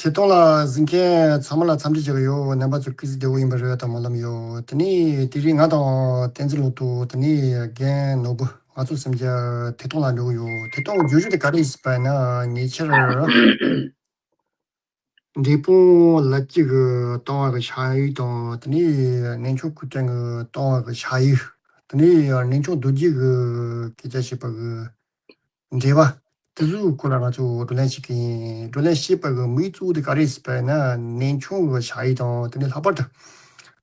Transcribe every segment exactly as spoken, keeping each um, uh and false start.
ཐད་གཏོང་ལ་གཟིགས་མཁན་ཚང་མ་ལ་འཚམས་འདྲི་ཞུ་གི་ཡོད། རྣམ་པ་ཚོ་སྐུ་གཟུགས་བདེ་པོ་ཡིན་པ་རེད་དམ་བསམ་ཡོད། དེ་ནས་དེ་རིང་ང་དང་བསྟན་འཛིན་ལུང་རྟོགས། དེ་ནས་རྒན་ནོར་བུ། ང་ཚོ་སེམས་ཅན་ཐད་གཏོང་ལ་འགྲོ་གི་ཡོད། ཐད་གཏོང་བརྗོད་གཞི་དེ་ག་རེ་ཡིན་ཟེར་བ་ཡིན་ན། ཉེ་ཆར་འབྲས་སྤུངས་ལ་སྐྱེ་གི་བཏང་བ་གི་ཞག་ཡིག་དང་། དེ་ནས་གནས་ཆུང་སྐུ་བསྟན་གི་བཏང་བ་གི་ཞག་ཡིག་དེ་ནས་གནས་ཆུང་རྡོ་རྗེ་གི་སྐད་ཆ་བཤད་པ་གི་འགྲེལ་པ། དེ་ཚོའི་སྐོར་ལ་ང་ཚོ་བགྲོ་གླེང་བྱེད་ཀྱི་ཡིན། བགྲོ་གླེང་བྱེད་པ་གི་དམིགས་གཙོ་བོ་དེ་ག་རེ་ཟེར་བ་ཡིན་ན། གནས་ཆུང་གི་ཞག་ཡིག་དང་། དེ་ནས་ལྷག་པར་དུ་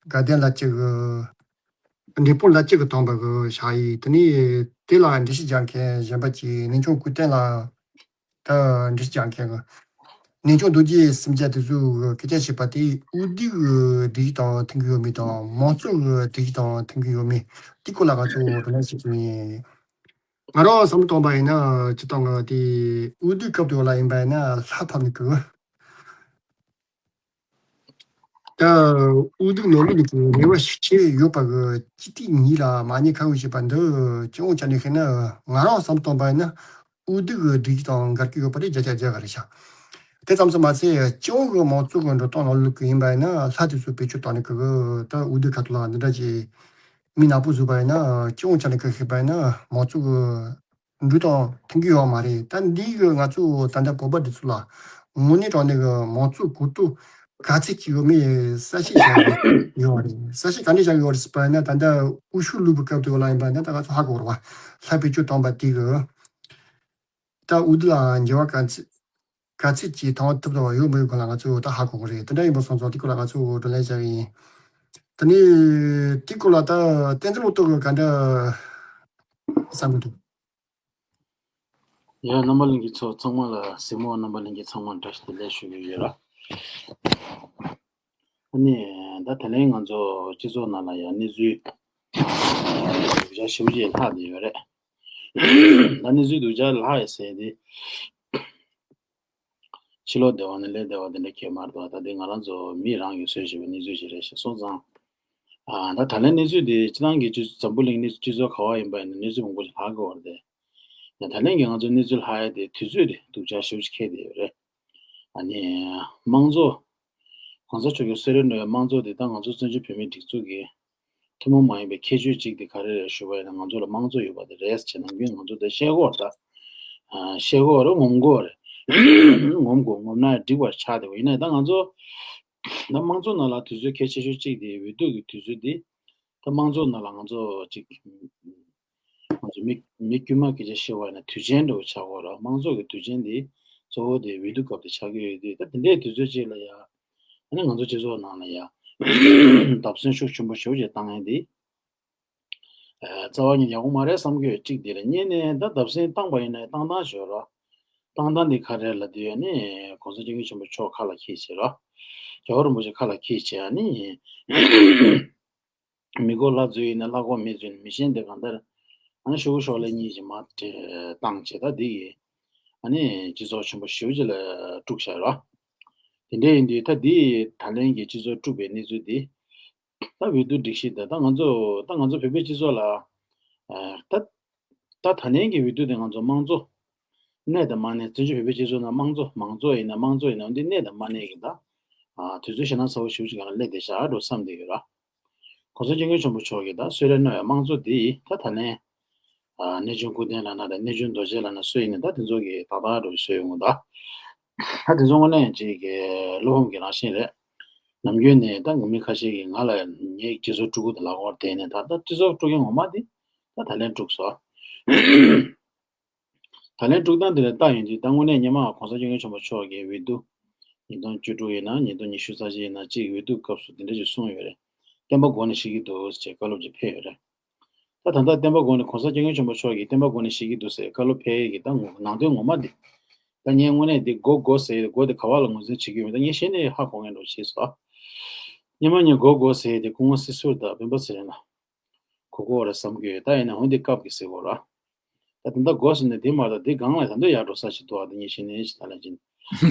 དགའ་ལྡན་ལ་སྐྱེ་གི། འབྲས་སྤུངས་ལ་སྐྱེ་གི་བཏང་བ་གི་ཞག་ཡིག་དེ་ནས་དེ་ལ་འགྲེལ་བཤད་རྒྱག་མཁན་གཞན་པ་གྱིས་གནས་ཆུང་སྐུ་བསྟན་ལ་ད་འགྲེལ་བཤད་རྒྱག་མཁན་གི། གནས་ཆུང་རྡོ་རྗེ་སེམས་ཅན་དེ་ཚོའི་སྐད་ཆ་བཤད་པ་དེ་འོས་བསྡུ་གི་སྒྲིག་གཞི་དང་མཐུན་གི་ཡོད་མེད་དང་། མང་གཙོ་གི་སྒྲིག་གཞི་དང་མཐུན་གི་ཡོད་མེད། དེ་སྐོར་ལ་ང་ཚོ་བགྲོ་གླེང་བྱེད་ཀྱི་ཡིན། ང་རང་བསམ་བློ་བཏང་པ་ཡིན་ན། སྤྱིར་བཏང་གི་དེ་འོས་བསྡུའི་སྐབས་དེ་ལ་ཡིན་པ་ཡིན་ན་ལྷ་ཕབ་ནི་གི། ད་འོས་བསྡུ་ནང་ལོགས་ནས་ཀྱི་རེ་བ་ཤུགས་ཆེ་ཡོད་པ་གི་སྤྱི་འཐུས་གཉིས་ལ་མ་ཉེས་ཁ་གཡོགས་བྱས་པ་འདི་སྤྱི་ཡོངས་ཆ་ནས་བཤད་ན། ང་རང་བསམ་བཏང་པ་ཡིན་ན། འོས་བསྡུ་གི་སྒྲིག་གཞི་དང་འགལ་གྱི་ཡོད་པ་རེད། བརྒྱ་ཆ་བརྒྱ་ག་རེ་བྱ། དེ་ཙམ་དུ་མ་ཟད་སྤྱི་ཡོངས་ཀྱི་མང་གཙོ་གི་འགྲོ་སྟངས་ནང་ལོགས་ཀྱི་ཡིན་པ་ཡིན་ན། ལྷ་དེ་ཚོ་བེད་སྤྱོད་བཏང་ནས་ཀྱི་ད་འོས་བསྡུ་ཁ་ཐོག་ལ་འདི་འདྲ་ཅིག་མི་ནག་པོ་བཟོས་པ་ཡིན་ན། སྤྱི་ཡོངས་ཆ་ནས་ཀྱི་བཤད་པ་ཡིན་ན་མང་གཙོ་གི་འགྲོ་སྟངས་མཐུན་གྱི་ཡོད་མ་རེད། ད་འདི་གི་ང་ཚོ་ད་ལྟ་བོད་པ་འདི་ཚོ་ལ་དངོས་གནས་དྲང་གནས་ཀྱི་མང་གཙོ་གོ་རྟོགས་ག་ཚད་ཅིག་ཡོད་མེད་གསལ་བཤད་བྱ་དགོས་ཡོད་རེད། གསལ་བཤད་ག་འདྲ་བྱ་དགོས་ཡོད་རེད་ཟེར་བ་ཡིན་ན། ད་ལྟ་དབུ་བཞུགས་ལུས་པའི་སྐབས་དེ་ལ་ཡིན་པ་ཡིན་ན། ད་ང་ཚོ་ཧ་གོ་རེད་བ། ལྷ་བེད་སྤྱོད་བཏང་པ་དེ་གི་ད་འོས་བསྡུ་ལ་འགྱུར་བ་ག་ཚད་ག་ཚད་ཅིག་བཏང་ཐུབ་ཐུབ་ཡོད་མེད་སྐོར་ལ་ང་ཚོས་ད་ཧ་གོ་གི་རེད། དེ་འདྲ་ཡིན་པ་སོང་ཙང་དེ་སྐོར་ལ་ང་ཚོས་བགྲོ་གླེང་བྱ་གི་ཡིན། དེ་ནས་དེ་སྐོར་ལ་ད་བསྟན་འཛིན་ལུང་རྟོགས་ཀྱིས་ག་འདྲ་བསམ་གྱི་འདུག། ཡ། རྣམ་པ་ལྷན་རྒྱས་ཚོ་ཚང་མ་ལ། གཟིགས་མོ་བ་རྣམ་པ་ལྷན་རྒྱས་ཚང་མ་བཀྲ་ཤིས་བདེ་ལེགས་ཞུ་གི་ཡོད་ར། ཨ་ནི་ད་ད་ལན་ང་ཚོ་སྤྱི་ཚོགས་ནང་ལ་ཡང་གནས་ཚུལ་སྡུག་ཅག་ཞེ་པོ་ཅིག་ལྷག་བསྡད་ཡོད་རེད། ད་གནས་ཚུལ་སྡུག་ཅག་ལྷག་ཡོད་ཟེར་དེ། ཕྱི་ལོགས་བདེ་བ་ནི་ལས་བདེ་བ་དེ་འདྲ་གས་མ་རེད་པ། ད་དེ་ང་རང་ཚོ་མི་རང་གིས་བཟོས་བཞིན་པའི་གནས་ཚུལ་ཞིག་རེད་ཤག་སོང་ཙང་། ཨ། ད་ད་ལན་གནས་ཚུལ་དེ་སྤྱིར་བཏང་གི་སྤྱི་འཛམ་བུ་གླིང་གནས་ཚུལ་སྤྱི་ཚོགས་ག་བ་ཡིན་པ་ཡིན་ན་གནས་ཚུལ་མང་པོ་ཞིག་ལྷག་གི་ཡོད་རེད་དེ། ཡང་ད་ལན་གྱི་ང་ཚོ་གནས་ཚུལ་ལྷག་ཡ་དེ་དུས་ཚོད་དེ་སྡུག་ཅག་ཞེ་པོ་ཅིག་འཁེལ་བསྡད་ཡོད་རེད། ཨ་ནི་དམངས་གཙོ། གོང་ས་མཆོག་གིས་གསོལ་རས་གནང་བའི་དམངས་གཙོ་དེ་ད་ང་ཚོ་བཙན་བྱོལ་བོད་མིའི་སྒྲིག་འཛུགས་ཀྱི་ཐུན་མོང་མ་ཡིན་པའི་ཁྱད་ཆོས་གཅིག་དེ་ག་རེ་རེད་ཞུ་བ་ཡིན་ན། ང་ཚོ་ལ་དམངས་གཙོ་ཡོད་པ་དེ་རེད་ཅེས་ནམ་རྒྱུན་ང་ཚོ་དེ་བཤད་ཀྱི་ཡོད་རེད། ད་བཤད་ཀྱི་ཡོད་རེད། ངོམ་གྱི་ཡོད་རེད། ངོམ་དགོས། ངོམ་ན་འགྲིག་པ་ཆགས་བསྡད་པ་ཡིན་ནའི། ད་ང་ཚོ་ད་དམངས་གཙོ་ནང་ལ་དུས་ཚོད་གལ་ཆེ་ཤོས་གཅིག་དེ་འོས་བསྡུ་གི་དུས་ཚོད་དེ། ད་དམངས་གཙོ་ནང་ལ་ང་ཚོ་གཅིག་ང་ཚོ་མི་མི་དཀྱུས་མ་སྐད་ཆ་བཤད་པ་ཡིན་ན་དུས་ཆེན་འདྲ་བོ་ཆགས་ཀྱི་ཡོད་རེད། དམངས་གཙོ་གི་དུས་ཆེན་དེ་གཙོ་བོ་དེ་འོས་བསྡུ་སྐབས་དེ་ཆགས་ཀྱི་ཡོད་དུས། ད་དེ་འདྲའི་དུས་ཚོད་ཅིག་ལ་ཡ། ཨ་ནི་ང་ཚོ་སྤྱི་ཚོགས་ནང་ལ་ཡ་བརྡབ་གསིག་ཤུགས་ཆེན་པོ་ཞེ་པོ་ཅིག་བཏང་ཡ་དེ། ཨ། རྩ་བ་ཉིད་ཡག་པོ་མ་རེད་བསམ་གྱི་ཡོད། གཅིག་དེ་རེད། གཉིས་ནས་ད་བརྡབ་གསིག་བཏང་པ་ཡིན་ན་བཏང་སྟངས་ཞིག་ཡོད་རེད། བཏང་སྟངས་དེ་ག་རེ་རེད་ལབ་དུས། ཨ་ནི་གོང་ས་སྐྱབས་མགོན་ཆེན་པོ་མཆོག་ཁ་ལ་འཁྱེར་བྱས་རེད། རྒྱལ་བ་རིན་པོ་ཆེ་ཁ་ལ་འཁྱེར་བྱས། ཨ་ནི་མི་དགོས་ལྷ་བཟོས་ཡིན་ན་ལྷ་དགོས་མི་བཟོས་ན་མི་ཤེས་འདི་གང་ལྟར། ཨ་ནི་ཤོག་གུ་ཤོག་ལེབ་གཉིས་ཀྱི་མར་བཏང་བྱས། ད་འདི་ཡིས་ཨ་ནི་སྤྱི་ཚོགས་ཆེན་པོ་ཞེ་པོ་ཅིག་ལ་དཀྲུགས་བཞག་རེད། དེ་འདྲ་ཡིན་དུས་ད་འདི་ད་ལན་གྱི་སྤྱི་ཚོགས་དཀྲུགས་པའི་གནས་ཚུལ་འདི། ད་འོས་བསྡུ་སྒྲིག་གཞི་དེ་ད་ང་ཚོ་ད་ང་ཚོ་བོད་པའི་སྤྱི་ཚོགས་ལ། ཨ། ད་ད་ད་ལན་གྱི་འོས་བསྡུ་དེ་ང་ཚོ་དམངས་གཙོ་གནས་དང་མ་གནས། བཙན་བྱོལ་བོད་པའི་སྤྱི་ཚོགས་ནང་དམངས་གཙོ། མང་གཙོ་ཡིན་ན་དམངས་གཙོ་ཡིན་ན་འདི་གནས་དང་མ་གནས་ཀྱི་ད། ཨ། དུས་ཚོད་ཞེད་སྣང་ཚ་པོ་ཞེ་པོ་ཅིག་སྒང་ལ་སླེབས་བསྡད་ཤག་འགྲོ་བསམ་བསྡད་ཡོད་ར། གོང་ས་སྐྱབས་མགོན་ཆེན་པོ་མཆོག་གིས་ད་གསོལ་རས་གནང་བའི་དམངས་གཙོ་འདི་ད་ད་ལན། ཨ། གནས་ཆུང་སྐུ་བསྟན་ལབ་ན་དང་གནས་ཆུང་རྡོ་རྗེ་ལབ་ན་སུ་ཡིན་ན་ད་དེ་ཚོ་གིས་ཏག་ཏག་འགྲོ་བཟོས་ཡོང་གི་འདུག་ད་དེ་ཚོ་དངོས་གནས་ཅིག་གི་བློ་ཕམ་གྱི་རང་བཞིན་རེད། ནམ་རྒྱུན་ནས་ད་མི་ཁ་ཤས་ཀྱིས་ང་ལ་ངའི་སྤྱི་ཚོགས་དཀྲུག་གི་འདུག་ལབ་ཀྱི་ཡོད་རེད། དེ་ནས་ད་ལྟ་སྤྱི་ཚོགས་དཀྲུག་མཁན་ངོ་མ་དེ་ད་ད་ལན་དཀྲུགས་སོང་། ད་ལན་དཀྲུག་སྟངས་དེ་ལ་བལྟ་ཡོང་དུས། ད་དངོས་གནས་སྔོན་མ་གོང་ས་སྐྱབས་མགོན་ཆེན་པོ་མཆོག་གིས་འོས་བསྡུ་ཉིས་སྟོང་བཅུ་དྲུག་ཡིན་ན་ཉིས་སྟོང་ཉི་ཤུ་རྩ་གཅིག་ཡིན་ན་གཅིག་འོས་བསྡུ་སྐབས་སུ་དེ་འདྲ་ཞིག་གསུངས་ཡོད་རེད། བསྟན་པ་མགོ་ནས་བཞེས་ཀྱི་འདུག་ཅེས་བཀའ་སློབ་ཅིག་ཕེབས་ཡོད་རེད། ད་ད་ལྟ་བསྟན་པ་མགོ་ནས་གོང་ས་སྐྱབས་མགོན་ཆེན་པོ་མཆོག་གིས་བསྟན་པ་མགོ་ནས་བཞེས་ཀྱི་འདུག་ཟེར་བཀའ་སློབ་ཕེབས་ཡས་ཀྱི་ད་ངོ་ནང་དོན་ངོ་མ་འདི། ད་ངས་དངོས་གནས་འདི་མགོ་མགོ་ཟེར་མགོ་དེ་ག་བ་ལ་ངོས་འཛིན་བྱེད་ཀྱི་ཡོད་མེད་ད་ངས་ཤེས་ནས་ཧ་གོ་མཁན་འདྲ་བྱས་སོང་། སྔོན་མ་ངས་མགོ་མགོ་ཟེར་དེ་སྐུ་ངོ་སྲིད་ཟུར་དང་སྤེན་པ་ཚེ་རིང་ལ་གོ་གོ་རེད་བསམ་གྱི་ཡོད། ད་ཡིན་ན་འོན་ཏེ་སྐབས་ཀྱི་ཟེར་གོ་ར། ད་དེ་འདྲ་མགོ་ཟེར་ནས་དེ་མ་གཏོགས་དེ་སྒང་ལ་ད་འདོད་ཡར་འགྲོ་ས་ཞིག་འདུག་ཨ། ད་ངས་ཤེས་ནས་ཅི་ད་ལ་ཅིན་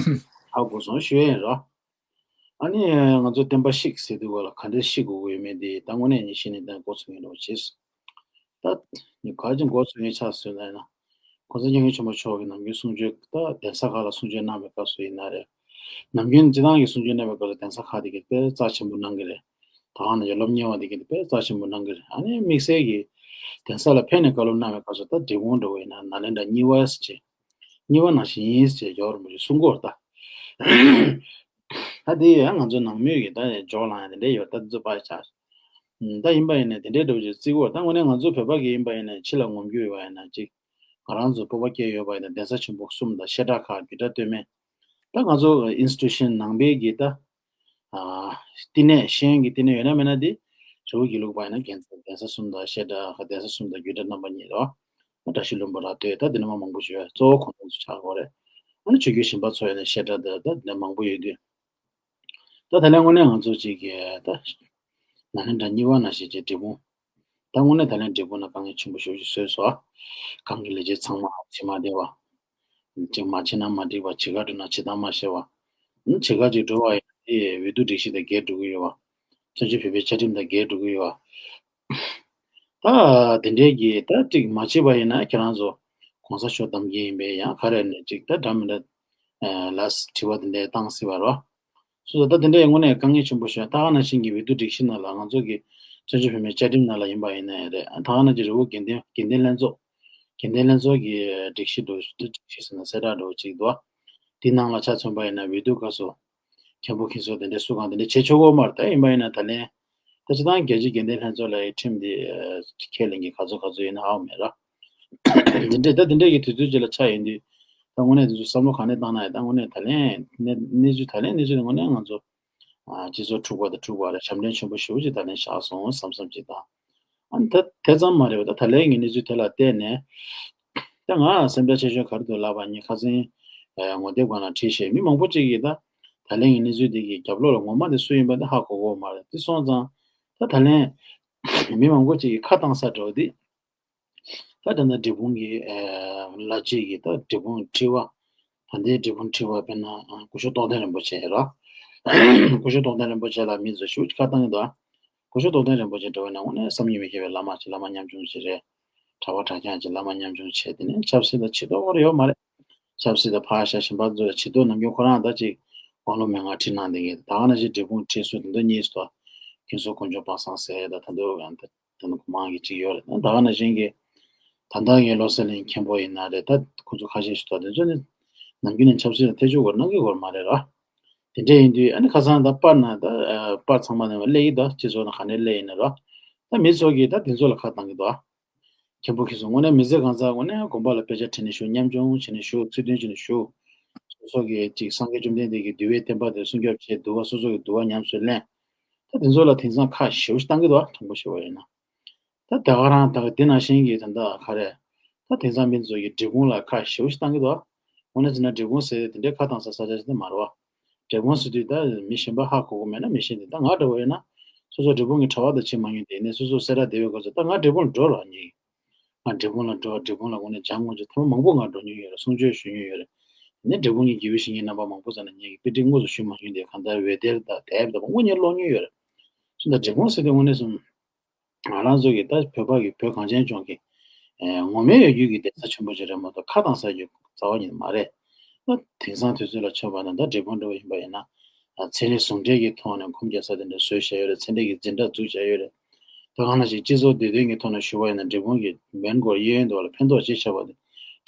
ཧ་གོ་སོང་ཞུ་ཡས་ཡིན་ར། ཨ་ནི་ང་ཚོ་བསྟན་པ་བཤིག་ཟེར་དུས་སྐོར་ལ་ག་འདྲས་བཤིག་དགོས་ཀྱི་ཡོད་མེད་དེ་ད་དངོས་གནས་ངས་ཤེས་ནས་ད་མགོ་ཚོས་མཁན་འདྲ་བོ་བྱས་སོང་། ད་ནི་ག་ཅིག་མགོ་ཚོས་མཁན་ཆགས་སོང་ན་ཡིན་ན། གོང་ས་སྐྱབས་མགོན་ཆེན་པོ་མཆོག་གིས་ནམ་རྒྱུན་གསུང་ཆོས་ད་གདན་ས་ཁག་ལ་གསུང་ཆོས་གནང་བའི་སྐབས་སུ་ཡིན་ན་རེད། ནམ་རྒྱུན་སྤྱི་བཏང་གི་གསུང་ཆོས་གནང་བའི་སྐབས་སུ་གདན་ས་ཁག་དེ་གས་དཔེ་རྩ་ཆེན་པོ་གནང་གི་རེད། ད་ག་ནང་བཞིན་སློབ་གཉེར་བ་དེ་གས་དཔེ་རྩ་ཆེན་པོ་གནང་གི་རེད། ཨ་ནི་དམིགས་བསལ་གྱི་གདན་ས་ལ་ཕེབས་ནས་བཀའ་སློབ་གནང་བའི་སྐབས་སུ་ད་འབྲི་གུང་འདྲ་བོ་ཡིན་ན་ནཱ་ལེནྡྲ་གཉིས་པ་ཟེར་བྱས། གཉིས་པ་ནང་བཞིན་ཡིན་ཟེར་བྱས་རྒྱལ་བ་རིན་པོ་ཆེས་གསུང་གི་ཡོད་རེད་ད། ད་དེ་ཡང་ང་ཚོ་ནང་མི་གི་ད་འཇོག་ལངས་ཡ་དེ་འདྲས་ཡོད་ད། འདི་ཚོ་ཕར་བཞག་ད་ཡིན་པ་ཡིན་ནའི་དེ་འདྲའི་འདྲ་བོ་ཅིག་བརྩི་གི་ཡོད། ད་དངོས་གནས་ང་ཚོ་བོད་པ་གི་ཡིན་པ་ཡིན་ནའི་ཕྱི་ལ་ངོམ་རྒྱུ་ཡོད་པ་ཡིན་ན་ཅིག་ང་རང་ཚོ་སྤོབས་པ་སྐྱེ་ཡོད་པ་ཡིན་ན་གདན་ས་ཆེན་པོ་གསུམ་དང་བཤད་གྲྭ་ཁག་བརྒྱུད་གྲྭ་སྟོད་སྨད། ད་ང་ཚོ་ཨིན་སི་ཊི་ཊུ་ཤན་ནང་པའི་གི་ད་ཨ་བསྟི་གནས་ཤེས་ཡོན་གྱི་བསྟི་གནས་ཡོད་ན་མེད་ན་དེ་རི་བོ་དགེ་ལུགས་པ་ཡིན་ན་གདན་ས་གདན་ས་གསུམ་དང་བཤད་གྲྭ་ཁག་གདན་ས་གསུམ་དང་བརྒྱུད་གྲྭ་རྣམ་པ་གཉིས་རེད་བ། བཀྲ་ཤིས་ལྷུན་པོ་ར་སྟོད་ད་འདི་ནང་མ་མང་པོ་ཞིག་ཡོད། གཙོ་བོ་ཁོང་ཚོ་ཆགས་ཀྱི་ཡོད་རེད། ཨ་ནི་ཆོས་བརྒྱུད་གཞན་པ་ཚོ་ཡོད་ན་བཤད་གྲྭ་དང་ད་དེ་འདྲ་མང་པོ་ཡོད་དུས། ད་ད་ལན་དངོས་གནས་ང་ཚོ་གཅིག་གིས་ད་ནཱ་ལེནྡྲ་གཉིས་པ་ནང་བཞིན་གྱི་འབྲས་སྤུངས། ད་དངོས་གནས་ད་ལན་འབྲས་སྤུངས་ན་དཀའ་ངལ་ཆེན་པོ་ཞེ་པོ་ཅིག་བཟོས་སོང་། གང་གི་ལས་བྱེད་ཚང་མ་བྱེད་མ་བདེ་བ། ཅིག་མ་བྱེད་ན་མ་འགྲིག་པ། བྱེད་ག་འགྲོ་ན་བྱེད་སྟངས་མ་ཤེས་པ། བྱེད་ག་ཅིག་འགྲོ་བ་ཡིན་ན་དེ་འོས་བསྡུ་སྒྲིག་གཞི་དང་འགལ་འགྲོ་གི་ཡོད་པ། བཙན་བྱོལ་བོད་པའི་བཅའ་ཁྲིམས་དང་འགལ་འགྲོ་གི་ཡོད་པ། ད་དེ་འདྲའི་གི་ད་ཅིག་མ་བྱེད་པ་ཡིན་ན་ཁྱེད་རང་ཚོ་གོང་ས་མཆོག་གདམ་གྱི་ཡིན་པས་ཡང་ག་རེ་ནས་ཅིག་ད་འདྲ་མི་འདྲ་ལ་དྲི་བ་དེ་འདྲ་བཏང་སྲིད་པ་རེད་བ། སོ་སོ་ད་དེ་འདྲའི་དངོས་གནས་དཀའ་ངལ་ཆེན་པོ་ཞིག་ད་ག་ནང་བཞིན་གྱི་འོས་བསྡུ་སྒྲིག་གཞི་ནང་ལ་ང་ཚོ་གི་བཙན་བྱོལ་བོད་མིའི་བཅའ་ཁྲིམས་ནང་ལ་ཡིན་པ་ཡིན་ནའི་རེད། ད་ག་ནང་བཞིན་རི་བོ་དགེ་ལྡན་དགེ་ལྡན་ལྷན་ཚོགས་དགེ་ལྡན་ལྷན་ཚོགས་ཀྱི་སྒྲིག་གཞི་འདུག་སྒྲིག་གཞི་ཟེར་ན་གསལ་བསྒྲགས་འདྲ་བོ་ཅིག་འདུག་དེའི་ནང་ལ་ཆ་མཚོན་པ་ཡིན་ན་འོས་བསྡུ་སྐབས་སུ་མཁན་པོ་མཁན་ཟུར་དེ་འདྲའི་སུ་གང་དེ་འདྲ་བྱེད་ཆོག་གི་མ་རེད། ད་ཡིན་པ་ཡིན་ན་ད་ལན་ད་སྤྱིར་བཏང་རྒྱལ་སྤྱིའི་དགེ་ལྡན་ལྷན་ཚོགས་ལ་ཡི་ཁྲིམས་འདི་ཁས་ལེན་གྱི་ག་ཚོད་ག་ཚོད་ཡིན་ན་ཧ་གོ་མེད་ར། འདི་འདྲས་ད་འདི་འདྲས་ཀྱི་དུས་ཚོད་ཅིག་ལ་ཆགས་ཡིན་དུས། ད་དངོས་གནས་འདི་ཚོ་བསམ་བློ་ག་ནས་བཏང་ན་ཡང་ད་དངོས་གནས་ད་ལན་གནས་གནས་ཚུལ་ད་ལན་གནས་ཚུལ་དངོས་གནས་ང་ཚོ་ཨ་སྤྱི་ཚོགས་འཁྲུག་པ་དང་འཁྲུག་པ་རེད། ཞབས་འདྲེན་ཆེན་པོ་ཞེ་པོ་ཅིག་ད་ལན་བཞག་སོང་བསམ་བསམ་ཅིག་དང་། ཨ་ནི་ད་དེ་ཙམ་མ་རེད་པ། ད་ད་ལན་གྱི་གནས་ཚུལ་དེ་ལ་བལྟས་ནས་ད་ང་སེམས་ཁྲལ་ཆེ་ཤོས་ག་རེ་འདུག་ལབ་པ་ཉིན་ཁ་སང་ངོ་དེབ་སྒང་ལ་བྲིས་ཤེས་མི་མང་པོ་ཅིག་གིས་ད་ད་ལན་གྱི་གནས་ཚུལ་དེ་གི་རྒྱབ་ལོགས་ལ་ངོ་མ་དེ་སུ་ཡིན་པ་དེ་ཧ་གོ་གོ་མ་རེད། དེ་སོང་ཙང་ད་ད་ལན་མི་མང་པོ་ཅིག་གིས་ཁ་བཏང་ས་འདྲ་བོ་དེ། ད་ད་ལྟ་འབྲས་སྤུངས་ཀྱི་ཨ་བླ་སྤྱི་གི་ད་འབྲས་སྤུངས་ཁྲི་པ། ད་ལྟའི་འབྲས་སྤུངས་ཁྲི་པ་དཔེར་ན་ཨ་སྐུ་ཞབས་རྟོགས་ལྡན་རིན་པོ་ཆེ་ར། སྐུ་ཞབས་རྟོགས་ལྡན་རིན་པོ་ཆེ་ལ་མི་ཚོས་ཞེ་པོ་ཅིག་ཁ་བཏང་གི་འདུག་སྐུ་ཞབས་རྟོགས་ལྡན་རིན་པོ་ཆེ་འདྲ་བོ་ན་དངོས་གནས་བསམ་གྱིས་མི་ཁྱབ་པའི་བླ་མ་ཅིག་བླ་མ་ཉམ་ཆུང་ཅིག་རེད། གྲྭ་པ་གྲྭ་རྐྱང་ཅིག་བླ་མ་ཉམ་ཆུང་བྱས་དེ་ནས་ཆབ་སྲིད་ལ་ཕྱི་ལོགས་ཡོད་མ་རེད། ཆབ་སྲིད་ལ་ཕར་བཞག་གཞན་པ་ཚོ་ལ་ཕྱི་ལོགས་ནམ་རྒྱུན་ཁོ་རང་ད་ཅིག་དབང་ལུང་མན་ངག་ཁྲིད་གནང་བསྡད་མཁན་ད་ག་ནང་བཞིན་འབྲས་སྤུངས་ཁྲི་ཟུར་དེ་ཚོ་གཉིས་སུ་མཁན་ཟུར་དཀོན་མཆོག་དཔག་བསམ་ཟེར་ཡ་ད་ད་དུང་ཡང་ད། དེ་ནི་གོ་མང་གི་གཅིག་ཡོད་རེད། ད་ག་ནང་བཞིན་གྱི་ད་ལྟ་ངའི་བློ་གསལ་གླིང་མཁན་པོ་ཡིན་ན་རེད། ད་ཁོ་ཚོ་ཁ་ཤས་ཤིག་ད་དེ་ཚོ་ནི་ནམ་རྒྱུན་ནས་ཆབ་སྲིད་ལ་ཐེ་ཇུས་གོ་གནང་གི་ཡོད་མ་རེད་ར། དེ་འདྲ་ཡིན་དུས་ཨ་ནི་ཁ་སང་ད་པར་ན་ད་པར་ཚང་མ་ནས་སླེབས་ཡི་ད་སྤྱི་ཚོགས་ནང་ག་ནས་སླེབས་ཡིན་ན་ར། ད་མི་ཚོ་གིས་ད་དེ་ཚོ་ལ་ཁ་བཏང་གི་འདུག་ཨ། མཁན་པོ་ཁྱེད་ཚོ་དངོས་གནས་མི་ཚེ་གང་ཚང་དངོས་གནས་དགོན་པ་ལ་དཔེ་ཆ་ཁྲིད་ནས་བཞུགས། ཉམ་ཆུང་བྱས་ནས་བཞུགས། ཚུལ་མཐུན་བྱས་ནས་བཞུགས། སོ་སོ་གི་ཅིག་སངས་རྒྱས་བཅོམ་ལྡན་འདས་ཀྱི་འདུལ་བའི་བསྟན་པ་དེ་སྲུང་སྐྱོབ་བྱས། འདུལ་བ་སོ་སོ་གི་འདུལ་བ་ཉམས་སུ་ལེན། ད་དེ་ཚོ་ལ་དེང་སང་ཁག་ཞེ་པོ་ཞིག་བཏང་གི་འདུག་ཨ། དྲང་པོ་ཞུ་བ་ཡིན་ན། ད་ད་ག་རང་ད་ག་འདི་ནང་བཞིན་གྱི་ད་ལྟ་ག་རེ། ད་དེང་སང་མི་ཚོ་གིས་འབྲས་སྤུངས་ལ་ཁག་ཞེ་པོ་ཞིག་བཏང་གི་འདུག་ཨ། དངོས་གནས་བྱས་ན་འབྲས་སྤུངས་ཟེར་དེ་འདྲའི་ཁ་བཏང་ས་ས་ཆ་ཞིག་ད་མ་རེད་བ། འབྲས་སྤུངས་ཟེར་དུས་ད་མི་གཞན་པ་ཧ་གོ་གི་མེད་ན་མི་ཤེས་དེ། ད་ང་འདྲ་བོ་ཡིན་ན་སོ་སོ་འབྲས་སྤུངས་ཀྱི་གྲྭ་པ་དང་ཕྱིན་མ་མྱོང་དེ་ཡིན་ནའི་སོ་སོ་སེ་ར་སྡེ་བའི་སྐོར་ཚོ་ད་ང་འབྲས་སྤུངས་ལ་འགྲོ་རོགས་གཉིས། ང་འབྲས་སྤུངས་ལ་འགྲོ། འབྲས་སྤུངས་ལ་དངོས་གནས་སྦྱང་དགོས་ཚུལ་ཐེངས་མ་མང་པོ་ང་འགྲོ་མྱོང་ཡོད་རེད། གསུང་ཆོས་ཞུ་མྱོང་ཡོད་རེད། དེ་ནས་འབྲས་སྤུངས་ཀྱི་དགེ་བའི་བཤེས་གཉེན་རྣམ་པ་མང་པོ་ཚོ་ནས་ངས་ཀྱི་དཔེ་ཁྲིད་དངོས་སུ་ཞུས་མ་མྱོང་དེ་གང་ལྟར་འོད་སྡེར་དང་དེབ་དང་མང་པོ་ངས་ཀློག་མྱོང་ཡོད་རེད། སོང་ཙང་འབྲས་སྤུངས་ཟེར་དུས་དངོས་གནས་སོང་། ང་རང་ཚོ་གི་ད་བོད་པ་གི་བོད་གངས་ཅན་ལྗོངས་ཀྱི་ངོ་མའི་ཡ་རྒྱུད་ཀྱི་གདན་ས་ཆེན་པོ་ཅིག་རེད་མ་གཏོགས་ཁ་གཏོང་ས་ཡོད་རྩ་བ་ཉིད་མ་རེད། ད་དེང་སང་དུས་ཚོད་ལ་མཚོན་པ་ན་ད་འབྲས་སྤུངས་འདྲ་བོ་ཡིན་པ་ཡིན་ན། ཚན་རིག་ཟུང་འབྲེལ་གྱི་ཐོག་ནས་ཁུངས་སྐྱེལ་ས་དེ་འདྲ་བཟོས་བཞག་ཡོད་རེད། ཚན་རིག་གི་འཛིན་གྲྭ་འཛུགས་བཞག་ཡོད་རེད། ད་གང་ལ་ཞིག་སྤྱི་ཚོགས་བདེ་དོན་གྱི་ཐོག་ནས་ཞུ་བ་ཡིན་ན་འབྲས་སྤུངས་ཀྱི་མོན་གྷོ་གཡས་གཡོན་དུ་བ་ལ་ཕན་ཐོགས་ཆེ་ཆེ་བ་དེ་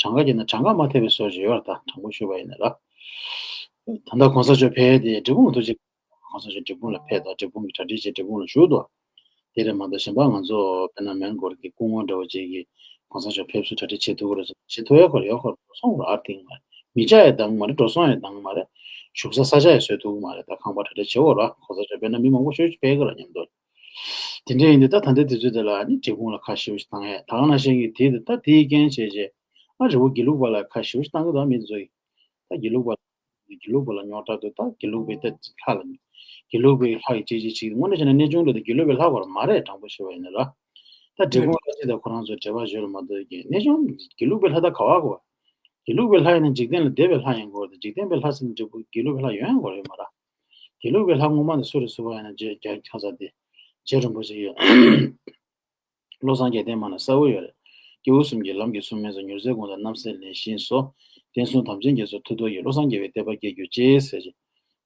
གྲངས་ཀ་བརྒྱབ་ན་གྲངས་ཀ་མ་ཐེབས་པའི་བཟོ་ཞིག་ཡོད་རེད། ད་དྲང་པོ་ཞུས་པ་ཡིན་ན་ར། ད་ལྟ་གོང་ས་མཆོག་ཕེབས་ཏེ་འབྲས་སྤུངས་ཐུགས་རྗེ། གོང་ས་མཆོག་འབྲས་སྤུངས་ལ་ཕེབས་དང་འབྲས་སྤུངས་ཀྱི་གྲ་སྒྲིག་བྱས་འབྲས་སྤུངས་ལ་བཞུགས་དོ། དེ་རེད་མ་གཏོགས་གཞན་པ་ང་ཚོ་དཔེར་ན་མོན་གྷོ་གི་སྐུ་ངོ་འདྲ་བོ་ཅིག་གིས་གོང་ས་མཆོག་ཕེབས་བསུ་གྲ་སྒྲིག་བྱེད་ཐུབ་ཀྱི་རེད། བྱེད་ཐུབ་ཡ་ཁོ་རེ་ཡོད་ཁོ་རེ་འགྲོ་སོང་ར་ཨར་ཐིང་མ་རེད། མི་ཆ་ཡ་འདང་མ་རེད། འགྲོ་སོང་ཡ་འདང་མ་རེད། བཞུགས་ས་ས་ཆ་ཡ་བཟོས་ཐུབ་ཀྱི་མ་རེད། ད་ཁང་པ་གྲ་སྒྲིག་བྱེད་འོ་ར་གོང་ས་མཆོག་དཔེར་ན་མི་མང་པོ་ཤོས་ཅིག་ཕེབས་ཀྱི་ར་མཉམ་དུ། དེ་འདྲ་ཡིན་དུས་ད་ད་ལྟའི་དུས་ཚོད་དེ་ལ་ནི་འབྲས་སྤུངས་ལ་ཁ་ཞེ་པོ་ཞིག་བཏང་ཡ་ད་ག་ནང་བཞིན་གྱི་དེ་ད་དེའི་རྐྱེན་བྱས་རྗེས་ཨ་རི་བོ་དགེ་ལུགས་པ་ལ་ཁ་ཞེ་པོ་ཞིག་བཏང་གི་འདུག་མི་ཚོ་ཡིས་ད་དགེ་ལུགས་པ་ལ། དགེ་ལུགས་པ་ལ་རྙོག་དྲ་འདུག་ད་དགེ་ལུགས་པའི་ད་ལྷ་ལ། དགེ་ལུགས་པའི་ལྷ་ཡི་གཅེས་གཅེས་བྱེད་དངོས་གནས་བྱས་ན་གནས་ཆུང་ལ་ད་དགེ་ལུགས་པའི་ལྷ་བར་མ་རེད། དྲང་པོ་ཞུ་བ་ཡིན་ན་ར། ད་འབྲས་སྤུངས་ལ་ཅི་ད་ཁོ་རང་ཚོ་འབྲེལ་བ་བརྗོད་ལ་མ་གཏོགས་ཀྱི་གནས་ཆུང་དགེ་ལུགས་པའི་ལྷ་ད་ག་བ་གོ། དགེ་ལུགས་པའི་ལྷ་ཡིན་ན་འཇིག་རྟེན་ལ་འདས་པའི་ལྷ་ཡིན་དགོས་རེད། འཇིག་རྟེན་པའི་ལྷ་ཟེར་ན་འབྲས་སྤུངས་དགེ་ལུགས་པའི་ལྷ་ཡོང་ཡང་དགོས་རེད་མ་ར། དགེ་ལུགས་པའི་ལྷ་སྔོན་མ་ནས་སུ་རེད་ཟེར་བ་ཡིན་ན་རྗེ་རྒྱལ་ཁ་ས་དེ། རྗེ་རིན་པོ་ཆེ་ཡོད། བློ་བཟང་རྒྱལ་བསྟན་མ་ན་གསལ་བོ་ཡོད་རེད། སྐྱེས་བུ་གསུམ་གྱི་ལམ་གྱི་སྲུང་མའི་ཚོགས། མྱུར་མཛད་དགོངས་དང་རྣམ་གསལ་ལས་བཞིན་སོ། བསྟན་སྲུང་དམ་ཅན་རྒྱ་མཚོའི་མཐུ་སྟོབས་ཀྱིས། བློ་བཟང་རྒྱལ་བའི་བསྟན་པ་རྒྱས་གྱུར་ཅིག་ཟེར་ཅིག།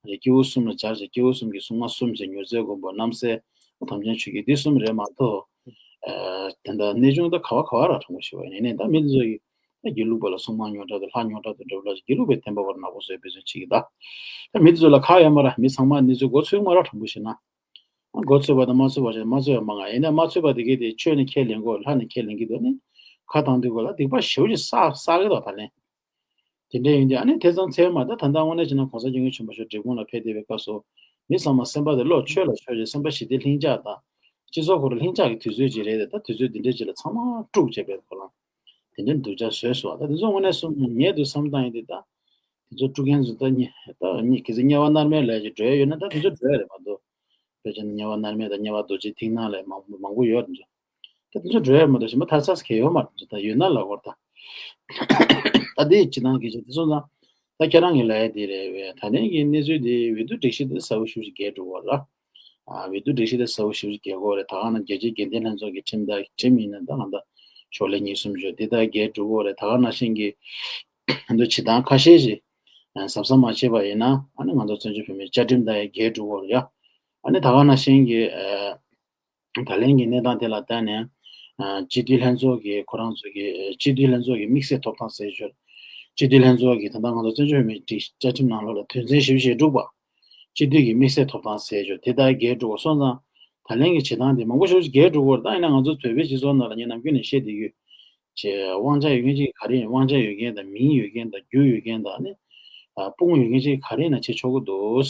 རེད། སྐྱེས་བུ་གསུམ་ལ་སྦྱར་ཅིག། སྐྱེས་བུ་གསུམ་གྱི་སྲུང་མ་གསུམ་ཅིག། མྱུར་མཛད་མགོན་པོ་རྣམ་སྲས་དམ་ཅན་ཆོས་ཀྱི་འདི་གསུམ་རེད་མ་གཏོགས། ཨ། དེ་འདྲ་གནས་ཆུང་ད་ག་བ་ག་བ་ར་དྲང་པོ་ཞུ་བ་ཡིན་ནའི་ད་མི་དེ་ཚོ་ཡིས་ད་དགེ་ལུགས་པ་ལ་སྲུང་མ་རྙོག་དྲ་དང་ལྷ་རྙོག་དྲ་དང་འདྲ་བོ་ལ་དགེ་ལུགས་པའི་བསྟན་པ་བར་ནག་པོ་བཟོས་འབད་བརྩོན་བྱེད་ཀྱི་ད། ད་མི་དེ་ཚོ་ལ་ཁག་ཡོད་མ་ར། མི་ཚང་མ་གནས་ཚུལ་མགོ་ཚོད་མ་ར་དྲང་པོ་བཤད་ན། མགོ་ཚོད་པ་དང་མ་ཚོད་པ་བྱས་མ་ཚོད་པ་མང་ང་། ཡིན་ན་མ་ཚོད་པ་དེ་གས་དེ་ཆོས་ནས་ཁས་ལེན་དགོས། ལྷ་ནས་ཁས་ལེན་གྱི་འདུག་ནི། ཁ་བཏང་དུས་སྐོར་ལ་སྡིག་པ་ཞེ་པོ་ཅིག་བསགས་བསགས་ཀྱི་འདུག་ད་ལན། དེ་འདྲ་ཡིན་དུས་ཨ་ནི་དེ་ཙམ་ཚད་མ། ད་ད་ལྟ་དངོས་གནས་བྱས་ན་གོང་ས་སྐྱབས་མགོན་ཆེན་པོ་མཆོག་འབྲས་སྤུངས་ལ་ཕེབས་བསྡད་པའི་སྐབས་སུ་མི་ཚང་མ་སེམས་པ་དེ་བློ་ཆོས་ལ་ཆོས་ཀྱི་སེམས་པ་ཞི་བདེ་ལྷིང་འཇགས་དང་། སྤྱི་ཚོགས་ཁོ་རང་ལྷིང་འཇགས་ཀྱི་དུས་ཚོད་ཅིག་རེད་དེ། ད་དུས་ཚོད་འདི་འདྲའི་ཅིག་ལ་ཚང་མ་དཀྲུགས་བྱས་པའི་ཁོ་རང་དེ་འདྲའི་སྡུག་ཅག་བཟོས་སོང་། ད་དེ་ཚོ་དངོས་གནས་སོང་ངས་དུ་བསམ་བཏང་ཡིན་དུས་ད། དེ་ཚོ་དཀྲུག་མཁན་ཚོ་ད་ཉེ་ད་ཉེ་གི་ཚེ་དམྱལ་བ་མནར་མེད་ལ་ཅིག་འགྲོ་ཡ་ཡོད་ན་ད་དེ་ཚོ་འགྲོ་ཡ་རེད་མ་གཏོགས། དཔེ་ཆ་ནི་དམྱལ་བ་མནར་མེད་དང་དམྱལ་བ་རྡོ་རྗེ་ཐིག་ནག་ལས་མང་མང་པོ་ཡོད་རེད། ད་དེ་ཚོ་འགྲོ་ཡ་མ་གཏོགས་གཞན་པ་ཐར་ས་གལ་ཡོད་མ་རེད། ད་ཡོད་ན་ལ་གོར་ད། ད་དེ་སྤྱི་བཏང་སྐད་ཆ་དེ་སོང་ཙང་། ད་ཁྱེད་རང་གི་ལབ་ཡ་དེ་རེད་བས། ད་ལན་གྱི་གནས་ཚུལ་དེ་འོས་བསྡུ་སྒྲིག་གཞི་དེ་གསལ་པོ་ཞེ་པོ་ཅིག་འགལ་འགྲོ་གི་རེད། ཨ། འོས་བསྡུ་སྒྲིག་གཞི་དེ་གསལ་པོ་ཞེ་པོ་ཅིག་འགལ་གྱི་ཡོད་རེད། ད་ག་ནང་རྒྱལ་སྤྱིའི་དགེ་ལྡན་ལྷན་ཚོགས་ཀྱི་ཁྲིམས་དང་ཁྲིམས་ཡིན་ན་ད་གང་ལྟར་ཤོག་ལྷེ་གཉིས་གསུམ་བརྗོད་དེ་ད་འགལ་འགྲོ་གི་ཡོད་རེད། ད་ག་ནང་བཞིན་གྱི་ང་ཚོ་བྱེད་སྟངས་ཁ་ཤས་ཤིག་གཟབ་གཟབ་མ་བྱས་པ་ཡིན་ན་ཨ་ནི་ང་ཚོ་བཙན་བྱོལ་བོད་མིའི་བཅའ་ཁྲིམས་དང་ཡང་འགལ་འགྲོ་གི་ཡོད་རེད་ཡ། ཨ་ནི་ད་ག་ནང་བཞིན་གྱི་ཨ། ད་ལན་གྱི་གནས་སྟངས་དེ་ལ་བལྟས་ནས། ཨ། སྤྱི་འཐུས་ལྷན་ཚོགས་ཀྱི་ཁོ་རང་ཚོ་གི་སྤྱི་འཐུས་ལྷན་ཚོགས་ཀྱི་དམིགས་བསལ་ཐོབ་ཐང་ཟེར་ཞོར། སྤྱི་འཐུས་ལྷན་ཚོགས་ཀྱི་ད་ལྟ་ང་ཚོ་བཙན་བྱོལ་བོད་མིའི་སྒྲིག་བཅའ་ཁྲིམས་ནང་ལོགས་ལ་དོན་ཚན་ཞེ་པོ་ཞེ་དྲུག་པ། སྤྱི་འཐུས་ཀྱི་དམིགས་བསལ་ཐོབ་ཐང་ཟེར་ཞོར་དེ་ལྟར་འགལ་འགྲོ་བ་སོང་ཙང་། ད་ལན་གྱི་བྱེད་སྟངས་དེ་མང་པོ་ཞེ་པོ་ཞིག་འགལ་འགྲོ་གི་ཡོད་རེད། ད་ཡིན་ན་ང་ཚོ་བོད་པའི་སྤྱི་ཚོགས་ནང་ལ་ངས་ནམ་རྒྱུན་ནས་བཤད་བསྡད་ཡོད། ཅེས་དབང་ཆ་ཡོད་མཁན་ཅིག་ག་རེ་ཡིན། དབང་ཆ་ཡོད་མཁན་དང་མིང་ཡོད་མཁན་དང་རྒྱུ་ཡོད་མཁན་དང་ནི། ཨ། དཔུང་ཡོད་མཁན་ཅིག་ག་རེ་ཡིན་ན་བྱེད་ཆོག་གི་འདུག་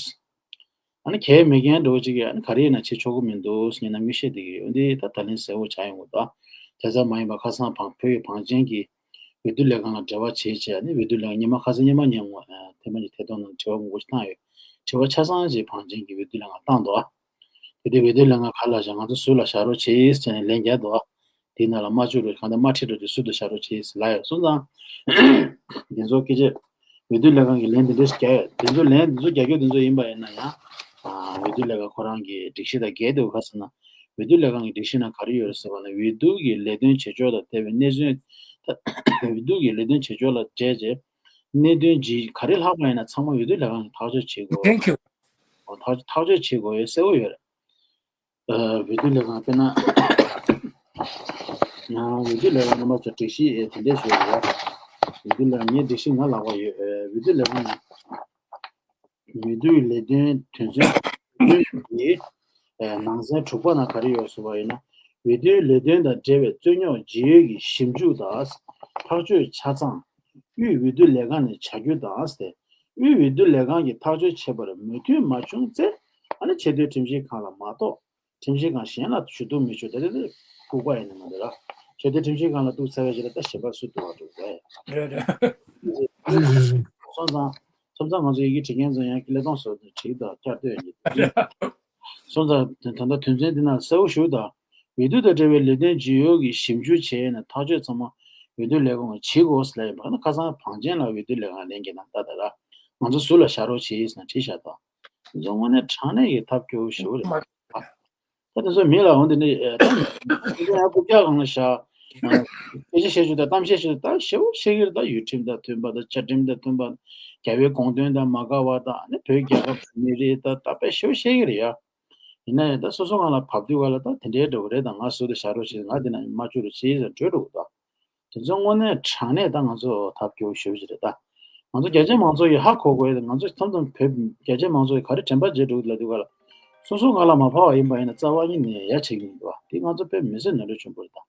ཨ་ནི་གལ་མེད་མཁན་འདྲ་བོ་ཅིག་གིས་ཨ་ནི་ག་རེ་ཡིན་ན་བྱེད་ཆོག་གི་མི་འདུག་ངས་ནམ་རྒྱུན་བཤད་བསྡད་ཀྱི་ཡོད། འདི་ད་ད་ལན་གསལ་བོ་ཆགས་ཡོང་གི་འདུག་དེ་ཙམ་མ་ཡིན་པར་ཁ་སང་བང་བོད་ཀྱི་བང་ཆེན་གྱིས་འོས་བསྡུ་ལས་ཁང་ལ་འབྲེལ་བ་བྱེད་བྱས་ཨ་ནི་འོས་བསྡུ་ལས་ཁང་ཉི་མ་ཁ་སང་ཉི་མ་ཉིན་ངོ་ཐེངས་མ་གཅིག་ཐད་གཏོང་ནང་དྲི་བ་མང་པོ་ཞིག་བཏང་ཡོད། དྲི་བ་ཆ་ཚང་ཞིག་བང་ཆེན་གྱིས་འོས་བསྡུ་ལས་ཁང་བཏང་འདུག་དེ་དུས་འོས་བསྡུ་ལས་ཁང་ག་ལ་བཞག་ང་ཚོ་ཟུར་ལ་བཞག་རོགས་བྱེད་ཟེར་ནས་ལན་བརྒྱབ་འདུག་དེའི་ནང་ལ་མ་བཅུག་རོགས་གང་ལྟར་མ་ཁྲིད་རོགས་དེ་ཟུར་དུ་བཞག་རོགས་བྱེད་ཟེར་ལབ་ཡོད་སོང་ཙང་། དེ་ཚོ་སྐད་ཆ། འོས་བསྡུ་ལས་ཁང་གིས་ལན་དེ་འདྲ་ཞིག་བརྒྱབ་ཡོད། དེ་ཚོ་ལན་དེ་ཚོ་རྒྱག་རྒྱུ་དེ་ཚོ་ཡིན་པ་ཡིན་ན་ཡང་། ཨ། འོས་བསྡུ་ལས་ཁང་ཁོ་རང་གི་སྒྲིག་གཞི་དང་འགལ་འདུག་ག་ཟེར་ན། འོས་བསྡུ་ལས་ཁང་གི་སྒྲིག་གཞི་ནང་ག་རེ་ཡོད་རེད་ཟེར་བ་ན་འོས་བསྡུ་གི་ལས་དོན་བྱེད་ཕྱོགས་དང་འབྲེལ་བའི་གནས་ཚུལ། འོས་བསྡུ་གི་ལས་དོན་བྱེད་ཕྱོགས་ལ་འབྲེལ་བྱས། གནད་དོན་ཇི་ག་རེ་ལྷག་པ་ཡིན་ན་ཚང་མ་འོས་བསྡུ་ལས་ཁང་གིས་ཐག་གཅོད་བྱེད་དགོས། Thank you. ཐག་ཐག་གཅོད་བྱེད་དགོས་ཡོད་གསལ་བོ་ཡོད་རེད། ཨ། འོས་བསྡུ་ལས་ཁང་དཔེར་ན། ཨ། འོས་བསྡུ་ལས་ཁང་རྣམ་པ་ཚོ་སྒྲིག་གཞི་དེ་འདྲས་ཞིག་ཡོད། འོས་བསྡུ་ལས་ཁང་ངའི་སྒྲིག་གཞི་ང་ལག་པར་ཡོད། ཨ། འོས་བསྡུ་ལས་ཁང་ནས་འོས་བསྡུའི་ལས་དོན་དོན་ཚན་གྱི་ནང་ཚན་དྲུག་པ་ནང་ག་རེ་ཡོད་ཟེར་བ་ཡིན་ན། འོས་བསྡུའི་ལས་དོན་དང་འབྲེལ་བའི་རྩོད་རྙོག་ཇི་ཡོད་ཀྱི་ཞིབ་འཇུག་དང་ཐག་གཅོད་ཆ་ཚང་དབུས་འོས་བསྡུ་ལས་ཁང་ནས་བྱ་རྒྱུ་དང་། དབུས་འོས་བསྡུ་ལས་ཁང་གིས་ཐག་གཅོད་བྱས་པར་མོས་མཐུན་མ་བྱུང་ཚེ། ཨ་ནི་ཆེས་མཐོའི་ཁྲིམས་ཞིབ་ཁང་ལ་མ་གཏོགས་ཁྲིམས་ཞིབ་ཁང་གཞན་ལ་ཞུ་གཏུག་མི་ཆོག་དེ་རེད། ལྐུགས་པ་ཡིན་ནི་མ་རེད་ར། ཆེས་མཐོའི་ཁྲིམས་ཞིབ་ཁང་ལ་གཏུགས་ཚར་བའི་རྗེས་ལ་ད་གཞན་པ་སུ་གཏུག་པར་འགྲོ་དགོས། རེད་རེད། སོང་ཙང་། མཚམས་མཚམས་ང་ཚོ་ཡི་གེ་འབྲི་མཁན་ཚོ་ཡང་སྐད་ལས་གཏོང་སོགས་དེ་བྲིས་དང་བསྐྱར་ཟློས་ཡིན། སོང་ཙང་ད་ལྟ་དོན་ཚན་འདི་ནང་གསལ་བོ་ཞུ་དང་། འོས་བསྡུ་དང་འབྲེལ་བའི་ལས་དོན་ཇི་ཡོད་ཀྱི་ཞིབ་འཇུག་བྱས་ནས་ཐག་གཅོད་ཚང་མ་འོས་བསྡུ་ལས་ཁུངས་ཀྱིས་བྱེད་དགོས་ལབ་ཡིན་པ་ན། ཁ་སང་བང་ཆེན་ལ་འོས་བསྡུ་ལས་ཁང་ལན་གྱི་ནང་ལྟ་ད་ར། ང་ཚོ་ཟུར་ལ་བཞག་རོགས་བྱེད་ཟེར་ནས་བྲིས་བཞག་དང་། དེ་ཚོ་དངོས་གནས་དྲང་གནས་ཀྱི་ཐབས་སྐྱོ་བོ་ཞིག་རེད། ད་དེ་ཚོ་མི་ལ་འོང་དེ་ནི་ད་དེ་ཚོ་ཡང་རྐུབ་བཀྱག་སྒང་ལ་བཞག་སྐད་ཆ་བཤད་རྒྱུ་དང་གཏམ་བཤད་རྒྱུ་དང་ཞེ་པོ་བཤད་ཀྱི་རེད། ད་ཡུལ་ཁྲིམས་དང་མཐུན་པ་དང་བཅའ་ཁྲིམས་དང་མཐུན་པ། རྒྱལ་བའི་དགོངས་དོན་དང་མ་འགལ་བ་དང་ནི་བོད་རྒྱལ་ཁབ་མི་རིགས་དང་ད་དཔེ་ཞེ་པོ་བཤད་ཀྱི་རེད་ཡ། ཡིན་ན་ཡང་ད་སོ་སོ་སྒང་ལ་བབས་དུས་ག་ལ་ད་དེ་འདྲའི་འདྲ་བོ་རེད། ད་ང་ཟུར་དུ་བཞག་རོགས་བྱེད། ང་འདི་ན་མ་བཅུག་རོགས་བྱེད་ཟེར་བྲོས་འགྲོ་གི་འདུག་དེ་ཚོ་དངོས་གནས་དྲང་གནས་ད་ང་ཚོ་ཐབས་སྐྱོ་བོ་ཞེ་པོ་ཅིག་རེད་ད། ང་ཚོ་རྒྱ་ཆེ་མང་ཚོགས་ཀྱིས་ཧ་གོ་དགོས་ཡ་དེ། ང་ཚོ་མཚམས་མཚམས་བོད་རྒྱ་ཆེ་མང་ཚོགས་ཀྱིས་ག་རེ་དྲན་པ་བརྗེད་འགྲོ་གི་འདུག་ལབ་དུས་ག་ལ། སོ་སོ་སྒང་ལ་མ་བབས་པ་ཡིན་པ་ཡིན་ན་རྩ་བ་ཉིད་ནས་ཡ་བྱེད་ཀྱི་མི་འདུག་བ། དེ་ང་ཚོ་དཔེ་མི་སྲིད་ནོར་འཁྲུལ་ཆེན་པོ་རེད་ད།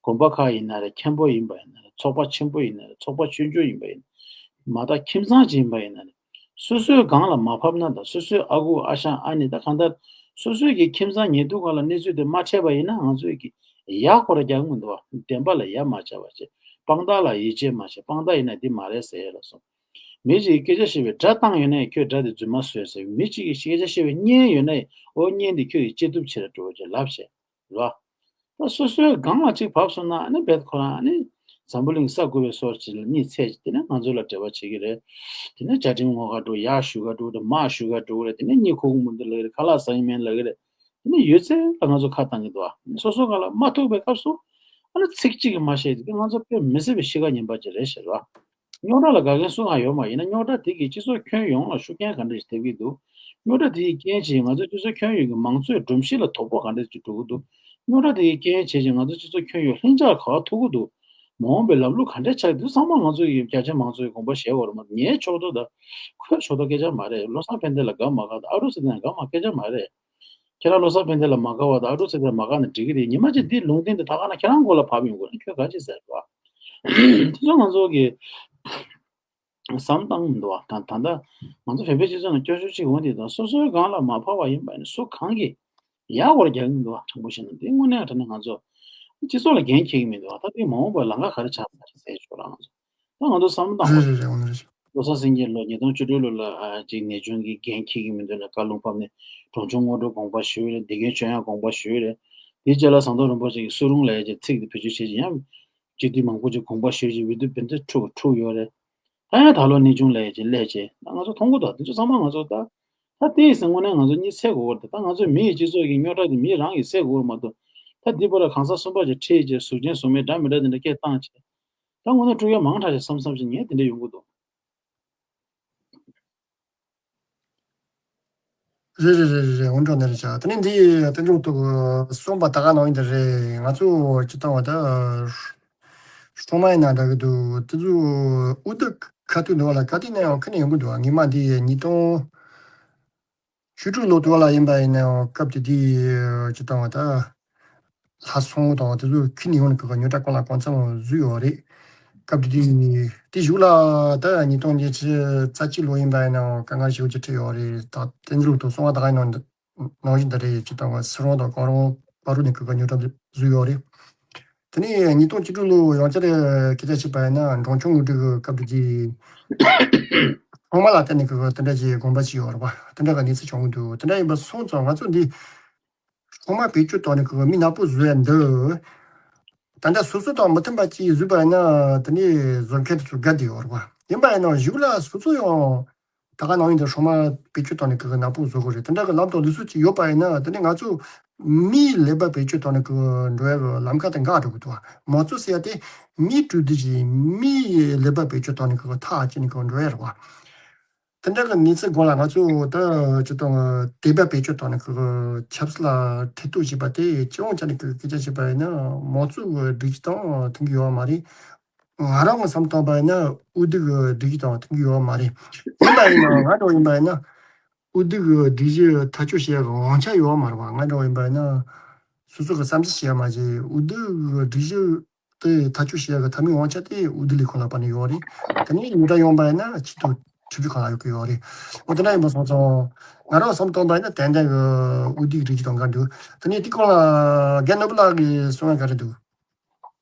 དགོན་པ་ཁག་ཡིན་ན་རེད། མཁན་པོ་ཡིན་པ་ཡིན་ན་རེད། ཚོགས་པ་ཆེན་པོ་ཡིན་ན་རེད། ཚོགས་པ་ཆུང་ཆུང་ཡིན་པ་ཡིན་ན། མ་དག་ཁྱིམ་ཚང་ཅིག་ཡིན་པ་ཡིན་ན་རེད། སོ་སོའི་སྒང་ལ་མ་བབས་ན་དང་། སོ་སོའི་ཨ་ཁུ་ཨ་ཞང་ཨ་ནེ་ད་གང་ལྟར་སོ་སོའི་གི་ཁྱིམ་ཚང་ཉེ་དུ་སྒང་ལ་གནས་ཚུལ་དེ་མ་འཕྲད་པ་ཡིན་ན་ང་ཚོའི་གི་ཡ་ཁོ་ར་རྒྱག་མི་འདུག་བ། བདེན་པ་ལ་ཡ་མ་བྱ་བ་བྱེད། དཔང་རྟགས་ལ་ཡིད་ཆེས་མ་བྱེད། དཔང་རྟགས་ཡིན་ན་འདི་མ་རེད་ཟེར་ཡ་ལ་སོང་། མི་གཅིག་གིས་སྐད་ཆ་བཤད་པའི་སྒྲ་བཏང་ཡོད་ན་ཁྱོད་སྒྲ་དེ་རྫུན་མ་བཟོས་ཟེར། མི་གཅིག་གིས་སྐད་ཆ་བཤད་པའི་སྙན་ཡོད་ན་ཨོ་སྙན་དེ་ཁྱོད་ཀྱིས་ཅི་ཐུབ་བྱེད་ར་འགྲོ་བྱེད་ལབ་བྱེད། རེད་བ། ད་སོ་སོའི་སྒང་ལ་གཅིག་བབས་སོང་ན་ཨ་ནི་རྦད་ཁོ་རང་ཨ་ནི་འཛམ་བུ་གླིང་ས་རྐུ་བའི་སོར་གཅིག་ལ་གཉིད་ཚད་ཅིག་དེ་ནས་ང་ཚོ་ལ་འབྲེལ་བ་བྱེད་ཀྱི་རེད། དེ་ནས་བཅའ་ཁྲིམས་ངོ་དགའ་འགྲོ། ཡར་ཞུ་ག་འགྲོ་རེད། མར་ཞུ་ག་འགྲོ་རེད། དེ་ནས་གཉིད་ཁུག་མི་འདུག་ལབ་ཀྱི་རེད། ཁ་ལག་ཟ་ཡི་མིན་ལབ་ཀྱི་རེད། དེ་ནས་ཡོད་ཚད་ལ་ང་ཚོ་ཁ་བཏང་གི་འདུག་ཨ། སོ་སོ་སྒང་ལ་མ་ཐུག་པའི་སྐབས་སུ་ཨ་ནི་ཚིག་གཅིག་གིས་མ་བཤད་དེ་ང་ཚོ་དཔེ་མི་སྲིད་པའི་གཤིས་ཀ་ངན་པ་ཅིག་རེད་ཟེར་བ། རྙོག་དྲ་ལ་དགའ་མཁན་སུ་གང་ཡོད་མ་ཡིན་ན། རྙོག་དྲ་དེ་གིས་སྤྱི་ཚོགས་ཁྱོན་ཡོངས་ལ་ཤུགས་རྐྱེན་ག་འདྲ་ཞིག་ཐེབས་ཀྱི་འདུག་རྙོག་དྲ་དེ་ཡི་རྐྱེན་བྱས་ང་ཚོའི་སྤྱི་ཚོགས་ཁྱོན་ཡོངས་ཀྱི་མང་གཙོའི་སྒྲོམ་གཞི་ལ་དོ་ཕོག་ག་འདྲ་ཞིག་འགྲོ་གི་འདུག་རྙོག་དྲ་དེ་ཡི་རྐྱེན་བྱས་ཀྱི་ང་ཚོའི་སྤྱི་ཚོགས་ཁྱོན་ཡོངས་ལྷིང་འཇགས་ག་པར་ཐུག་གི་འདུག་མ་འོངས་པའི་ལམ་ལུགས་ག་འདྲ་ཆགས་འདུག་ཚང་མ་ང་ཚོ་ཡི་རྒྱ་ཆེ་མང་གཙོ་ཡི་དགོངས་པ་བཞེས་དགོས་རེད་མ་གཏོགས། ངའི་ཕྱོགས་གཏོགས་དང་ཁོའི་ཕྱོགས་གཏོགས་སྐད་ཆ་མ་རེད། བློ་བཟང་ཕན་བདེ་ལ་དགའ་མ་དགའ་དང་ཨ་རུ་ཚེ་བརྟན་ལ་དགའ་མ་སྐད་ཆ་མ་རེད། ཁྱེད་རང་བློ་བཟང་ཕན་བདེ་ལ་མ་དགའ་བ་དང་ཨ་རུ་ཚེ་བརྟན་ལ་མ་དགའ་ན་འགྲིག་གི་རེད། ཉི་མ་གཅིག་འདིའི་ལུང་བསྟན་དེ་ད་ག་ན་ཁྱེད་རང་མགོ་ལ་བབས་ཡོང་གི་རེད། ཁྱོད་ག་ཅི་ཟེར་བ། དེ་ཚོ་ང་ཚོ་གི་བསམ་བཏང་མི་འདུག་བ། ད་ད་ལྟ་ང་ཚོ་བོད་པའི་སྤྱི་ཚོགས་ནང་སྐྱོ་ཤོས་གཅིག་འོང་དེ་དང་སོ་སོའི་སྒང་ལ་མ་ཕབ་པ་ཡིན་པ་ནི་སུ་གང་གིས་ཡག་པོར་རྒྱག་གི་མི་འདུག་བ། དྲང་པོ་བཤད་ན་འདི་དངོས་གནས་དྲང་གནས་ང་ཚོ་སྤྱི་ཚོགས་ལ་འགན་འཁྱེར་གི་མི་འདུག་བ། ད་དེ་མ་འོངས་པར་ལམ་ཁ་ག་རེ་ཆགས་ཚར་ཟེར་ཆོག་ར་ང་ཚོ་ད་ང་ཚོ་བསམ་བློ་བཏང་དགོས། རེད་རེད་རེད། འོ་ན་རེད། བློ་བཟང་སེང་གེ་ལོ་ཉིས་སྟོང་བཅུ་དྲུག་ལོ་ལ་ཨ་ཅིག་ནེ་ཆུང་གི་འགན་འཁྱེར་གྱི་མི་འདུག་ལ་བཀའ་ལུང་ཕབ་ནས་འབྲོང་ཆུང་སྔོན་འགྲོ་དགོངས་པ་ཞུས་རེད། དགེ་རྒན་ཆོས་དབྱངས་དགོངས་པ་ཞུས་རེད། དེའི་རྗེས་ལ་ཟམ་གདོང་རིན་པོ་ཆེ་གི་སུ་རུང་ལ་ཡ་ཅིག་ཚིག་དེ་བེད་སྤྱོད་བྱེད་ཅིག་ཡང་སྤྱི་འཐུས་མང་པོ་ཅིག་དགོངས་པ་ཞུས་ཅིག་འོས་བསྡུ་བེད་འདི་འཁྲུག་འཁྲུག་ཡོད་རེད། ད་ཡང་ད་ལོ་ནེ་ཆུང་ལ་ཡ་ཅིག་སླེབས་བྱས་ད་ང་ཚོ་མཐོང་གི་འདུག་དེ་ཚོ་ཚང་མ་ང་ཚོ་ད་ད་ལྟའི་སེམས་ངོ་ནས་ང་ཚོ་གཉིད་སད་དགོས་རེད། ད་ང་ཚོ་མི་ཡི་སྤྱི་ཚོགས་ཀྱི་རྙོག་དྲ་དེ་མི་རང་གིས་སད་དགོས་རེད་མ་གཏོགས། ད་འདི་པར་གང་ཟག་གསུམ་པ་ཅིག་ཁྲིད་བྱས་ཟུར་ཅན་ཟུར་མེད་འདྲ་མི་འདྲ་དེ་འདྲ་སྐད་བཏང་བྱས། ད་དངོས་གནས་སྤྲོད་ཡ་མང་དྲགས་ཤག་བསམ་བསམ་ཞིག་ངས་དེ་འདྲ་ཡོང་གི་འདུག་རེད་རེད་རེད་རེད། འོན་ཀྲང་ནས་རེད་ཤག་དེ་ནས་འདི་ཏན་ཏན་ཐུག་གསུངས་པ་ད་ག་ནང་ཡིན་ད་རེད། ང་ཚོ་སྤྱི་བཏང་བ་ད་སྲུང་མ་ཡིན་ན་འདྲ་གི་འདུག་དེ་ཚོ་ཨུ་ཐུག་ཁ་ཐུག་འདུག་ལ་ག་དུས་ནས་ཡང་ཁ་ནས་ཡོང་གི་འདུག་ངེས་མ་འདི་ཉིས་སྟོང་བཅུ་དྲུག་ལོ་དུ་བ་ལ་ཡིན་པ་ཡིན་ནའང་སྐབས་དེ་དུས་ཅི་བཏང་བ་ད་ལྷ་སྲུང་དང་དེ་ཚོ་ཁྱི་ནི་ཡོང་ནི་གི་ཉོ་གྲྭ་ཀུན་ལ་གང་འཚམ་བཟོས་ཡོད་རེད། སྐབས་དེ་དུས་དེ་གཞུག་ལ་ད་ཉིས་སྟོང་ཉི་ཤུ་རྩ་གཅིག་ལོ་ཡིན་པ་ཡིན་ནའང་དཀའ་ངལ་ཞེ་པོ་ཅིག་འཕྲད་ཡོད་རེད། ད་བསྟན་འཛིན་ལུགས་དང་སྲུང་བ་ད་ག་ནང་ནང་བཞིན་ད་རེད། ཅི་བཏང་བ་སི་རོང་དང་གང་རོང་བར་རུ་ནི་གི་ཉོ་གྲྭ་བཟོས་ཡོད་རེད། དེ་ནས་ཉིས་སྟོང་བཅུ་དྲུག་ལོ་ཡང་བསྐྱར་སྐད་ཆ་བཤད་པ་ཡིན་ན་འབྲོང་ཆུང་ངུ་ཁྲིད་ཀྱི་སྐབས་དེ་གི་ཚང་མ་ལ་བརྟེན་ནས་ཀྱི་དེ་འདྲ་ཞིག་དགོངས་པ་ཞིག་ཡོད་རེད་པ། དེ་འདྲ་གི་གནས་ཚུལ་བྱུང་གི་འདུག་དེ་འདྲ་ཡིན་པ་སོང་ཙང་ང་ཚོ་འདི་ཚང་མ་བེད་སྤྱོད་བཏང་ནས་ཀྱི་མི་ནག་པོ་བཟོ་ཡ་འདི་ད་ལྟ་སོ་སོ་དང་མི་མཐུན་པ་ཅིག་བཟོས་པ་ཡིན་ན་དེ་ནས་བཟོ་མཁན་དེ་ཚོ་དགའ་བསྡད་ཡོད་རེད་པ། ཡིན་པ་ཡིན་ན་གཞུག་ལ་སོ་སོ་ཡང་ད་ག་ནང་བཞིན་དུ་སྲུང་མ་བེད་སྤྱོད་བཏང་ནས་ཀྱི་ནག་པོ་བཟོ་དགོས་རེད། དེ་འདྲ་གི་ལམ་དང་ལུགས་སྲོལ་ཅིག་ཡོད་པ་ཡིན་ན་དེ་ནས་ང་ཚོ་མིའི་ཀླད་པ་བེད་སྤྱོད་བཏང་ནས་ཀྱི་འགྲོ་ཡ་གི་ལམ་ཁ་དེ་འགག་འགྲོ་གི་འདུག་མང་གཙོ་ཟེར་ཡ་དེ་མིའི་གྲོས་བསྡུར་གྱིས་མིའི་ཀླད་པ་བེད་སྤྱོད་བཏང་ནས་ཀྱི་ཐག་བཅད་ནས་ཀྱི་འགྲོ་ཡ་རེད་པ། དེ་འདྲ་གི་གནས་ཚུལ་སྒང་ལ་ང་ཚོ་ད་ཅི་ལྟ་བ་དད་པ་བེད་སྤྱོད་བཏང་ནས་ཀྱི་ཆབ་སྲིད་ལ་ཁྲིད་གཏུག་བྱས་པ་དེ་སྤྱི་ཡོངས་ཆ་ནས་ཀྱི་སྐད་ཆ་བཤད་པ་ཡིན་ན་མང་གཙོ་གི་སྒྲིག་གཞི་དང་མཐུན་གྱི་ཡོད་མ་རེད། ང་རང་གི་བསམ་བཏང་པ་ཡིན་ན་འོས་བསྡུ་གི་སྒྲིག་གཞི་དང་མཐུན་གྱི་ཡོད་མ་རེད། ཡིན་པ་ཡིན་ན་ང་འདྲ་ཡིན་པ་ཡིན་ན་འོས་བསྡུ་གི་སྒྲིག་གཞི་ཐག་གཅོད་བྱེད་ཡག་གི་དབང་ཆ་ཡོད་མ་རེད་པ། ང་འདྲ་ཡིན་པ་ཡིན་ན་སོ་སོ་གི་བསམ་ཚུལ་བཤད་ཡ་མ་བྱེད། འོས་བསྡུ་གི་སྒྲིག་གཞི་དེ་ཐག་གཅོད་བྱེད་ཡག་གི་མཐའ་མའི་དབང་ཆ་དེ་འོས་བསྡུ་ལས་ཁུངས་ལ་བབས་ནས་ཡོད་རེད། དེ་ནས་ཉོ་གྲྭ་ཡོང་པ་ཡིན་ན་ཆེས་མཐོའི་ཁྲིམས་ཞིབ་ཁང་ལ་ཡོད་ཀྱི་ཡོད་རེད། འོ་དེ་འདྲ་ཡིན་པ་སོང་ཙང་ང་རང་བསམ་བཏང་པ་ཡིན་ན་ཏན་ཏན་གི་འོས་བསྡུ་གི་སྒྲིག་གཞི་དང་འགལ་འདུག་དེ་ནས་དེ་སྐོར་ལ་རྒན་ནོར་བུ་ལགས་ཀྱི་གསུང་བ་ག་རེ་འདུག་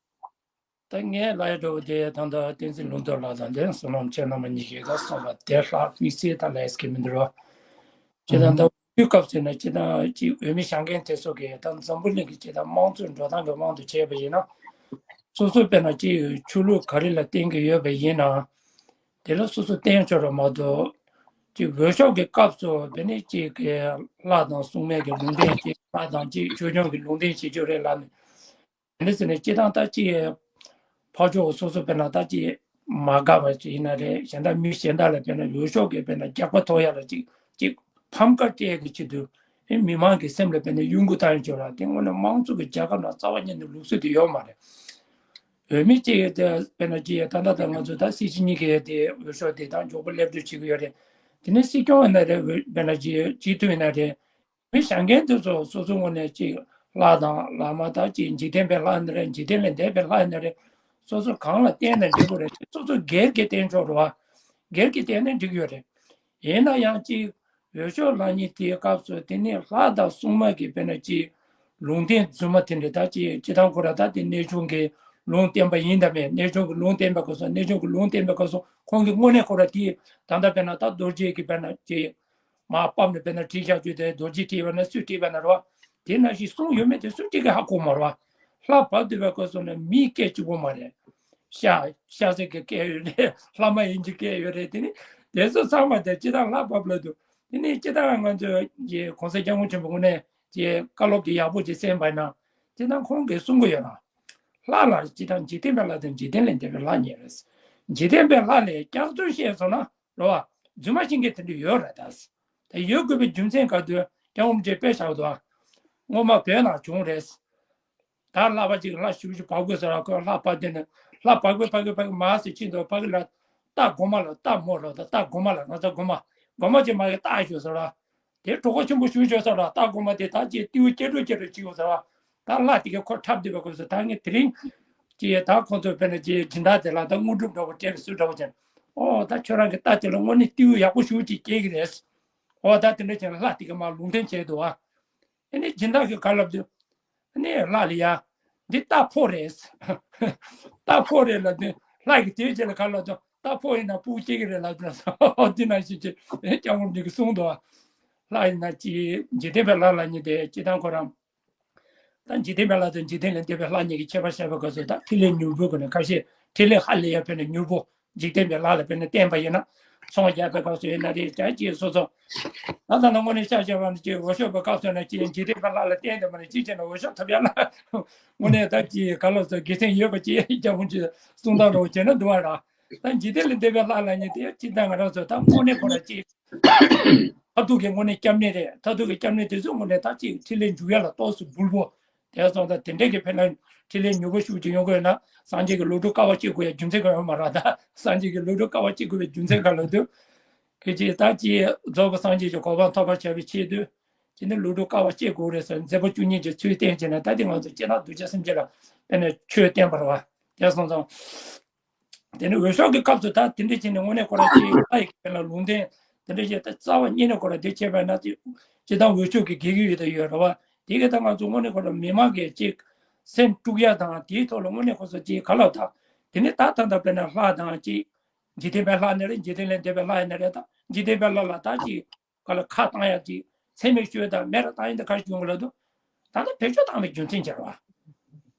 ད་ངས་ལབ་ཡ་འདྲ་བོ་དེ་ད་ལྟ་བསྟན་འཛིན་ལུང་རྟོགས་ལགས་དང་དེ་བསོད་ནམས་ཁྱེད་རྣམ་པ་གཉིས་ཀྱིས་ད་གསུངས་པ་དེ་ལྷག་དམིགས་བསལ་ད་ལབ་ཡས་ཀྱི་མི་འདུག་རོ། ཁྱེད་ད་ལྟ་དུས་སྐབས་ཟེར་ན་ཅི་ད་ཅི་འོས་མི་བཞེངས་མཁན་དེ་ཚོ་གིས་ད་འཛམ་བུ་གླིང་གི་ཅི་ད་དམངས་གཙོའི་འགྲོ་སྟངས་ཀྱི་དབང་དུ་བྱས་པ་ཡིན་ན། སོ་སོ་དཔེར་ན་ཅི་ཆོས་ལུགས་ག་རེ་ལ་བརྟེན་གྱི་ཡོད་པ་ཡིན་ན། དེ་ལ་སོ་སོ་བརྟེན་ཆོག་ར་མ་གཏོགས། ཅི་འོས་ཤོག་གི་སྐབས་སུ་དེ་ནས་ཅི་གི་ལྷ་དང་སྲུང་མས་ཀྱི་ལུང་བསྟན་ཅི་ལྷ་དང་ཅི་ཆོས་སྐྱོང་གི་ལུང་བསྟན་བྱེད་རྒྱུ་རེད་ལབ་ནས། དེ་འདྲ་ཟེར་ནས་སྤྱི་བཏང་ད་ཅི་ཕར་ཕྱོགས་སོ་སོ་དཔེར་ན་ད་ཅི་མ་དགའ་བ་ཅིག་ཡིན་ན་རེད། གཞན་དག་མི་གཞན་དག་ལ་དཔེར་ན་འོས་ཤོག་གི་དཔེར་ན་རྒྱག་པ་ཐོབ་ཡ་ལ་ཅིག་ཅིག་ཕམ་ཁ་སྤྲད་ཀྱི་ཆེད་དུ་ཨེ་མི་མང་གི་སེམས་ལ་དཔེར་ན་གཡོ་འགུལ་བཏང་ཡོང་ཆོག་ལ་དེ་དངོས་གནས་དམངས་གཙོ་གི་རྒྱལ་ཁབ་ནང་རྩ་བ་ཉིད་ནས་ལུགས་སྲོལ་དེ་ཡོད་མ་རེད། འོས་མི་གཅིག་ཡོད་དེ་དཔེར་ན་ཅི་ཡ་ད་ལྟ་ད་ང་ཚོ་ད་སྲིད་སྤྱི་གཉིས་ཀྱི་ཡ་དེ་འོས་ཤོག་དེ་ད་མགྱོགས་པོ་སླེབས་འགྲོ་བྱེད་ཀྱི་ཡོད་རེད། དེ་ནས་སྲིད་སྐྱོང་ཡིན་ན་རེད། འོས་དཔེར་ན་ཅི་སྤྱི་འཐུས་ཡིན་ན་རེད། མི་བཞེངས་མཁན་དེ་ཚོ་སོ་སོའི་ངོས་ནས་ཅིག་ལྷ་དང་བླ་མ་དང་ཅིག་འཇིག་རྟེན་པའི་ལྷ་ཡིན་ན་རེད། འཇིག་རྟེན་ལས་འདས་པའི་ལྷ་ཡིན་ན་རེད། སོ་སོ་གང་ལ་བརྟེན་ནས་འགྲིག་གི་རེད། སོ་སོ་སྒེར་གྱིས་བརྟེན་ཆོག་རེད་བ། སྒེར་གྱིས་བརྟེན་ནས་འགྲིག་ཡོད་རེད། ཡིན་ན་ཡང་ཅིག་འོས་ཤོག་ལེན་མཁན་དེའི་སྐབས་སུ་དེ་ནས་ལྷ་དང་སྲུང་མ་གིས་དཔེར་ན་ཅིག་ལུང་བསྟན་རྫུན་མ་དེ་འདྲ་ད་ཅིག་སྤྱི་བཏང་ཁོ་ར་ད་དེ་གནས་ཆུང་གི་ལུང་བསྟན་པ་ཡིན་དམ་མེད། གནས་ཆུང་གི་ལུང་བསྟན་པའི་སྐབས་སུ་གནས་ཆུང་གི་ལུང་བསྟན་པའི་སྐབས་སུ་ཁོང་གིས་དངོས་གནས་ཁོ་ར་དེ་ད་ལྟ་དཔེར་ན་ད་རྡོ་རྗེ་གི་དཔེར་ན་ཅིག་མར་ཕབ་ནས་དཔེར་ན་བྲིས་བཞག་རྒྱུ་དེ་རྡོ་རྗེ་བྲིས་པ་ན་སུས་བྲིས་པ་ན་རེད་བ། དེ་ནང་བཞིན་གསུང་ཡོད་མེད་དེ་སུ་གཅིག་གིས་ཧ་གོ་མ་རེད་བ། ལྷ་བབས་བསྡད་པའི་སྐབས་སུ་ནི་མིའི་སྐད་གཅིག་པོ་མ་རེད། ཤ་ཤ་ཟེར་གི་སྐད་ཡོད་རེད། ལྷ་མ་ཡིན་གྱི་སྐད་ཡོད་རེད། དེ་ནི་དེ་ཚོ་ཚང་མ་དེ་སྤྱི་བཏང་ལྷ་བབས་ལ་འདུག་དེ་ནི་སྤྱི་བཏང་ང་ཚོ་གི་གོང་ས་སྐྱབས་མགོན་ཆེན་པོ་དངོས་གནས་ཀྱི་བཀའ་སློབ་དེ་ཡག་པོ་ཅིག་གསན་པ་ཡིན་ན་སྤྱི་བཏང་ཁོང་གིས་གསུང་གི་ཡོད་ལ། ལྷ་ལ་སྤྱི་བཏང་འཇིག་རྟེན་པའི་ལྷ་དང་འཇིག་རྟེན་ལས་འདས་པའི་ལྷ་གཉིས་རེད། འཇིག་རྟེན་པའི་ལྷ་ལས་སྐྱག་རྫུན་བཤད་སོང་ན་རོ། རྫུན་མ་བཤད་མཁན་དེ་འདྲ་ཡོད་རེད་ད། ད་ཡོད་དགོས་པའི་རྒྱུ་མཚན་ག་དུས་སྐྱབས་མགོན་རིན་པོ་ཆེས་དཔེ་བཞག་འདུག་སྔོན་མ་བོད་ནང་བྱུང་རེད། ད་ལྷ་པ་ཅིག་ལྷ་ཞུ་ཞུ་བབས་དགོས་ཟེར་བ། ཁོས་ལྷ་བབས་དེ་ནས་ལྷ་བབས་དགོས་བབས་དགོས་བབས་དགོས་མ་ཟེར་ཕྱིན་འདུག་ཕ་གི་ལ་རྟ་སྒོ་མ་ལ་རྟ་མོ་རོ། ད་རྟ་སྒོ་མ་ལ་ང་ཚོ་སྒོ་མ་སྒོ་མ་ཅིག་མ་གི་རྟ་ཞུ་ཟེར་བ། དེ་གྲོགས་པོ་ཆེན་པོ་ཞུ་ཞུ་ཟེར་བ། རྟ་སྒོ་མ་དེ་ད་ཅིག་ཏིའུ་སྐྱེ་འགྲོ་སྐྱེ་འགྲོ་ཅིག་ཡོད་ཟེར་བ། ད་ལྷ་དེ་གི་ཁོ་འཁྲབ་བསྡད་པའི་སྐབས་སུ་ད་ངས་དེ་རིང་ཅིག་ད་ཁོང་ཚོ་དཔེར་ན་ཅིག་སྦྱིན་བདག་དེ་ལ་ད་དངོས་གྲུབ་འདྲ་པོ་སྤྲད་པའི་བཟོ་འདྲ་པོ་བྱས། ཨོ་ད་ཁྱོད་རང་གི་རྟ་དེ་ལ་དངོས་གནས་ཏིའུ་ཡག་པོ་ཞེ་པོ་ཅིག་སྐྱེ་གི་རེད། ཨོ་ད་དེ་འདྲ་བྱས་ན་ལྷ་དེ་གིས་མར་ལུང་བསྟན་བྱས་འདུག་ཨ། ཨ་ནི་སྦྱིན་བདག་གིས་ག་ལབ་དུས། ཨ་ནི་ལྷ་ལ་ཡ། འདི་རྟ་ཕོ་རེད། རྟ་ཕོ་རེད་ལབ་དུས་ལྷ་གིས་དེའི་རྗེས་ལ་ག་ལབ་དུས། རྟ་ཕོ་ཡིན་ན་སྤུ་གུ་སྐྱེ་གི་རེད་ལབ་དུས། འདི་ནང་བཞིན་གྱི་སྐྱབས་མགོན་རིན་པོ་ཆེས་གསུངས་འདུག་ལྷ་ཡིན་ན་ཅི་འཇིག་རྟེན་པའི་ལྷ་ལབ་མཁན་དེ་སྤྱིར་བཏང་ཁོ་རང་། ད་འཇིག་རྟེན་པའི་ལྷ་དང་འཇིག་རྟེན་ལས་འདས་པའི་ལྷ་གཉིས་ཀྱི་ཁྱད་པར་བཤད་པའི་སྐབས་སུ། ད་ཐིག་ལེ་མྱུར་བུལ་གྱི་ནི་ཁ་ཤས་ཐིག་ལེ་ཧ་ལས་ཡ་དཔེར་ན་མྱུར་བུལ། འཇིག་རྟེན་པའི་ལྷ་ལ་དཔེར་ན་བསྟན་པ་ཡིན་ན། ཚོང་རྒྱག་པའི་སྐབས་སུ་ཡིན་ན་རེད། ཅག་ཅིག་སོ་སོ། ད་ལྟ་ན་དངོས་གནས་ཤ་བྱ་བ་ནི་ཅིག་འོས་ཤོག་པའི་སྐབས་སུ་ན་ཅིག་འཇིག་རྟེན་པའི་ལྷ་ལ་བསྟན་འདུག་མ་ནི་ཅིག་བྱས་ན་འོས་ཤོག་ཐོབ་ཡ་ལ། དངོས་གནས་ད་ཅིག་ག་ལ་སོ་དགེ་མཚན་ཡོད་པ་ཅིག་སྐྱབས་མགོན་གྱིས་གསུང་སྟངས་རོགས་བྱས་ན་འདུག་བ་ར། ད་འཇིག་རྟེན་ལས་འདས་པའི་ལྷ་ལ་ནི་དེ་ཅིག་ད་ང་རང་ཚོ་ད་དངོས་གནས་ཁོ་ར་ཅིག་མཐར་ཐུག་གི་དངོས་གནས་སྐྱབས་གནས་རེད། མཐར་ཐུག་གི་སྐྱབས་གནས་དེ་ཚོ་དངོས་གནས་ད་ཅིག་ཐིག་ལེ་འཇུག་ཡ་ལ་ཏོག་ཙམ་འབུལ་བོ། དེ་སོང་ཙང་དེ་འདྲས་ཀྱི་ཕན་ལ་ཐིག་ལེ་མྱུར་བུལ་ཤུགས་ཀྱིས་ཡོང་དགོས་ན་སངས་རྒྱས་ཀྱི་ལོ་དྲུག་དཀའ་བ་སྤྱད་དགོས་ཡ་རྒྱུ་མཚན་གང་ཡང་ཡོད་མ་རེད། ད་སངས་རྒྱས་ཀྱི་ལོ་དྲུག་དཀའ་བ་སྤྱད་དགོས་པའི་རྒྱུ་མཚན་ག་ལ་འདུག་ཁྱེད་ཀྱིས་ད་ཅིག་རྫོགས་པའི་སངས་རྒྱས་ཀྱི་གོ་འཕང་ཐོབ་པར་བྱ་བའི་ཆེད་དུ། ཅི་ནས་ལོ་དྲུག་དཀའ་བ་སྤྱད་དགོས་རེད་ཟེར་མཛད་པ་བཅུ་གཉིས་ཀྱི་ཚུལ་བསྟན་བྱས་ན། ད་དེ་ང་ཚོ་སྤྱིར་ན་གདུལ་བྱ་སེམས་ཅན་ལ་དཔེར་ན་ཆོས་བསྟན་པ་རེད་བ། དེ་སོང་ཙང་། དེ་ནི་འོས་ཤོག་གི་སྐབས་སུ་ད་དེ་འདྲ་བྱས་ནས་དངོས་གནས་ཁོ་རང་ཅིག་ལྷ་ཡི་གི་དཔེར་ན་ལུང་བསྟན་དེ་འདྲ་བྱས། ད་རྩ་བ་ཉིད་ནས་ཁོ་རང་དེ་བྱས་པ་ན་དེ་སྤྱིར་བཏང་འོས་ཤོག་གི་དགེ་གི་ཡོད་དང་ཡོད་རེད་བ། དེ་གི་ད་ང་ཚོ་དངོས་གནས་ཁོ་རང་མི་མང་གི་ཅིག་སེམས་དཀྲུག་ཡ་དང་དེའི་ཐོག་ལ་དངོས་གནས་ཁོ་ཚོ་ཅིག་ག་ལ་ད་དེ་ནི་ད་ད་ད་དཔེར་ན་ལྷ་དང་ཅིག་འཇིག་རྟེན་པའི་ལྷ་ནི་རེད། འཇིག་རྟེན་ལས་འདས་པའི་ལྷ་ཡིན་ན་རེད། ད་འཇིག་རྟེན་པའི་ལྷ་ལ་ད་ཅིག་ག་ལ་ཁ་བཏང་ཡ་ཅིག་མཚན་སྨད་ཤོད་དང་མེ་ར་བཏང་ཡ་འདི་ག་ཞིག་ཡོང་གི་ལ་འདུག་ད་ལྟ་བེད་སྤྱོད་བཏང་བའི་རྒྱུ་མཚན་ཅིག་རེད་བ།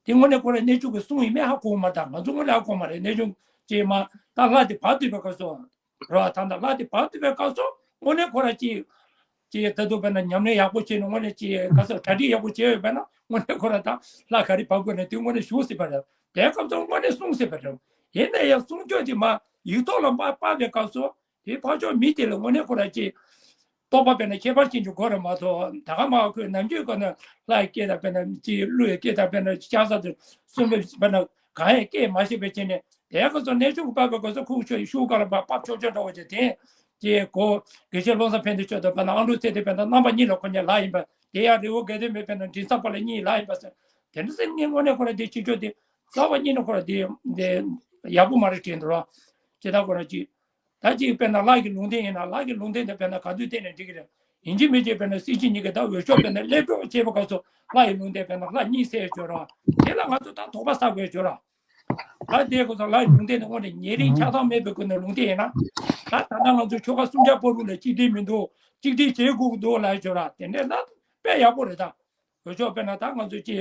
དེ་དངོས་གནས་ཁོ་རང་གནས་ཆུང་གི་གསུང་ཡིན་མིན་ཧ་གོ་མ་རེད། ད་ང་ཚོ་དངོས་གནས་ཧ་གོ་མ་རེད། གནས་ཆུང་ཅིག་མ་ད་ལྷ་དེ་བབས་བསྡད་པའི་སྐབས་སུ་རེད་བ། ད་ལྟ་ལྷ་དེ་བབས་བསྡད་པའི་སྐབས་སུ་དངོས་གནས་ཁོ་རང་ཅིག་ཅིག་ད་དུང་དཔེར་ན་ཉམས་ལེན་ཡག་པོ་བྱས་ནས་དངོས་གནས་ཅིག་ག་ཚོད་གྲ་སྒྲིག་ཡག་པོ་བྱས་ཡོད་པ་ན་དངོས་གནས་ཁོ་རང་ད་ལྷ་ག་རེ་བབས་དགོས་ན་དེ་དངོས་གནས་ཞུ་སྲིད་པ་རེད། དེའི་སྐབས་སུ་དངོས་གནས་གསུང་སྲིད་པ་རེད། ཡིན་ན་ཡང་གསུང་ཆོས་དེ་མ་ཡིག་ཐོག་ལ་མ་ཕབ་པའི་སྐབས་སུ། དེ་ཕར་ཕྱོགས་མི་དེ་ལ་དངོས་གནས་ཁོ་རང་ཅིག་རྟོགས་པ་དཔེར་ན་ཁྱད་པར་ཅན་གྱི་སྒོ་རེད་མ་གཏོགས། ད་ག་མ་ཁོས་ནམ་རྒྱུན་ཁོ་ན་ལྷ་ཡི་སྐད་དང་དཔེར་ན་ཅིག་ཀླུ་ཡི་སྐད་དང་དཔེར་ན་ལྕགས་ཟ་དུ་གསུངས་པའི་དཔེར་ན་གང་ཡང་སྐད་མ་ཤེས་པའི་ཆ་ནས། དེའི་སྐབས་སུ་གནས་ཆུང་གི་པ་ཕའི་སྐབས་སུ་ཁོ་ཤུགས་ཤུགས་ག་ལ་ཕར་ཕབ་ཆོག་ཆོག་འདྲ་བོ་ཅིག་དེ་ཅིག་གོ། དགེ་བཤེས་བློ་བཟང་ཕན་བདེ་མཆོག་དང་དཔེར་ན་ཨ་འབྲུག་ཚེ་བརྟན་དཔེར་ན་རྣམ་པ་གཉིས་ལ་ཁོ་གཉིས་ལྷ་ཡིན་པ། དེ་ཡང་རི་བོ་དགེ་ལྡན་པའི་དཔེར་ན་མགྲིན་ཚབ་པ་ལ་གཉིས་ལྷ་ཡིན་པ་ཟེར། དེ་འདྲ་ཟེར་ངས་དངོས་གནས་ཁོ་རང་དེ་ཕྱི་ཕྱོགས་དེ་རྩ་བ་ཉིད་ནས་ཁོ་རང་དེ་དེ་ཡག་པོ་མ་རེད་དྲན་འདུག་ར། ཇི་ལྟར་ཁོ་རང་ཅིག་ད་ཅིག་དཔེར་ན་ལྷ་ཡི་ལུང་བསྟན་ཡིན་ན། ལྷ་ཡི་ལུང་བསྟན་དེ་དཔེར་ན་ག་དུས་བསྟན་ནས་འགྲིག་གི་རེད། ཡིན་གཅིག་མིན་གཅིག་དཔེར་ན་སྲིད་སྤྱི་གཉིས་ཀྱི་ད་འོས་ཤོག་དཔེར་ན་སླེབས་གྲབས་བྱེད་པའི་སྐབས་སུ་ལྷ་ཡི་ལུང་བསྟན་དཔེར་ན་ལྷ་གཉིས་གསལ་བརྗོད་ར། དེ་ལ་ང་ཚོ་ད་དོགས་པ་ཟ་དགོས་བརྗོད་ར། ད་དེའི་སྐབས་སུ་ལྷ་ཡི་ལུང་བསྟན་དེ་དངོས་གནས་ཉེ་རིང་ཆགས་སྡང་མེད་པའི་སྒོ་ནས་ལུང་བསྟན་ཡིན་ན། ད་ད་ལྟ་ང་ཚོ་ཆོལ་ཁ་སུམ་བརྒྱ་བར་དུ་ལ་གཅིག་སྒྲིལ་མི་འདུག་གཅིག་སྒྲིལ་བྱེད་དགོས་ཀྱི་འདུག་ལབ་བརྗོད་ར། དེ་འདྲས་ན་དཔེ་ཡག་པོ་རེད་ད། འོས་ཤོག་དཔེར་ན་ད་ང་ཚོ་ཅིག་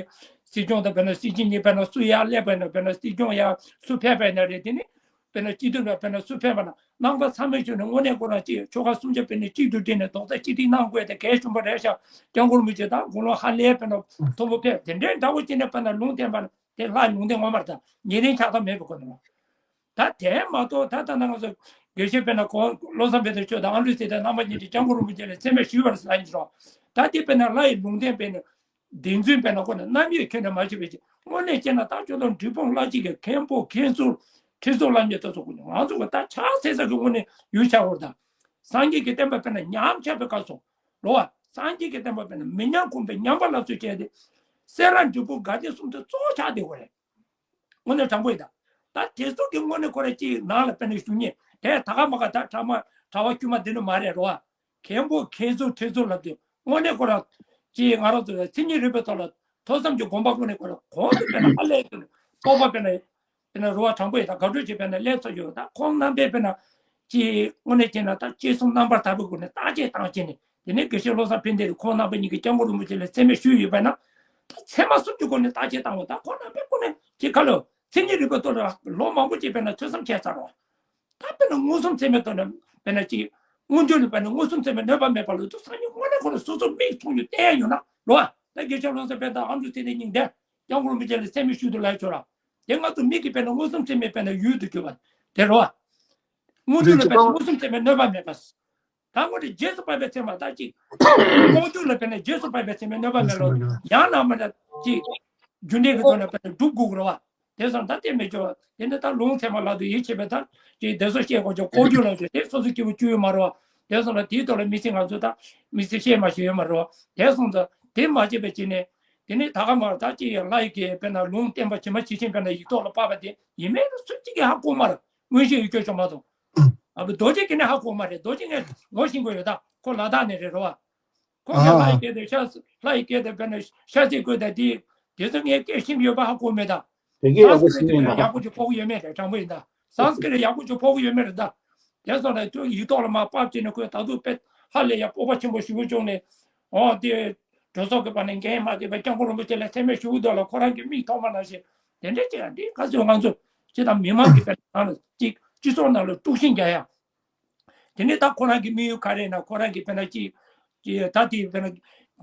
སྲིད་སྐྱོང་དང་དཔེར་ན་སྲིད་སྤྱི་གཉིས་དཔེར་ན་སུ་ཡར་སླེབས་པ་ཡིན་ན། དཔེར་ན་སྲིད་སྐྱོང་ཡར་སུ་ཕེབས་པ་ཡིན་ན་རེད། དེ་ནི་དཔེར་ན་སྤྱི་འཐུས་ལ་དཔེར་ན་སུ་ཕེབས་པ་ན་རྣམ་པ་ཚང་མས་ཞུས་ནས་དངོས་གནས་ཁོ་རང་ཅིག་ཆོལ་ཁ་སུམ་བརྒྱ་དཔེར་ན་གཅིག་ཏུ་བསྒྲིལ་ནས་རྡོག་རྩ་གཅིག་སྒྲིལ་གནང་དགོས་དེ་གལ་ཆེན་པོ་རེད་ཤག་སྐྱབས་མགོན་རིན་པོ་ཆེ་དང་དགུང་ལོ་ཧ་ལས་དཔེར་ན་མཐོན་པོ་ཕེབས། དེ་འདྲའི་འདྲ་བོ་བྱས་ནས་དཔེར་ན་ལུང་བསྟན་པ་ན་དེ་ལྷ་ལུང་བསྟན་ངོ་མ་རེད། ད་ཉེ་རིང་ཆགས་སྡང་མེད་པའི་སྒོ་ནས། ད་དེ་མ་གཏོགས་ད་ལྟ་ན་ང་ཚོ་དགེ་བཤེས་དཔེར་ན་ཁོང་བློ་བཟང་ཕན་བདེ་མཆོག་དང་ཨ་འབྲུག་ཚེ་བརྟན་རྣམ་པ་གཉིས་ཀྱིས་སྐྱབས་མགོན་རིན་པོ་ཆེ་ལ་མཚན་སྨད་ཞུས་པ་རེད་ཟེར་ཡིན་ཅི་རོགས། ད་དེ་དཔེར་ན་ལྷ་ཡི་ལུང་བསྟན་དཔེར་ན་བདེན་རྫུན་དཔེར་ན་ཁོ་ན་རྣམ་དབྱེ་ཁྱོན་ནས་མ་ཕྱེ་བའི་ཆེད། དངོས་གནས་བྱས་ན་ད་ཁྱོད་ཚོ་འབྲས་སྤུངས་ལྷ་གཅིག་གི་མཁན་པོ་མཁན་ཟུར་ཁྲི་ཟུར་ལ་ཉེ་ཐག་ཚོ་ཀུན་ང་ཚོ་གི་ད་ཆགས་ཚེ་ས་གི་དངོས་གནས་ཡུལ་ཆགས་བར་དང་། སངས་རྒྱས་ཀྱི་བསྟན་པ་དཔེར་ན་ཉམས་ཆག་པའི་སྐབས་སུ་ལོ་བ། སངས་རྒྱས་ཀྱི་བསྟན་པ་དཔེར་ན་མི་ཉམས་གོང་འཕེལ་ཉམས་པ་ལ་སོགས་བྱས་ཏེ། སེ་ར་འབྲས་སྤུངས་དགའ་ལྡན་སུམ་མདོ་གཙོ་བོ་ཆགས་བསྡད་ཡོད་རེད། དངོས་གནས་དྲང་པོ་ཡིན་ད། ད་དེ་ཚོ་གི་དངོས་གནས་ཁོ་རང་ཅིག་ནང་ལ་དཔེར་ན་ཞུ་མཁན་དེ་ད་ག་མ་ག་ད་གྲྭ་མ་གྲྭ་བ་དཀྱུས་མ་འདི་ནི་མ་རེད་རོ། མཁན་པོ་མཁན་ཟུར་ཁྲི་ཟུར་ལབ་དུས་དངོས་གནས་ཁོ་རང་ཅིག་ང་རང་ཚོ་མཚན་ཉིད་རིག་པའི་ཐོག་ལ་ཐོས་བསམ་གྱི་དགོངས་པ་དངོས་གནས་ཁོ་རང་གོང་དུ་དཔེར་ན་ཧ་ལས་ཀྱི་རྟོགས་པ་དཔེར་ན་དཔེར་ན་རོ་བ་དྲང་པོ་ཡིན་ད་དགའ་སྤྲོ་ཆེ་དཔེར་ན་སླེབས་ཚར་ཡོད། ད་ཁོང་རྣམ་པས་དཔེར་ན་ཅིག་དངོས་གནས་བྱས་ན་ད་ཅིག་གསུམ་རྣམ་པར་དག་པའི་སྒོ་ནས་བརྟག་དཔྱད་བཏང་བྱས་ནས། དེ་ནས་དགེ་བཤེས་བློ་བཟང་ཕན་བདེ་ལ་ཁོང་རྣམ་པ་གཉིས་ཀྱིས་སྐྱབས་མགོན་རིན་པོ་ཆེ་ལ་མཚན་སྨད་ཞུས་ཡོད་པ་ན། ད་ཚད་མ་གསུམ་གྱི་སྒོ་ནས་བརྟག་དཔྱད་བཏང་བ་ད་ཁོང་རྣམ་པས་ཁོ་ནས་ཅིག་ཁ་ལོ་མཚན་ཉིད་རིག་པའི་ཐོག་ལ་ལོ་མང་པོ་ཅིག་དཔེར་ན་ཐོས་བསམ་བྱས་ཚར་རོ། ད་དཔེར་ན་མངོན་སུམ་ཚད་མའི་ཐོག་ནས་དཔེར་ན་ཅིག་མངོན་བརྗོད་ལ་དཔེར་ན་མངོན་སུམ་ཚད་མའི་གནོད་པ་མེད་པ་ལ་དུ་སང་ཉིན་དངོས་གནས་ཁོ་ན་སོ་སོ་མིག་མཐོང་རྒྱུ་བལྟས་ཡོད་ན་ལོ། ད་དགེ་བཤེས་བློ་བཟང་ཕན་བདེ་ཨ་འབྲུག་ཚེ་བརྟན་གཉིས་འདི་སྐྱབས་མགོན་རིན་པོ་ཆེ་ལ་མཚན་སྨད་ཞུས་འདུག་ལབ་ཆོག་ར། དེ་ང་ཚོ་མིག་གིས་དཔེར་ན་མངོན་སུམ་ཚད་མའི་དཔེར་ན་ཡུལ་དུ་གྱུར་པ། དེ་རེད་བ། དངོས་འབྱོར་ལ་དཔེར་ན་མངོན་སུམ་ཚད་མའི་གནོད་པ་མེད་པ། ད་དངོས་འབྱོར་རྗེས་སུ་དཔག་པའི་ཚད་མ་ད་ཅིག་དངོས་འབྱོར་ལ་དཔེར་ན་རྗེས་སུ་དཔག་པའི་ཚད་མའི་གནོད་པ་མེད་ལོ། ཡང་ན་མ་ད་ཅིག་རྒྱུ་འབྲས་ཀྱི་ཐོག་ནས་དཔེར་ན་སྒྲུབ་དགོས་ཀྱི་རེད་བ། དེ་སོང་ད་དེ་མི་ཆོག་དེ་ནི་ད་ལུང་ཚད་མ་ལ་དུ་ཡིད་ཆེས་པའི་ད་ཅིག་དེ་ཚོ་བཤད་དགོས་ཀྱི་ལྐོག་གྱུར་ལ་ཆོག་དེ་སོ་སོ་སྐྱེ་བོ་བཅུ་ཡོད་མ་རེད་བ། དེ་སོང་ལ་དེའི་ཐོག་ལ་མི་ཚེ་ང་ཚོ་ད་མི་ཚེ་བཤད་མ་ཤེས་ཡོད་མ་རེད་བ། དེ་སོང་ད་དེ་མ་བྱས་པའི་ཅིག་ནས་དེ་ནི་ད་ག་མ་རེད། ད་ཅིག་ཡང་ལྷ་ཡི་སྐད་དཔེར་ན་ལུང་བསྟན་པ་ཇི་མ་ཇི་བཞིན་དཔེར་ན་ཡིག་ཐོག་ལ་ཕབ་པ་དེ་ཡིན་མིན་ལ་སུ་གཅིག་གིས་ཧ་གོ་མ་རེད། མངོན་ཤེས་ཡོད་ཁྱོད་ཆོག་མ་གཏོགས། ཨ་རྡོ་རྗེ་གིས་ནི་ཧ་གོ་མ་རེད། རྡོ་རྗེ་ངས་ངོ་ཤེས་ཀྱི་ཡོད། ད་ཁོ་ལ་དྭགས་ནས་རེད་རོ། ཁོ་ངས་ལྷ་ཡི་སྐད་དེ་ཤ་ལྷ་ཡི་སྐད་དེ་དཔེར་ན་ཤ་ཚིག་བཀོད་ད་དེ་དེ་ཚོ་ངས་སྐད་ཤེས་ཡོད་པ་ཧ་གོ་མེད་ད། དེ་གས་ཡག་པོ་སངས་ཀྲིད་ཤེས་ཡོད་ཡག་པོ་ཅིག་ཕོག་གི་ཡོད་མེད་རེད། དྲང་པོ་ཡིན་ད། སངས་ཀྲིད་ཡག་པོ་ཅིག་ཕོག་གི་ཡོད་མེད་རེད་ད། དེ་སོང་ལ་ཁྱོད་ཡིག་ཐོག་ལ་མ་ཕབ་བྱས་ནས་ཁོས་ད་དུང་དཔེ་ཧ་ལས་ཡ་སྤོབས་པ་ཆེན་པོ་ཞུ་གི་བྱུང་ནས། འོ་དེ་གྲོས་ཚོགས་ཀྱི་བར་ནས་འགན་མ་འཁྱེར་བའི་སྐྱབས་མགོན་རིན་པོ་ཆེ་ལ་མཚན་སྨད་ཞུ་གི་འདུག་ལ། ཁོ་རང་གི་མིག་ཐོག་མ་ནང་བཞིན་དེ་འདྲས་བྱས་ཡ་འདི་ག་ཚོད་ང་ཚོ་ཅི་དང་མི་མང་གི་དཔེ་ནང་ལ་ཅིག་སྤྱི་ཚོགས་ནང་ལ་དཀྲུག་ཤིང་རྒྱག་ཡ། དེ་ནས་ད་ཁོ་རང་གི་དམིགས་ཡུལ་ག་རེ་ན། ཁོ་རང་གི་དཔེར་ན་ཅིག་ཅིག་ད་དེ་དཔེར་ན་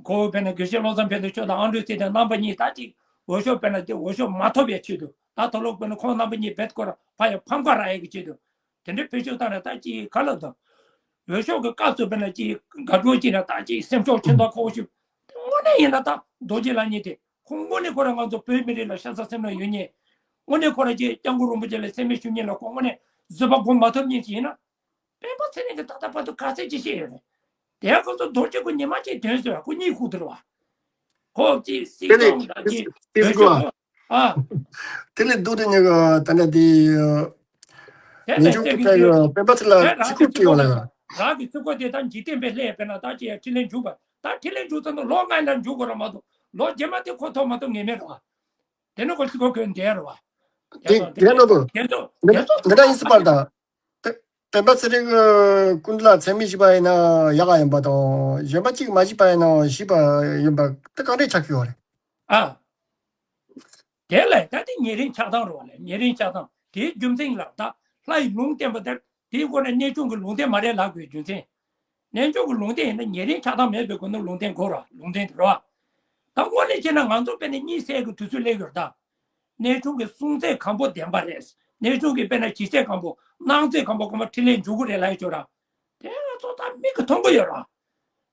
ཁོ་དཔེར་ན་དགེ་བཤེས་བློ་བཟང་ཕུན་ཚོགས་མཆོག་དང་ཨ་འབྲུག་ཚེ་བརྟན་རྣམ་པ་གཉིས་ད་ཅིག་འོས་ཤོག་དཔེར་ན་དེ་འོས་ཤོག་མ་ཐོབ་པའི་ཆེད་དུ། ད་དོ་ལོག་དཔེར་ན་ཁོང་རྣམ་པ་གཉིས་བེད་སྐོར་ཕ་ཡ་ཕམ་ཁ་རག་ཡ་གི་ཆེད་དུ། དེ་འདྲའི་བེད་སྤྱོད་བཏང་ནས་ད་ཅིག་ག་ལ་དང་། འོས་ཤོག་གི་སྐབས་སུ་དཔེར་ན་ཅིག་དགའ་སྤྲོ་ཅིག་ན་ད་ཅིག་སེམས་ཤུགས་ཆེན་པོ་ཁོ་ཞིག་དངོས་གནས་ཡིན་ན་ད་རྡོ་རྗེ་ལགས་གཉིས་དེ་ཁོང་དངོས་གནས་ཁོ་རང་ང་ཚོ་བོད་མི་རིགས་ལ་ཤ་ཚ་སེམས་ལ་ཡོད་མཁན། དངོས་གནས་ཁོ་རང་ཅིག་སྐྱབས་མགོན་རིན་པོ་ཆེ་ལ་མཚན་སྨད་ཞུ་མཁན་ལ་ཁོ་དངོས་གནས་བཟོད་པ་སྒོམ་མ་ཐུབ་མཁན་ཞིག་ཡིན་ན། སྤེན་པ་ཚེ་རིང་གིས་ད་ལྟ་བར་དུ་ག་ཚད་ཅིག་བཤད་ཡོད་རེད། དེ་ཁོ་ཚོ་རྡོ་རྗེ་ཁོ་ཉི་མ་གཅིག་དོན་བཟོས་ཁོ་གཉིད་ཁུག་དེ་རེད་བ། ཁོ་ཅིག་སྲིད་དེ་ལས་སྐྱོང་ལ་ཅིག་སྲིད་དོན་སྐྱོང་ཁོ་ཨ། དེ་ལས་སྡུག་དེ་ཉིད་ཀྱི་ད་ནི་དེ། དེ་ནས་ནས་ཅུང་ཅིག་གི་ཕན་ཡོད་སྤེན་པ་ཚེ་ལ་ཚིག་ཁུག་ཅིག་ཡོང་ལ་ཡོད། རང་གི་ཚིག་ཁུག་དེ་ད་འཇིག་རྟེན་པའི་ལྷས་དཔེར་ན་ད་ཅིག་ཡ་འཕྲིན་ལས་འཇུག་པ་ད་འཕྲིན་ལས་འཇུག་ཚར་ན་ལོ་ལྔ་ལ་འཇུག་དགོས་ར་མ་གཏོགས་ལོ་རྗེས་མ་དེ་ཁོ་ཐོབ་མ་ཐོབ་ངེས་མེད་རེད་བ། དེ་ནི་ཁོ་ཚིག་ཁུག་གོན་བསྡད་རེད་བ། དེ་དེ་ནི་འདུག་དེ་ཚོ་དེ་ཚོ་འདི་འདྲ་ཡིན་སྲིད་པ་ད། སྤེན་པ་ཚེ་རིང་གི་སྐུ་མདུན་ལ་མཚན་སྨད་ཞུས་པ་ཡིན་ན་ཡག་ག་ཡིན་པ་དང་གཞན་པ་གཅིག་མ་ཞུས་པ་ཡིན་ན་ཞུས་པ་ཡིན་པ་དེ་གང་འདྲས་ཆགས་ཀྱི་ཡོད་རེད། ཨ། དེ་ལས་ད་དེ་ཉེ་རིང་ཆགས་སྟངས་རེད་བ་ལས། ཉེ་རིང་ཆགས་སྟངས་དེའི་རྒྱུ་མཚན་ལ་ད་ལྷ་ཡི་ལུང་བསྟན་པ་དེར་དེའི་སྒོ་ནས་གནས་ཆུང་གི་ལུང་བསྟན་མ་རེད་ལབ་དགོས་རྒྱུ་མཚན། གནས་ཆུང་གི་ལུང་བསྟན་ཡིན་ན་ཉེ་རིང་ཆགས་སྟངས་མེད་པའི་སྒོ་ནས་ལུང་བསྟན་དགོས་ར་ལུང་བསྟན་དེ་རེད་བ། ད་དངོས་གནས་བྱས་ན་ང་ཚོ་དཔེ་ནས་གཉིད་སད་ཀྱི་དུས་ཚོད་སླེབས་ཡོད་རེད་ད། གནས་ཆུང་གི་གསུང་ཚད་གང་པོ་ལྡན་པ་རེད། གནས་ཆུང་གི་དཔེར་ན་ཇི་ཚད་གང་པོ་གནང་ཚད་གང་པོ་གང་པོ་འཕྲིན་ལས་འཇུག་གི་རེད་ལབ་ཡོད་ཅོག་ར། དེ་ང་ཚོ་ད་མིག་གིས་མཐོང་གི་ཡོད་ར།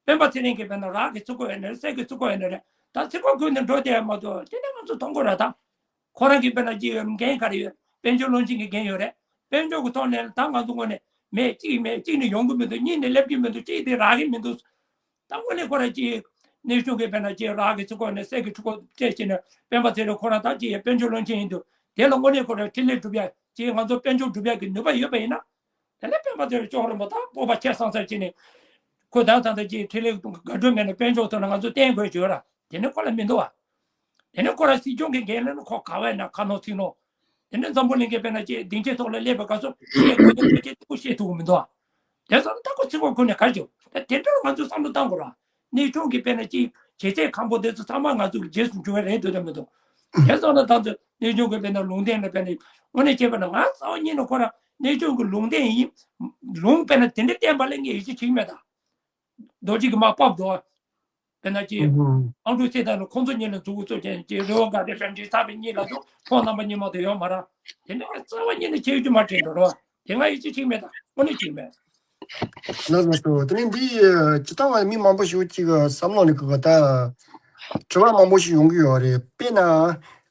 སྤེན་པ་ཚེ་རིང་གིས་དཔེར་ན་རག་གི་ཚིག་གོ་ཡོད་ནི་རེད། གསེར་གི་ཚིག་གོ་ཡོད་ནི་རེད། ད་ཚིག་གོ་གོན་ནས་འགྲོ་བསྡད་ཡ་མ་གཏོགས་དེ་ནས་ང་ཚོ་མཐོང་གི་ར་ད། ཁོ་རང་གིས་དཔེར་ན་ཅིག་འགན་ག་རེ་ཡོད། དཔལ་འབྱོར་བློན་ཆེན་གྱི་འགན་ཡོད་རེད། དཔལ་འབྱོར་གྱི་ཐོག་ནས་ད་ང་ཚོ་ངོས་ནས་མེད་གཅིག་མེད་གཅིག་ནས་ཡོང་གི་མི་འདུག་གཉིས་ནས་སླེབས་ཀྱི་མི་འདུག་གཅིག་དེ་རག་གི་མི་འདུག་ད་དངོས་གནས་ཁོ་རང་ཅིག་གནས་ཆུང་གི་དཔེར་ན་ཅིག་རག་གི་ཚིག་གོ་ནས་གསེར་གྱི་ཕྲུ་གུ་སྤྲད་བྱས་ནས་སྤེན་པ་ཚེ་རིང་ཁོ་རང་ད་ཅིག་དཔལ་འབྱོར་བློན་ཆེན་ཡིན་འདུག་དེ་ལ་དངོས་གནས་ཁོ་རང་འཕྲིན་ལས་སྒྲུབ་ཡ་ཅིག་ང་ཚོ་དཔལ་འབྱོར་སྒྲུབ་ཡ་གི་ནུས་པ་ཡོད་པ་ཡིན་ན། དེ་ནས་སྤེན་པ་ཚེ་རིང་ཅོག་རོ་མོ་ད་སྤོབས་པ་ཆེ་སང་སང་བྱས་ནས་ཁོ་ད་ད་ད་ཅིག་འཕྲིན་ལས་དགའ་སྤྲོ་མེད་ན་དཔལ་འབྱོར་ཐོག་ན་ང་ཚོ་བསྟན་དགོས་བརྗོད་ར་དེ་ནས་ཁོ་ལ་མི་འདུག་བ། དེ་ནས་ཁོ་རང་སྲིད་སྐྱོང་གི་འགན་ལེན་ན་ཁོ་ག་བས་ན་ཁ་ནོར་ཚིག་ནོར། དེ་ནས་འཛམ་བུ་གླིང་གི་དཔེར་ན་ཅིག་སྡིངས་ཆའི་ཐོག་ལ་སླེབས་པའི་སྐབས་སུ་ཤེས་དགོས་དོན་ཐོས་རྗེས་ཐུག་ཤེས་ཐུབ་མི་འདུག་ཨ། དེ་ཚོ་ལ་ད་ཁོ་ཚིག་གོ་ཁུར་ནས་ག་རེ་བྱེད། ད་དེ་འདྲ་ང་ཚོས་བསམ་བློ་བཏང་དགོས་ར། གནས་ཆུང་གི་དཔེར་ན་ཅིག་བྱེད་ཚད་གང་པོ་དེ་ཚོ་ཚང་མ་ང་ཚོ་གི་རྗེས་སུ་འཇུག་པ་རེད་འདུག་དང་མི་འདུག་དེ་ཚོ་ལ་ད་ཚོ་གནས་ཆུང་གི་དཔེར་ན་ལུང་བསྟན་ལ་དཔེར་ན་དངོས་གནས་བྱས་པ་ན་ང་རྩ་བ་ཉིད་ནས་ཁོ་ར་གནས་ཆུང་གི་ལུང་བསྟན་ཡིན། ལུང་དཔེར་ན་དེ་འདྲ་བསྟན་པ་ལ་ངས་ཡིད་ཆེས་བྱེད་ཀྱི་མེད་ད། རྡོ་རྗེ་གི་མ་པབ་དོ། དཔེར་ན་ཅིག་ཨང་ཀྲུག་ཚེ་དང་ཁོང་ཚོ་གཉིས་ལ་མཛུབ་གུ་བཙུགས་ཀྱང་ཅིག་རི་བོ་དགའ་བདེ་བན་ཅིག་ཚ་བའི་གཉིས་ལ་དུ་ཁོང་རྣམ་པ་གཉིས་མ་གཏོགས་ཡོད་མ་རེད། དེ་འདྲ་རྩ་བ་ཉིད་ནས་བྱེད་རྒྱུ་མ་དྲན་འགྲོ་རོགས། དེ་ང་ཡིད་ཆེས་བྱེད་མེད་དང་དངོས་གནས་བྱེད་མེད། ལགས་སོ། དེ་ནས་འདི་སྤྱིར་བཏང་བ་མི་མང་པོ་ཞིག་ཅིག་བསམ་བློ་ནས་གི་ད་དྲི་བ་མང་པོ་ཞིག་ཡོང་གི་ཡོད་རེད། དཔེར་ན་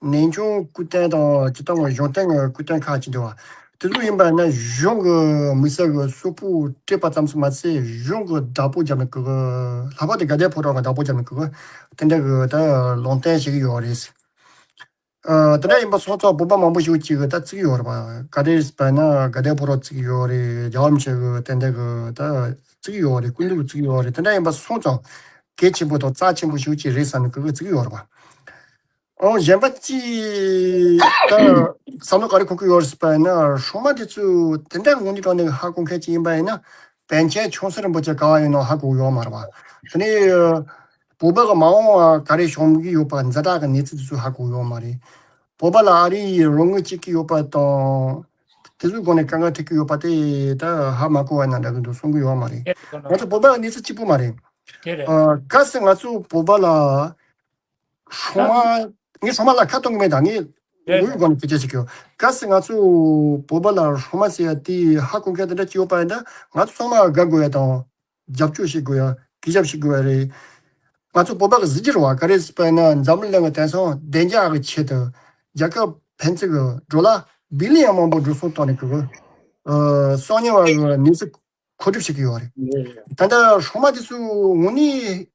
གནས་ཆུང་སྐུ་རྟེན་དང་སྤྱིར་བཏང་བ་གཞུང་རྟེན་གྱི་སྐུ་རྟེན་ཁག་ཅིག་འདུག་བ། དེ་ཚོ་ཡིན་པ་ན་གཞུང་གི་དམིགས་བསལ་གྱི་གསོལ་ཕོགས་སྤྲད་པ་ཙམ་ཞིག་མ་ཚད་གཞུང་གི་བདག་པོ་རྒྱབ་ནས་གི་ལྷག་པར་དུ་དགའ་ལྡན་ཕོ་བྲང་གི་བདག་པོ་རྒྱབ་ནས་གི་དེ་འདྲ་གི་ད་ལུང་བསྟན་བྱེད་ཀྱི་ཡོད་རེད། ཨ་དེ་འདྲ་ཡིན་པ་སོང་ཙང་བོད་པ་མང་པོ་ཞིག་ཅིག་གི་ད་བརྩི་གི་ཡོད་རེད་པ། ག་རེ་ཟེར་བ་ན་དགའ་ལྡན་ཕོ་བྲང་བརྩི་གི་ཡོད་རེད། རྒྱལ་བ་རིན་པོ་ཆེ་གི་དེ་འདྲ་གི་ད་བརྩི་གི་ཡོད་རེད། སྐུ་མདུན་བརྩི་གི་ཡོད་རེད། དེ་འདྲ་ཡིན་པ་སོང་ཙང་གལ་ཆེན་པོ་དང་རྩ་ཆེན་པོ་ཞིག་ཅིག་རེད་བསམ་ནས་གི་བརྩི་གི་ཡོད་རེད་པ། ཨོ་གཞན་པ་ཅིག་ད་བསམ་བློ་ག་རེ་འཁོར་གི་ཡོད་རེད་ཟེར་བ་ཡིན་ན་སྲུང་མ་དེ་ཚོ་དེ་འདྲ་དངོས་གནས་དྲང་གནས་ཧ་གོ་མཁན་ཅིག་ཡིན་པ་ཡིན་ན་པཎ་ཆེན་ཆུང་སྲིད་རིན་པོ་ཆེ་ག་བ་ཡིན་ནོ་ཧ་གོ་གི་ཡོད་མ་རེད་པ། དེ་ནས་བོད་པ་གི་མ་འོངས་པ་ག་རེ་བྱུང་གི་ཡོད་པ་ཛ་དྲག་གི་གནས་ཚུལ་དེ་ཚོ་ཧ་གོ་གི་ཡོད་མ་རེད། བོད་པ་ལ་ཨ་རི་ཡིས་རོགས་དངུལ་བྱེད་ཀྱི་ཡོད་པ་དང་དེ་ཚོའི་སྒོ་ནས་དཀའ་ངལ་འཕྲད་ཀྱི་ཡོད་པ་དེ་ད་ཧ་མ་གོ་བ་ན་འདྲ་གི་འདུག་གསུང་གི་ཡོད་མ་རེད། ང་ཚོ་བོད་པ་གི་གནས་ཚུལ་གཅིག་པུ་མ་རེད། ཨ་གལ་སྲིད་ང་ཚོ་བོད་པ་ལ་སྲུང་མ་ངས་སྲུང་མ་ལ་ཁ་གཏོང་གི་མེད་ད། ངས་ རེད། དངོས་ཡོད་སྒོ་ནས་སྐད་ཆ་བཤད་ཀྱི་ཡོད། གལ་སྲིད་ང་ཚོ་བོད་པ་ལ་སྲུང་མ་ཟེར་ཡ་དེ་ཧ་གོ་མཁན་དེ་འདྲ་ཅིག་ཡོད་པ་ཡིན་ན་ང་ཚོ་ཚང་མ་དགའ་དགོས་ཡ་དང་། རྒྱབ་སྐྱོར་བྱེད་དགོས་ཡ། གུས་ཞབས་བྱེད་དགོས་ཡ་རེད། ང་ཚོ་བོད་པ་གི་གཟི་བརྗིད་རེད་བ། ག་རེ་ཟེར་བ་ཡིན་ན་འཛམ་བུ་གླིང་གི་དེང་སང་བདེ་འཇགས་ཀྱི་ཆེད་དུ་རྒྱལ་ཁབ་ཕན་ཚུན་གྱི་ཌོ་ལར་བི་ལི་ཡན་མང་པོ་འགྲོ་སོང་བཏང་ནས་གི་གི་ཨ་སང་ཉིན་བར་གྱི་གནས་ཚུལ་མཁོ་སྒྲུབ་བྱེད་ཀྱི་ཡོད་རེད། ད་ལྟ་སྲུང་མ་དེ་ཚོ་དངོས་གནས་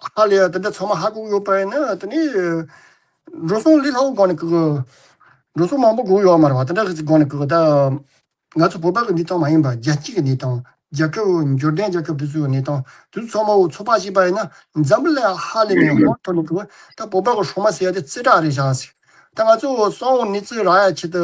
ཧ་ལས་ཡ་དེ་འདྲ་ཚང་མ་ཧ་གོ་གི་ཡོད་པ་ཡིན་ན་དེ་ནས་འགྲོ་སོང་ལས་སླ་བོ་སྒང་ནས་གི་གི་འགྲོ་སོང་མང་པོ་དགོས་ཡོད་མ་རེད་བ། དེ་འདྲ་གི་ཅིག་སྒང་ནས་གི་གི་ད། ང་ཚོ་བོད་པ་གི་གནས་སྟངས་མ་ཡིན་པ་རྒྱལ་སྤྱི་གི་གནས་སྟངས། རྒྱལ་ཁབ་འབྱོར་ལྡན་རྒྱལ་ཁབ་དེ་ཚོའི་གནས་སྟངས་དེ་ཚོ་ཚང་མ་ཚོད་དཔག་བྱས་པ་ཡིན་ན་འཛམ་བུ་གླིང་ཧ་ལས་ནས་ཧོན་ཐོར་ནས་འདུག་ད་བོད་པ་གི་སྲུང་མ་ཟེར་ཡ་དེ་རྩེ་གྲས་རེད་བཞག་ཟེར། ད་ང་ཚོ་སང་ཉིན་གནས་ཚུལ་རག་ཡ་ཆེད་དུ་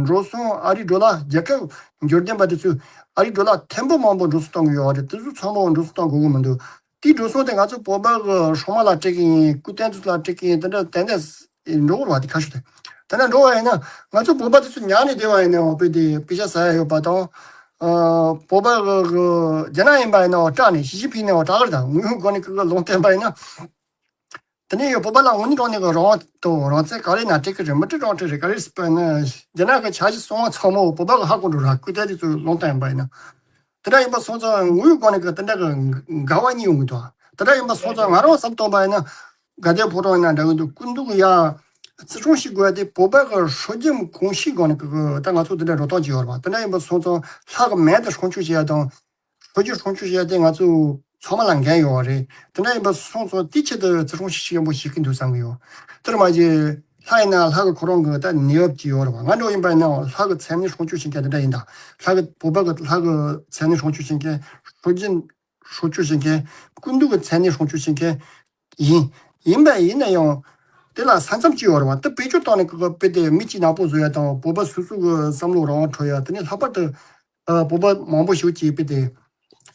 འགྲོ་སོང་ཨ་རི་ཌོ་ལར་རྒྱལ་ཁབ་འབྱོར་ལྡན་པ་དེ་ཚོས་ཨ་རི་ཌོ་ལར་ཐེར་འབུམ་མང་པོ་འགྲོ་སོང་གཏོང་གི་ཡོད་རེད། དེ་ཚོ་ཚང་མ་འགྲོ་སོང་གཏོང་དགོས་གི་མི་འདུག་དེའི་འགྲོ་སོང་དེ་ང་ཚོ་བོད་པ་གི་སྲུང་མ་ལ་སྤྲད་གི་ཡིན། སྐུ་རྟེན་དེ་ཚོ་ལ་སྤྲད་གི་ཡིན། དེ་འདྲ་ཏན་ཏན་འགྲོ་གི་རེད་བ། དེ་ཁ་ཤོ་དེ། དེ་འདྲ་འགྲོ་བ་ཡིན་ན་ང་ཚོ་བོད་པ་དེ་ཚོ་ཉར་ནས་བསྡད་པ་ཡིན་ནའང་དཔེ་དེ་པེ་ཤ་ཟ་ཡ་ཡོད་པ་དང་། ཨ་བོད་པ་གི་གི་རྒྱ་ནག་ཡིན་པ་ཡིན་ནའང་སྐྲག་ནས་ཞི་ཅིན་ཕིང་ནའང་སྐྲག་གི་རེད། ད་དངོས་ཡོད་སྒོ་ནས་གི་གི་ལུང་བསྟན་པ་ཡིན་ན། དེ་ནས་ཡང་བོད་པ་ལ་དངོས་གནས་དྲང་གནས་ཀྱི་རང་དབང་དང་རང་བཙན་ག་རེ་ན་སྤྲད་ཀྱི་རེད། མི་སྤྲད་རང་སྤྲད་རེད། ག་རེ་ཟེར་བ་ན་རྒྱ་ནག་གི་འཆར་གཞི་གསང་བ་ཚང་མ་བོད་པ་གི་ཧ་གོ་འགྲོ་ར། སྐུ་རྟེན་དེ་ཚོ་ལུང་བསྟན་ཡིན་པ་ཡིན་ན། དེ་འདྲ་ཡིན་པ་སོང་ཙང་དངོས་ཡོད་སྒང་ནས་ཀྱི་དེ་འདྲ་གི་འགལ་བ་གཉིས་ཡོང་གི་འདུག་དེ་འདྲ་ཡིན་པ་སོང་ཙང་ང་རང་བསམ་བཏང་པ་ཡིན་ན་དགའ་ལྡན་ཕོ་བྲང་ཡིན་ན་འདྲ་གི་འདུག་སྐུ་མདུན་གྱི་ཡ་བརྩི་སྲུང་བྱེད་དགོས་ཡ་དེ་བོད་པ་གི་སྲོལ་རྒྱུན་གོམས་གཤིས་སྒང་ནས་ཀྱི་ད་ང་ཚོ་དེ་འདྲ་འགྲོ་སྟངས་ཅིག་ཡོད་རེད་པ། དེ་འདྲ་ཡིན་པ་སོང་ཙང་ལྷ་གི་མེ་དེ་སྲུང་སྐྱོབ་བྱེད་ཡ་དང་། བོད་ཀྱི་སྲུང་སྐྱོབ་བྱས་ཏེ་ང་ཚོ་ཚང་མ་ལ་འགན་ཡོད་རེད། དེ་འདྲ་ཡིན་པ་སོང་ཙང་དེའི་ཆེད་དུ་བརྩི་སྲུང་ཤུགས་ཆེན་པོ་བྱེད་ཀྱི་འདུག་བསམ་གྱི་ཡོད། དེར་མ་ཟད་ལྷ་ཡིན་ན་ལྷ་གི་ཁོ་རང་གི་ད་ནུས་བབ་ཅིག་ཡོད་རེད་བ། ང་འདྲ་ཡིན་པ་ཡིན་ན་ལྷ་གི་མཚན་གནས་སྲུང་སྐྱོབ་བྱེད་མཁན་དེ་འདྲ་ཡིན་ད། ལྷ་གི་བོད་པ་གི་ལྷ་གི་མཚན་གནས་སྲུང་སྐྱོབ་བྱེད་མཁན། སྲོལ་རྒྱུན་སྲུང་སྐྱོབ་བྱེད་མཁན། སྐུ་མདུན་གི་མཚན་གནས་སྲུང་སྐྱོབ་བྱེད་མཁན་ཡིན། ཡིན་པ་ཡིན་ན་ཡང་དེ་ལ་ས་མཚམས་ཅིག་ཡོད་རེད་བ། དེ་བེད་སྤྱོད་བཏང་ནས་གི་དཔེ་དེ་མི་གཅིག་ནག་པོ་བཟོ་ཡ་དང་བོད་པ་སོ་སོ་གི་བསམ་བློ་རང་དབང་འཕྲོག་ཡ། དེ་ནས་ལྷག་པར་དུ། ཨ་བོད་པ་མང་པོ་ཞིག་གིས་དཔེ་དེ་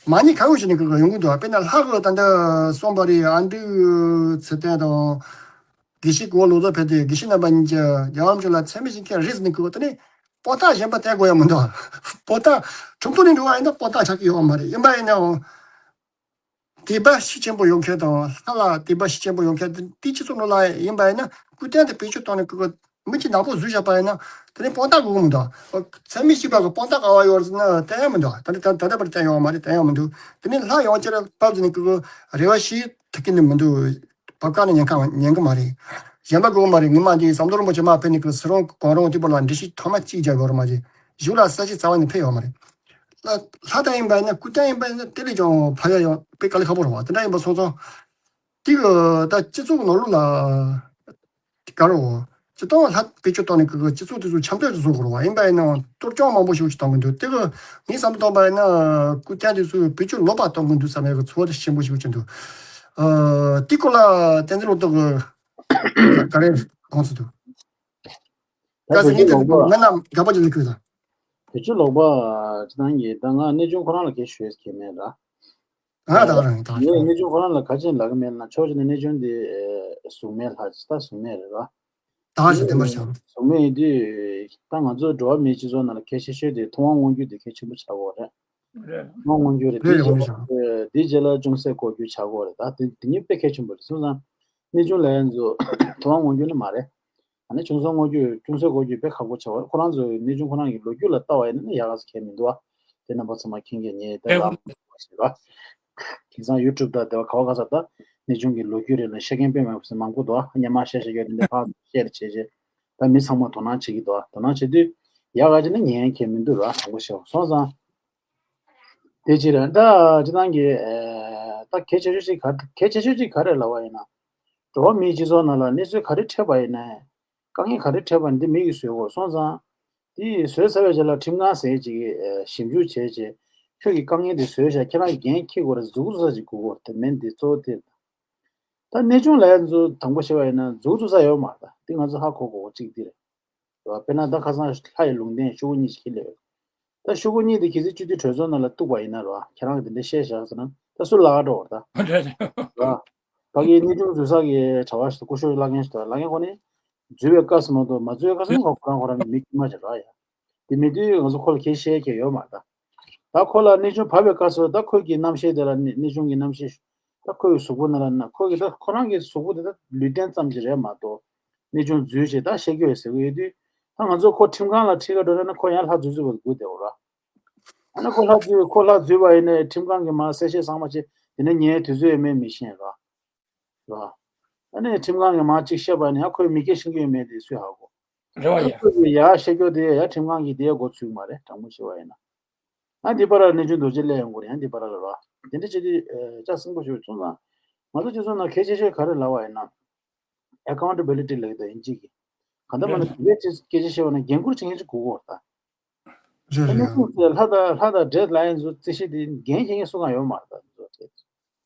མ་ཉེས་ཁ་གཡོགས་བྱས་ནས་གི་ཡོང་གི་འདུག་དཔེར་ན་ལྷ་གི་ད་ལྟ་གསུངས་པ་རེད། ཨ་འབྲུག་ཚེ་བརྟན་དང་དགེ་བཤེས་གོ་ལོ་ཙཱ་ཕེབས་ཏེ་དགེ་བཤེས་རྣམ་པ་གཉིས་ཀྱིས་རྒྱལ་བ་རིན་པོ་ཆེ་ལ་མཚན་སྨད་བྱེད་མཁན་རེད་ཟེར་ནས་གི་དེ་ནས་དཔང་རྟགས་གཞན་པ་བསྟན་དགོས་ཡ་མི་འདུག་དཔང་རྟགས་ཁྲིམས་ཐོག་ནས་འགྲོ་བ་ཡིན་ན་དཔང་རྟགས་ཆགས་ཀྱི་ཡོད་མ་རེད། ཡིན་པ་ཡིན་ནའང་། དད་པ་ཤུགས་ཆེན་པོ་ཡོད་མཁན་དང་ལྷ་ལ་དད་པ་ཤུགས་ཆེན་པོ་ཡོད་མཁན་དེ་དེ་སྤྱི་ཚོགས་ནང་ལ་ཡིན་པ་ཡིན་ན་སྐུ་རྟེན་དེ་བེད་སྤྱོད་བཏང་ནས་ཀི་ཀི་མི་གཅིག་ནག་པོ་བཟོས་བཞག་པ་ཡིན་ན་དེ་ནས་དཔང་རྟགས་དགོས་ཀྱི་མི་འདུག་མཚན་སྨད་བྱས་པ་གི་དཔང་རྟགས་ག་བ་ཡོད་རེད་ཟེར་ན་བསྟན་ཡ་མི་འདུག་ད་ལྟ་ད་ལྟ་བར་བསྟན་ཡོད་མ་རེད། བསྟན་ཡ་མི་འདུག་དེ་ནས་ལྷ་ཡང་བསྐྱར་བབས་ཟིན་ནས་ཀི་ཀི་རེ་བ་ཞིག་ཐུབ་ཀྱི་ནི་མི་འདུག་བབ་ཀ་ནས་ཉན་ཁ་ཉན་གི་མ་རེད། གཞན་པ་དགོས་མ་རེད། ངས་མ་འདི་ཟམ་གདོང་རིན་པོ་ཆེ་མར་ཕེབས་ནས་ཀི་སུ་རང་གི་གང་རུང་དེ་བར་ལ་འགྲེལ་བཤད་ཐོག་མ་གཅིག་རྒྱག་ཡོད་རེད་མ་རེད། གཞུག་ལ་ས་གཞི་རྩ་བ་ནས་ཕེབས་ཡོད་མ་རེད། ལྷ་ལྷ་དང་ཡིན་པ་ཡིན་ན་སྐུ་རྟེན་ཡིན་པ་ཡིན་ན་དེ་ལས་ཀྱང་ཕ་ཡ་ཡང་དཔེ་དཀའ་ལས་ཁག་པོ་རེད་བ། དེ་འདྲ་ཡིན་པ་སོང་ཙང་དེ་གི་ད་སྤྱི་ཚོགས་ནང་ལོགས་ལ་དེ་ག་རེ་བ་སྤྱི་བཏང་ལྷ་བེད་སྤྱོད་བཏང་ནས་གི་སྤྱི་ཚོགས་དེ་ཚོ་འཆམ་མཐུན་བཟོ་དགོས་རེད་བ། ཡིན་པ་ཡིན་ནའང་གཏོར་སྐྱོན་མང་པོ་ཞིག་ཅིག་གཏོང་གི་འདུག་དེ་གི་ངས་བསམ་བློ་བཏང་པ་ཡིན་ན་སྐུ་རྟེན་དེ་ཚོ་བེད་སྤྱོད་ལོག་པ་གཏོང་གི་འདུག་བསམ་ཡག་གི་ཚོར་བ་དེ་ཆེན་པོ་ཞིག་ཅིག་འདུག་ཨ་དེ་སྐོར་ལ་བསྟན་འཛིན་བློ་བདེ་གི་ག་རེ་དགོངས་ཚུལ་འདུག་ད་བཀའ་ཟེར་བེད་ངས་སྤྱོད་དེ་ལོག་པ། ང་རྣམས་དགའ་པོ་ཅིག་ལ་གུས་དང་། བེད་སྤྱོད་ལོག་པ། ཅི་ནང་གི་ད་ང་གནས་ཆུང་ཁོ་རང་ལ་གལ་ཤོད་ཀྱི་མེད་ལ། ང་ད་ག་རང་ད་ངས་གནས་ཆུང་ཁོ་རང་ལ་ག་ཅན་ལབ་ཀྱི་མེད་ན་ཕྱོགས་གཅིག་ནས་གནས་ཆུང་དེ་གཟུགས་མེད་ལྷ་ཅིག་ད་གཟུགས་མེད་རེད་ར། ད་ག་ཞིག་བདེན་པར་བྱ། གཟུགས་མེད་དེ་ད་ང་ཚོ་འགྲོ་བ་མིའི་སྤྱི་ཚོགས་ནང་ལ་གལ་ཆེ་ཤོས་དེ་ཐུབ་དབང་མངོན་གྱུར་དེ་གལ་ཆེན་པོ་ཆགས་ཀྱི་ཡོད་རེད། རེད། ཐུབ་དབང་མངོན་གྱུར་རེད། རེད་དེ་རེད་རེད། རྗེས་ལ་དེ་རྗེས་ལ་ཅུང་ཟད་གོ་རྒྱུ་ཆགས་ཀྱི་ཡོད་རེད། ད་དེ་དེ་གཉིས་དཔེ་གལ་ཆེན་པོ་རེད། སོང་ཙང་གནས་ཆུང་ལབ་ཡ་ཚོ་ཐུབ་དབང་མངོན་གྱུར་ནི་མ་རེད། ཨ་ནི་ཆུང་སོང་དངོས་རྒྱུ་ཆུང་སོའི་སྐོར་རྒྱུ་དཔེ་ཁག་པོ་ཆགས་པ་རེད། ཁོ་རང་ཚོའི་གནས་ཆུང་ཁོ་རང་གི་ལོ་རྒྱུས་ལ་ལྟ་བ་ཡིན་ན་ནི་ཡག་ག་ཚོད་ཁྱད་མི་འདུག་ཨ། དེ་རྣམ་པ་ཚང་མ་མཁྱེན་གྱི་ཉེ་དེ་ལ་ཞེས་པ། དེང་སང་ཡུ་ཊུབ་དང་དེ་བ་ག་བ་ག་ས་ད་གནས་ཆུང་གི་ལོ་རྒྱུས་རེད་ལ་བཤད་མཁན་དཔེ་མང་པོ་ཞིག་མང་པོ་འདུག་ཨ། སྔོན་མ་བཤད་བཤད་ཡོད་དེ་འདྲ་ཕར་བཤད་རེ་བྱས་བྱས་ད་མི་ཚང་མ་དོ་སྣང་བྱེད་ཀྱི་འདུག་ཨ། དོ་སྣང་བྱེད་དུས་ཡག་ག་ཅིག་ནི་ཉན་ཁྱད་མི་འདུག་ར། དྲང་པོ་བཤད་པ་སོང་ཙང་། དེ་ཅི་རེད་ད་ཅི་ནང་གི་ད་གལ་ཆེ་ཤོས་ཅིག་ག་གལ་ཆེ་ཤོས་ཅིག་ག་རེ་ལབ་པ་ཡིན་ན། འགྲོ་བ་མིའི་སྤྱི་ཚོགས་ནང་ལ་གནས་ཚུལ་ག་རེ་འཕྲད་པ་ཡིན་ནའི། དཀའ་ངལ་ག་རེ་འཕྲད་པ་ཡིན་འདི་མི་གིས་བཟོས་དགོས་སོང་ཙང་། དེ་བཟོས་ཚར་བའི་རྗེས་ལ་ཁྲིམས་ཁང་ཟེར་ཅིག་གིས་ཞིབ་འཇུག་བྱས་རྗེས། ཁྱོད་ཀྱི་དཀའ་ངལ་འདི་བཟོས་བཞག་ཁྱེད་རང་གིས་འགན་འཁྱེར་དགོས་རེད། མཛུབ་བཙུགས་ས་ཅིག་དགོས་དགོས་རེད། དེ་མིན་འདི་གཙོ་བོ་དེ་རེད། ད་གནས་ཆུང་ལབ་ཡ་ཚོ་དང་པོ་བཤད་པ་ཡིན་ན་མཛུབ་བཙུགས་ས་ཡོད་མ་རེད། ད་འདི་ང་ཚོ་ཧ་གོ་དགོས་གཅིག་འདི་རེད། རེད་བ། དཔེར་ན་ད་ཁ་སང་ལྷ་ཡི་ལུང་བསྟན་ཤོག་གུ་གཉིས་ཤིག་ལས་ཡོད། ད་ཤོག་གུ་གཉིས་དེ་གལ་སྲིད་སྤྱི་འཐུས་གྲོས་ཚོགས་ནང་ལ་གཏུགས་པ་ཡིན་ན་རེད་བ། ཁྱེད་རང་གིས་དེ་འདྲ་བཤད་བཞག་ཟེར་ན་ད་སུ་ལ་འགྲོ་བར་ད། རེད་རེད། རེད་བ། ཕ་གིའི་གནས་ཆུང་འཛུལ་ས་གི་གྲྭ་བ་ཞིག་སྐུ་ཞབས་བླ་རྒན་ཞིག་འདུག་བླ་རྒན་ཁོ་ནི་འཛུལ་བའི་སྐབས་སུ་མ་གཏོགས་མ་འཛུལ་བའི་སྐབས་སུ་ཁོ་རང་ཁོ་རང་གི་མི་དཀྱུས་མ་ཞིག་རེད་ཡ། དེ་མེད་དུས་ང་ཚོ་ཁོ་ལ་ཁྱེད་བཤད་མཁན་ཡོད་མ་རེད་ད། ད་ཁོ་ལ་གནས་ཆུང་བབས་པའི་སྐབས་སུ་ད་ཁོ་གི་རྣམ་ཤེས་དེ་ལ་གནས་གནས་ཆུང་གི་རྣམ་ཤེས་ད་ཁོ་གི་གཟུགས་པོ་ནང་ལ་ན་ཁོ་གི་ད་ཁོ་རང་གི་གཟུགས་པོ་དེ་ད་ལུས་རྟེན་ཙམ་ཞིག་རེད་མ་གཏོགས། གནས་ཆུང་འཛུལ་བྱས་ད་བཤད་རྒྱུ་ཡོད་ཟེར་གི་ཡོད་དུས། ད་ང་ཚོ་ཁོ་ཁྲིམས་ཁང་ལ་ཁྲིད་ག་འགྲོ་ན་ཁོ་ཡང་ལྷ་འཛུལ་འཛུལ་བ་སྒུག་བསྡད་ཡོད་ར། ཨ་ནི་ཁོ་ལྷ་འཛུལ་ཁོ་ལྷ་འཛུལ་བ་ཡིན་ནའི་ཁྲིམས་ཁང་གིས་མར་གསལ་བཤད་ཚང་མ་བྱས། དེ་ནས་ཉན་དུས་ཚོད་ཡོད་མེད་མི་ཤེས་ར། ར། ཨ་ནི་ཁྲིམས་ཁང་གིས་མར་གཅིག་བཤད་པ་ཡིན་ན་ཡང་ཁོས་མི་སྐད་ཤེས་ཀྱི་ཡོད་མེད་དེ་སུས་ཧ་གོ། རེད་བ་ཡ། ཁོས་ཡར་བཤད་རྒྱུ་དེ་ཡང་ཁྲིམས་ཁང་གིས་དེའི་མགོ་ཚུགས་མ་རེད། དྲང་པོ་བཤད་པ་ཡིན་ན། ཨ་འདི་པར་གནས་ཆུང་རྡོ་རྗེ་སླེབས་ཡོང་གི་རེད། ཡང་འདི་པར་ལ་ར། དེ་འདྲ་བྱེད་དུས་ལྕགས་སྲིན་པོ་ཞིག་སོང་ཙང་། ང་ཚོ་སྤྱི་ཚོགས་ནང་གལ་ཆེ་ཤོས་ག་རེ་ལབ་པ་ཡིན་ན། accountability ལབ་ཀྱི་འདུག་དབྱིན་ཇི་གི། གང་ལྟར་མ་ན་དེ་གའི་སྐད་ཆ་བཤད་པ་ན་འགན་འཁུར་བྱེད་མཁན་ཅིག་དགོས་ཀྱི་ཡོད་རེད་ད། རེད་རེད། ཨ་ནི་ལྷ་དང་ལྷ་དང་འདྲེ་ལབ་ཡ་ཚོ་རྩིས་གཞི་དེ་འགན་འཁྱེར་མཁན་སུ་གང་ཡོད་མ་རེད་ད།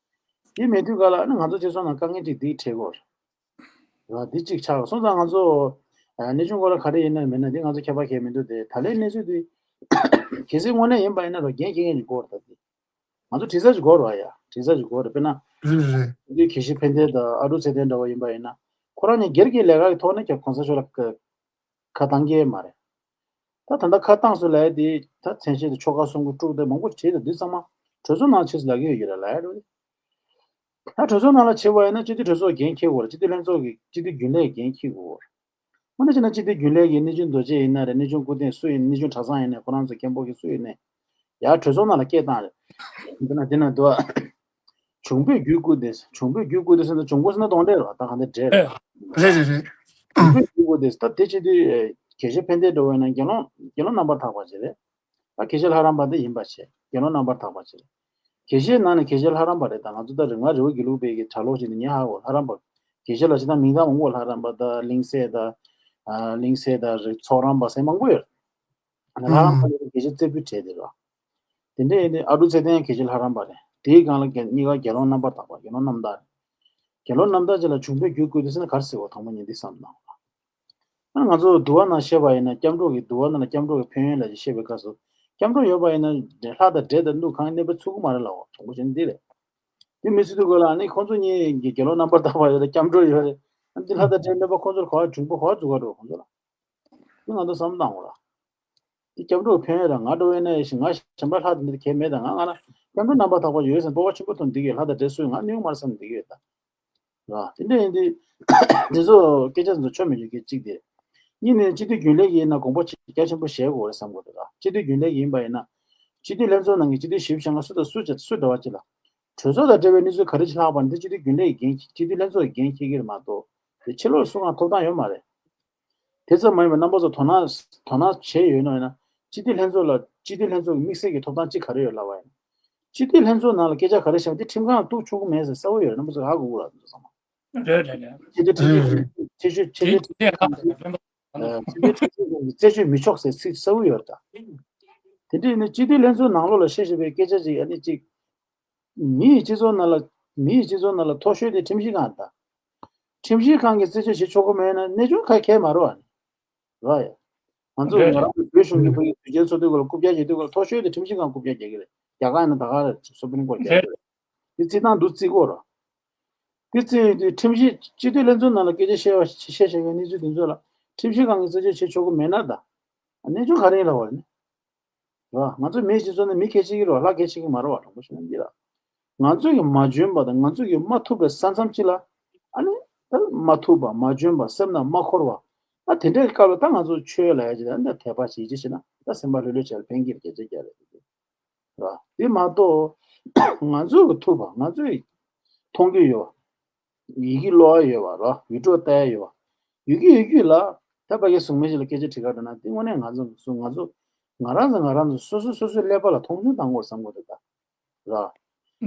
དེ་མེད་དུས་ག་ལ་ཨ་ནི་ང་ཚོ་སྤྱི་ཚོགས་ནང་དཀའ་ངལ་ཅིག་འདི་འཕྲད་ཀྱི་ཡོད་རེད། ར་འདི་གཅིག་ཆགས་སོང་ཙང་ང་ཚོ་ཨ་གནས་ཆུང་སྐོར་ལ་ག་རེ་ཡིན་ན་མིན་ན་འདི་ང་ཚོ་ཁྱད་པར་གང་ཡང་མི་འདུག་དེ་ད་ལན་གནས་ཚུལ་འདི་གལ་སྲིད་དངོས་གནས་ཡིན་པ་ཡིན་ན་ར་འགན་འཁྱེར་མཁན་ཅིག་དགོས་རེད་ད། དེ་ང་ཚོ་དྲི་ས་ཅིག་དགོས་རེད་བ་ཡ། དྲི་ས་ཅིག་དགོས་རེད། དཔེར་ན་རེད་རེད་རེད། འདི་དགེ་བཤེས་ཕན་བདེ་དང་ཨ་ཀྲུག་ཚེ་བརྟན་འདྲ་བོ་ཡིན་པ་ཡིན་ན་ཁོ་རང་གཉིས་སྒེར་གྱི་ལས་ཀ་གི་ཐོག་ནས་ཀྱང་གོང་ས་མཆོག་ལ་ཁ་བཏང་གི་མ་རེད། ད་ད་ལྟ་ཁ་བཏང་སོང་ལབ་ཡ་དེ་ད་མཚན་ཤས་དེ་ཆོལ་ཁ་གསུམ་གྱི་དཀྲུག་དེ་མང་པོ་བྲིས་ཏེ་འདི་ཚང་མ་གྲོས་ཚོགས་ནང་ཕྱིས་སུ་ལབ་ཀྱི་ཡོད་ཀྱི་རེད་ལབ་ཡ་རེད། ད་གྲོས་ཚོགས་ནང་ལ་ཕྱིན་པ་ཡིན་ན་སྤྱི་འཐུས་གྲོས་ཚོགས་འགན་འཁྱེར་དགོས་རེད། སྤྱི་འཐུས་ལྷན་ཚོགས་ཀྱི་སྤྱི་འཐུས་རྒྱུན་ལས་ཀྱི་འགན་འཁྱེར་དགོས་རེད། དངོས་གནས་བྱས་ན་སྤྱི་འཐུས་རྒྱུན་ལས་ཀྱི་གནས་ཆུང་རྡོ་རྗེ་ཡིན་ན་རེད། གནས་ཆུང་སྐུ་བསྟན་སུ་ཡིན། གནས་ཆུང་གྲྭ་ཚང་ཡིན་ནའི་ཁོ་རང་ཚོ་མཁན་པོ་གི་སུ་ཡིན་ནའི་ཡར་གྲོས་ཚོགས་ནང་ལ་སྐད་བཏང་རེད། འདི་ན་འདི་ན་འདུག་ཨ། འབྱུང་པོས་རྒྱུད་བསྐུལ་ཏེ། འབྱུང་པོས་རྒྱུད་བསྐུལ་ཏེ་ཟེར་ན་འབྱུང་པོ་ཟེར་ན་གདོན་འདྲེ་རེད་བ། ད་ག་འདྲ་འདྲེ་རེད། རེད་རེད་རེད། འབྱུང་པོས་རྒྱུད་བསྐུལ་ཏེ་ད་དེ་བྱེད་དུས་དགེ་བཤེས་ཕན་བདེ་འདྲ་བོ་ཡིན་ན་དགེ་སློང་དགེ་སློང་རྣམ་པར་དག་པ་ཅིག་རེད། ད་དགེ་བཤེས་ལྷ་རམས་པ་འདི་ཡིན་པ་བྱས། དགེ་སློང་རྣམ་པར་དག་པ་བྱས། དགེ་བཤེས་ནང་ནས་དགེ་བཤེས་ལྷ་རམས་པ་རེད། ད་ང་ཚོ་ད་རེ་ང་རེ་བ་དགེ་ལུགས་པའི་གི་གྲྭ་ལོག་ཅིག་ནས་ངས་ཧ་གོ། ལྷ་རམས་པ། དགེ་བཤེས་ལ་ཅི་ད་མིང་བཏགས་མང་པོ། ལྷ་རམས་པ་ད་གླིང་སྲས་ད། ཨ་གླིང་སྲས་ད་རེད། ཚོགས་རམས་པ་ཟེར་མང་པོ་ཡོད། ལྷ་རམས་པ་ཡོད། དགེ་བཤེས་རྩེ་ཕུད་བྲལ་དེ་རེད། དེ་འདྲ་ཡིན་དུས་ཨ་ཀྲུག་ཚེ་བརྟན་དགེ་བཤེས་ལྷ་རམས་པ་རེད། དེའི་སྒང་ལ་གཉིས་ཀ་དགེ་སློང་རྣམ་པར་དག་པ། དགེ་སློང་རྣམ་དག་རེད། དགེ་སློང་རྣམ་དག་ཅིག་ལ་འབྱུང་པོས་རྒྱུད་བསྐུལ་ཏེ་ཟེར་ན་ག་རེ་ཟེར་བ། དང་པོ་ཉིད་འདི་བསམ་གནང་བ། ང་ཚོ་འདུལ་བ་ནང་བཤད་པ་ཡིན་ན་སྐྱབས་འགྲོ་གི། འདུལ་བ་ནང་ལ་སྐྱབས་འགྲོ་གི་ཕན་ཡོན་ལ་བཤད་པའི་སྐབས་སུ། སྐྱབས་འགྲོ་ཡོད་པ་ཡིན་ན་ལྷ་དང་འདྲེ་དང་གནོད་གང་གནོད་པ་ཚུགས་ཀྱི་མ་རེད་ལབ་པ། དྲང་པོ་བཤད་ན་འདི་རེད། འདི་མི་ཚུགས་དུས་སྐབས་ལ་ཨ་ནི་ཁོང་ཚོ་གཉིས་ཀྱི་དགེ་སློང་རྣམ་པར་དག་པ་ཡོད་རེད། སྐྱབས་འགྲོ་ཡོད་རེད། ཨ་འདི་ལྷ་དང་འདྲེ་གནོད་པ་ཁོང་ཚོར་ག་བ། འབྱུང་པོ་ག་བ་འཛུགས་ག་འགྲོ་ཁོང་ཚོ་ལ། འདི་ང་ཚོ་བསམ་བློ་བཏང་དགོས་ར། འདི་སྐྱབས་འགྲོ་གི་ཕན་ཡོན་ར། ང་འདྲ་བོ་ཡིན་ན་ཡིན་ཞིང་ང་གཞན་པ་ལྷ་དང་འདི་གལ་མེད་ད། ང་ང་ལ་སྐྱབས་འགྲོ་རྣམ་པར་དག་པ་ཡོད་ཟེར་ན་སྤོབས་པ་ཆེན་པོ་ཐོན། འདི་གས་ལྷ་དང་འདྲེ་སུ་ཡིན་ང་གནོད་མ་རེད་བསམ་འདི་གས་ཡོད་ད། ར། དེ་འདྲ་ཡིན་དུས་འདི་ཚོ་སྐད་ཆ་འདི་ཚོ་ཆོ་མེད་རྒྱུ་གལ་གཅིག་དེ། གཉིས་ནས་སྤྱི་འཐུས་རྒྱུན་ལས་ཀྱི་ཡིན་ན་དགོངས་པ་ཆེ་རྒྱ་ཆེན་པོ་བཞེས་དགོས་རེད་བསམ་གྱི་འདུག་ར། སྤྱི་འཐུས་རྒྱུན་ལས་ཀྱི་ཡིན་པ་ཡིན་ན། སྤྱི་འཐུས་ལྷན་ཚོགས་ནང་གི་སྤྱི་འཐུས་ཞིབ་བཤེར་ང་སུ་དང་སུ་བྱ་སུ་འདྲ་བ་ཅིག་ལ། གྲོས་ཚོགས་དང་འབྲེལ་བའི་གནས་ཚུལ་ག་རེ་ཅིག་ལྷག་པ་ནི་དེ་སྤྱི་འཐུས་རྒྱུན་ལས་ཀྱི་འགན། སྤྱི་འཐུས་ལྷན་ཚོགས་ཀྱི་འགན་འཁྱེར་གྱི་རེད་མ་གཏོགས། དེ་ཕྱི་ལོགས་སུ་སུ་གང་ཐོབ་ཐང་ཡོད་མ་རེད། དེ་ཙམ་མ་ཡིན་པར་རྣམ་པ་ཚོ་དོ་སྣང་དོ་སྣང་བྱས་ཡོད་ན་ཡིན་ན། སྤྱི་འཐུས་ལྷན་ཚོགས་ལ་སྤྱི་འཐུས་ལྷན་ཚོགས་ཀྱི་དམིགས་བསལ་གྱི་ཐོབ་ཐང་གཅིག་ག་རེ་ཡོད་ལབ་པ་ཡིན་ན། སྤྱི་འཐུས་ལྷན་ཚོགས་ནང་ལ་སྐད་ཆ་ག་རེ་བཤད་པ་དེ་ཁྲིམས་ཁང་ལ་གཏུག་ཆོག་གི་མེད་ཟེར་གསལ་པོ་ཡོད་རེད། རྣམ་པ་ཚོ་ཧ་གོ་གི་རེད་བསམ་སོང་། རེད་རེད་རེད། ཆེ་ཆེ་ཆེ་ཆེ་ཆེ་ཆེ་ཆེ་ཆེ་ཆེ་ཆེ་ཁག་དང་ལྷན་པ། ཨ་སྤྱི་འཐུས་ཁྲིམས་ཁང་གི་རྩད་གཅོད་མི་ཆོག་ཟེར་ཚིག་གསལ་པོ་ཡོད་རེད་ད། དེ་འདྲ་ཡིན་ན་སྤྱི་འཐུས་ལྷན་ཚོགས་ནང་ལོགས་ལ་བཤད་བཞིན་པའི་སྐད་ཆ་ཅིག་ཨ་ནི་ཅིག་མི་ཡི་སྤྱི་ཚོགས་ནང་ལ་མི་ཡི་སྤྱི་ཚོགས་ནང་ལ་མཐོ་ཤོས་དེ་ཁྲིམས་ཞིབ་ཁང་ད། ཁྲིམས་ཞིབ་ཁང་གིས་རྩད་གཅོད་བྱེད་ཆོག་གི་མེད་ན་གནས་ཆུང་ཁ་གལ་མ་རེད་བ། རེད་ཡ། ང་ཚོ་རེད་ང་རང་ཚོ་བོད་གཞུང་གི་ཕ་གི་དུས་ཆེན་ཚོགས་དུས་སྐབས་ལ་རྐུབ་བཀྱག་བྱེད་དུས་སྐབས་ལ་མཐོ་ཤོས་དེ་ཁྲིམས་ཞིབ་ཁང་རྐུབ་བཀྱག་རྒྱག་གི་རེད། རྒྱ་གར་ཡིན་ན་ད་ག་རེད། སུ་པྲིམ་ཀོར་རྒྱག་གི་རེད། དེ་རྩིས་སྟངས་འདུག་རྩིས་དགོས་ར། དེ་རྩིས་ཡོང་དུས་ཁྲིམས་ཞིབ་སྤྱི་འཐུས་ལྷན་ཚོགས་ནང་ལ་སྐད་ཆ་བཤད་པ་བཤད་བཤད་པའི་གནས་ཚུལ་དེ་ཚོ་ལ་ཁྲིམས་ཞིབ་ཁང་གིས་རྩད་གཅོད་བྱེད་ཆོག་གི་མེད་ན་ད། གནས་ཆུང་ག་རེ་ཡིན་ལབ་པ་རེད། རེད་བ། ང་ཚོ་མིའི་སྤྱི་ཚོགས་ནང་མི་གལ་ཆེ་གི་རེད་བ། ལྷ་གལ་ཆེ་གི་མ་རེད་བ། དྲང་པོ་བཤད་ན་འདི་ར། ང་ཚོས་ཀྱི་མ་འཇོན་པ་དང་ང་ཚོས་ཀྱི་མ་ཐུབ་པའི་ས་མཚམས་ཅིག་ལ། ཨ་ནི། ད་མ་ཐུབ་པ་མ་འཇོན་པ་སེམས་ནང་མ་འཁོར་བ། ཨ་དེ་འདྲའི་སྐབས་ལ་ད་ང་ཚོ་ཆོས་ལ་ཡ་ཅིག་ད་འདི་དད་པ་བྱེད་ཅིག་བྱེད་ན་ད་སེམས་པ་ལྷོད་ལྷོད་བྱས་ལ་ཕན་གྱི་རེད། སྐད་ཆ་རྒྱག་རེད། ར། དེ་མ་གཏོགས། ང་ཚོས་ཀྱི་ཐུབ་པ་ང་ཚོས་མཐོང་རྒྱུ་ཡོད། ཡི་གེ་ཀློག་ཡ་ཡོད་པ་ར། ཡིག་འབྲུ་ལྟ་ཡ་ཡོད་པ། ཡོད་རྒྱུ་ཡོད་རྒྱུ་ལ། ད་ཕ་གི་གཟུགས་མེད་ཅིག་ལ་སྐད་ཆ་དྲི་ག་འགྲོ་ན་དེ་དངོས་གནས་ང་ཚོ་ང་ཚོ་ང་རང་ཚོ་ང་རང་ཚོ་སོ་སོ་སོ་སོའི་ཀླད་པ་ལ་མཐོང་ཆུང་བཏང་དགོས་བསམ་གི་འདུག་ད། ར།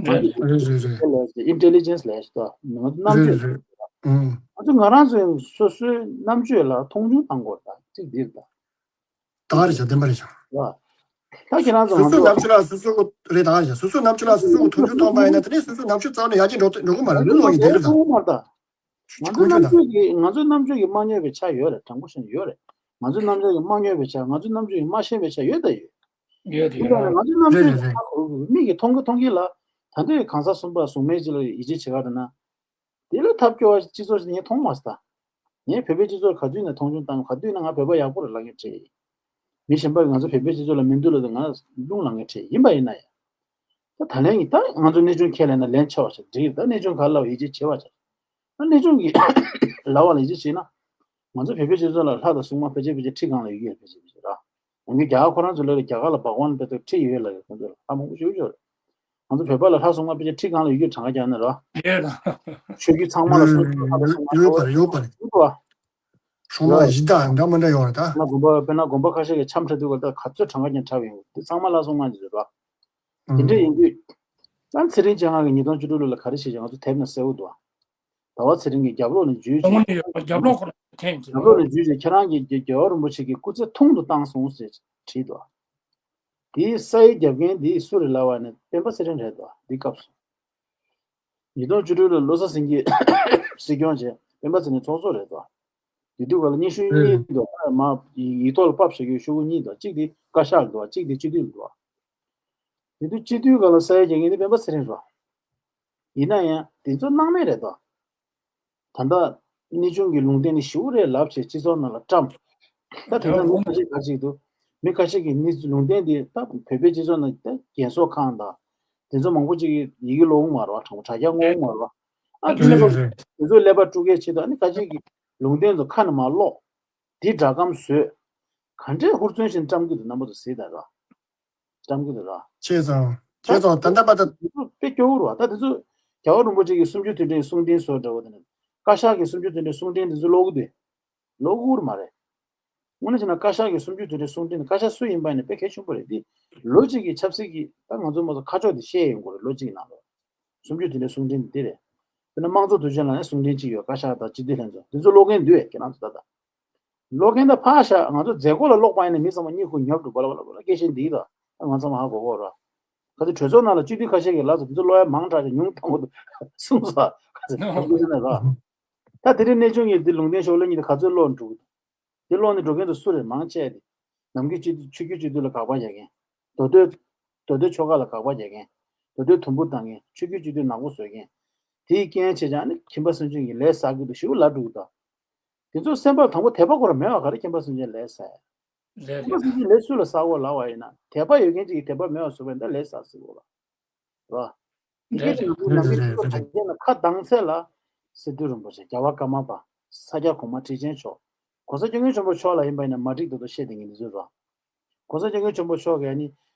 ང་རེད་ཚོ་རེད་རེད་རེད། ལས་ཀྱི་ཨིན་ཊེ་ལི་ཇེན་སི་ལས་ཀྱི་ད་ང་ཚོ་རྣམ་རེད་དཔྱོད། རེད། ཨང་། ང་ཚོ་ང་རང་ཚོའི་སོ་སོའི་རྣམ་དཔྱོད་ལ་མཐོང་ཆུང་བཏང་དགོས་ད་གཅིག་འདིར་ད། ད་ག་རེད་བྱ། བདེན་པ་རེད་བྱ། ར། ད་ཁྱེད་རང་ཚོ་སོ་ང་སོའི་ཚོ་རྣམ་དཔྱོད་ལ་སོ་སོ་རེད། ད་ག་རེད་བྱ། སོ་སོའི་རྣམ་དཔྱོད་ལ་སོ་སོ་མཐོང་ཆུང་བཏང་བ་ཡིན་ན་དེ་ནས་སོ་སོའི་རྣམ་དཔྱོད་རྩ་བ་ནས་ཡར་རྒྱས་འགྲོ་འགྲོ་གི་མ་རེད། ང་ཚོ་ལོག་གི་བསྡད་རེད་ད། ང་ཚོ་རྣམ་དཔྱོད་ཀྱི་ང་ཚོ་རྣམ་དཔྱོད་ཀྱིས་མ་ཉོས་པའི་ཆ་ཡོད་རེད། དྲང་པོ་བཤད་ན་ཡོད་རེད། ང་ཚོ་རྣམ་དཔྱོད་ཀྱིས་མ་ཉོས་པའི་ཆ། ང་ཚོ་རྣམ་དཔྱོད་ཀྱིས་མ་ཤེས་པའི་ཆ་ཡོད་ད་ཡོད། ཡོད་དེ་ཡིན་ཡོད་པ་ནི་རེད། ང་ཚོ་རྣམ་རེད་དཔྱོད་རེད་ཀྱིས་རེད། མ་གོ་གི། མིག་གིས་མཐོང་གི་མཐོང་གི་ལ། ད་ལྟའི་གང་ཟག་གསུམ་པ་གཟུགས་མེད་ཅིག་ལ་ཡིད་ཆེས་བྱེད་ག་འགྲོ་ན། དེ་ལས་ཐབས་སྐྱོ་བ་སྤྱི་ཚོགས་ཤིག་ངས་མཐོང་མ་སོང་ད། ངས་བོད་པའི་སྤྱི་ཚོགས་ག་དུས་ནས་མཐོང་ཆུང་བཏང་། ག་དུས་ནས་ང་བོད་པ་ཡག་པོ་རེད་ལབ་མཁན་བྱས་ཡིན། མི་གཞན་པ་ང་ཚོ་བོད་པའི་སྤྱི་ཚོགས་ལ་མི་འདུག་ལབ་དུས་ང་རླུང་ལངས་མཁན་བྱས་ཡིན་པ་ཡིན་ན་ཡང་། ད་ད་ལན་གྱི་ད་ང་ཚོ་གནས་ཆུང་ཁས་ལེན་ན་ལན་ཆེ་བ་ཞིག་འགྲིག་ད། གནས་ཆུང་ག་ལབ་ཡིད་ཆེས་ཆེ་བ་ཞིག་ད་གནས་ཆུང་གི་ལབ་པ་ལ་ཡིད་ཆེས་བྱས་ན། ང་ཚོ་བོད་པའི་སྤྱི་ཚོགས་ལ་ལྷ་དང་སྲུང་མ་ཕལ་ཆེར་ཕལ་ཆེར་ཁྲི་སྒང་ལ་ཡོད་ཀྱི་རེད། ཕལ་ཆེར་ཕལ་ཆེར་ར། ཡང་རྒྱ་གར་ཁོ་རང་ཚོ་ལ་རྒྱ་གར་ལ་བྷ་ག་ཝན་དཔེ་ཚོགས་ཁྲི་ཡོད་ལ་ཡོད། ཁོ་ཚོ་ལ་ལྷ་མང་པོ་ཞིག་ཡོད་རེད། ང་ཚོ་བོད་པ་ལ་ལྷ་སྲུང་མ་ཕལ་ཆེར་ཁྲི་སྒང་ལ་ཡོད་ཀྱི་གྲངས་ཀ་རྒྱག་ན་ར། ཡོད་ད། ཆོས་བརྒྱུད་ཚང་མ་ལ་སྲུང་མ་ལྷ་དང་སྲུང་མ་ཡོད་པ་རེད། ཡོད་པ་རེད། ཡོད་པ། སྲུང་མ་གཞི་བདག་འདྲ་མི་འདྲ་ཡོད་རེད་ད། དཔེར་ན་དགོན་པ་དཔེར་ན་དགོན་པ་ཁ་ཤས་ཀྱི་འཆམ་འཁྲབ་དུས་སྐབས་ད་ག་ཚོད་གྲངས་ཀ་ཀྱང་འཁྲབ་ཡོང་གི་འདུག་ཚང་མ་ལྷ་སྲུང་མ་ཞིག་རེད་པ། དེ་འདྲ་ཡིན་དུས། ད་ཚེ་རིང་ཅན་ལགས་ཀྱིས་ཉིས་སྟོང་བཅུ་དྲུག་ལོ་ལ་ག་རེ་བྱས་ཀྱང་ང་ཚོ་དེབ་ནང་གསལ་པོ་འདུག་ཟླ་བ་ཚེ་རིང་གིས་རྒྱབ་ལོགས་ནས་འཇུས་ཀྱང་། རྒྱབ་ལོགས་ཁོ་རང་འཐེན་གྱི། རྒྱབ་ལོགས་ནས་འཇུས་ཀྱང་ཁྱེད་རང་གིས་རྒྱལ་བ་རིན་པོ་ཆེ་གི་སྐུ་ཚེ་ཐུང་དུ་བཏང་སོང་ཞེས་བྲིས་འདུག་དེའི་ས་ཡིག་རྒྱབ་མཁན་དེ་སུ་རེད་ལབ་པ་ནི་སྤེན་པ་ཚེ་རིང་རེད་འདུག་འདི་སྐབས་སུ། ཉིས་སྟོང་བཅུ་དྲུག་ལོར་བློ་བཟང་སེང་གེ་སྲིད་སྐྱོང་བྱས། སྤེན་པ་ཚེ་རིང་ཚོགས་གཙོ་རེད་དོ། དེ་དུས་སྐབས་ལ་སྙན་ཞུ་གཉིས་འདུག་མ་ཡིག་ཐོག་ལ་ཕབ་བཞག་རྒྱུའི་ཤོག་གུ་གཉིས་འདུག་གཅིག་དེ་བཀའ་ཤག་འདུག་གཅིག་དེ་སྤྱི་འཐུས་འདུག་དེ་དུས་སྤྱི་འཐུས་སྒང་ལ་ས་ཡིག་རྒྱག་མཁན་དེ་སྤེན་པ་ཚེ་རིང་རེད། ཡིན་ན་ཡང་དེ་ཚོ་སྣང་མེད་རེད་དོ། ད་ལྟ་གནས་ཆུང་གི་ལུང་བསྟན་ནི་ཞེ་པོ་རེད་ལབ་བྱས་སྤྱི་ཚོགས་ནང་ལ་བཀྲམ། ད་དེ་ན་མི་ཁ་ཤས་ག་ཅིག་འདུག་མི་ཁ་ཤས་ཀྱིས་ནི་ལུང་བསྟན་འདི་ད་བོད་པའི་སྤྱི་ཚོགས་ནང་ད་རྒན་གསོ་ཁང་དང་། དེ་ཚོ་མང་པོ་ཅིག་གིས་ཡི་གེ་ཀློག་གི་མ་རེད་པ། དྲང་པོ་དྲ་རྒྱ་སྔོག་མ་རེད་པ། ཨ་དེ་ཚོ་རེད་རེད། དེ་ཚོ་ཀླད་པ་དཀྲུག་གེ་བྱེད་དུས་ཨ་ནི་ཁ་ཅིག་གིས་ལུང་བསྟན་ཚོ་ཁ་ནས་མར་ཀློག་དེ་སྒྲ་སྒམ་བཟོས། ག་འདྲའི་ཧུར་བརྩོན་ཞིག་བཀྲམ་གི་འདུག་རྣམ་པ་ཚོ་གཟིགས་དང་ར། བཀྲམ་གི་འདུག་ར། བྱས་ཙང་། བྱས་ཙང་ད་ལྟ་བར་དུ། དེ་ཚོ་དཔེ་སྐྱོ་བོ་རེད་པ། ད་དེ་ཚོ་རྒྱལ་བ་རིན་པོ་ཆེ་གི་སུམ་ཅུ་དོན་ཁྲིད་གསུང་འཕྲིན་བཟོ་འདྲ་བོ་དེ་ནི། བཀའ་ཤག་གི་སུམ་ཅུ་དོན་ཁྲིད་གསུང་འཕྲིན་དེ་ཚོ་ཀློག་གི་འདུག་ཀློག་གི་ཡོད་མ་རེད། དངོས་གནས་བྱས་ན་བཀའ་ཤག་གི་སུམ་ཅུ་དོན་ཁྲིད་གསུང་འཕྲིན་ནི་བཀའ་ཤག་སུ་ཡིན་པ་ཡིན་ན་དཔེ་གལ་ཆེན་པོ་རེད་དེ། ལོ་གཅིག་གི་ཆབ་སྲིད་ཀྱི་ད་ང་ཚོ་མ་གཏོགས་ཁ་ཕྱོགས་དེ་ཤེས་ཡོང་གི་རེད། ལོ་གཅིག་ནང་ལ་སུམ་ཅུ་དོན་ཁྲིད་གསུང་འཕྲིན་དེ་རེད། དཔེར་ན་དམངས་གཙོ་དུས་ཆེན་ལ་ཡང་གསུང་འཕྲིན་གཅིག་ཡོད། བཀའ་ཤག་དང་སྤྱི་འཐུས་ལྷན་ཚོགས་དེ་ཚོ་ཀློག་མཁན་འདུག་ཁྱེད་རང་ཚོ་ད་ལྟ་ཀློག་མཁན་ད་ཕར་བཞག་ང་ཚོ་མཛད་སྒོ་ལ་ཀློག་པ་ཡིན་ན་མི་ཚང་མ་གཉིད་ཁུག་ཉོབ་འགྲོ། བ་ལ་བ་ལ་བ་ལ་སྐད་ཆ་འདི་ད་ང་ཚང་མ་ཧ་གོ་གོ་ར། ག་ཚོད་གྲོས་ཚོགས་ནང་ལ་སྤྱི་འཐུས་ཁ་ཤས་ཀྱིས་ལབ་སོང་། དེ་ཚོ་ཀློག་ཡ་མང་དྲགས་ཀྱང་ཉུང་དྲགས་པོ་འདུག་གསུངས་སོང་། ག་ཚོད་ག་ཚོད་ཟེར་ན་ར། ད་དེ་རིང་གནས་ཆུང་གིས་འདི་ལུང་བསྟན་ཤོག་ལེབ་གཉིས་དེ་ག་ཚོད་ཀློག་འགྲོ་གི་འདུག་དེ་ཀློག་ནས་འགྲོ་མཁན་དེ་སུ་རེད། མང་ཆེ་དེ་ནམ་རྒྱུན་སྤྱི་འཐུས་ཆོས་བརྒྱུད་སྤྱི་འཐུས་ལ་དགག་པ་རྒྱག་མཁན། མདོ་སྟོད། མདོ་སྟོད་ཆོལ་ཁ་ལ་དགག་པ་རྒྱག་མཁན། མདོ་སྟོད་དུམ་བུ་བཏང་མཁན། ཆོས་བརྒྱུད་སྤྱི་འཐུས་ནག་པོ་བཟོ་མཁན། དེའི་རྐྱེན་བྱས་ཀྱང་ནི་ཁྱིམ་པ་སུན་ཆུང་གིས་ལས་བསགས་ཀྱི་འདུག་ཞེ་པོ་ལབ་འགྲོ་གི་འདུག་དེ་ཚོ་སེམས་པ་དང་པོ་དད་པ་ཁོ་རང་མེད་པ་ག་རེ་ཁྱིམ་པ་སུན་ཆུང་ལས་བསགས་ཡ། ལས་ཁྱིམ་པ་རེད། སུན་ཆུང་ལས་སུ་ལ་བསགས་གོ་ལབ་པ་ཡིན་ན་དད་པ་ཡོད་མཁན་ཅིག་གིས་དད་པ་མེད་པ་བཟོས་པ་ཡིན་ད་ལས་བསགས་སྲིད་གོ་ལ། རེད་པ། ཡི་གེ་རེད་དེ་ཚོ་ནང་གི་རེད་རེད་རེད། ཁ་གདངས་ཚད་ལ། སི་ཏུ་རིན་པོ་ཆེ། རྒྱལ་བ་ཀརྨ་པ། ས་སྐྱ་གོང་མ་ཁྲི་ཆེན་མཆོག་གོང་ས་སྐྱབས་མགོན་ཆེན་པོ་མཆོག་ལ་ཡིན་པ་ཡིན་ན་མ་འགྲིག་མདོག་མདོག་བཤད་བསྡད་མཁན་དེ་ཚོ་རེད་པ། གོང་ས་སྐྱབས་མགོན་ཆེན་པོ་མཆོག་གིས་ཨ་ནི་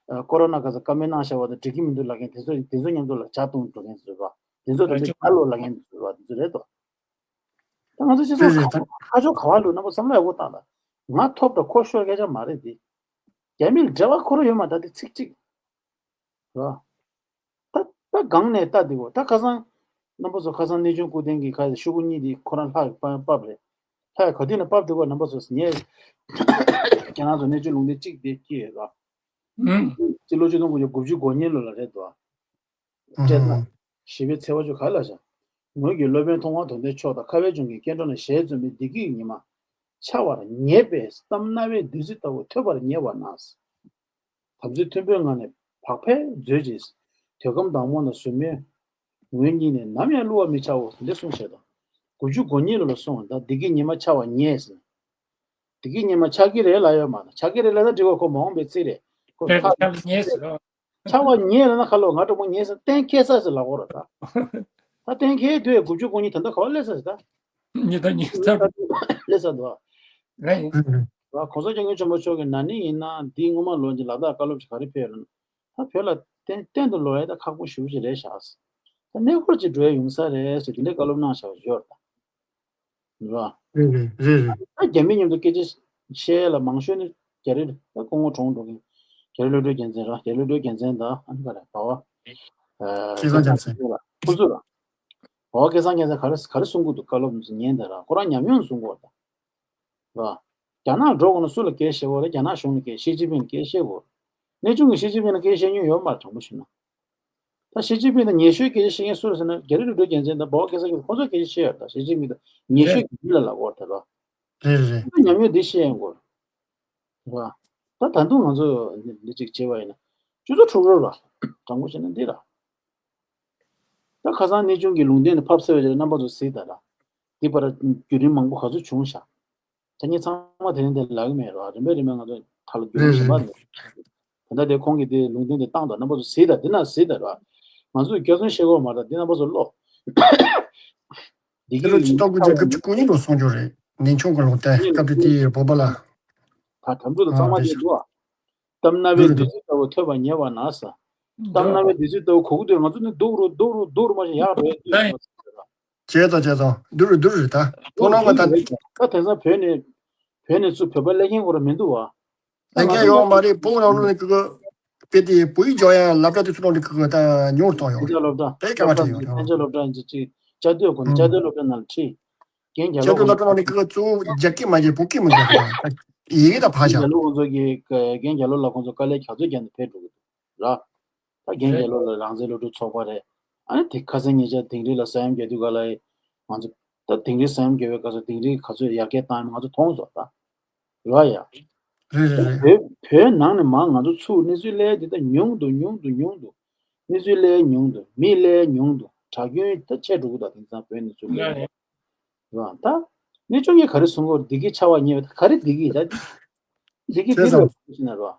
ཀོ་རོ་ན་ག་ས་བཀའ་མོལ་གནང་བཞག་པ་དང་འགྲིག་གི་མི་འདུག་ལབ་མཁན་དེ་ཚོ་དེ་ཚོ་མཉམ་དུ་ལ་ཇ་བཏུང་འགྲོ་མཁན་དེ་ཚོ་རེད་པ། དེ་ཚོ་དེ་ཚོ་ཇ་ལོ་ལབ་མཁན་དེ་ཚོ་རེད་པ། དེ་ཚོ་རེད་དོ། ད་ང་ཚོ་སྤྱི་ཚོགས་རེད་རེད། ཁ་ཁ་ཕྱོགས་ག་པར་ལོག་རྣམ་པ་བསམ་བློ་ཡག་པོ་བཏང་དང་། ང་ཐོབ་དང་ཁོ་ཤོར་སྐད་ཆ་མ་རེད་དེ། རྒྱ་མི་ལ་འབྲེལ་བ་ཁོ་རང་ཡོད་མ་ད་དེ་ཚིག་གཅིག་རེད་པ། ད་ད་སྒང་ནས་ལྟ་དེ་གོ་ད་ཁ་སང་། རྣམ་པ་ཚོ་ཁ་སང་གནས་ཆུང་སྐུ་རྟེན་གྱི་ཁ་ཤོག་གུ་གཉིས་དེ་ཁོ་རང་ལྷ་ཡི་པ་པབ་རེད། ལྷ་ཡི་ག་དུས་ནས་པབ་དེ་གོ་རྣམ་པ་ཚོ་ངས་ཁྱེད་རང་ཚོ་གནས་ཆུང་ལུང་བསྟན་གཅིག་དེ་སྐྱེས་ཡོད་ར། ཨུམ། སྤྱི་ལོ་ཆིག་སྟོང་དགུ་བརྒྱ་དགུ་བཅུ་གོ་གཉིས་ལོ་ལ་རེད་དོ། སྤྲད་ན། ཨུམ། ཞི་བའི་ཚེ་བ་ཆོ་ག་ལ་བཞག་ངོས་ཀྱིས་སློབ་དཔོན་མཐོང་བ་དོན་ལྡན་མཆོག་དང་ཁ་བའི་ལྗོངས་ཀྱི་སྐྱེ་འགྲོ་རྣམས་ཞལ་འཛོམས་པའི་བདེ་སྐྱིད་ཉི་མ། འཆར་བར་ངེས་པས་གཏམ་རྣ་བའི་བདུད་རྩི་ལྟ་བུ་ཐོས་པར་ཉེ་བར་གནང་། དམ་ཚིག་མཐུན་པའི་ངང་ནས་བག་ཕེབས་མཛོད་ཅིག་དོན་ཁམས་དྭངས་མོ་ན་གཟུགས་མེད་ངོས་གཉིས་ནས་ནམ་ཡང་བསླུ་བར་མི་བྱའོ། འདི་གསུངས་བཞག་དང་། དགུ་བཅུ་གོ་གཉིས་ལོ་ལ་གསུངས་པ་ད་བདེ་སྐྱིད་ཉི་མ་འཆར་བར་ངེས་ཟེར། བདེ་སྐྱིད་ཉི་མ་འཆར་གྱི་རེད་ལབ་ཡོད་མ་རེད། འཆར་གྱི་རེད་ལབ་ན་འགྲིག་གོ་ཁོ་མ་འོངས་པའི་ཚིག་རེད། ཁོ་རེད་ད་ཁ་ཆགས་ཉེས་ཟེར་རོ། འཆར་བ་ཉེས་ལབ་ན་ཁ་ལོ་ང་གྲོགས་མོ་ཉེས་ཟེར་གཏན་འཁེལ་ས་ཟེར་ལབ་གོ་ར་ད། ད་གཏན་འཁེལ་དུས་དགུ་བཅུ་གོ་གཉིས་ད་ལྟ་ག་བ་སླེབས་ས་ཟེར་ད། ཉི་ད་ཉི་ད། སླེབས་ས་འདུག་ཨ། རེད། ར་གོང་ས་སྐྱབས་མགོན་ཆེན་པོ་མཆོག་གིས་ན་ནིང་ཡིན་ན་འདི་སྔོན་མ་ལོ་གཅིག་ལ་དྭགས་བཀའ་སློབ་ཅིག་ག་རེ་ཕེབས་རེད། ད་བོད་ལ་གཏན་གཏན་དུ་ལོག་ཡ་ད་ཁག་པོ་ཞེ་པོ་ཅིག་རེད་ཤག་ད་གནས་སྐོར་ཅིག་འགྲོ་ཡ་ཡོང་ས་རེད་ཟེར་དེ་འདྲའི་བཀའ་སློབ་གནང་བཞག་པ་ཡོད་རེད་ད། རེད་པ། རེད་རེད་རེད་རེད། ད་རྒྱ་མི་མཉམ་དུ་སྐད་ཆ་བཤད་ཡ་ལ་མང་ཤོས་ནི་རྒྱ་རི་རེད། ད་སྐུ་ངོ་གྲོངས་འགྲོ་མཁན་རྒྱ་རི་གློད་གྲོལ་རྒྱལ་མཚན་ར། རྒྱ་རི་གློད་གྲོལ་རྒྱལ་མཚན་དང་ཨ་ནི་ག་རེ་བ་བ། སྐལ་བཟང་རྒྱལ་མཚན། ཁོ་ཚོ་ར། བ་བ་སྐལ་བཟང་རྒྱལ་མཚན་ག་རེ་ག་རེ་གསུང་གི་འདུག་བཀའ་སློབ་ཉན་དེ་ར་ཁོ་རང་ཉམས་མྱོང་གསུང་གི་ཡོད་རེད་ད། ར། རྒྱ་ནག་འགྲོ་དགོས་ན་སུ་ལ་སྐད་བཤད་དགོས་རེད། རྒྱ་ནག་གཞུང་ལ་སྐད། ཞི་ཅིན་ཕིང་ལ་སྐད་བཤད་དགོས། གནས་ཆུང་གིས་ཞི་ཅིན་ཕིང་ལ་སྐད་བཤད་མྱོང་ཡོད་མ་རེད་དྲང་པོ་ཞུས་ན། ད་ཞི་ཅིན་ཕིང་དང་ཉེ་ཤོས་སྐད་ཆ་བཤད་མཁན་སུ་རེད་ཟེར་ན་རྒྱ་རི་གློད་གྲོལ་རྒྱལ་མཚན་དང་བ་བ་སྐལ་བཟང་རྒྱལ་མཚན་ཁོང་ཚོས་སྐད་ཆ་བཤད་ཡོད་ད། ཞི་ཅིན་ཕིང་དང་ཉེ་ཤོས་ཀྱི་མི་ལ་ལབ་དགོས་རེད་ད་ར། རེད་རེད་རེད། ཁོང་ཚོས་ཉམས་མྱོང་འདི་བཤད་ཡོང་དགོས་རེད། ར། ད་ད་དུང་ང་ཚོ་འདི་གཅིག་བྱས་པ་ཡིན་ན་སྤྱི་ཚོགས་འཁྲུག་རོགས་ར། དྲང་པོ་བཤད་ན་འདི་ར། ད་ཁ་སང་གནས་ཆུང་གི་ལུང་བསྟན་དེ་ཕབ་ཚར་བའི་རྗེས་ལ་རྣམ་པ་ཚོ་གཟིགས་དང་ར། འདི་བར་བརྒྱུད་རིམ་མང་པོ་ག་ཚོད་བྱུང་ཤག་ད་ངས་ཚང་མ་དེ་རིང་དེ་ལབ་ཀྱི་མེད་ར། རིམ་པས་རིམ་པས་ང་ཚོ་ད་ལ་བརྒྱུད་རིམ་གཞན་པ་རེད། ད་ལྟ་དེ་ཁོང་གིས་དེ་ལུང་བསྟན་དེ་བཏང་དང་རྣམ་པ་ཚོ་གཟིགས་དང་འདི་ན་གཟིགས་དང་ར། ང་ཚོས་སྐྱག་རྫུན་བཤད་དགོས་མ་རེད། འདི་རྣམ་པ་ཚོ་ཀློག་འདི་ལོ་གི་ཆིག་སྟོང་དགུ་བརྒྱ་དགུ་བཅུ་གོ་གཉིས་ལོ་གསུང་རྒྱུ་རེད། ནས་ཆུང་གི་ལུང་བསྟན་སྐབས་དེ་དེའི་བོད་པ་ལ། ད་དམ་ཕྲུག་དང་གཙང་མ་དེ་འདུག་ཨ། གཏམ་རྣ་བའི་བདུད་རྩི་ལྟ་བུ་ཐོས་པ་ཉེ་བ་ན་ཟེར། གཏམ་རྣ་བའི་བདུད་རྩི་ལྟ་བུ་གོ་གི་འདུག་ང་ཚོ་ནི་སྡུག་རུ་སྡུག་རུ་སྡུག་རུ་མ་ཞིག་ཡག་རུ་ཡག་རུ་ཡོད་ཟེར། བྱས་ཙང་བྱས་ཙང་སྡུག་རུ་སྡུག་རུ་རེད་ད། ཕུགས་ནང་ང་ད། ད་དེང་སང་བོད་ནས་བོད་ནས་ཚུར་བོད་པ་སླེབས་མཁན་ཁོ་རང་མི་འདུག་བ། ལས་འགན་ཡོད་མ་རེད། བོད་ནང་ལོགས་ནས་ཀི་ཀི་དཔེ་དེ་བོད་ཡིག་སྦྱོང་ཡ་སློབ་གྲྭ་དེ་ཚོ་ནང་ནས་ཀི་ཀི་ད་ཉུང་རུ་གཏོང་ཡོད་རེད། དཔེ་སྐད་མ་ཁྲིད་ཡོད་རེད། དཔེ་ཆ་སློབ་གྲྭ་ཡིན་ཚེ་ཅིག་བཅའ་སྡོད་དགོས་ན་བཅའ་སྡོད་སློབ་གྲྭ་ནང་ལ་ཁྲིད། རྒན་རྒྱ་ལོ་ལ་སོང་ནས་ཀི་ཀི་གཙོ་བོ་རྒྱ་སྐད་མ་བརྗེད་བོད་སྐད་མ་བརྗེད་ཡི་གེ་ད་ཕར་བཞག་རྒན་རྒྱ་ལོ་ཁོང་ཚོ་གི་རྒན་རྒྱ་ལོ་ལ་ཁོང་ཚོ་དཀའ་ལས་རྒྱ་མཚོ་རྒྱ་ནས་ཕེབས་འགྲོ་གི་འདུག་ར། ད་རྒན་རྒྱ་ལོ་ལ་རང་བཙན་སློབ་ཕྲུག་ཚོགས་པ་རེད། ཨ་ནི་དེ་ཁ་སང་ཉེ་ཆར་དིང་རི་ལ་ས་ཡོམ་བརྒྱབ་དུས་ག་ལ་ང་ཚོ་ད་དིང་རི་ས་ཡོམ་བརྒྱབ་པའི་སྐབས་སུ་དིང་རིའི་ག་ཚོད་ཡར་རྒྱས་བཏང་ཡོད་ང་ཚོ་མཐོང་སོང་ད། རེད་བ་ཡ། རེད་རེད་རེད། བོད་བོད་ནང་ནས་མར་ང་ཚོ་ཚུར་གནས་ཚུལ་སླེབས་དེ་ད་ཉུང་དུ་ཉུང་དུ་ཉུང་དུ། གནས་ཚུལ་སླེབས་ཉུང་དུ་མི་སླེབས་ཉུང་དུ་དྲག་སྐྱོན་ད་ཆེ་འགྲོ་གི་ད་དེང་སང་བོད་གནས་ཚུལ་སླེབས་རེད་བ། ད་གནས་ཆུང་གིས་ག་རེ་གསུང་གི་བདེ་སྐྱིད་ཆགས་པ་ཉེ་བ་ད་ག་རེ་བདེ་སྐྱིད་ད་བདེ་སྐྱིད་དེ་རེད་ཟེར་ན་རེད་བ།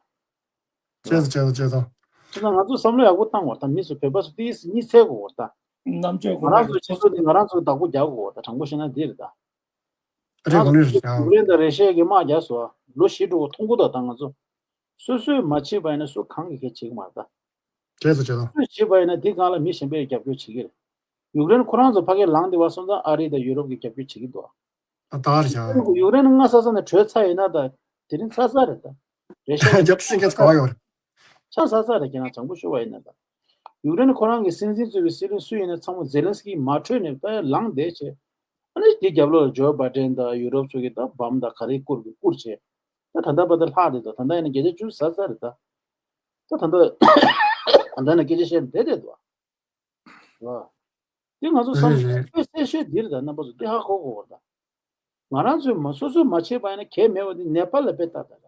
བྱས་ཙང་བྱས་ཙང་བྱས་ཙང་། ཁྱེད་ཚོ་ང་ཚོ་བསམ་བློ་ཡག་པོ་བཏང་བར་ད་མི་ཚོ་བོད་པ་ཚོ་ཏིས་གཉིད་སད་དགོས་བར་ད། རྣམ་དཔྱོད་ང་རང་ཚོ་སྤྱི་ཚོགས་འདི་ང་རང་ཚོ་བདག་པོ་རྒྱག་དགོས་བར་ད་དྲང་པོ་བཤད་ན་འདི་རེད་ད། རེད་གོང་ནས་རེད་ད། ཡུཀ་རེན་དང་རེ་ཤི་ཡ་གི་དམག་རྒྱག་སོ་ལོ་བཞི་འགྲོ་གི་མཐོང་གི་ད་ད་ང་ཚོ། སོ་སོས་མ་བྱས་པ་ཡིན་ན་སུ་གང་གིས་གལ་བྱེད་ཀྱི་མ་རེད་ད། བྱས་ཙང་བྱས་ཙང་། སོས་བྱས་པ་ཡིན་ན་འདི་སྒང་ལ་མི་གཞན་པས་རྒྱབ་སྐྱོར་བྱེད་ཀྱི་རེད། ཡུཀ་རེན་ཁོ་རང་ཚོ་ཕ་གིར་ལངས་བསྡད་པ་སོང་ཙང་ཨ་རི་དང་ཡུ་རོབ་ཀྱིས་རྒྱབ་སྐྱོར་བྱེད་ཀྱི་འདུག་ཨ། ཨ་ད་རེད་ཤག་ཡུཀ་རེན་སྔ་ས་ས་ནས་བྲོས་ཚར་ཡིན་ན་ད་དེ་རིང་ཚར་ཚར་རེད་ད། རེད་ཤག་རྒྱབ་སྐྱོར་མཁན་ཚོ་ག་བ་ཡོད་རེད། ཆ་ཚར་ཚར་རེད་ཁྱེད་རང་དྲང་པོ་ཤོད་པ་ཡིན་ན་ད། ཡུཀ་རེན་ཁོ་རང་གི་སྲིད་འཛིན་གཙོས་པའི་སྲིད་བློན་སུ་ཡིན་ན་ཚང་མ་ཛེ་ལན་སི་ཀི་མ་བྲོས་ནས་ད་ལངས་བསྡད་བྱས། ཨ་ནི་དེ་རྒྱབ་ལོགས་ལ་ཇོ་བྷའི་ཌེན་དང་ཡུ་རོབ་ཚོ་གིས་ད་བམ་དང་ག་རེ་བསྐུར་དགོས་བསྐུར་བྱས། ད་ད་ལྟ་བར་དུ་ལྷག་བསྡད་དོ་ད་ལྟ་ཡིན་ན་བརྒྱ་ཆ་བཅུ་ཟ་ཚར་རེད་ད། ད་ད་ལྟ་ད་ལྟ་ན་སྐད་ཆ་བཤད་བསྡད་བསྡད་འདུག་ཨ། རེད། དེ་ང་ཚོ་བསམ་བློ་གསལ་ཤོས་འདི་རེད་ད་རྣམ་པ་ཚོ་འདི་ཧ་གོ་དགོས་པ་རེད་ད། ང་རང་ཚོས་མ་སོ་སོས་མ་བྱས་པ་ཡིན་ན་གལ་མེད་པ་འདི་ནེ་པཱལ་ལ་དཔེ་ལྟ་ད་ར།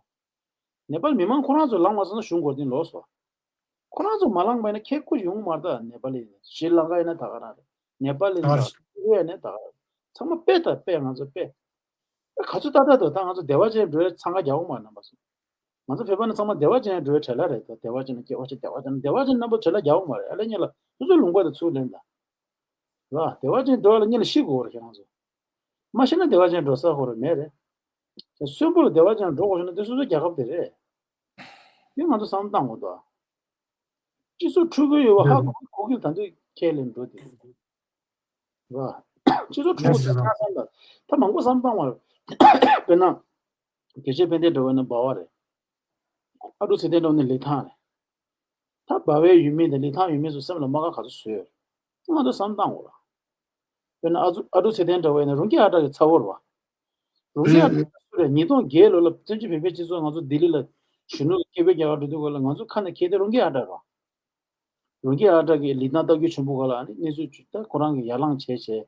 ནེ་པཱལ་མི་མང་ཁོ་རང་ཚོ་ལངས་མ་སོང་ན་གཞུང་མགོ་རྟིང་ལོག་སོང་། ཁོ་རང་ཚོ་མ་ལངས་པ་ཡིན་ན་ཁྱེད་སྐུ་ཡོང་མ་རེད་ད་ནེ་པཱལ་ཡིན་ན་ཤྲི་ལང་ཀ་ཡིན་ན་ད་ག་རང་རེད། ནེ་པཱལ་ཡིན་ན་ད་ག་རང་རེད། ཨ་རི་ཡ་ཡིན་ན་ད་ག་རང་རེད། ཚང་མ་དཔེ་ད་དཔེ་ང་ཚོ་དཔེ། ཨ་ག་ཚོད་ཏག་ཏག་འདུག་ད་ང་ཚོ་བདེ་བ་ཅན་འགྲོ་ཡ་འཚང་ཁ་རྒྱག་འོང་མ་རེད་རྣམ་པ་ཚོ། ང་ཚོ་བོད་པ་ནི་ཚང་མ་བདེ་བ་ཅན་འགྲོ་ཡ་བྲེལ་ལ་རེད་ད་བདེ་བ་ཅན་ནི་སྐྱེ་བ་ཆེ་བདེ་བ་ཅན་བདེ་བ་ཅན་རྣམ་པ་བྲེལ་ལ་རྒྱག་འོང་མ་རེད་ཨ་ལེ་ཉེ་ལ་སོ་སོ་ལུང་པ་དེ་ཚུར་ལེན་ད། ར་བདེ་བ་ཅན་འགྲོ་ཡ་ལ་ཉེ་ལ་ཤི་དགོས་རེད་ཁྱེད་རང་ཚོ། མ་ཤི་ན་བདེ་བ་ཅན་འགྲོ་ས་ཁོ་རང་མེད་རེད། གསོན་པོ་ལ་བདེ་བ་ཅན་འགྲོ་དགོས་ཤེ་ན་དེ་སོ་སོ་རྒྱལ་ཁབ་དེ་རེད། དེ་ང་ཚོ་བསམ་བློ་བཏང་དགོས་འདུག་སྤྱི་ཚོགས་འཁྲུག་གི་ཡོད་པ་ཧ་གོ་གོ་གི་ད་དུང་ཁས་ལེན་འགྲོ་དེ། ར། སྤྱི་ཚོགས་འཁྲུག་གི་ཡོད་ས་ད་ད་མང་པོ་བསམ་བློ་བཏང་བ་རེད། དཔེར་ན། དགེ་བཤེས་ཕན་བདེ་འདྲ་བོ་ཡིན་ན་འབའ་བ་རེད། ཨ་ཀྲུག་ཚེ་བརྟན་འདྲ་བོ་ཡིན་ན་ལི་ཐང་རེད། ད་འབའ་བའི་ཡུལ་མི་དང་ལི་ཐང་ཡུལ་མི་ཚོ་སེམས་ལ་རྨ་ཁ་ག་ཚོད་བཟོས་ཡོད་རེད། ང་ཚོ་བསམ་བློ་བཏང་དགོས་ར། དཔེར་ན་ཨ་ཀྲུག་ཨ་ཀྲུག་ཚེ་བརྟན་འདྲ་བོ་ཡིན་ན་རུང་གི་ཨ་ཏྲ་གི་ཚ་བོ་རེད་བ། རུང་གི་ཨ་ཏྲ་སུ་རེད། ཉིས་སྟོང་བརྒྱད་ལོ་ལ་བཙན་བྱོལ་བོད་པའི་སྤྱི་ཚོགས་ང་ཚོ་ལྡི་ལི་ལ་གཞོན་ནུ་སྐད་འབོད་རྒྱག་གར་འགྲོ་དུས་སྐབས་ལ་ང་ཚོ་ཁ་ནས་ཁྱེར་ཏེ་རུང་གི་ཨ་ཏྲ་རེད་བ། རུང་གི་ཨ་ཏྲ་གི་ལི་ཐང་ལྟ་རྒྱུ་ཆེན་པོ་ག་ལ་ཨ་ནི་གནས་ཚུལ་ཅིག་ད་ཁོ་རང་གི་ཡར་ལངས་བྱས་བྱས།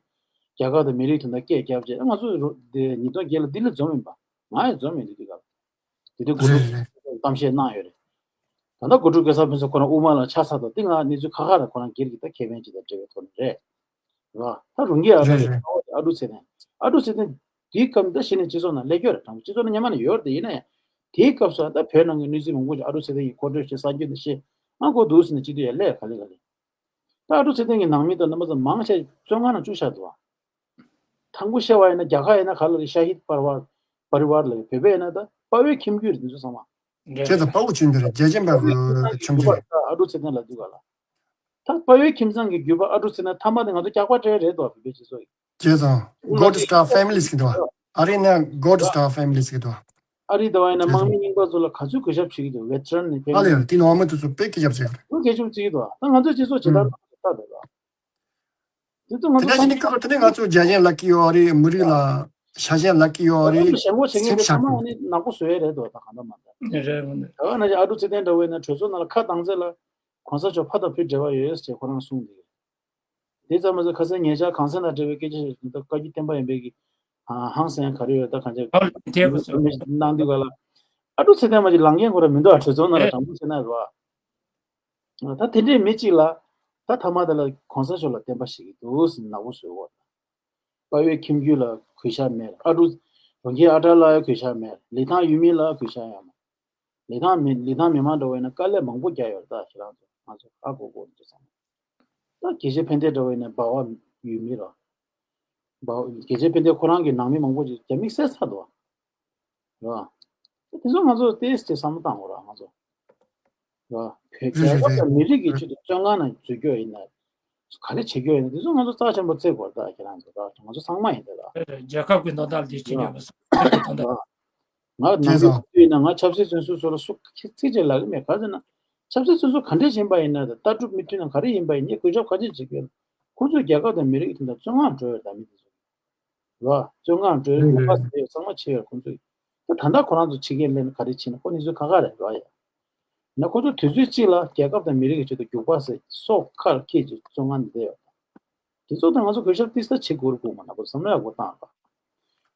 རྒྱ་གར་དང་མི་རིགས་དོན་དག་སྐད་རྒྱབ་བྱས་ང་ཚོ་རུ་དེ་ཉིས་སྟོང་བརྒྱད་ལ་ལྡི་ལི་འཛོམས་ཡིན་པ། ང་ཡང་འཛོམས་ཡིན་དེ་དུས་སྐབས། དེ་དུས་གོ་རེད་སྒྲིག་རེད། གཏམ་བཤད་གནང་ཡོད་རེད། ད་ལྟ་གོ་སྒྲིག་གེ་སར་ཕུན་ཚོགས་ཁོ་རང་དབུ་མ་ལ་ཆ་ཚ་དང་ཏིང་ང་གནས་ཚུལ་ཁ་ཁ་རེད་ཁོ་རང་སྒེར་གྱི་ད་ཁེ་ཕན་ཅིག་དང་འབྲེལ་བའི་ཐོག་ནས་རེད། ར། ད་རུང་གི་ཨ་ཏྲ་རེད་རེད། རེད་ཨ་ཀྲུག་ཚེ་བརྟན། ཨ་ཀྲུག་ཚེ་བརྟན། དེའི་སྐབས་ད་གཞི་ནས་སྤྱི་ཚོགས་ནང་སླེབས་ཡོད་རེད་དྲང་པོ་སྤྱི་ཚོགས་ནང་སྔོན་མ་ནས་ཡོད་རེད་དེ་ཡིན་ན་ཡང་། དེའི་སྐབས་སུ་ད་བོད་ནང་གི་གནས་ཚུལ་མང་པོ་ཅིག་ཨ་ཀྲུག་ཚེ་བརྟན་གྱིས་མཁོ་སྤྲོད་བྱེད་གསར་འགྱུར་དུ་བཤད་ཨ་གོ་འདུག་ཟེར་ནས་སྤྱི་འཐུས་ཡར་སླེབས་ག་ལེ་ག་ལེ། ད་ཨ་ཀྲུག་ཚེ་བརྟན་གྱི་ནང་མི་དང་རྣམ་པ་ཚོ་མང་ཆེ་བཙོན་ཁང་ནང་བཅུག་བཞག་འདུག་ཨ། དང་པོ་བཤད་པ་ཡིན་ན་རྒྱ་གར་ཡིན་ན་ག་ལ་རེད་ཤ་ཧིད་པར་ཝར་པ་རི་ཝར་ལ་ཡོད་བོད་པ་ཡིན་ན་ད་དཔའ་བོའི་ཁྱིམ་རྒྱུད་རེད་འདི་ཚོ་ཚང་མ། རེད། ཁྱེད་ཚོ་དཔའ་བོ་ཁྱིམ་རྒྱུད་རེད་རྒྱལ་ཆེན་པ་གི་ཁྱིམ་རྒྱུད་རེད། ཨ་ཀྲུག་ཚེ་བརྟན་ལ་འདུག་ག་ལ། ད་དཔའ་བོའི་ཁྱིམ་ཚང་གི་རྒྱུད་པ་ཨ་ཀྲུག་ཚེ་བརྟན་ཐ་མ་དེ་ང་ཚོ་སྐྱག་པ་སྤྲད་རེད་དོ་བོད་པའི་སྤྱི་ཚོགས་ཀྱི། བྱས་ཙང་། Gold Star Families གི་འདུག་ཨ་རི་ནས་Gold Star Families གི་འདུག་ཨ་རི་དེ་བ་ཡིན་ན་དམག་མི་རྙིང་པ་ཚོ་ལ་ག་ཚོད་གུས་ཞབས་བྱེད་ཀྱི་འདུག veteran ནས་ཕེབས་ཨ་ལེ་ཡ་དེ་ནང་མི་དེ་ཚོ་དཔེ་གུས་ཞབས་བྱེད་ཀྱི་རེད། ཁོ་གུས་ཞབས་བྱེད་ཀྱི་འདུག་ད་ང་ཚོའི་སྤྱི་ཚོགས་ཇི་ལྟར་ལྟ་དགོས་རེད། དེ་ཚོ་ང་ཚོ་དེ་ནས་ནི་ཀ་དེ་ནས་ང་ཚོ་རྒྱ་ཞེན་ལབ་ཀྱི་ཡོད་རེད། མི་རིགས་ལ་ཤ་ཞེན་ལབ་ཀྱི་ཡོད་རེད། ཞེན་ཁོག་བྱེད་མཁན་སེམས་དེ་ཚང་མ་ཤར་ནི་ནག་པོ་བཟོས་རེད་དོ་ད་གང་ལྟར་མ་ལྟར། རེད་རེད། ད་ག་ནང་བཞིན་ཨ་ཀྲུག་ཚེ་བརྟན་འདྲ་བོ་ཡིན་ན་གྲོས་ཚོགས་ནང་ལ་ཁ་བཏང་ཚད་ལ་གོང་ས་མཆོག་ཕ་དང་བུ་འབྲེལ་བ་ཡོད་ཟེར་ཁོ་རང་གསུངས་འདུག་དེ་ཙམ་མ་ཟད་ཁ་སང་ཉེ་ཆར་གངས་སེང་དང་འབྲེལ་བའི་སྐད་ཆ་ཞིག་འདུག་བཀའ་བརྒྱུད་བསྟན་པ་ཡིན་པའི་གི་ཧང་སང་ག་རེ་ཡོད་ད་གང་ཅི་ཨོ་དེ་གོ་སོང་། གནང་དུས་ག་ལ་ཨ་ཀྲུག་ཚེ་བརྟན་མ་ཅིག་ལངས་མཁན་ཁོ་རང་མི་འདུག་ཨ་གྲོས་ཚོགས་ནང་ལ་དྲང་པོ་བཤད་ན་རེད་བ། ད་དེ་འདྲའི་མི་གཅིག་ལ་ད་ཐ་མ་དེ་ལ་གོང་ས་མཆོག་ལ་བསྟན་པ་བཤད་ཀྱི་འདུག་ཟེར་ནག་པོ་བཟོས་འོ། དཔའ་བོའི་ཁྱིམ་རྒྱུད་ལ་གུས་ཞབས་མེད། ཨ་ཀྲུག་རང་རྒྱལ་ཨ་ཏྲ་ལ་ཡང་གུས་ཞབས་མེད། ལི་ཐང་ཡུལ་མི་ལ་གུས་ཞབས་ཡང་མེད། ལི་ཐང་མི་ལི་ཐང་མི་མང་འདྲ་བོ་ཡིན་ན་དཀའ་ལས་མང་པོ་རྒྱག་ཡོད་རེད་ད་ཁྱེད་རང་ཚོ་ང་ཚོ་ཧ་གོ་གོ་འདུག་བསམ། ད་དགེ་བཤེས་ཕན་བདེ་འདྲ་བོ་ཡིན་ན་འབའ་བ་ཡུལ་མི་ར། རྒྱལ་གཅེས་དཔལ་ལྡན་ཁོ་རང་གི་ནང་མི་མང་པོ་ཅིག་རྒྱ་མིས་བསད་ཚར་འདུག་བ། རེད་བ། དེ་ཚོ་ང་ཚོ་ཏོག་ཙམ་བསམ་བློ་བཏང་དགོས་ར་ང་ཚོ། རེད་བ། བོད་རྒྱལ་ཁབ་དང་མི་རིགས་ཀྱི་ཆེད་དུ་བཙོན་ཁང་ནང་འཛུལ་རྒྱུ་ཡིན་ན། ག་རེ་བྱེད་རྒྱུ་ཡིན་ན་དེ་ཚོ་ང་ཚོ་རྩ་ཆེན་པོ་བརྩི་དགོས་རེད་ད་ཁྱེད་རང་ཚོ་ར་ང་ཚོ་ཚང་མ་ཡིན་ད་ར། རྒྱལ་ཁབ་ཀྱི་དོན་དག་ལ་དེ་བྱེད་རྒྱུ་མ་སོང་ཁྱེད་ཀྱི་དོན་དག་ང་ནང་མི་ཡིན་ན་ང་ཆབ་སྲིད་བཙོན་ཟུར་ཚོ་ལ་སུ་ཚིག་གཅིག་ལབ་ཀྱི་མེད་ག་ཟེར་ན། ཆབ་སྲིད་བཙོན་ཟུར་ག་འདྲས་ཡིན་པ་ཡིན་ན་ད་ལྟ་གྲུབ་མི་མཐུན་ན་ག་རེ་ཡིན་པ་ཡིན་ངས་གུས་ཞབས་ག་ཚོད་བྱེད་ཀྱི་ཡོད། ཁོ་ཚོས་རྒྱལ་ཁབ་དང་མི་རིགས་ཀྱི་དོན་དག་བཙོན་ཁང་འགྲོ་ཡོད་ད་མི་དེ་ཚོ། ར། བཙོན་ཁང་འགྲོའི་ངོ་པ་ཟེར་ཡོད་ཚང་མ་ཆེ་ཡོད་ཁོང་ཚོས། ད་ད་ལྟ་ཁོ་རང་ཚོ་ཕྱི་རྒྱལ་སླེབས་ན་ག་རེ་བྱེད་ན་ཁོ་གནས་ཚུལ་ཁག་ཁག་རེད་ར་ཡ། ན་ཁོ་ཚོ་དུས་ཚོད་གཅིག་ལ་རྒྱལ་ཁབ་དང་མི་རིགས་ཀྱི་ཆེད་དུ་རྒྱུག་པ་ཟེར་སྲོག་ཁར་འཁྱེར་ཅིག་བཙོན་ཁང་ནས་བསྡད་ཡོད། དེ་ཚོ་དང་ང་ཚོ་གུས་ཞབས་ཏིག་ཙམ་བྱེད་དགོས་རེད་དགོས་མ་ན་ཁོ་བསམ་བློ་ཡག་པོ་བཏང་ར།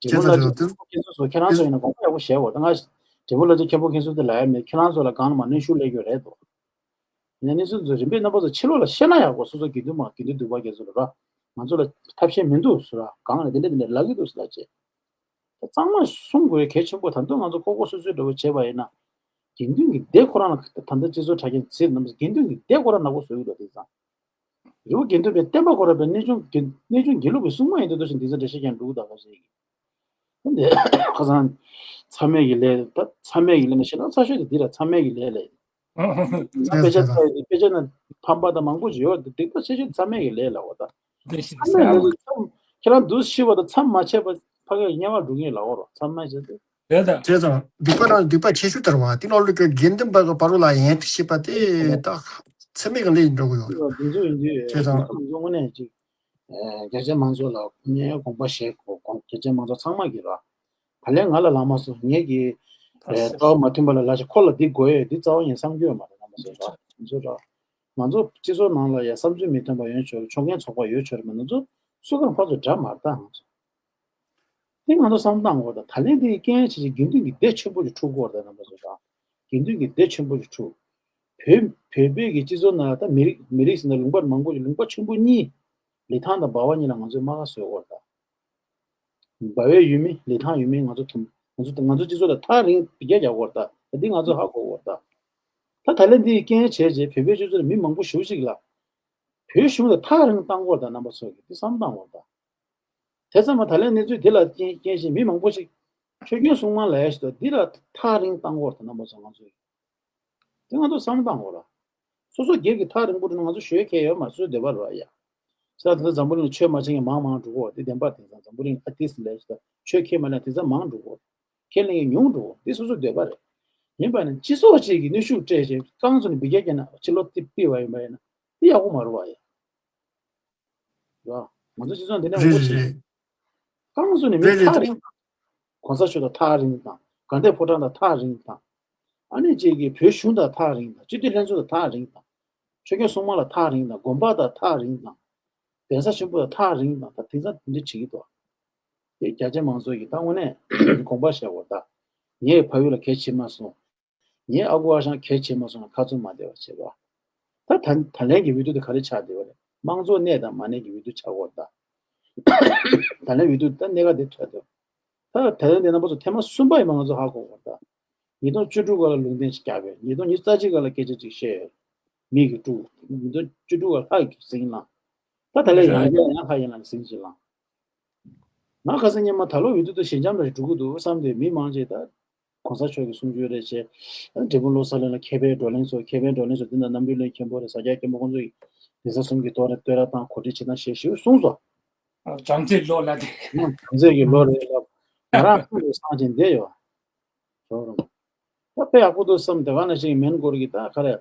དེ་ཚོ་ལ་ཁྱེད་ཚོ་ཁྱེད་ཚོ་ཁྱེད་རང་ཚོ་ཡིན་ན་དགོངས་པ་ཡག་པོ་བཞེས་དགོས་ད་ང་དྲན་པོ་ལ་ཅིག་མཁན་པོ་མཁན་ཟུར་དེ་ལ་ཡ་མེད་ཁྱེད་རང་ཚོ་ལ་གང་ལ་མ་གནོན་ཤུགས་སླེབས་ཡོད་རེད་དོ། ཡིན་ན་གནས་ཚུལ་ཚོ་རིམ་པས་རྣམ་པ་ཚོ་ཕྱི་ལོགས་ལ་བཤད་ན་ཡག་པོ་སོ་སོ་དགེ་འདུན་མ་དགེ་འདུན་འདུས་པ་དགེ་ཚོ་ལ་ར། ང་ཚོ་ལ་ཐབས་ཤེས་མི་འདུག་ཟེར་ར་གང་ལ་དེ་འདྲ་དེ་འདྲ་ལབ་ཀྱི་འདུག་ཟེར་ལ་བྱས། ད་གཙང་མ་གསུང་དགོས་གལ་ཆེན་པོ་ད་དུང་ང་ཚོ་ཁོག་ཁོག་སོ་སོའི་འདྲ་བོ་བྱས་པ་ཡིན་ན། དགེ་འདུན་གྱི་སྡེ་ཁོ་རང་ལ་ད་ལྟ་སྤྱི་ཚོགས་དྲ་རྒྱ་ཚིག་རྣམས་དགེ་འདུན་གྱི་སྡེ་ཁོ་རང་ནག་པོ་བཟོ་གི་འདུག་དེང་སང་། རི་བོ་དགེ་འདུན་པའི་བསྟན་པ་ཁོ་རང་པའི་གནས་ཆུང་གི་གནས་ཆུང་དགེ་ལུགས་ཀྱི་སྲུང་མ་ཡིན་དུས་ད་ཕྱིན་དེང་སང་འགྲེལ་བཤད་ཀྱང་འགྲུབ་གདའ་ག་ཞིག་ཡིན། འདི་ཁ་སང་མཚམས་མེད་ཀྱི་ལས་ད་མཚམས་མེད་ཀྱི་ལས་ནི་ཞེ་དྲག་ཚ་ཤོས་དེ་འདི་ར་མཚམས་མེད་ཀྱི་ལས་ལས། དཔེ་ཆ་ལྟ་ཡོད་དེ་དཔེ་ཆ་ན་ཕམ་པ་དང་མང་པོ་ཞིག་ཡོད་དེ་སྡིག་པ་ཆེ་ཤོས་མཚམས་མེད་ཀྱི་ལས་ལ་འོ་ད། མཚམས་མེད་ལས་ཚོ་མཚམས་ཁྱེད་རང་འདུག་ཤི་བ་དང་མཚམས་མ་ཆད་པ་ཕ་གིར་དམྱལ་བར་འགྲོ་ངེས་ལ་འོ་རོ་མཚམས་མ་ཆད་དེ། རེད་ད། བྱས་ཙང་སྡིག་པ་རང་སྡིག་པ་ཆེ་ཤོས་དར་བ་དེ་ནང་ལུགས་ཀྱི་དགེ་འདུན་པ་གི་བར་ལ་ཡན་ཏིག་ཤེས་པ་དེ་ད་མཚམས་མེད་ཀྱི་ལས་ཡིན་འགྲོ་གི་ཡོད་རེད། འདི་ཚོ་ཡིན་དུས་བྱས་ཙང་དངོས་གནས་ཅིག་རྒྱ་ཆེ་མང་ཚོགས་ལ་ངས་དགོངས་པ་བཞེས་དགོས་དགོངས་རྒྱ་ཆེ་མང་ཚོགས་ཚང་མ་གིས་ར། ད་ལན་ང་ལ་ལངས་མ་སོང་ངེད་ཀྱི་ལྟ་བ་མ་མཐུན་པ་ལ་ལ་ཞིག་ཁོ་ལ་འདི་དགོས་ཡོད་འདི་རྩ་བ་ཉིད་བསམ་རྒྱུ་ཡོད་མ་རེད་ང་མ་སོང་ར་ང་ཚོ་ར། ང་ཚོ་སྤྱི་ཚོགས་ནང་ལ་ཡ་བསམ་ཚུལ་མི་མཐུན་པ་ཡོད་ཆོག་རེད་ཕྱོགས་འགལ་ཚོགས་པ་ཡོད་ཆོག་རེད་མ་ང་ཚོ་སུ་གང་ཕར་ཚུར་འདྲ་མ་རེད་ད་ང་ཚོ། དེ་ང་ཚོ་བསམ་བཏང་དགོས་ད་ད་ལན་དེ་རྐྱེན་བྱས་ཀྱི་དགེ་འདུན་གྱི་སྡེ་ཆེན་པོ་ཞིག་འཁྲུག་དགོས་རེད་ད་རྣམ་པ་ཚོ་ར། དགེ་འདུན་གྱི་སྡེ་ཆེན་པོ་ཞིག་འཁྲུག་བོད་བོད་བོད་ཀྱི་སྤྱི་ཚོགས་ནང་ད་མི་རིགས་མི་རིགས་ཟེར་ན་ལུང་པ་མང་པོ་ཞིག་ལུང་པ་ཆེན་པོ་གཉིས། ལི་ཐང་དང་འབའ་བ་གཉིས་ལ་ང་ཚོས་རྨ་ཁ་བཟོས་དགོས་རེད་ད། འབའ་བའི་ཡུལ་མི་ལི་ཐང་ཡུལ་མི་ང་ཚོ་ཐུམ་ང་ཚོ་ང་ཚོ་སྤྱི་ཚོགས་ལ་ཐག་རིང་བརྒྱ་རྒྱག་དགོས་རེད་ད་འདི་ང་ཚོ་ཧ་གོ་དགོས་རེད་ད། ད་ད་ལན་འདི་རྐྱེན་བྱས་རྗེས་བོད་པའི་སྤྱི་ཚོགས་ལ་མི་མང་པོ་ཞེ་པོ་ཅིག་ལ། བོད་གཞུང་ལ་ཐག་རིང་བཏང་དགོས་རེད་ད་རྣམ་པ་ཚོ་གིས་འདི་བསམ་བཏང་དགོས་རེད་ད། དེ་ཙམ་མ་ད་ལན་གནས་ཚུལ་འདི་ལ་རྐྱེན་རྐྱེན་བཞིན་མི་མང་པོ་ཞིག་ཆོས་སྐྱོང་སྲུང་མ་ལ་ཡ་ཞིག་ཏུ་འདི་ལ་ཐག་རིང་བཏང་དགོས་རེད་ད་རྣམ་པ་ཚོ་ང་ཚོས། དེ་ང་ཚོ་བསམ་བཏང་དགོས་ར། སོ་སོ་སྒེར་གྱི་ཐག་རིང་པོ་འགྲོ་ན་ང་ཚོ་ཞོལ་ཁེལ་ཡོད་མ་སོ་སོའི་འདོད་པ་རེད་ཡ། ས་དེ་ཚོ་འཛམ་བུ་གླིང་ཆོས་མ་བྱེད་མཁན་མང་མང་འགྲོ་གོ་དེ་བདེན་པ་དེང་སང་འཛམ་བུ་གླིང་ཨ་ཏིས་ལས་ཞིག་ཆོས་ཁེལ་མ་ལས་དེང་སང་མང་འགྲོ་གོ་ཁས་ལེན་མཁན་ཉུང་འགྲོ་གོ་དེ་སོ་སོའི་འདོད་པ་རེད། ཡིན་པ་ནི་སྤྱི་ཚོགས་གཅིག་གིས་གནོན་ཤུགས་སྤྲད་བྱས་རྐང་བཙུགས་ནས་འབུད་རྒྱག་བརྒྱབ་ན་ཕྱི་ལོགས་དེ་ཕུད་པ་ཡིན་པ་ཡིན་ན་དེ་ཡག་པོ་མ་རེད་བ་ཡ། ཡ། ང་ཚོ་སྤྱི་ཚོགས་འདི་ནས་རེད་ངོ་རེད་ཤེས། རེད། རྐང་བཙུགས་ནས་མི་རེད་རེད་ཐག་རིང་དང་། གོང་ས་མཆོག་དང་ཐག་རིང་དང་དགའ་ལྡན་ཕོ་བྲང་དང་ཐག་རིང་དང་། ཨ་ནི་གཅིག་གིས་བོད་གཞུང་དང་ཐག་རིང་དང་སྤྱི་འཐུས་ལྷན་ཚོགས་དང་ཐག་རིང་དང་། ཆོས་སྐྱོང་སྲུང་མ་ལ་ཐག་རིང་དང་དགོན་པ་དང་ཐག་རིང་དང་། གདན་ས་ཆེན་པོ་དང་ཐག་རིང་དང་ད་དེང་སང་དེ་འདྲ་བྱེད་ཀྱི་འདུག་དེ་རྒྱ་ཆེ་མང་ཚོགས་ཀྱིས་ད་དངོས་གནས་དགོངས་པ་བཞེས་དགོས་ད། ངས་ཕ་ཡུལ་ལ་གལ་ཆེ་མ་སོང་། ངའི་ཨ་ཁུ་ཨ་ཞང་གལ་ཆེ་མ་སོང་ན་ཁ་ཚུར་མ་བདེ་བ་བྱེད་པ། ད་ད་ད་ལན་གྱི་འོས་བསྡུ་དེ་ག་རེ་ཆགས་བསྡད་པ་རེད། དམངས་གཙོ་གནས་དང་མ་གནས་ཀྱི་འོས་བསྡུ་ཆགས་ཀྱི་ཡོད་རེད་ད། ད་ལན་འོས་བསྡུ་ད་གནད་འགག་འདི་ཐོན་འདུག་ད་ད་ལན་འདི་རྣམ་པ་ཚོ་ཐེངས་མ་གསུམ་པ་ཡིན་པ་ང་ཚོ་ཧ་གོ་དགོས་རེད་ད། ཉིས་སྟོང་བཅུ་དྲུག་ག་ལ་ལུང་བསྟན་ཞིག་བརྒྱབ་ཡོད། ཉིས་སྟོང་ཉི་ཤུ་རྩ་གཅིག་ག་ལ་སྐད་ཆ་ཅིག་བཤད་ཡོད། མིག་གིས་དཀྲུགས། ཉིས་སྟོང་བཅུ་དྲུག་ག་ལྷ་གིས་ཟིན་བསླངས། ད་ད་ལན་ཡང་བསྐྱར་ཡང་ལྷ་ཡིན་ལ་ཟིན་ཅིག་བསླངས། ང་ཁ་སང་ཉི་མ་ད་ལོ་འོས་བསྡུ་དེ་ཞི་འཇམ་རེ་འགྲོ་གི་འདུག་བསམ་སྟེ་མི་མང་ཆེ་ད། གོང་ས་མཆོག་གི་གསུང་ཆོས་རེད་ཅེས། འབྲས་སྤུངས་བློ་གསར་གླིང་ལ་མཁས་པའི་བགྲོ་གླེང་ཚོགས། མཁས་པའི་བགྲོ་གླེང་ཚོགས་འདི་ན་རྣམ་གྲོལ་གླིང་མཁན་པོ་རེད། ས་སྐྱ་མཁན་པོ་ཁོང་ཚོ་ཡིས་གདན་ས་གསུམ་གྱི་བསྟོད་ར་བསྟོད་ར་དང་གོ་སྒྲིག་བྱེད་སྟངས་ཞེས་ཞུ་གསུངས་སོ། བྱང་རྩེའི་ལོ་ལ་དེ། བྱང་རྩེ་གི་ལོ་རེད་ལབ། ང་རང་ཁོང་གི་སང་ཅིང་བསྡད་ཡོད། ད་དཔེ་ཡག་པོ་འདུག་བསམ་དེ་ག་ནང་བཞིན་མོན་གྷོ་གི་ད་ག་རེ།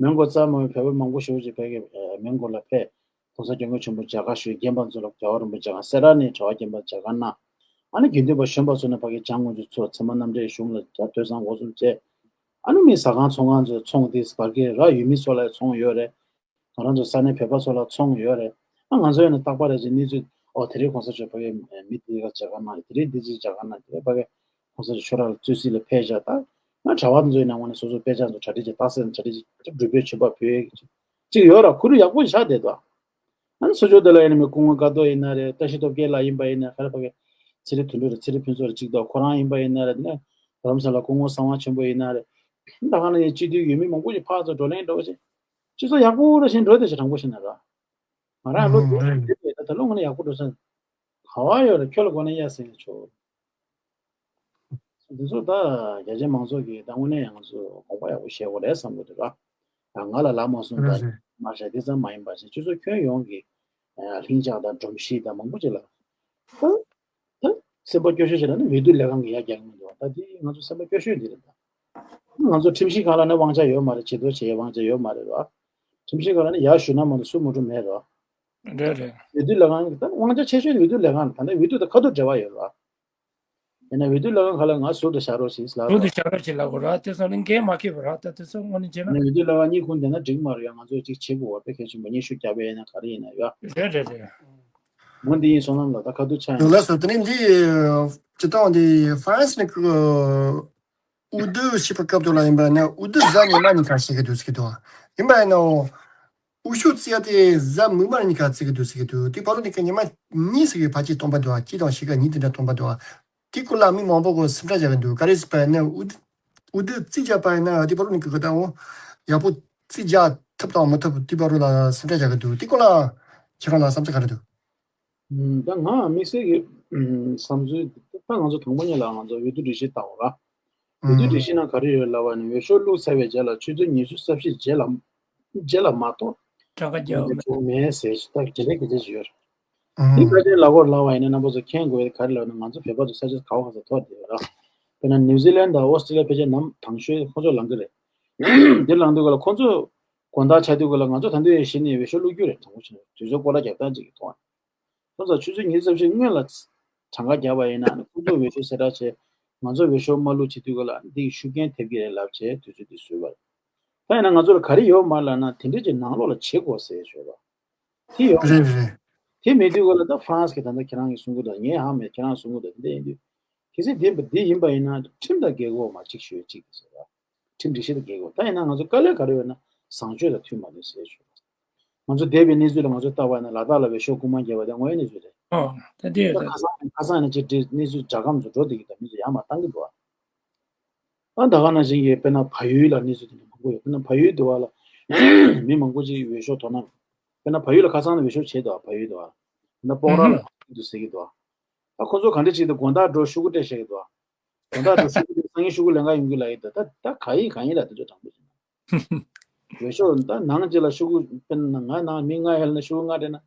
མོན་གྷོ་རྩ་མོ་བོད་པ་མང་པོ་ཞེ་པོ་ཅིག་ཕ་གི་མོན་གྷོ་ལ་ཕེབས། གོང་ས་སྐྱབས་མགོན་ཆེན་པོ་མཇལ་ཁ་ཞུས། རྒན་པ་ཚོ་ལ་རྒྱལ་བ་རིན་པོ་ཆེ་གང་སེ་ར་ནས་གྲྭ་པ་རྒན་པ་མཇལ་ཁ་གནང་། ཨ་ནི་དགེ་འདུན་པ་གཞོན་པ་ཚོ་ནས་ཕ་གི་འཇང་དངོས་གྲུབ་ཚོ་ཚད་མ་རྣམ་འགྲེལ་གཞུང་ལ་ཐོས་བསམ་སྒོམ་གསུམ་བྱས། ཨ་ནི་མི་ཟ་ཁང་ཚོང་ཁང་ཚོའི་ཚོང་དེ་བར་གྱི་ར་ཡུལ་མི་ཚོ་ལ་ཚོང་ཡོད་རེད། ང་རང་ཚོ་ས་གནས་བོད་པ་ཚོ་ལ་ཚོང་ཡོད་རེད། ཨ་ང་ཚོ་ཡིན་ན་རྟག་པར་རེ་ཅིག་གནས་ཚུལ་ཨོ་དེ་རིང་གོང་ས་མཆོག་ཕ་གི་མི་དེ་ག་མཇལ་ཁ་གནང་། དེ་རིང་འདི་ཅིག་མཇལ་ཁ་གནང་། དེ་རིང་ཕ་གི་གོང་ས་མཆོག་ཁྱོད་རང་ལ་བརྩོན་གཟིགས་ལ་ཕེབས་བཞག་ད་ང་གྲྭ་པ་ཚོའི་ནང་ངོས་ནས་སོ་སོ་དཔེ་ཆ་ཚོ་གྲ་སྒྲིག་ཅིག་རྟགས་གསལ་གྲ་སྒྲིག་ཅིག་འབྲུག་པའི་ཆོས་པ་བོད་ཅིག་ཡོད་ར་ཁུ་རུ་ཡག་པོ་ཞིག་ཆགས་བསྡད་འདུག་ཨ་ནི་གསོལ་ཇ་དེ་ལ་ཡིན་ན་མི་སྐུ་ངོ་དགའ་ཏོ་ཡིན་ན་རེད། བཀྲ་ཤིས་སྟོབས་རྒྱལ་ལགས་ཡིན་པ་ཡིན་ན་ག་རེ་ཕ་གི་ཚེ་རིང་དོན་གྲུབ་རེད། ཚེ་རིང་ཕུན་ཚོགས་རེད། ཅིག་འདུག་ཁོ་རང་ཡིན་པ་ཡིན་ན་རེད། དེ་ནས་རྡ་རམ་ས་ལ་སྐུ་ངོ་གསང་བ་ཆེན་པོ་ཡིན་ན་རེད། ད་ག་ནང་བཞིན་སྤྱི་འཐུས་ཡོད་མི་མང་པོ་ཞིག་ཕར་ཚུར་བགྲོ་གླེང་འགྲོ་བ་ཞིག་སྤྱི་ཚོགས་ཡག་པོ་ར་ཞིག་འགྲོ་བསྡད་ཤག་དྲང་པོ་བཤད་ན་ར། ང་རང་ལོ་ཨང་། དེ་ད་ལོ་ང་ནི་ཡག་པོ་འགྲོ་ས། ག་བ་ཡོད་རེད། ཁྱོད་ལ་གོ་ན་ཡ་ཟེར་ནས་ཆོག་འདི་ཚོ་ད་རྒྱ་ཆེ་མང་ཚོགས་ཀྱིས་ད་དངོས་གནས་ཡང་ཚོ་དགོངས་པ་ཡག་པོ་བཞེས་དགོས་རེད་བསམ་གྱི་འདུག་ར། ད་ང་ལ་ལབ་མ་སོང་ད་རེད་རེད། མ་བྱས་དེ་ཙམ་མ་ཡིན་པ་ཞིག་སྤྱི་ཚོགས་ཁྱོན་ཡོངས་ཀྱི་ལྷིང་འཇགས་དང་སྒྲོམ་གཞི་དང་མང་པོ་ཅིག་ལ། ད་ད་སེམས་པ་སྐྱོ་ཤོས་ཤིག་ལ་ནི་འོས་བསྡུ་ལས་ཁང་གི་ཡ་རྒྱག་གི་མི་འདུག་ད་དེ་ང་ཚོ་སེམས་པ་སྐྱོ་ཤོས་འདི་རེད་ད། ང་ཚོ་ཁྲིམས་ཞིབ་ཁང་ལ་ནི་དབང་ཆ་ཡོད་མ་རེད། བྱེད་དོ་བྱེད་ཡའི་དབང་ཆ་ཡོད་མ་རེད་ར། ཁྲིམས་ཞིབ་ཁང་ལ་ནི་ཡར་ཞུ་ན་མ་གཏོགས་སུ་མ་འགྲོ་མེད་ར། རེད་རེད། འོས་བསྡུ་ལས་ཁང་ད་དབང་ཆ་ཆེ་ཤོས་འོས་བསྡུ་ལས་ཁང་ད་ནི་འོས་བསྡུ་དང་ཁ་ཐུག་འབྲེལ་བ་ཡོད་ར། ཡིན་ན་འོས་བསྡུ་ལས་ཁང་ཁ་ལ་ང་ཟུར་དུ་བཞག་རོགས་ཞེས་ལབ་ཟུར་དུ་རོགས། བཞག་རོགས་ཞེས་ལབ་དགོས་ར། དེ་སོང་ནས་འགན་མ་འཁྱེར་བ་ར། ད་དེ་ཚོ་དངོས་གནས་བྱས་ན། འོས་བསྡུ་ལས་ཁང་གཉིས་ཁུངས་བསྡད་ན་འགྲིག་མ་རེད་ཡ། ང་ཚོས་ཅིག་བྱེད་དགོས་པ་དཔེ་གལ་ཆེན་པོ། སྙན་ཞུ་རྒྱབ་པ་ཡིན་ན་ག་རེ་ཡིན་ན་ཡ། རེད་རེད་རེད། འོ་འདི་ཡིན་སོང་ལམ་ལ་ད་ཁ་ཐུག་ཆགས་ཡོང་། ལགས་སོ། དེ་ནས་འདི་སྤྱི་བཏང་འདི་ཧྥ་རན་སི་ནས་ཀི་འོས་བསྡུ་བྱེད་པའི་སྐབས་དུ་ལ་ཡིན་པ་ན་འོས་བསྡུ་གཟའ་ཉི་མ་གཉིས་ཀ་བྱེད་ཀྱི་འདུག་ཟེར་གྱི་འདུག་ཡིན་པ་ཡིན་ནའང་། འོས་ཤོག་བརྩི་ཡ་དེ་གཟའ་མིག་དམར་གཉིས་ཀ་བརྩི་གི་འདུག་ཟེར་གི་འདུག་དེ་བར་དུ་ནི་ཀ་ཉི་མ་གཉིས་ཟེར་གི་ཕལ་ཆེར་སྟོང་པ་འདུག་གཅིག་དང་ཕྱེད་ཀ་གཉིས་དེ་འདྲ་སྟོང་པ་འདུག་དེ་སྐོར་ལ་མི་མང་པོ་གི་སེམས་ཁྲལ་བྱ་གི་འདུག་ག་རེ་ཟེར་བ་ཡིན་ན་འོས་འོས་བསྡུ་རྩིས་རྒྱག་པ་ཡིན་ན་དེ་བར་དུ་ནི་ཀ་ད་འོ་ཡག་པོ་རྩིས་རྒྱག་ཐུབ་དང་མི་ཐུབ་དེ་བར་དུ་ལ་སེམས་ཁྲལ་བྱ་གི་འདུག་དེ་སྐོར་ལ་ཁྱེད་རང་ལ་བསམ་ཚུལ་ག་རེ་འདུག་ད་ང་དམིགས་བསལ་གྱི་བསམ་ཚུལ་ད་ང་ཚོ་དང་པོ་ཉིད་ལ་ང་ཚོ་འོས་བསྡུ་སྒྲིག་གཞི་ལྟ་བ་ར། འོས་བསྡུ་སྒྲིག་གཞི་ནང་ག་རེ་ཡོད་ལབ་པ་ནི་འོས་ཤོག་བླུགས་ཚར་བའི་རྗེས་ལ་ཆུ་ཚོད་ཉི་ཤུ་རྩ་བཞིའི་རྗེས་ལ་རྗེས་ལ་མ་གཏོགས་གྲངས་ཀ་རྒྱག་མི་ཆོག་མེད་ཟེར་ཞིག་ད་དེ་འདྲའི་སྐད་ཆ་ཞིག་ཡོད་རེད། དེ་ཁ་ཅན་ལ་གོ་ལབ་པ་ཡིན་ན་རྣམ་པ་ཚོ་མཁྱེན་དགོས་ཡ་ག་རེ་ལབ་ན་ང་ཚོ་བོད་པ་ཚོ་ས་ཆ་ག་བ་ག་ས་ཐོག་བསྡད་ཡོད་ར། དཔེར་ན་ནིའུ་ཛི་ལན་དང་ཨོ་སི་ཀྲི་ལི་ཡ་ཕལ་ཆེར་ནམ་དང་ཤོས་ཁོ་ཚོ་ལངས་གི་རེད། འདིར་ལངས་དུས་ག་ལ་ཁོ་ཚོ་དགོང་དག་ཆགས་དུས་ག་ལ་ང་ཚོ་ད་དུང་ཡང་གཞི་ནས་འོས་ཤོག་བླུགས་རྒྱུ་རེད། དྲང་པོ་བྱས་ན་དུས་ཚོད་སྐོར་ར་རྒྱག་སྟངས་ཅིག་གི་ཐོག་ནས། ཁོ་ཚོ་ཆུ་ཚོད་ཉི་ཤུ་རྩ་བཞི་སྔོན་ལ་གྲངས་ཀ་བརྒྱབ་པ་ཡིན་ན་ནི་ཁོ་ཚོ་འོས་ཤོག་གསལ་བསྒྲགས་བྱས། ང་ཚོ་འོས་ཤོག་མ་བླུགས་བྱེད་དུས་ག་ལ་འདི་ཤུགས་རྐྱེན་ཐེབས་ཀྱི་རེད་ལབ་བྱས་དུས་ཚོད་འདི་བཟོས་པ་རེད། ད་ཡིན་ན་ང་ཚོ་ལ་ག་རེ་ཡོད་མ་ལབ་ན་དེ་འདྲས་ཀྱི་ནང་ལོགས་ལ་བྱེད་དགོས་ཟེར་ཞོར་ལ། དེ་ཡོད་མ་རེད། རེད་རེད། དེ་མེད་དུས་ག་ལ་ད་ཧྥ་རན་སི་གི་ད་ལྟ་ཁྱེད་རང་གིས་གསུང་གི་འདུག་ངས་ཧ་མེད་ཁྱེད་རང་གསུང་གི་འདུག་འདི་ཡིན་དུས། གལ་སྲིད་འདི་འདི་ཡིན་པ་ཡིན་ན་ཁྲིམས་དང་འགལ་གྱི་ཡོད་མ་གཅིག་ཤོད་གཅིག་ཟེར་བ། ཁྲིམས་སྒྲིག་གཞི་དང་འགལ་གྱི་ཡོད། ད་ཡིན་ན་ང་ཚོ་དཀའ་ལས་ག་རེ་ཡོད་ན་བཟང་སྤྱོད་དང་མཐུན་མ་མཐུན་ཟེར་ཞུ། ང་ཚོ་འདས་པའི་གནས་ཚུལ་ལ་ང་ཚོ་ལྟ་བ་ཡིན་ན་ལ་དྭགས་ལ་འོས་ཤོག་རྐུན་མ་བརྒྱབ་པ་དེ་དངོས་ཡོད་གནས་ཚུལ་རེད། ཨོ། ད་དེ་ད་རེད། ཁ་སང་ཁ་སང་ཡིན་ན་ཅིག་འདྲི་གནས་ཚུལ་དྲ་སྒམ་ཚོ་འགྲོ་བསྡད་ཀྱི་འདུག་མི་ཚོ་ཡར་མར་བཏང་གི་འདུག་ཨ། ཨ་ད་ག་ནང་བཞིན་གྱི་དཔེར་ན་བལ་ཡུལ་ལ་གནས་ཚུལ་དེ་འདྲ་མང་པོ་ཡོད། དཔེར་ན་བལ་ཡུལ་དུ་བ་ལ་མི་མང་པོ་ཅིག་འོས་ཤོག་དོ་སྣང་། དཔེར་ན་བལ་ཡུལ་ལ་ཁ་སང་ནས་འོས་ཤོག་བྱས་འདུག་ཨ། བལ་ཡུལ་དུ་བ་ལ། ད་སྤོག་ར་ལ་ཨུ་ཧུམ། འདུག་ཟེར་གྱི་འདུག་ཨ། ད་ཁོ་ཚོ་ག་འདྲ་ཅིག་ད་དགོང་དག་འགྲོ་ཤོག་གུ་སྤྲད་བཞག་གི་འདུག་ཨ། དགོང་དག་འགྲོ་ཤོག་གུ་སྤྲད་སང་ཉིན་ཤོག་གུ་ལེན་ག་ཡོང་གི་ལབ་ཡོད་ད། ད་ད་ག་ཡིན་ག་ཡིན་ལ་དེ་ཚོ་དྲང་པོ་བྱས་ན། འོས་ཤོག་ད་ནང་གཅིག་ལ་ཤོག་གུ་དཔེར་ན་ང་ནང་མི་ལྔ་ཡར་ལ་ཤོག་གུ་ལྔ་སྤྲད་ན་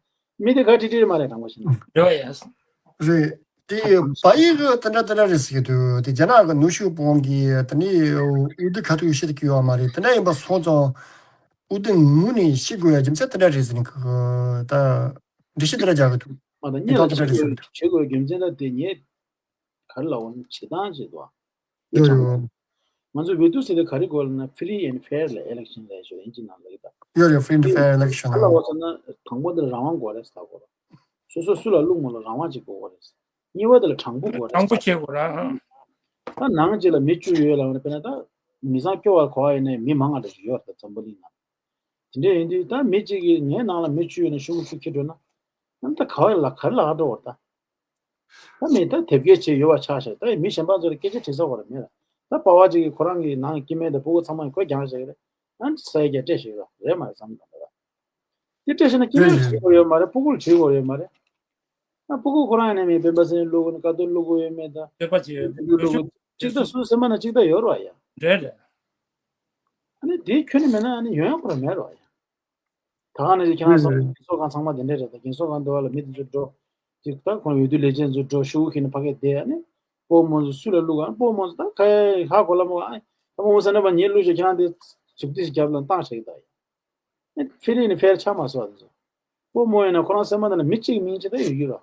མི་དེ་ག་ཁྲིད་ཁྲིད་མ་རེད་དྲང་པོ་བྱས་ན། ཡོད་ཡ། རེད། དེ་བལ་ཡུལ་གི་དེ་འདྲ་དེ་འདྲ་རེད་ཟེར་གྱི་འདུག་དེ་རྒྱ་ནག་གི་ནུབ་ཕྱོགས་བོད་ཀྱི་དེ་ནས་འོས་བསྡུ་ཁ་ཐུག་ཤེས་ཀྱི་ཡོད་མ་རེད། དེ་འདྲ་ཡིན་པ་སོང་ཙང་འོས་བསྡུ་ངོས་ནས་ཤེས་དགོས་ཡ་རྒྱུ་མཚན་དེ་འདྲ་རེད་ཟེར་ནས་ད་འགྲེལ་བཤད་དེ་འདྲ་རྒྱག་གི་འདུག་མ་དང་གཉིས་ལ་དེ་འདྲ་རེད་ཟེར་གྱི་འདུག་བྱེད་དགོས་རྒྱུ་མཚན་ད་དེ་ངས་ག་རེ་ལབ་འོང་ན་བྱེད་སྟངས་བྱེད་དོ། ཡོད་ཡོད། ང་ཚོ་འོས་བསྡུ་ཟེར་དེ་ག་རེ་དགོས་ལབ་ན་free and fair election ལབ་ཞོར་ཡིན་གཅིག་ནང་ལ་ཡོད་ད། ཡོད་ཡོད། Free and fair election ག་ལ་བ་ཟེར་ན་དང་པོ་འདི་ལ་རང་དབང་དགོས་རེད་ཟེར་དགོས་རེད། སོ་སོ་སུ་ལ་བླུག་མོ་ལ་རང་དབང་ཅིག་དགོས་རེད། གཉིས་པ་དེ་ལ་དྲང་པོ་དགོས་རེད། དྲང་པོ་བྱེད་དགོས་ར། ད་ནང་གཅིག་ལ་མི་བཅུ་ཡོད་ལབ་ན་དཔེར་ན་ད་མི་ཚང་སྐྱོ་བ་གོ་བ་ཡིན་ནའི་མི་མང་ང་འདྲ་ཞིག་ཡོད་རེད་ད་འཛམ་བུ་གླིང་ནང་། དེ་འདྲ་ཡིན་དུས་ད་མི་གཅིག་གིས་ངའི་ནང་ལ་མི་བཅུ་ཡོད་ན་ཤོག་གུ་བཅུ་འཁྱེར་འགྲོ་ན། ཨ་ནི་ད་ག་བ་ལ་ག་རེ་ལ་ཨ་འགྲོ་བར་ད། ད་མི་ད་དེབ་སྐྱེལ་བྱས་ཡོད་པ་ཆགས་ཤག་ད་མི་གཞན་པ་ཚོ་ལ་སྐད་ཆ་དྲི་ས་བ་ར་མེད་ལ། ད་པ་བ་གཅིག་གིས་ཁོ་རང་གི་ནང་སྐྱེ་དམན་དང་སྤུ་གུ་ཚང་མ་ཁོས་རྒྱང་བཞག་གི་རེད། ཨ་ནི་ས་ཡ་བརྒྱ་སྤྲད་ཤེས་ར་རེད་མ་རེད་བསམ་གི་འདུག་ད། དེ་སྤྲད་ཤེས་ན་སྐྱེ་དམན་ལ་དྲི་དགོས་ཡོད་མ་རེད། སྤུ་གུ་ལ་དྲི་དགོས་ཡོད་མ་རེད། ཨ་སྤུ་གུ་ཁོ་རང་ཡང་ནས་མེད་སྤེན་པ་ཚེ་རིང་བླུག་དགོས་ན་དཀའ་སྡུག་བླུག་དགོས་ཡོད་མེད་ད། སྤེན་པ་ཅིག་སྤུ་གུ་བླུག་དགོས་གཅིག་ད་སུ་སེམས་པ་ན་གཅིག་ད་ཡོད་ར་ཡ། རེད་རེད། ཨ་ནི་དེ་ཁྱོན་ནས་མེད་ན་ཨ་ནི་ཡོང་ཡ་ཁོ་ར་མེད་ར་ཡ། ད་ག་ནང་བཞིན་ཁྱེད་རང་བསམ་ན་རྒན་གསོ་ཁང་ཚང་མ་དེ་འདྲས་རེད་ད། རྒན་གསོ་ཁང་དུ་བ་ལ་མི་དེ་ཚོ་འགྲོ། ཅིག་ད་ཁོང་འོས་བསྡུ་ལས་བྱེད་ཚོ་འགྲོ་ཤོག་གུ་ཁྱེར་ནས་ཕ་གིར་བསྡད་ཨ་ནི། སྤོ་མོ་ཚོ་སུ་ལ་བླུག་ཨ་སྤོ་མོ་ཚོ་ད་ཁ་ཧ་གོ་ལ་མོ་ཨ་ད་སྤོ་མོ་ཟེར་ན་བ་ཉེ་བླུག་ཅིག་ཁྱེད་རང་དེ་ཟུག་དེ་ཞིག་རྒྱབ་ལ་བཏང་ཞིག་ད་ཡ། ཨ་ཕི་རི་ནི་ཕེར་ཆགས་མ་སོང་བ་དེ་ཚོ། སྤོ་མོ་ཡིན་ན་ཁོ་རང་སེམས་པ་ནང་ན་མི་གཅིག་གི་མིང་ཅིག་ད་ཡོད་རྒྱུ་ར།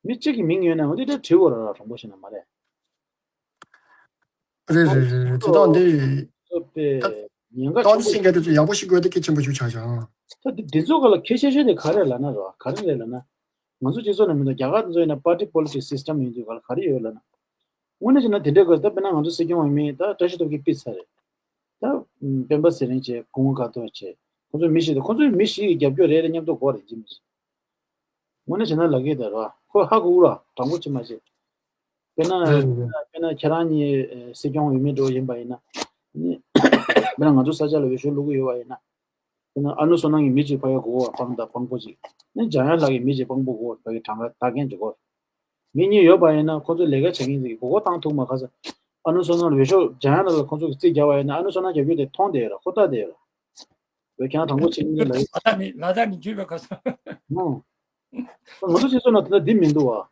མི་གཅིག་གི་མིང་ཡོད་ན་འོ་དེ་འདྲ་བྲིས་དགོས་ར་ར་དྲང་པོ་བཤད་ན་མ་རེད། རེད་རེད་རེད་རེད། དེ་དང་འདི། ཚོ་པའི་ད་ཉེན་ཁ་ཆེན་པོ་ཞིག་ཡོད། ད་འདི་སྐད་དེ་ཚོ་ཡག་པོ་ཞིག་དགོས་དེ་གལ་ཆེན་པོ་ཞིག་ཆགས་ཤག་ད་འདི་འདི་ཚོ་ག་ལ་གལ་ཆེ་ཤོས་དེ་ག་རེ་ལབ་ན་ར་ག་རེ་རེད་ལབ་ན། ང་ཚོ་སྤྱི་ཚོགས་ནང་མི་འདུག་རྒྱ་གར་འདི་ཚོ་ཡིན་ན་party politics system ཡིན་དུས་ག་ལ་ག་རེ་ཡོད་ལབ་ན། དངོས་གནས་བྱས་ན་དེ་འདྲའི་སྐོར་ད་དཔེར་ན་ང་ཚོ་སྲིད་སྐྱོང་འོས་མི་ད་བཀྲ་ཤིས་སྟོབས་རྒྱལ་ཕུད་ཚར་རེད། ད་སྤེན་པ་ཚེ་རིང་བྱས་སྐུ་ངོ་ཀ་ཏོ་བྱས་ཁོ་ཚོ་མི་ཞིག་ད་ཁོ་ཚོའི་མི་ཞིག་གི་རྒྱབ་སྐྱོར་རེད་རེད་སྙམ་དུ་གོ་རེད་ཅི་མི་ཞིག་དངོས་གནས་བྱས་ན་ལབ་ཀྱི་ད་ར་ཁོ་ཧ་གོ་ར་དྲང་པོ་ཅི་མ་བྱེད། དཔེར་ན་རེད་རེད་རེད། དཔེར་ན་ཁྱེད་རང་གཉིས་སྲིད་སྐྱོང་འོས་མི་འགྲོ་ཡིན་པ་ཡིན་ན། ནི་དཔེར་ན་ང་ཚོ་ས་ཆ་ལ་འོས་ཤོག་བླུག་གི་ཡོད་པ་ཡིན་ན། དཔེར་ན་ཨ་ནུ་བསོད་ནམས་ཀྱི་མི་གཅིག་ཕ་གི་དགོས་པ་དཔང་དང་དཔང་པོ་གཅིག་ནི་འཇམ་དབྱངས་ལགས་ཀྱི་མི་གཅིག་དཔང་པོ་དགོས་པ་ཕ་གི་གྲངས་ཀ་བདག་རྐྱེན་གཅིག་དགོས། མི་གཉིས་ཡོད་པ་ཡིན་ན་ཁོ་ཚོས་ལས་ཀ་བྱེད་མཁན་ཟིག་གི་མགོ་སྐོར་བཏང་ཐུབ་མ་ཁ་ས། ཨ་ནུ་བསོད་ནམས་ལ་འོས་ཤོག་འཇམ་དབྱངས་ལགས་ལ་ཁོ་ཚོ་གི་རྩིས་རྒྱག་པ་ཡིན་ན་ཨ་ནུ་བསོད་ནམས་རྒྱབ་རྒྱུ་དེ་མཐོང་བསྡད་ཡོད་ར་ཧུར་ཐག་བསྡད་ཡོད་ར། བོད་ཁྱེད་རང་དྲང་པོ་བྱེད་ཀྱི་ལ་ཡོད། ལ་དྭགས་ནི་ལ་དྭགས་ནི་འཇུས་པའི་ཁ་ས། ཨོ། ང་ཚོ་སྤྱི་ཚོགས་ནང་དེ་འདྲ་འདི་མི་འདུག་བ།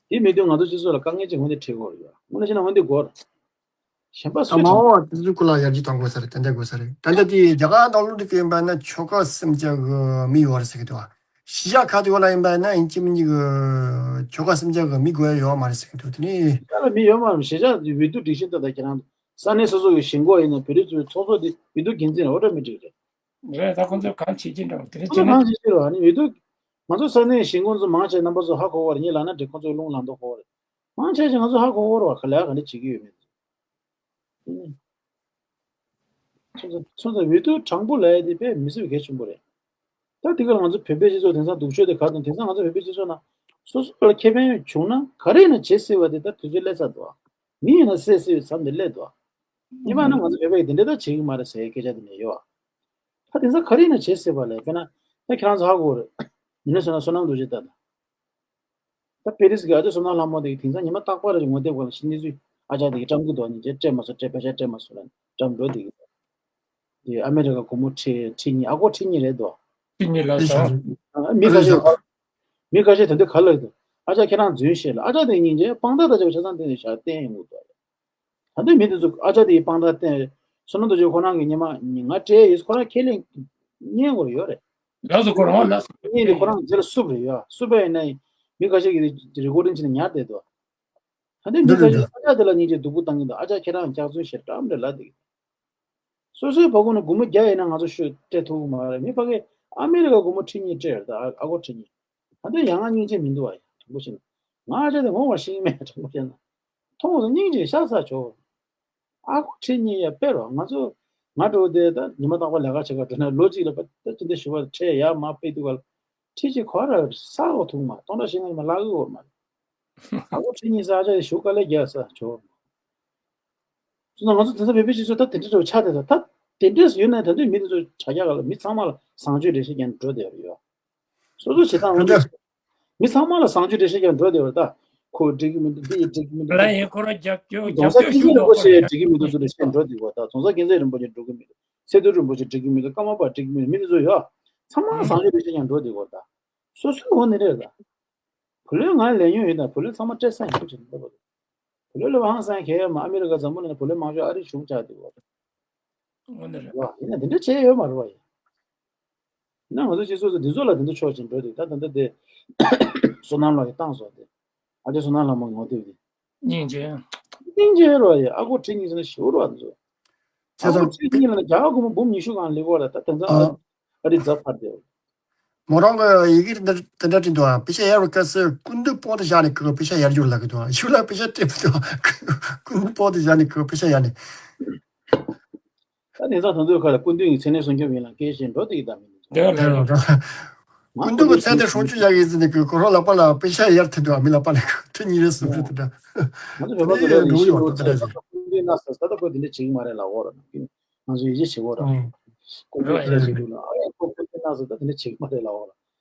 དེ་མི་འདུག་ང་ཚོ་སྤྱི་ཚོགས་ལ་དཀའ་ངལ་ཅིག་འོང་དེ་ཁྲིད་དགོས་རེད་ཡ། དངོས་གནས་བྱས་ན་འོང་དེ་དགོས་རེད། གཞན་པ་ད་སུས་མ་དྲན། འོ་དེ་ཚོའི་སྐོར་ལ་ཡར་རྒྱས་གཏོང་དགོས་ས་རེད། ཏན་ཏན་དགོས་ས་རེད། ད་ལྟ་དེ་རྒྱ་གར་ནང་ལོགས་དེ་ག་ཡིན་པ་ན་ཆོལ་ཁ་སུམ་ཅུ་གི་མི་ཡོད་རེད་ཟེར་གི་འདུག་བ། གཞིས་ཆགས་ཁག་དེ་བ་ལ་ཡིན་པ་ན་ཡིན་གཅིག་མིན་གཅིག་གི་ཆོལ་ཁ་སུམ་ཅུ་གི་མི་དགོས་ཡ་ཡོད་མ་རེད་ཟེར་གི་འདུག་དེ་ནི། ད་ལ་མི་ཡོད་མ་རེད། གཞིས་ཆགས་དེ་འོས་བསྡུ་སྒྲིག་གཞི་ལྟར་ད་ཁྱེད་རང་ས་གནས་སོ་སོ་གི་གཞིས་འགོ་ཡིན་ན་བོད་རིགས་ཚོའི་ཚོགས་གཙོ་དེ་འོས་བསྡུ་འགན་འཛིན་ཨོ་ཊོ་མེ་ཊིག་རེད། རེད། ད་ཁོང་ཚོས་གང་བྱེད་ཀྱིན་འདྲ་བ་དེ་རེད། ཁོང་ཚོས་བྱས་ན་གང་བྱེད་ཀྱིན་རེད་བ། ཨ་ནི་འོས་བསྡུ། ང་ཚོ་ས་གནས་གཞིས་འགོ་ཚོ་མང་ཆེ་རྣམ་པ་ཚོ་ཧ་གོ་བར་ངས་ལབ་ན་འགྲིག་ཁོང་ཚོས་རླུང་ལངས་མདོག་ཁ་པོ་རེད། མང་ཆེ་ཞིག་ང་ཚོ་ཧ་གོ་གོ་རེད་བ། ག་ལེ་ག་ལེ་བྱེད་ཀྱི་ཡོད་མེད། ཚོ་ཚོ་ཚོ་ཚོ་འོས་བསྡུ་དྲང་པོ་ལབ་ཡ་དེ་དཔེ་མི་སྲིད་པའི་གལ་ཆེན་པོ་རེད། ད་དེ་ག་ལ་ང་ཚོ་བོད་པའི་སྤྱི་ཚོགས་དེང་སང་སྡུག་ཤོས་དེ་ག་དང་དེང་སང་ང་ཚོ་བོད་པའི་སྤྱི་ཚོགས་ནང་སོ་སོ་ལ་ཁེ་ཕན་བྱུང་ན་ག་རེ་ཡིན་ན་བྱེད་སྲིད་པ་དེ་ད་དུས་ཚོད་སླེབས་ཚར་འདུག་མི་ཡིན་ན་བསད་སྲིད་པའི་མཚམས་དེ་སླེབས་འདུག་ཉི་མ་ནང་ང་ཚོ་བོད་པ་ཡིས་དེ་འདྲ་ད་བྱེད་ཀྱི་མ་རེད་ཟེར་སྐད་ཆ་དེ་འདྲ་ཡོད། ད་དེང་སང་ག་རེ་ཡིན་ན་བྱེད་སྲིད་པ་ལས་དཔེར་ན་ད་ཁྱེད་རང་ཚོ་ཧ་གོ་རེད། མི་ནི་སོ་ན་བསོད་ནམས་རྡོ་རྗེ་ལྟ་ད། ད་པེ་རིས་གི་ཨ་ཅག་བསོད་ནམས་ལྷ་མོ་དེ་གི་དེང་སང་ཉི་མ་རྟག་པར་ངོ་དེབ་སྒང་ལ་ཤི་ནི་ཚུལ་ཨ་ཅག་དེ་གི་བཀྲམ་གི་འདུག་ནི་ཅེས་སྤྲད་མ་སོང་སྤྲད་པེ་ཤ་སྤྲད་མ་སོང་ལ་བཀྲམ་འགྲོ་དེ་གི། དེ་ཨ་མེ་རི་ཀ་སྒོར་མོ་ཁྲི་ཁྲི་གཉིས་ཨ་སྒོར་ཁྲི་གཉིས་རེད་དོ། ཁྲི་གཉིས་ལ་ཟ། མི་ཁ་ཤས། མི་ཁ་ཤས་དེ་འདྲ་ག་ལ་འདུག་ཨ་ཅག་ཁྱེད་རང་རྫུན་བཤད་ལ་ཨ་ཅག་དེ་སྙིང་རྗེ་དཔང་རྟགས་ད་ཅག་ཆ་ཚང་དེ་ནས་བཞག་བསྟན་ཡོང་གི་འདུག་ད་ལྟའི་མི་དེ་ཚོ་ཨ་ཅག་དེ་ཡི་དཔང་རྟགས་བསྟན་རེད། བསོད་ནམས་རྡོ་རྗེ་ཁོ་རང་གི་ཉི་མ་ང་སྤྲད་ཡོད་ཁོ་རང་ཁས་ལེན་ཉན་དགོས་ཡོད་རེད། ལགས་སོ་ཁོ་རང་ལགས་སོ། ཉན་དེ་ཁོ་རང་རྗེས་ལ་བསུབ་རེད་ཡ་བསུབ་པ་ཡིན་ན་མི་ཁ་ཤས་ཀྱིས་རི་ཀོར་ཌིང་བྱས་ནས་ཉར་བསྡད་འདུག་ད་ལྟའི་མི་ཁ་ཤས་ཨ་ཅག་དེ་ལ་སྙིང་རྗེ་སྡུག་པོ་བཏང་གི་འདུག་ཨ་ཅག་ཁྱེད་རང་སྐྱག་རྫུན་བཤད་འགྲམ་རེད་ལ་དེ། སོ་སོའི་ཕ་ཁུ་ནས་སྒོར་མོ་བརྒྱ་ཡིན་ན་ང་ཚོ་ཤོད་སྤྲད་ཐུབ་ཀྱི་མ་རེད། མི་ཕ་གིས་ཨ་མེ་རི་ཀ་སྒོར་མོ་ཁྲི་གཉིས་སྤྲད་རེད་ད་ཨ་ཨ་སྒོར་ཁྲི་གཉིས། ད་ལྟ་ཡང་ང་སྙིང་རྗེ་མི་འདུག་བ་ཡ་དྲང་པོ་བཤད་ན། ང་ཨ་ཅག་དེ་ངོ་མ་ཤེས་ཀྱི་མེད་དྲང་པོ་བཤད་ན། མཐོང་སོང་སྙིང་རྗེ་ཤ་ཚ་བྱོས། ཨ་ཁུ་ཁྲི་གཉིས་ཡ་དཔེ་རོ་ང་ཚོ་ང་འགྲོ་བསྡད་ད་ཉི་མ་རྟག་པར་ལས་ཀ་བྱེད་ག་འགྲོ་ན་ལོ་གཅིག་ལ་ད་ཅི་འདྲ་ཞུ་བ་ཁྲལ་ཡར་མར་སྤེལ་དུས་ག་ལ་ཁྲི་གཅིག་གོ་ར་ས་འོ་ཐུག་མ་སྟོང་ཕྲག་བཞི་ལྔ་ཉི་མ་ལག་གི་འོ་མ་རེད། ཨ་ཁུ་ཁྲི་གཉིས་ས་ཨ་ཅག་ཡ་ཞུ་ག་ལས་རྒྱག་ས་ཆོ། སོང་ན་ང་ཚོ་དེང་སང་བོད་པའི་སྤྱི་ཚོགས་ད་དེ་འདྲ་འགྲོ་ཆགས་བསྡད་ད་ད་དེ་འདྲས་ཡོད་ན་ད་དུང་མི་དེ་ཚོ་དྲ་རྒྱ་ག་ལ་མི་ཚང་མ་ལ་བཟང་སྤྱོད་འགྲེལ་བཤད་རྒྱག་འགྲོ་བསྡད་ཡོད་རེད་ཡོ། སོ་སོ་བྱེད་སྟངས་འོ་འདྲ། མི་ཚང་མ་ལ་བཟང་སྤྱོད་འགྲེལ་བཤད་རྒྱག་འགྲོ་བསྡད་ཡོད་རེད་ད། ཁོ་འགྲིག་གི་མི་འདུག་འདི་ཡི་འགྲིག་གི་མི་འདུག་ལ་ཡིན་ཁོ་རང་རྒྱབ་སྐྱོར་རྫོང་རྒྱབ་སྐྱོར་སྐྱིད་ཤོད་ཤུགས་རིན་པོ་ཆེ་འགྲོ་འགྲིག་གི་མི་འདུག་ཚུལ་བཤད་འགྲོ་བསྡད་ཡོད་ད། རྫོང་སར་མཁྱེན་བརྩེ་རིན་པོ་ཆེ་འགྲིག་གི་མི་འདུག་ཚེ་ཐར་རིན་པོ་ཆེ་འགྲིག་གི་མི་འདུག་ཀརྨ་པ་འགྲིག་གི་མི་འདུག་མི་དེ་ཚོ་ཡོད། ཚང་མ་ལ་བཟང་སྤྱོད་འགྲེལ་བཤད་རྒྱག་འགྲོ་བསྡད་ཡོད་རེད་ད། སོ་སོའི་འོ་ནི་རེད་ད། བུ་ལོན་ང་ལེན་མྱོང་ཡོད་ན་བུ་ལོན་ཚང་མ་སྤྲད་ས་ཡིན་ཁུལ་བྱེད་ན་འདོད་པ་རེད། བུ་ལོན་ལ་ཧང་སང་གལ་ཡོད་མ། ཨ་མི་རི་ཀ་འཛམ་བུ་གླིང་ན་བུ་ལོན་མང་ཤོས་ཨ་རིའི་གཞུང་ཆགས་འདུག་བ། དངོས་གནས་རེད། ཡིན་ན་དེ་འདྲ་བྱས་ཡོད་མ་རེད་བ་ཡིན། ཡིན་ན་ང་ཚོ་སྤྱི་ཚོགས་སུ་འདི་ཚོ་ལ་དེ་འདྲ་ཕྱོགས་ཅིག་འགྲོ་འདུག་ད་ད་ལྟ་དེ་བསོད་ནམས་ལགས་ཀྱིས་བཏང་སོང་དེ། ཨ་ཅག་བསོད་ནམས་ལྷ་མོ་ངོ་དེབ་དེ། སྙིང་རྗེ། སྙིང་རྗེ་རེད་བ་ཡིན། ཨ་ཁུ་ཁྲི་གཉིས་ཟེར་ན་ཞེ་པོ་རེད་བ་འདི་ཚོ། ཨ་ཁུ་ཁྲི་གཉིས་ལ་ན་རྒྱ་གར་སྒོར་མོ་འབུམ་ཉི་ཤུ་སྒང་སླེབས་ཡོད་རེད་ད་དེང་སང་ཨ། ཨ་རི་རྫ་ཕར་བསྡད། མོ་རང་གི་ཡི་གེ་འདི་འདི་འདྲ་བྲིས་འདུག་ཨ། པེ་ཤ་ཡར་བའི་སྐབས་སུ་སྐུ་མདུན་དཔང་དུ་བཞག་ནས་ཁོས་པེ་ཤ་ཡར་རྒྱུགས་ལབ་ཀྱི་འདུག་ཨ། ཞུ་ལ་པེ་ཤ་སྤྲད་མི་འདུག་ཨ། སྐུ་མདུན་དཔང་དུ་བཞག་ནས་ཁོས་པེ་ཤ་ཡར་ནས། ད་དེང་སང་དེ་ཚོའི་ཁ་ལ་སྐུ་མདུན་གྱི་མཚན་གནས་སྲུང་སྐྱོབ་ཡིན་ལ་སྐད་བཤད་འགྲོ་དེ་གི་ད་མི་འདུག་དེ་ལ་རེད་རེད། སྐུ་མདུན་གྱི་མཚན་གནས་སྲུང་སྐྱོབ་ཡག་ཡིན་ཟེར་ནས་ཁོས་ཁོ་རང་ལག་པ་ལ་པེ་ཤ་ཡར་འཐེན་འདུག་ཨ། མི་ལག་པ་ལ་ཁྲི་གཉིས་རེ་གསུམ་རེ་དེ་འདྲ། ང་ཚོ་བོད་པ་ཚོ་ལ་ཡིན་ཞུ་བ་དེ་འདྲ་ཟེར། སྐུ་མདུན་ན་ཟེར་ད་ལྟ་ཁོས་དེ་འདྲ་བྱེད་ཀྱི་མ་རེད་ལབ་འོ་ར། ང་ཚོ་ཡིད་ཆེས་བྱེད་དགོས་ར། ཨང་། ཀོང་ཀྲིག་ཁ་ལ་ཞིག་འདུག་ལ་ཨ་ཡ་ཁོ་ཁོ་ཁོ་ན་ཟེར་ད་དེ་འདྲ་བྱེད་ཀྱི་མ་རེད་ལབ་འོ་ར།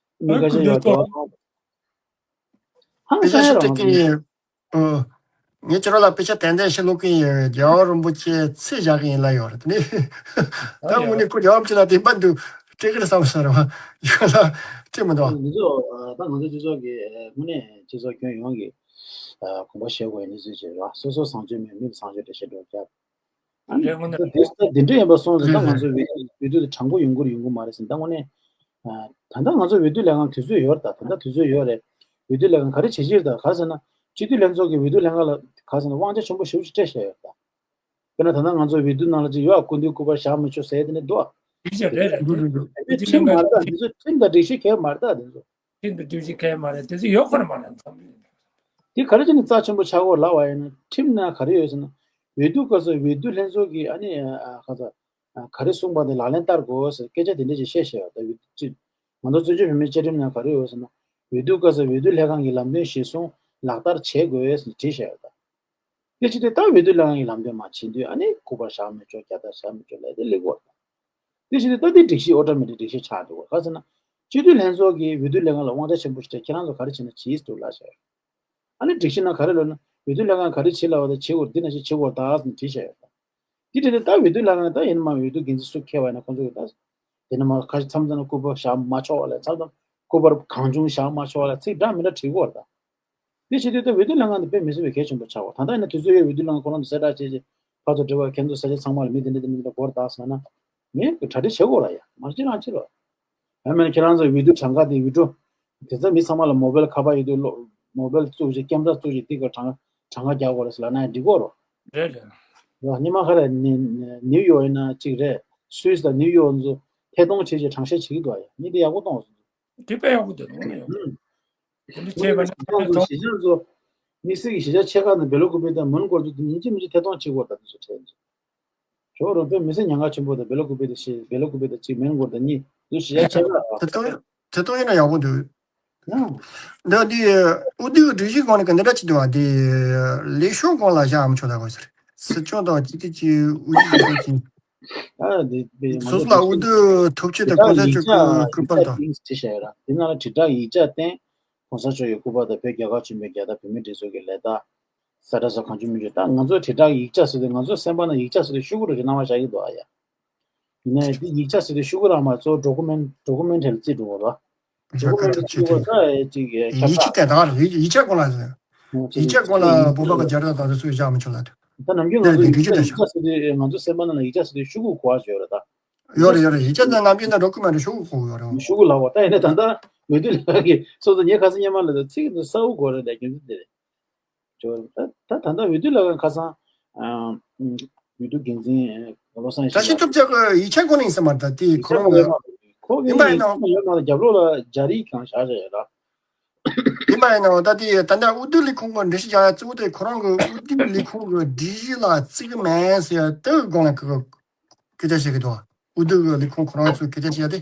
མི་ཁ་ཤས་ཡོད་དོ། ཧང་སང་ཡ་ར་ང་ཚོ་ཡིན། ངས་ཁྱེད་རང་ལ་དཔེ་ཆ་ཏན་ཏན་ཞིག་ཀློག་གི་ཡིན། རྒྱལ་བ་རིན་པོ་ཆེ་ཚེ་བཞག་གི་ཡིན་ལབ་ཡོད་རེད་དེ་ནས། ད་དངོས་གནས་ཁོ་རྒྱལ་བ་རིན་པོ་ཆེ་ལ་བདེན་པ་འདུག་སྤྲད་གི་རེད་བསམ་ས་རེད་བ། ཡོད་ལ་སྤྲད་མི་འདུག་ཨ། འདི་ཚོ་ད་ང་ཚོ་སྤྱི་ཚོགས་ཀྱི་དངོས་གནས་སྤྱི་ཚོགས་ཁྱོན་ཡོངས་ཀྱི་དགོངས་པ་བཞེས་དགོས་ཡིན་ཚུལ་བྱས་ར། སོ་སོ་བཟང་སྤྱོད་མེད་མི་ལ་བཟང་སྤྱོད་འགྲེལ་བཤད་འགྲོ་རྒྱབ། ཨ་ནི་རེད་དངོས་གནས་ད་དེ་ད་དེ་འདྲ་ཡིན་པ་སོང་ཙང་ད་ང་ཚོའི་འོས་འོས་བསྡུ་དེ་དྲང་པོ་ཡོང་གི་རེད་ཡོང་གི་མ་རེད་ཟེར། ད་དངོས་གནས་ད་ལྟ་ང་ཚོ་འོས་བསྡུ་ལས་ཁང་དུས་ཚོད་ཡོད་རེད། ད་ད་ལྟ་དུས་ཚོད་ཡོད་རེད། འོས་བསྡུ་ལས་ཁང་ག་རེ་བྱེད་ཀྱི་རེད། ད་ག་ཟེར་ན་སྤྱི་འཐུས་ལྷན་ཚོགས་ཀྱི་འོས་བསྡུ་ལྷན་ཁང་ལ་ག་ཟེར་ན་དབང་ཆ་ཆེན་པོ་ཞེ་པོ་ཅིག་སྤྲད་བཞག་ཡོད་རེད། ད་དཔེར་ན་ད་ལྟ་ང་ཚོ་འོས་བསྡུ་ནང་ལ་ཅིག་ཡོད། ཨ་སྐུ་མདུན་སྐུ་པར་བཞག་མི་ཆོག་ཟེར་དེ་ནི་འདུག་ཨ། དེ་ཅི་རེད་རེད་དེ་ཁྲིམས་མ་རེད་ད། འདི་ཚོ་ཁྲིམས་དང་སྒྲིག་གཞི་གལ་མ་རེད་ད་འདི་ཚོ། ཁྲིམས་དང་སྒྲིག་གཞི་གལ་མ་རེད་དེ་ཚོ་ཡོད་ཁོ་ར་མ་རེད་འཛམ་གླིང་། དེ་ག་རེ་བྱས་ནས་རྩ་ཆེན་པོ་ཆགས་ཡོད་ལབ་པ་ཡིན་ན་ཁྲིམས་ནང་ག་རེ་ཡོད་ཟེར་ན། འོས་བསྡུ་སྐབས་སུ་འོས་བསྡུ་ལྷན་ཚོགས་ཀྱིས་ཨ་ནི་ཨ་ག་ཚ་ཨ་ག་རེ་གསུངས་པ་དེ་ལག་ལེན་བསྟར་དགོས་ཟེར་སྐད་ཆ་དེ་འདྲ་ཞིག་བཤད་བཞག་ཡོད། ད་འོས་བསྡུ་ཅིག་ང་ཚོ་བཙན་བྱོལ་བོད་མིའི་བཅའ་ཁྲིམས་ནང་ག་རེ་ཡོད་ཟེར་ན། འོས་བསྡུ་སྐབས་སུ་འོས་བསྡུ་ལྷན་ཁང་གི་ལམ་སྟོན་གཞིར་བཟུང་ལག་བསྟར་བྱེད་དགོས་ཟེར་བྲིས་བཞག་ཡོད། ད་སྐད་ཆ་དེ་ད་འོས་བསྡུ་ལྷན་ཁང་གི་ལམ་སྟོན་མ་བྱེད་དུས་ཨ་ནི་སྐུ་པར་བཞག་མི་ཆོག་རྒྱལ་དར་བཞག་མི་ཆོག་ལབ་དེ་སླེབས་ཡོད། དེ་བཞིན་དུ་ད་ལྟའི་སྒྲིག་གཞི་ཨོ་ཊོ་མེ་ཊིག་སྒྲིག་གཞི་ཆགས་འདུག་ག་ག་ཟེར་ན། སྤྱི་འཐུས་ལྷན་ཚོགས་ཀྱིས་འོས་བསྡུ་ལས་ཁང་ལ་དབང་ཆ་ཆེན་པོ་ཞིག་སྤྲད། ཁྱེད་རང་ཚོ་ག་རེ་བྱེད་ན་བྱེད་ཟེར་ལབ་བཞག་ཡོད། ཨ་ནི་སྒྲིག་གཞི་ནང་ག་རེ་ལབ་ན། འོས་བསྡུ་ལས་ཁང་ག་རེ་བྱེད་ལབ་པ་དང་བྱེད་དགོས་འདི་ནང་བཞིན་བྱེད་དགོས་ད་ཟེར་ནས་བྲིས་བཞག་ཡོད། དེ་དེ་ནས་ད་འོས་བསྡུ་ལས་ཁང་ད་ཡིན་ནམ་འོས་བསྡུ་འགན་འཛིན་སུ་འཁེལ་བ་ཡིན་ན་ཁོང་ཚོ་གི་ད། དེ་ནས་མ་ཁ་མཚམས་མཚམས་ན་སྐུ་པར་བཞག་མ་ཆོག་བ་ལས་མཚམས་མཚམས་སྐུ་པར་གང་བྱུང་བཞག་མ་ཆོག་བ་ལས་ཚིག་འདྲ་མི་འདྲ་བྲིས་ཀྱི་ཡོད་རེད་ད། དེ་བྱེད་དུས་ད་འོས་བསྡུ་ལས་ཁང་དེ་དཔེ་མི་སྲིད་པའི་གལ་ཆེན་པོ་ཆགས་པ་ད་ལྟ་ཡིན་ན་དུས་ཚོད་ཡོད་འོས་བསྡུ་ལས་ཁང་ཁོ་རང་དུ་གསལ་བསྒྲགས་བྱས་རྗེས་ཕར་ཚུར་འབྲེལ་བ་ཁྱེད་ཚོ་གསལ་བཤད་ཚང་མ་ལ་མི་དེ་འདྲ་དེ་འདྲ་དེ་འདྲ་དགོས་རེད་ད་ཟེར་ན། ངས་གྲ་སྒྲིག་བྱེད་དགོས་ར་ཡ་མ་ཅི་རང་ཅི་རོ། ཡང་མིན་ན་ཁྱེད་རང་ཚོ་འོས་བསྡུ་གྲངས་ཀ་དེ་འོས་སྤྲོ། དེ་ཚོ་མི་ཚང་མ་ལ་མོ་བེལ་ཁ་པར་ཡོད་དུས་ལོ། མོ་བེལ་བཙུགས་རྗེས་ཀེམ་ར་བཙུགས་རྗེས་དེ་ག་གྲངས་གྲངས་ཀ་རྒྱག་དགོས་རེད་ཟེར་ལབ་ན་ཡང་འགྲིག་གོ་རོ། རེད་རེད། ར་ཉི་མ་ཁ་རེ་ནི་ནིའུ་ཡོག་ཡིན་ན་གཅིག་རེད། སུད་སི་དང་ནིའུ་ཡོག་ཚོ་ཐད་གཏོང་བྱས་རྗེས་གྲངས་བཤེར་བྱེད་ཀྱི་འདུག་ཡ་མི་དེ་ཡག་པོ་གཏོང་སོང་། དེ་དཔེ་ཡག་པོ་འདུག་ནོ་ནི་ཡོད། ཧུམ། དེ་འདྲ་བྱས་པ་ན་ཁྱེད་ཚོ་གཞིས་ཆགས་ཚོ། དམིགས་བསལ་གྱི་གཞིས་ཆགས་ཆེ་ཁག་ནས་སྦེ་ལ་ཀུ་པེ་དང་མོན་གྷོ་ཚོ་དེ་ཉིན་གཅིག་མིན་གཅིག་ཐད་གཏོང་བྱེད་དགོས་རེད་ད་དེ་ཚོ་ཁྲལ་ཚོ། ཇོ་རོང་པའི་མི་སེར་ཉེན་ཁ་ཆེན་པོ་དང་སྦེ་ལ་ཀུ་པེ་དེ་ཤི་སྦེ་ལ་ཀུ་པེ་དང་གཅིག་མོན་གྷོ་དང་གཉིས་འདུག་གཞིས་ཆགས་ཆེ་ཁག་ཨ། དེ་ཚོ་དེ་ཚོ་ཡིན་ན་ཡག་པོ་འདུག་ཡང་། འདི་འདི་ཨུ་ཏུ་གི་སྒྲིག་གཞི་སྒང་ནས་ག་འདི་འདྲ་ཅིག་འདུག་བ་འདི་ལེགས་ཤོམ་སྒང་ལ་བཞག་མི་ཆོག་ལ་གོ་ཟེར། སྲིད་སྐྱོང་དང་སྤྱི་འཐུས་ཀྱི་དབུ་ཁྲིད་ཀྱི་ཚོགས་ཆེན། ཨ་འདི་དཔེ་ང་སོ་ཚོ་སོ་ལ་ཨུ་ཏུ་ཐོབ་ཆེད་དང་གོང་ས་མཆོག་གི་སྐུ་པར་དང་། དེ་ནང་ལ་དྲིལ་བསྒྲགས་ཡིག་ཆ་བསྟན། གོང་ས་མཆོག་གི་སྐུ་པར་དང་བོད་རྒྱལ་ཁབ་ཆེན་པོའི་རྒྱལ་དར་བོད་མིའི་སྒྲིག་འཛུགས་ཀྱི་ལས་དར། ས་ཁྲ་སོགས་གང་བྱུང་མི་བྱུང་ད་ང་ཚོ་དྲིལ་བསྒྲགས་ཡིག་ཆ་ཟེར་དུས་ང་ཚོ་སེམས་པ་ནང་ཡིག་ཆ་ཟེར་དུས་ཤོག་གུ་རུ་རེ་སྣང་བ་བཞག་གི་འདུག་ཨ་ཡ། ཡིན་ནའི་འདི་ཡིག་ཆ་ཟེར་དུས་ཤོག་གུ་རང་མ་གཙོ་བོ་ཌོ་ཀུ་མེན་ཌོ་ཀུ་མེན་ཊི་རི་བརྩི་འགྲོ་བ་ར། ཌོ་ཀུ་མེན་ཊི་རི་བརྩི་དགོས་ད་ཅིག་ཁྱབ་ཡིག་ཆ་བསྒྲགས་དེ་དག་རེད། ཡིག་ཆ་སྐོར་ལ་ཟེར། ཡིག་ཆ་སྐོར་ལ་བོད་པ་གི་རྒྱལ་རབས་དང་དེ་ཚོ་བཞག་མི་ཆོག་ལ་དེ། ད་ནམ་རྒྱུན་ང་ཚོ་ཡིག་ཆ་ཡིག་ཆ་ཟེར་དུས་ང་ཚོ་སེམས་པ་ནང་ལ་ཡིག་ཆ་ཟེར་དུས་ཤོག་གུ་གོ་བ་བརྗོད་རེད་ད། ཡོད་རེད་ཡོད་རེད། ཡིག་ཆ་ནང་ནམ་རྒྱུན་ནང་ཌོ་ཀུ་མེན་ཊི་ཤོག་གུ་གོ་གི་ཡོད་རེད། ཤོག་གུ་ལབ་པ་ད་ཡིན་ན་ད་ལྟ་འོས་བསྡུ་ལས་ཁང་གི་སོ་སོ་ངས་ཁ་སང་སྔོན་མ་ལ་ད་ཚིག་དེ་གསལ་པོ་གོ་རེད་ད་རྒྱུ་མཚན་དེ་རེད། ཇོ་ད་ད་ད་ལྟ་འོས་བསྡུ་ལས་ཁང་ཁ་སང་ཨ་འོས་བསྡུ་འགན་འཛིན་བློ་བཟང་ཡེ་ཤེས་ལགས། བཀྲ་ཤིས་ཐུབ་རྒྱལ་གི་ཡིག་ཆ་སྐོར་ནས་ཡིན་ས་མ་རེད་ད་དེ་ཁོ་རང་གི་ཁོ་གི་ཡིན་པ་ཡིན་ནའང་ཡོད་མ་རེད། རྒྱབ་ལོགས་ལ་རྒྱ་རིགས་གང་བཞག་བཞག་ཡོད་ད། ཡིན་པ་ཡིན་ནའང་ད་དེ་ད་ལྟ་འོས་བསྡུ་ལས་ཁུངས་གི་འགྲེལ་བཤད་རྒྱག་ཡ་གཙོ་བོ་དེ་ཁོ་རང་གི་འོས་བསྡུ་ལས་ཁུངས་གི་སྒྲིག་གཞི་ལ་བརྩི་གི་མེད་ཟེར་ཡ་དེ་གི་སྒང་ལ་གི་སྐད་ཆ་བཤད་གི་འདུག་འོས་བསྡུ་གི་ལས་ཁུངས་ཁོ་རང་ཚོས་སྐད་ཆ་བཤད་ཡ་དེ།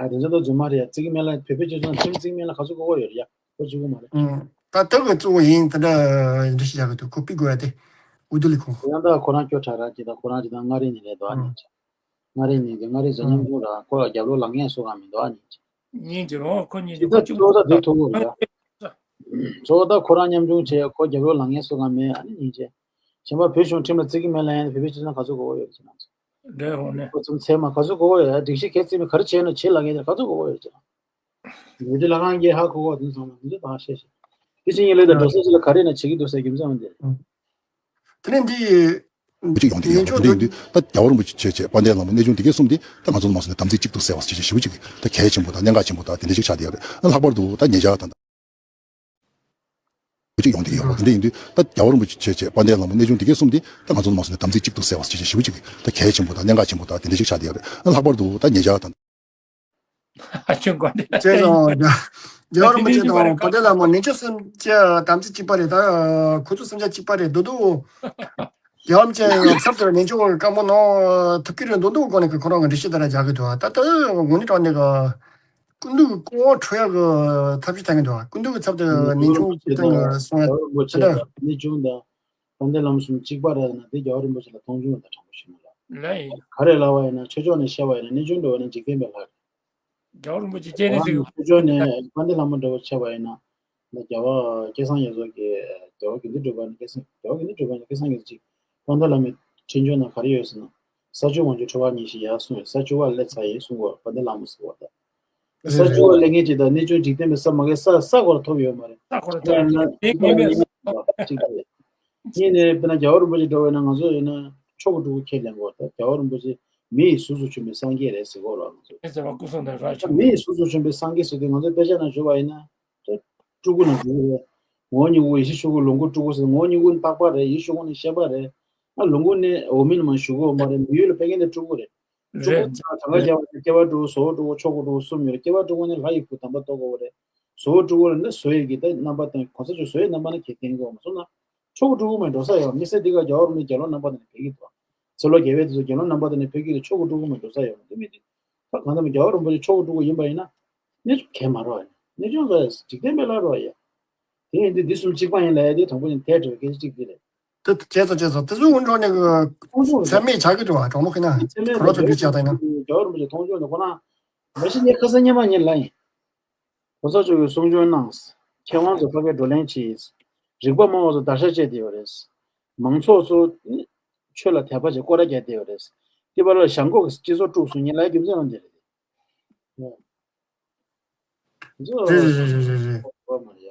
ཨ་དེ་ཚོ་ད་རྫུན་མ་རེད་ཡ། བརྩི་གི་མེད་ལ་བོད་པའི་སྤྱི་ཚོགས་ནང་ཁྲིམས་བརྩི་གི་མེད་ལ་ག་ཚོད་གོ་གོ་ཡོད་རེད་ཡ། ཁོ་གཅིག་པུ་མ་རེད། ཨང་། ད་ལྟ་གི་གཙོ་བོ་ཡིན་དེ་འདྲ་འགྲེལ་བཤད་རྒྱག་གི་འདུག་ཁོ་ཕི་དགོས་ཡ་དེ་འོས་བསྡུ་ལས་ཁུངས། ཡང་ད་ཁོ་རང་སྐྱོ་དྲག་ར་ཅིག་ད་ཁོ་རང་ཅིག་ད་མངའ་རིས་ནས་རེད་དོ་ཨ་ནི། མངའ་རིས་ནས་ཀྱི་མངའ་རིས་བཟོ་མཉམ་ཆུང་ར་ཁོ་ལ་རྒྱབ་ལོགས་ལངས་མཁན་སུ་གང་མི་འདུག་ཨ་ནི། གཉིས་ཀྱི་རོ་ཁོ་གཉིས་ཀྱི་ཅི་ད་ཁོ་གཅིག་གཙོ་བོ་ད་དེ་ཐུག་གོ་ར། གཙོ་བོ་ད་ཁོ་རང་མཉམ་ཆུང་བྱས་ཁོ་རྒྱབ་ལོགས་ལངས་མཁན་སུ་གང་མེད་ཨ་ནི་ཡིན་ཅེ། གཞན་པ་བོད་གཞུང་ཁྲིམས་ལ་བརྩི་གི་མེད་ལ་ཡང་བོད་པའི་སྤྱི་ཚོགས་ག་ཚོད་གོ་གོ་ཡོད་ཅེ་ན། འདྲ་ཧོ་ནས། ཁོ་ཚོ་ཚད་མ་ག་ཚོད་གོ་གོ་ཡོད་སྒྲིག་གཞི་གལ་ཆེ་མི་ག་རེ་བྱས་ན་བྱེད་ལ་ངེས་ཀྱི་ག་ཚོད་གོ་གོ་ཡོད་ཅེ་ན། འོས་བསྡུ་ལས་ཁང་གིས་ཧ་གོ་གོ་དེ་ཚང་མ་འདི་ཚོ་ད་ཤེས་ཤེས། དེ་ཕྱིན་ཡིན་ལས་དང་འགྲོ་ས་ཅི་ལ་ག་རེ་ན་བྱེད་ཀྱི་འདུག་ཟེར་རྒྱུ་མཚན་འདི་རེད། དེ་ནས་འདི། གཅིག་ཡོང་གི་ཡོད་པ་དེ་འདྲ་ཡིན་དུས་ད་རྒྱལ་བ་རིན་པོ་ཆེ་བྱས་དཔལ་ལྡན་ལྷ་མོ་གནས་ཆུང་དེ་གས་གསུམ་དེ་ད་ང་ཚོ་མ་སོང་ནས་དམ་ཚིག་གཅིག་ཏུ་གསལ་བ་ཞེས་ཞེ་པོ་ཅིག་ད་གལ་ཆེན་པོ་དང་གནད་འགག་ཆེན་པོ་དང་དེ་འདྲ་ཞིག་ཆགས་བསྡད་ཡོད་རེད། ལྷག་པར་དུ་ད་ཉེ་ཆར་ད་གཅིག་ཡོང་གི་ཡོད་པ་དེ་འདྲ་ཡིན་དུས་ད་རྒྱལ་བ་རིན་པོ་ཆེ་བྱས་དཔལ་ལྡན་ལྷ་མོ་གནས་ཆུང་དེ་གས་གསུམ་དེ་ད་ང་ཚོ་མ་སོང་ནས་དམ་ཚིག་གཅིག་ཏུ་གསལ་བ་ཞེས་ཞེ་པོ་ཅིག་ད་གལ་ཆེན་པོ་དང་གནད་འགག་ཆེན་པོ་དང་དེ་འདྲ་ཞིག་ཆགས་བསྡད་ཡོད་རེད། ལྷག་པར་དུ་ད་ཉེ་ཆར་ད། ཨ་ཆུང་དགོན་དེ། བྱས་ཙང་རྒྱལ་བ་རིན་པོ་ཆེ་དང་དཔལ་ལྡན་ལྷ་མོ་གནས་ཆུང་གསུམ་ཆ་དམ་ཚིག་གཅིག་པ་རེད་ད། ཁོ་ཚོ་གསུམ་ཆ་གཅིག་པ་རེད་འདུག་འདུག་རྒྱལ་བ་རིན་པོ་ཆེ་ཚབ་ཏུ་གནས་ཆུང་བཀའ་མོལ་གནང་ཐུབ་ཀྱི་རེད་འདུག་འདུག་སྒོ་ནས་ཁོ་རང་གི་འགྲེལ་བཤད་དེ་འདྲ་རྒྱག་གི་འདུག་ད་ལྟ་དངོས་གནས་དྲང་གནས་ཀྱི་སྐུ་མདུན་གྱི་སྐུ་དབང་འཕྲོག་ཡག་གི་ཐབས་ཤེས་བཏང་གི་འདུག་སྐུ་མདུན་གྱི་ཚབ་ཏུ་གནས་ཆུང་སྐུ་ཐང་གི་གསུང་ཡག་དེ་འདྲ། གནས་ཆུང་དང་། དཔལ་ལྡན་ལྷ་མོ་གསུམ་གཅིག་པ་རེད་ན་དེ་རྒྱལ་བ་རིན་པོ་ཆེ་ལ་མཐོང་ཆུང་དང་དྲང་པོ་ཞུ་མི་ལ། ལ་ཡིན། ག་རེ་ལབ་པ་ཡིན་ན་ཆོས་ཕྱོགས་ནས་བཤད་པ་ཡིན་ན་གནས་ཆུང་འདྲ་བོ་ན་འཇིག་རྟེན་པའི་ལྷ་རེད། རྒྱལ་བ་རིན་པོ་ཆེ་སྐྱེ་གནས་ཟེར་གི་ཆོས་ཕྱོགས་ནས་དཔལ་ལྡན་ལྷ་མོ་འདྲ་བོ་ཆགས་པ་ཡིན་ན། ད་རྒྱལ་བ་སྐལ་བཟང་རྒྱ་མཚོ་གི་རྒྱལ་བ་དགེ་འདུན་གྲུབ་པ་ནས་སྐལ་བཟང་རྒྱལ་བ་དགེ་འདུན་གྲུབ་པ་ནས་སྐལ་བཟང་རྒྱ་མཚོ་གཅིག་དཔལ་ལྡན་ལྷ་མོའི་འཕྲིན་བཅོལ་ནང་ག་རེ་ཡོད་ཟེར་ན། ས་བཅུ་དབང་ཕྱུག་ཁྲོ་བ་ཉེར་བཞི་ཡར་གསུངས་ཡོད། ས་བཅུ་པ་སླེབས་ཚར་ཡིན་གསུང་གི་ཡོད་དཔལ་ལྡན་ལྷ་མོ་ཟེར་བ་ད། ས་བཅུ་པ་སླེབས་མཁན་ཅིག་དང་གནས་ཆུང་འཇིག་རྟེན་པའི་ས་མ་གི་ས་ས་སྐོར་ཐོབ་ཡོད་མ་རེད། ས་སྐོར་ཐོབ་ཡོད་མ་རེད། གཉིས་ནས་དཔེར་ན་རྒྱལ་བ་རིན་པོ་ཆེ་འགྲོ་བས་ན་ང་ཚོ་ཡིན་ན་མཆོག་གི་སྤྲུལ་སྐུ་ཁས་ལེན་དགོས་ད་རྒྱལ་བ་རིན་པོ་ཆེ་མི་ཡི་གཟུགས་སུ་བྱོན་པའི་སངས་རྒྱས་རེད་ཟེར་དགོས་ར་ང་ཚོ། ཨེ་ཟེར་བ་སྐུ་གསུང་ཐུགས་རང་ཆོག་མི་ཡི་གཟུགས་སུ་བྱོན་པའི་སངས་རྒྱས་ཟེར་དུས་ང་ཚོ་དཔེ་ཆ་ནང་བཞུགས་པ་ཡིན་ན། སྤྲུལ་སྐུ་ནང་བཞུགས་རེད། ངོ་བོ་ཉིད་སྐུ་ཡེ་ཤེས་ཆོས་སྐུ་ལོངས་སྐུ་སྤྲུལ་སྐུ་ཟེར་ངོ་བོ་ཉིད་སྐུ་ནི་རྟག་པ་རེད་ཡེ་ཤེས་སྐུ་ནི་ཤེས་པ་རེད། ཨ་ལོངས་སྐུ་ནི་འོག་མིན་ནས་མར་བཞུགས་ཡོད་མ་རེད་མི་ཡུལ་ལ་ཕེབས་མཁན་དེ་སྤྲུལ་སྐུ་རེད། སྤྲུལ་སྐུ་ཚང་གང་ག་རྒྱལ་བ་སྐྱེ་བ་སྤྲུལ་སྐུ་བཟོ་བོ་སྤྲུལ་སྐུ་མཆོག་གི་སྤྲུལ་སྐུ་གསུམ་ཡོད་རེད། སྐྱེ་བ་སྤྲུལ་སྐུ་ནི་ལྷ་ཡི་བུ་དམ་པ་རྟོགས་དགོས་པ་རེད། བཟོ་བོ་སྤྲུལ་སྐུ་ལ་ནི་བཟོ་ཡི་གི་ད་རྣམ་པ་དང་གོང་ས་མཆོག་བཟོ་ཡི་རྣམ་པ་ནི་གལ་ཆེན་གོ་མ་སོང་ན། མཆོག་གི་སྤྲུལ་སྐུ་མ་འགྲོ་ས་ཡོད་མི་ཚེ་འདི་ག་རྒྱལ་བ་རིན་པོ་ཆེ་རྒྱལ་བློན་རྣམ་པ་དང་ནི་ཕེབས་ཀྱི་འདུག་ཚེ་ལོ་བརྒྱ་པའི་དུས་སུ་རྒྱལ་བློན་རྣམ་པ་དང་ནི་ཕེབས་ཀྱི་རེད་མཆོག་གི་སྤྲུལ་སྐུ་མ་འགྲོ་ས་ཡོད་མི་འདུག་མི་འདི། ད་གང་ལྟར་རྒྱལ་བ་རིན་པོ་ཆེ་མཆོག་གི་སྤྲུལ་སྐུ་ཡིན་པ་ཡིན་ན། གནས་ཆུང་གལ་མ་རོགས་ཡིན། གནས་ཆུང་གལ་འཇིག་རྟེན་པའི་ལྷ་རོགས་ཡ། དེ་ཡིན་དུས་འདི་གསུམ་གཅིག་པ་ཡིན་ལབ་ཡ་དེ་དང་པོ་ནས་དེ་འདྲ་བའི་སྐད་ཆ་གཅིག་དེ་རེད། དེ་བྱས་ཙང་བྱས་ཙང་དེ་ཚོའི་དབུ་འགྲོ་ནས་མཐོང་ཆོས་ཚད་མེད་ཆགས་ཀྱི་འདུག་བ། གྲོགས་མོ་ཁྱེད་ན་ཚད་མེད་གྲོགས་ཚོ་འདུས་བྱས་དང་ན། རྒྱལ་བ་རིན་པོ་ཆེ་མཐོང་ཆོས་ནི་ཁོ་རང་མ་གཞི་ངས་ཁ་སང་སྔོན་མ་ཉིན་ལ་ཡིན། གོང་ས་མཆོག་གིས་གསུང་ཆོས་གནང་། མཁས་དབང་ཚོ་ཕ་གིར་བགྲོ་གླེང་བྱས། རིག་པ་སྨྲ་བ་ཚོ་བརྡར་ཤ་བཅད་བསྡད་ཡོད་རེད། མང་ཚོགས་ཚོ་ནི་ཆོས་ལ་དད་པ་བྱེད་སྐོར་ར་རྒྱག་བསྡད་ཡོད་རེད། དེ་བར་ལ་ཞང་ཁོག་གི་སྤྱི་ཚོགས་དཀྲུགས་སོང་ཉིན་ལ་རྒྱུ་མཚན་ཡང་འདི་རེད། རེད་རེད་རེད་རེད་རེད། འདི་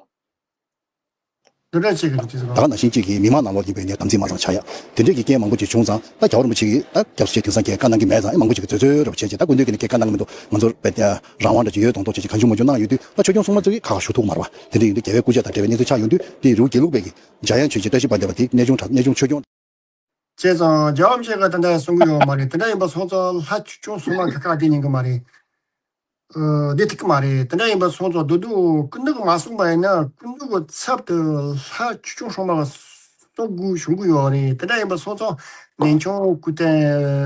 འདྲ་བྱེད་ཀྱི་འདུག་དེ་ད་ག་ནང་བཞིན་གཅིག་གིས་མི་མང་ནང་ལོགས་ཡིན་པའི་ནས་དམ་ཚིག་མ་ཚང་ཆགས་ཡ། དེ་འདྲས་ཀྱི་རྐྱེན་མང་པོ་ཅིག་བྱུང་ཙང་ད་རྒྱལ་བ་རིན་པོ་ཆེ་གིས་ད་སྐྱབས་སུ་མཆི་དེང་སང་ཁྱེད་བཀའ་གནང་གི་མེད་ཙང་ཨེ་མང་པོ་ཅིག་གིས་རྩོད་རྩོད་རབ་བྱས་ཀྱི་ད་སྐུ་མདུན་གྱིས་ནི་ཁྱེད་བཀའ་གནང་གི་མི་འདུག་ང་ཚོར་བས་རང་དབང་འདྲ་ཅིག་ཡོད་མདོག་མདོག་བྱས་ཀྱི་གང་བྱུང་མང་བྱུང་གནང་ཡོད་དུས་ད་ཆོས་སྐྱོང་སྲུང་མ་ཚོ་གིས་ཁག་ཁག་ཞུ་ཐུབ་མ་རེད་བ། དེ་འདྲས་ཡིན་དུས་རྒྱལ་བའི་སྐུ་ཕྱྭ་དང་འབྲེལ་བའི་གནས་ཚུལ་ཆགས་ཡོང་དུས་དེ་རི་བོ་དགེ་ལུགས་པའི་གི་འཇམ་དབྱངས་ཆོས་རྗེ་བཀྲ་ཤིས་དཔལ་ལྡན་པ་དེ་གནས་ཆུང་གྲགས་གནས་ཆུང་ཆོས་སྐྱོང་བྱས་ཙང་རྒྱལ་བ་རིན་པོ་ཆེ་གིས་ད་ལྟ་གསུང་གི་ཡོད་མ་རེད། དེ་འདྲ་ཡིན་པ་སོང་ཙང་ལྷ་ཆོས་སྐྱོང་སྲུང་མ་གི་ཁག་དེ་ཉན་གི་མ་རེད། ཨ། བདེ་ཐུབ་ཀྱི་མ་རེད། དེ་འདྲ་ཡིན་པ་སོང་ཙང་བདུད་འདུལ་སྐུ་མདུན་གྱིས་མ་གསུངས་པ་ཡིན་ན་སྐུ་མདུན་གྱི་ཚབ་ཏུ་ལྷ་ཆོས་སྐྱོང་སྲུང་མ་གསུང་དགོས་གསུང་གི་ཡོད་རེད། དེ་འདྲ་ཡིན་པ་སོང་ཙང་གནས་ཆུང་སྐུ་རྟེན་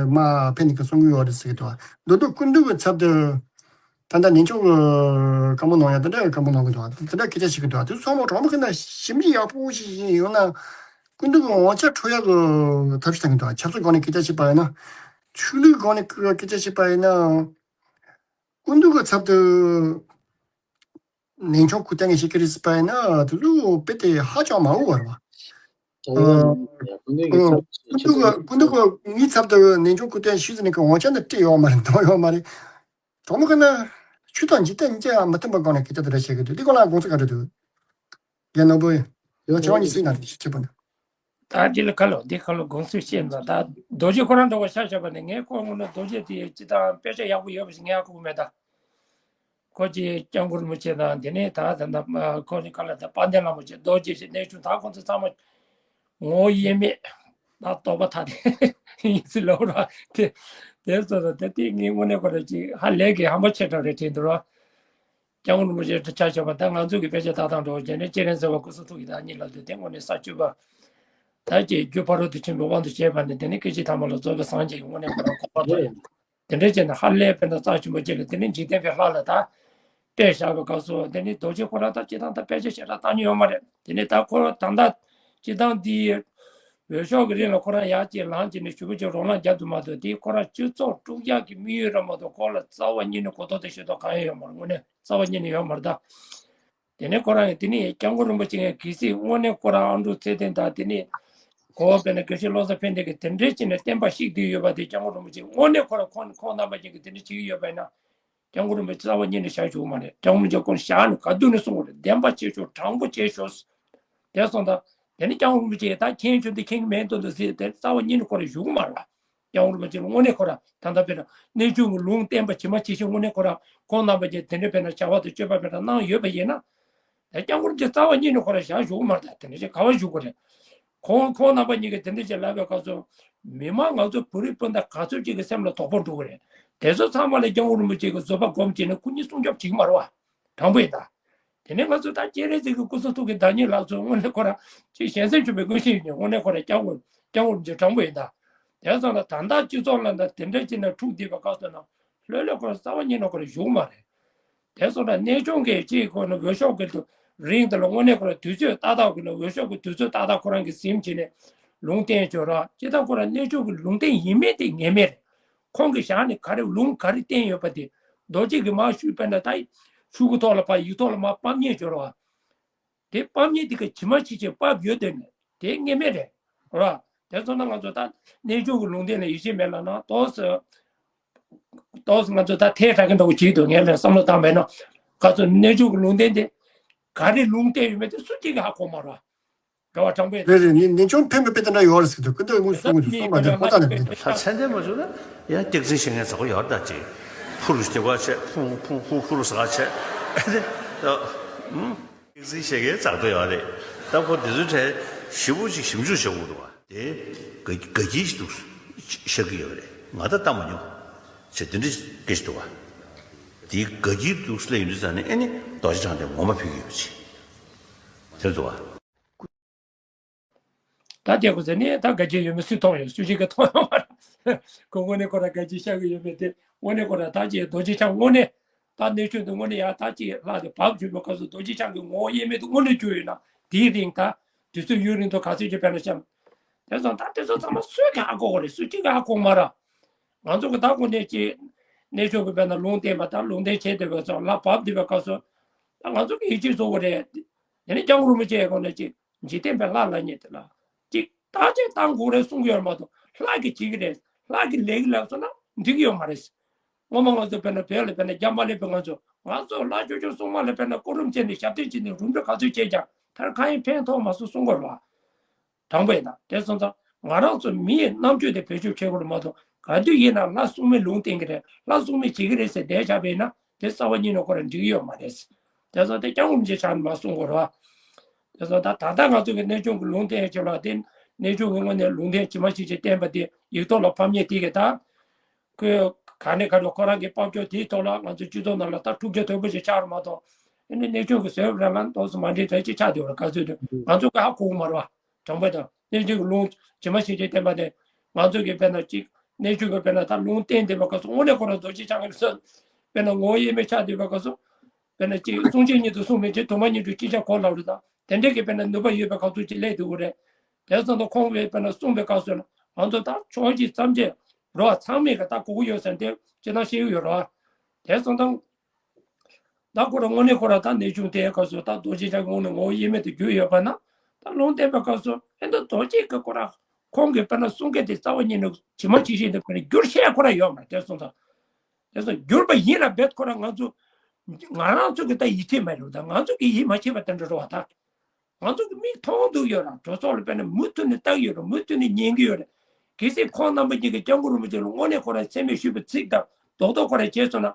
མར་ཕེབས་ནས་གསུང་གི་ཡོད་རེད་ཟེར་གྱི་འདུག་བདུད་འདུལ་སྐུ་མདུན་གྱི་ཚབ་ཏུ་ད་ལྟ་གནས་ཆུང་གི་བཀའ་མོལ་གནང་ཡ་དེ་འདྲ་བཀའ་མོལ་གནང་གི་འདུག་དེ་འདྲ་སྐད་ཆ་བཤད་ཀྱི་འདུག་དེ་ཚང་མ་གྲོགས་མོ་ཁྱེད་ན་ཞིབ་འཇུག་ཡག་པོ་ཞིག་བྱས་ཡོང་ན་སྐུ་མདུན་གྱི་དབང་ཆ་འཕྲོག་ཡ་གི་ཐབས་ཤེས་བཏང་གི་འདུག་ཆབ་སྲིད་སྒང་ནས་སྐད་ཆ་བཤད་པ་ཡིན་ན། ཆོས་ལུགས་སྒང་ནས་སྐད་ཆ་བཤད་པ་ཡིན་ན། སྐུ་མདུན་གྱི་ཚབ་ཏུ་གནས་ཆུང་སྐུ་རྟེན་ཞིག་གི་རིགས་པ་ཡིན་ན་དེ་ཚོ་དཔེ་དེ་ཧ་ཅང་མང་བོ་བར་བ། ཨ། ཨ། སྐུ་མདུན་གྱི་སྐུ་མདུན་གྱི་ངའི་ཚབ་ཏུ་གནས་ཆུང་སྐུ་རྟེན་ཞུས་ཟིན་གྱི་དབང་ཆ་འདི་སྤྲད་ཡོད་མ་རེད། འདང་ཡོད་མ་རེད། གྲོགས་མོ་ཁྱེད་ན་ཆོས་དང་འཇིག་རྟེན་གཉིས་ཀ་མི་མཐུན་པ་སྒང་ནས་སྐད་ཆ་དེ་འདྲ་བཤད་གི་འདུག་དེ་སྒང་ལ་དགོངས་ཚུལ་ག་འདྲ་འདུག་རྒན་ནོར་བུ། ཡང་ཆེ་བ་གཉིས་སྲིད་ན་ཁྱེད་པ་ན། ད་འདི་ལ་ཁ་ལོ་འདི་ཁ་ལོ་དགོངས་ཚུལ་བཤད་ན་ད་རྡོ་རྗེ་ཁོ་རང་འདྲ་བ་ཤ་ཤ་བ་ནས་ངས་ཁོ་ངོ་ནས་རྡོ་རྗེ་དེ་ཅི་དང་དཔེ་ཆ་ཡག་པོ་ཡོད་པ་ཞིག་ངས་ཧ་གོ་གི་མེད་ད། ཁོ་ཅི་སྐྱབས་མགོན་རིན་པོ་ཆེ་དང་དེ་ནས་ད་ད་ད་ཁོ་ནི་ག་ལ་ད་དཔལ་ལྡན་ལྷ་མོ་ཆེ་རྡོ་རྗེ་ཞེས་གནས་ཆུང་ད་ཁོ་ཚོ་ཚང་མ་ངོ་བོ་དབྱེར་མེད་ད་རྟོགས་པ་ཐ་དད་ཡིན་ཟེར་ལབ་ར་དེ་དེ་ཚོ་ད་དེ་དེ་ངས་དངོས་གནས་ཁོ་ར་ཅི་ཧ་ལས་ཀྱི་ཧམ་པ་ཆེ་དྲགས་རེད་དྲན་འདུག་ར། སྐྱབས་མགོན་རིན་པོ་ཆེ་ཆ་བཞག་པ་ད་ང་ཚོ་གི་དཔེ་ཆ་ལྟ་སྟངས་འགྲོ་བྱས་ནས་སྤྱན་རས་གཟིགས་པ་སྐུ་གསུང་ཐུགས་ཀྱི་བདག་ཉིད་ལབ་དུས་དེ་དངོས་གནས་ས་བཅུ་པ་ད་ཀྱི་རྒྱུ་ཕ་རོལ་ཏུ་ཕྱིན་པའི་དབང་དུ་བྱས་པ་ནས་དེ་ནས་སྐད་ཅིག་ཐ་མ་ལ་རྫོགས་པའི་སངས་རྒྱས་ཀྱི་དངོས་གནས་ཁོ་རང་གོ་འཕང་ཐོབ་ཡོད། དེ་འདྲ་བྱས་ནས་ཧ་ལས་པའི་ན་རྩ་ཆེན་པོ་ཅིག་ལ་དེ་ནས་འཇིག་རྟེན་པའི་ལྷ་ལ་ད་དཔེ་བཞག་པའི་སྐབས་སུ་དེ་ནས་རྡོ་རྗེ་ཁོ་རང་ད་སྤྱིར་བཏང་ད་དཔེ་ཆ་ཞེ་དྲག་བལྟ་མྱོང་ཡོད་མ་རེད། དེ་ནས་ད་ཁོ་ད་ལྟ་སྤྱིར་བཏང་འདི་འོས་ཤོག་གི་རིང་ལ་ཁོ་རང་ཡར་ཅིག་ལངས་ཅིག་ནས་ཞུ་བ་ཅིག་རོགས་ལངས་རྒྱག་ཐུབ་མ་ཐུབ་དེ་ཁོ་རང་སྤྱི་ཚོགས་དཀྲུག་རྒྱག་གི་དམིགས་ཡུལ་ར་མ་གཏོགས་ཁོ་ལ་རྩ་བ་ཉིད་ནས་གོ་རྟོགས་དེ་ཤེས་རྟོགས་གང་ཡང་ཡོད་མ་རེད། དངོས་གནས་རྩ་བ་ཉིད་ནས་ཡོད་མ་རེད་ད། དེ་ནས་ཁོ་རང་གིས་དེ་ནས་སྐྱབས་མགོན་རིན་པོ་ཆེ་ངས་གལ་སྲིད་དངོས་གནས་ཁོ་རང་ཨ་འབྲུག་ཚེ་བརྟན་དང་དེ་ནས་གོ་བ་དཔེར་ན་དགེ་བཤེས་བློ་བཟང་ཕན་བདེ་གིས་དེ་འདྲའི་ཅིག་ནས་བསྟན་པ་བཤིག་བསྡད་ཡོད་པ་དེ་སྐྱབས་མགོན་རིན་པོ་ཆེ་དངོས་གནས་ཁོ་རང་ཁོང་ཁོང་རྣམ་པ་ཅན་གྱིས་དེ་འདྲ་བྱེད་ཀྱི་ཡོད་པ་ཡིན་ན། སྐྱབས་མགོན་རིན་པོ་ཆེ་རྩ་བ་ཉིད་ནས་བཞག་ཆོག་གི་མ་རེད། སྐྱབས་མགོན་རིན་པོ་ཆེ་ཁོང་བཞག་ནས་ག་དུས་ནས་གསུང་གི་རེད། བདེན་པ་བྱེད་ཤོག་དྲང་པོ་བྱེད་ཤོག་དེ་སོང་ཙང་དེ་ནས་སྐྱབས་མགོན་རིན་པོ་ཆེ་ད་མཁྱེན་ཆོག་འདི་མཁྱེན་གྱི་མེད་འདུག་འདུག་ཟེར་དེ་རྩ་བ་ཉིད་ནས་ཁོ་རང་ཞུ་གི་མ་རེད། སྐྱབས་མགོན་རིན་པོ་ཆེ་ལ་དངོས་གནས་ཁོ་རང་ད་ལྟ་དཔེར་ན་གནས་ཆུང་གི་ལུང་བསྟན་པ་ཇི་མ་ཇི་བཞིན་དངོས་གནས་ཁོ་རང་ཁོང་རྣམ་པ་ཀྱིས་དེ་འདྲ་དཔེར་ན་བྱ་བ་དང་སྤྱོད་པ་དཔེར་ན་གནང་ཡོད་པ་ཡིན་ན། ད་སྐྱབས་མགོན་རིན་པོ་ཆེ་རྩ་བ་ཉིད་ནས་ཁོ་རང་བཞག་ཞུ་གི་མ་རེད། ད་དེ་འདྲ་ཅིག་ག་བ་ཞུ་དགོས་རེད། ཁོང་ཁོང་རྣམ་པ་གཉིས་ཀྱིས་དེ་འདྲ་ཅིག་ལབ་པའི་སྐབས་སུ་མི་མང་ང་ཚོ་བོད་རིགས་སྤུན་ཟླ་ག་ཚོད་ཅིག་གི་སེམས་ལ་དོགས་པ་འགྲོ་གི་རེད། དེ་ཚོ་ཚང་མ་ལ་སྐྱབས་མགོན་རིན་པོ་ཆེ་གིས་བཟོད་པ་སྒོམ་བྱས་ནས་སྐུ་ཉིད་སྲུང་སྐྱོབ་བྱེད་ཀྱི་མ་རེད་བ། དྲང་པོ་ཡིན་ད། དེ་ནས་ང་ཚོ་ད་སྤྱན་རས་གཟིགས་ཀྱི་སྐུ་གསུང་ཐུགས་ཀྱི་བདག་ཉིད་ལགས་ཚོ་དངོས་གནས་ཁོ་རང་ཅིག་གཞན་སེམས་བྱུང་བའི་མངོན་ཤེས་ཡོད་མཁན་དངོས་གནས་ཁོ་རང་སྐྱབས་མགོན་སྐྱབས་མགོན་རིན་པོ་ཆེ་དྲང་པོ་ཡིན་ད། དེ་སོང་ན་ད་ལྟ་སྤྱི་ཚོགས་ནང་ད་དེ་འདྲ་ཅིག་ནང་འཁྲུག་བསྡད་པའི་སྐབས་སུ་ན་ལྷོད་ལྷོད་ཁོ་རང་རྩ་བ་ཉིད་ནས་ཁོ་རང་བཞུགས་མ་རེད། དེ་སོང་ན་གནས་ཆུང་གི་ཅིག་ཁོ་ན་འོས་ཤོག་གི་རིང་དེ་ལ་དངོས་གནས་ཁོ་རང་དུས་ཚོད་ཏག་ཏག་གི་ན་འོས་ཤོག་གི་དུས་ཚོད་ཏག་ཏག་ཁོ་རང་གིས་ཟིན་བྱས་ནས་ལུང་བསྟན་བྱོས་ར། སྤྱིར་བཏང་ཁོ་རང་གནས་ཆུང་གི་ལུང་བསྟན་ཡིན་མིན་དེ་ངེས་མེད་རེད། ཁོང་གིས་བཞག་ནས་ག་རེ་ལུང་ག་རེ་བསྟན་ཡོད་པ་དེ་རྡོ་རྗེ་གིས་མར་ཞུས་པས་ན་ད་ཤོག་གུ་ཐོག་ལ་ཕར་ཡིག་ཐོག་ལ་མར་ཕབ་མཁན་བྱོས་ར། དེ་ཕབ་མཁན་དེ་ག་ཇི་མ་ཇི་བཞིན་ཕབ་ཡོད་དེ་ནི་དེ་ངེས་མེད་རེད། ར། དེ་ཚོ་ན་ང་ཚོ་ད་གནས་ཆུང་གི་ལུང་བསྟན་ལ་ཡིད་ཆེས་མེད་ལབ་ན་ཏོག་ཙམ་ཏོག་ཙམ་ང་ཚོ་ད་ཐལ་དྲགས་ཀྱི་འདྲ་བོ་བྱེད་འདུག་ངས་ལན་བསམ་བློ་བཏང་བས་ན་ག་ཚོད་གནས་ཆུང་གི་ལུང་བསྟན་དེ་ག་རེ་ལུང་བསྟན་ཡོད་མེད་དེ་སུ་གཅིག་གིས་ཧ་གོ་མ་རེད། རེད་བ་དྲང་པོ་ཡིན། རེད་རེད། ནི་ནི་ཆུང་ཕན་པའི་དཔེ་དེ་འདྲ་ཡོད་རེད་ཟེར་དུས་ཀུན་ཏུ་དངོས་སུ་དངོས་སུ་གསུངས་པ་དེ་ཧ་ཅང་ནས་མི་འདུག་ད་ཚད་ལྡན་མ་བྱུང་ན་ཡང་སྐྱག་རྫུན་བཤད་མཁན་ཚ་པོ་ཡོད་ད་ཅེ། ཕུ་རུ་སྐྱེ་བ་བྱས་ཕུ་ཕུ་ཕུ་ཕུ་རུ་ཟ་བྱས་ཨ་ནི་ད་ཨུམ། སྐྱག་རྫུན་བཤད་མཁན་ཚ་པོ་ཡོད་རེད། ད་ཁོ་དེ་ཚོའི་གྲས་ཞིབ་པོ་ཅིག་ཞིབ་འཇུག་བྱེད་དགོས་འདུག་བ། དེ་དགའ་དགའ་སྐྱིད་ཅིག་འདུག་ཤར་གྱི་ཡོད་རེད། ང་ད་ལྟ་མ་མྱོང་། ཅེ་དེ་འདྲ་སྐད་ཅིག་འདུག་བ། དེ་དགའ་སྐྱིད་འདུག་སླེབས་ཡོང་དུས་ཙང་ནས་ཨ་ནི་རྡོ་རྗེ་འཆང་དེ་ངོ་མ་ཕེབས་ཀྱི་ཡོད་ཅེ། དེ་འདུག་བ། ད་དེ་ཁོ་ཚོ་ནི་ད་དགའ་སྐྱིད་ཡོད་མེད་སུས་མཐོང་ཡོད། སུ་ཞིག་གིས་མཐོང་ཡོད་མ་རེད། ཁོ་དངོས་གནས་ཁོ་རང་དགའ་སྐྱིད་ཤར་གི་ཡོད་མེད་དེ་དངོས་གནས་ཁོ་རང་ད་ཅིག་རྡོ་རྗེ་འཆང་དངོས་གནས་ད་གནས་ཆུང་དུ་དངོས་གནས་ཡར་ད་ཅིག་ལྷག་དེ་བབས་བྱུང་བའི་སྐབས་སུ་རྡོ་རྗེ་འཆང་གི་ངོ་བོ་དབྱེར་མེད་དུ་དངོས་གནས་གྱུར་ཡོད་ན་དེའི་རིང་ད་དུས་ཚོད་ཡུན་རིང་དུ་ག་ཚོད་ཅིག་ཕན་ན་ཤམ། དེ་ཙང་ད་དེ་ཚོ་ཚང་མ་སུས་ཀྱང་ཧ་གོ་གི་རེད། སུ་གཅིག་གིས་ཧ་གོ་མ་ར། ང་ཚོ་གི་ད་དངོས་གནས་ཀྱི་གནས་མཆོག་གི་དཔེར་ན་ལུང་བསྟན་པ་དང་ལུང་བསྟན་བྱས་བསྡད་པའི་ཚོ་ལ་བབས་བསྡད་པའི་སྐབས་སུ། ད་ང་ཚོ་གི་ཡིད་ཆེས་བཟོ་གི་རེད། དེ་ནི་སྐྱབས་མགོན་རིན་པོ་ཆེའི་སྒོ་ནས་ཀྱི་འཇིག་རྟེན་པའི་ལྷ་ལ་ཉེ་དེ་ལ་ཅིག་བརྟག་དཔྱད་བཏང་དགོས་རེད་གསུང་གི་ཡོད་མ་གཏོགས། ལྷ་གིས་བྱེད་ཀྱི་རེད། ལྷ་གིས་ལས་ཀྱི་ལབ་སོང་ན་འགྲིག་གི་ཡོད་མ་རེད། སྔོན་མ་ང་ཚོ་དཔེར་ན་བོད་ལ་དཔེར་ན་རྒྱ་མ་སླེབས་པའི་ང་ཚོ་ང་ཚོ་ལྷ་ཆོས་སྐྱོང་སྲུང་མ་ལ་དཔེར་ན་སྐུ་རིམ་བྱས་ནས་ཞབས་བརྟན་བྱས་ནས་རུམ་འགྲོ་ག་ཚོད་བྱས་ཀྱང་མཐར་ཁ་ཡིན་ཕན་ཐོགས་མ་སོང་གསུང་དགོས་རེད་བ། དྲང་པོ་ཡིན་ད། དེ་སོང་ཙང་ང་རང་ཚོ་མི་ཡི་རྣམ་དཔྱོད་དེ་བེད་སྤྱོད་བྱེད་དགོས་རེད་མ་གཏོགས། ག་དུས་ཡིན་ན་ལྷ་སྲུང་མས་ལུང་བསྟན་གྱི་རེད། ལྷ་སྲུང་མས་བྱེད་ཀྱི་རེད་ཟེར་བསྡད་བཞག་པ་ཡིན་ན་དེ་རྩ་བ་ཉིད་ནས་ཁོ་རང་འགྲིག་གི་ཡོད་མ་རེད། དེ་སོང་དེ་སྐྱབས་མགོན་རིན་པོ་ཆེ་ཕྱག་ནས་མར་གསུང་དགོས་རེད་བ། དེ་སོང་ད་ད་ལྟ་ང་ཚོ་གི་གནས་ཆུང་གི་ལུང་བསྟན་བྱེད་ལ་དེ། གནས་ཆུང་གི་ངོས་ནས་ལུང་བསྟན་ཇི་མ་ཇི་བཞིན་བསྟན་པ་དེ་ཡིག་ཐོག་ལ་ཕབ་མཁན་དེ་གི་ད། ཁོས་ག་ནས་ག་རུ་ཁོ་རང་གི་དཔལ་འབྱོར་དེའི་ཐོག་ལ་ང་ཚོ་སྤྱི་ཚོགས་ནང་ལ་ད་འཁྲུག་ཆ་དོད་པོ་ཞིག་ཆགས་རེད་མ་གཏོགས། ཨ་ནི་གནས་ཆུང་གི་བཟོས་པ་རང་ལ་ཏོག་ཙམ་མ་འགྲིག་རེད་ཅེས་ཆགས་བསྡད་པ་རེད། ག་ཚོད་དུ་ང་ཚོ་ག་ཧ་གོ་གི་མ་རེད་བ། དྲང་པོ་དང་གནས་ཆུང་གི་ལུང་ཇི་མ་ཇི་བཞིན་བསྟན་པ་དེ། ང་ཚོ་གི་དཔེར་ན་གཅིག་གནས་ཆུང་གི་དཔེར་ན་ད་ལུང་བསྟན་བསྡད་པ་ག་ཚོད་དངོས་གནས་ཁོ་རང་རྡོ་རྗེ་འཆང་གི་སྲོལ། དཔེར་ན་ངོ་བོ་དབྱེར་མེད་ཆགས་བསྡད་པ་ག་ཚོད། དཔེར་ན་གཅིག་གསུང་ཆོས་ཉིད་དུ་གསུངས་མིན་ཕྱིར་དུ་མ་ཉིད་དུ་ཅི་བྱ་གོ་ལབ་རེད་ད། དེ་འདྲའི་གི་དཔེར་ན་ནུས་པ་ཡོད་པའི་ག་ཚོད་ཅིག་སླེབས་འདུག་གི་རེད། དེ་ཙམ་དུ་ཁོང་གིས་དཔེར་ན་གསུངས་པའི་སྐབས་སུ་ང་ཚོ་ད་ཕྱོགས་གཅིག་ཙམ་གྱི་རོ་ཚང་མས་གི་ད་གོ་གི་ཡོད་ཟེར་ཏེ་ཅི་ལྟར་ཤེས་ཀྱི་ཡོད་རེད་བ། དེ་ཙམ་དང་། ད་ཁོ་རང་དངོས་གནས་ཁོ་རང་ད་གནས་ཆུང་དེའི་སྐབས་སུ་ད་རྡོ་རྗེ་འཆང་གི་ངོ་ནས་ངོ་བོ་དབྱེར་མེད་དུ་གྱུར་ཡོད་པ་ན། ད་ལུང་བསྟན་པའི་སྐབས་སུ་ཨེ་ད་རྡོ་རྗེ་གི་ཁོ་རང་ཁོང་གིས་དཔེར་ན་གསུང་མཁན་དེ་རྩ་བ་ཉིད་ནས་ཇི་མ་ཇི་བཞིན་དུ་དཔེར་ན་བསྒྱུར་ཤེས་ཁོ་རང་ཡོད་མ་རེད་དེ་སོང་ཙང་། དེ་ཚོ་བསྒྱུར་པ་ཡིན་ལ་རྦད་ཁོ་རང་ང་ཚོ། ང་རང་ཚོ་གི་ད་ཡིད་ཆེས་མེད་རུང་ད་ང་ཚོ་གི་ཡིད་མ་ཆེས་པ་དེ་འདྲ་རེད་བ་ད། ང་ཚོ་གི་མིག་མཐོང་འདུག་ཡོད་ར་གྲོས་ཚོགས་ལ་དཔེར་ན་མུ་མཐུད་ནས་ལྟ་གི་ཡོད་ར་མུ་མཐུད་ནས་ཉན་གི་ཡོད་ར། གལ་སྲིད་ཁོང་རྣམ་པ་གཉིས་ཀྱི་སྐྱབས་མགོན་རིན་པོ་ཆེ་ལ་དངོས་གནས་ཁོ་རང་མཚན་སྨད་ཞུས་པའི་ཚིག་དང་རྡོག་རྡོག་ཁོ་རང་བྱས་སོང་ན།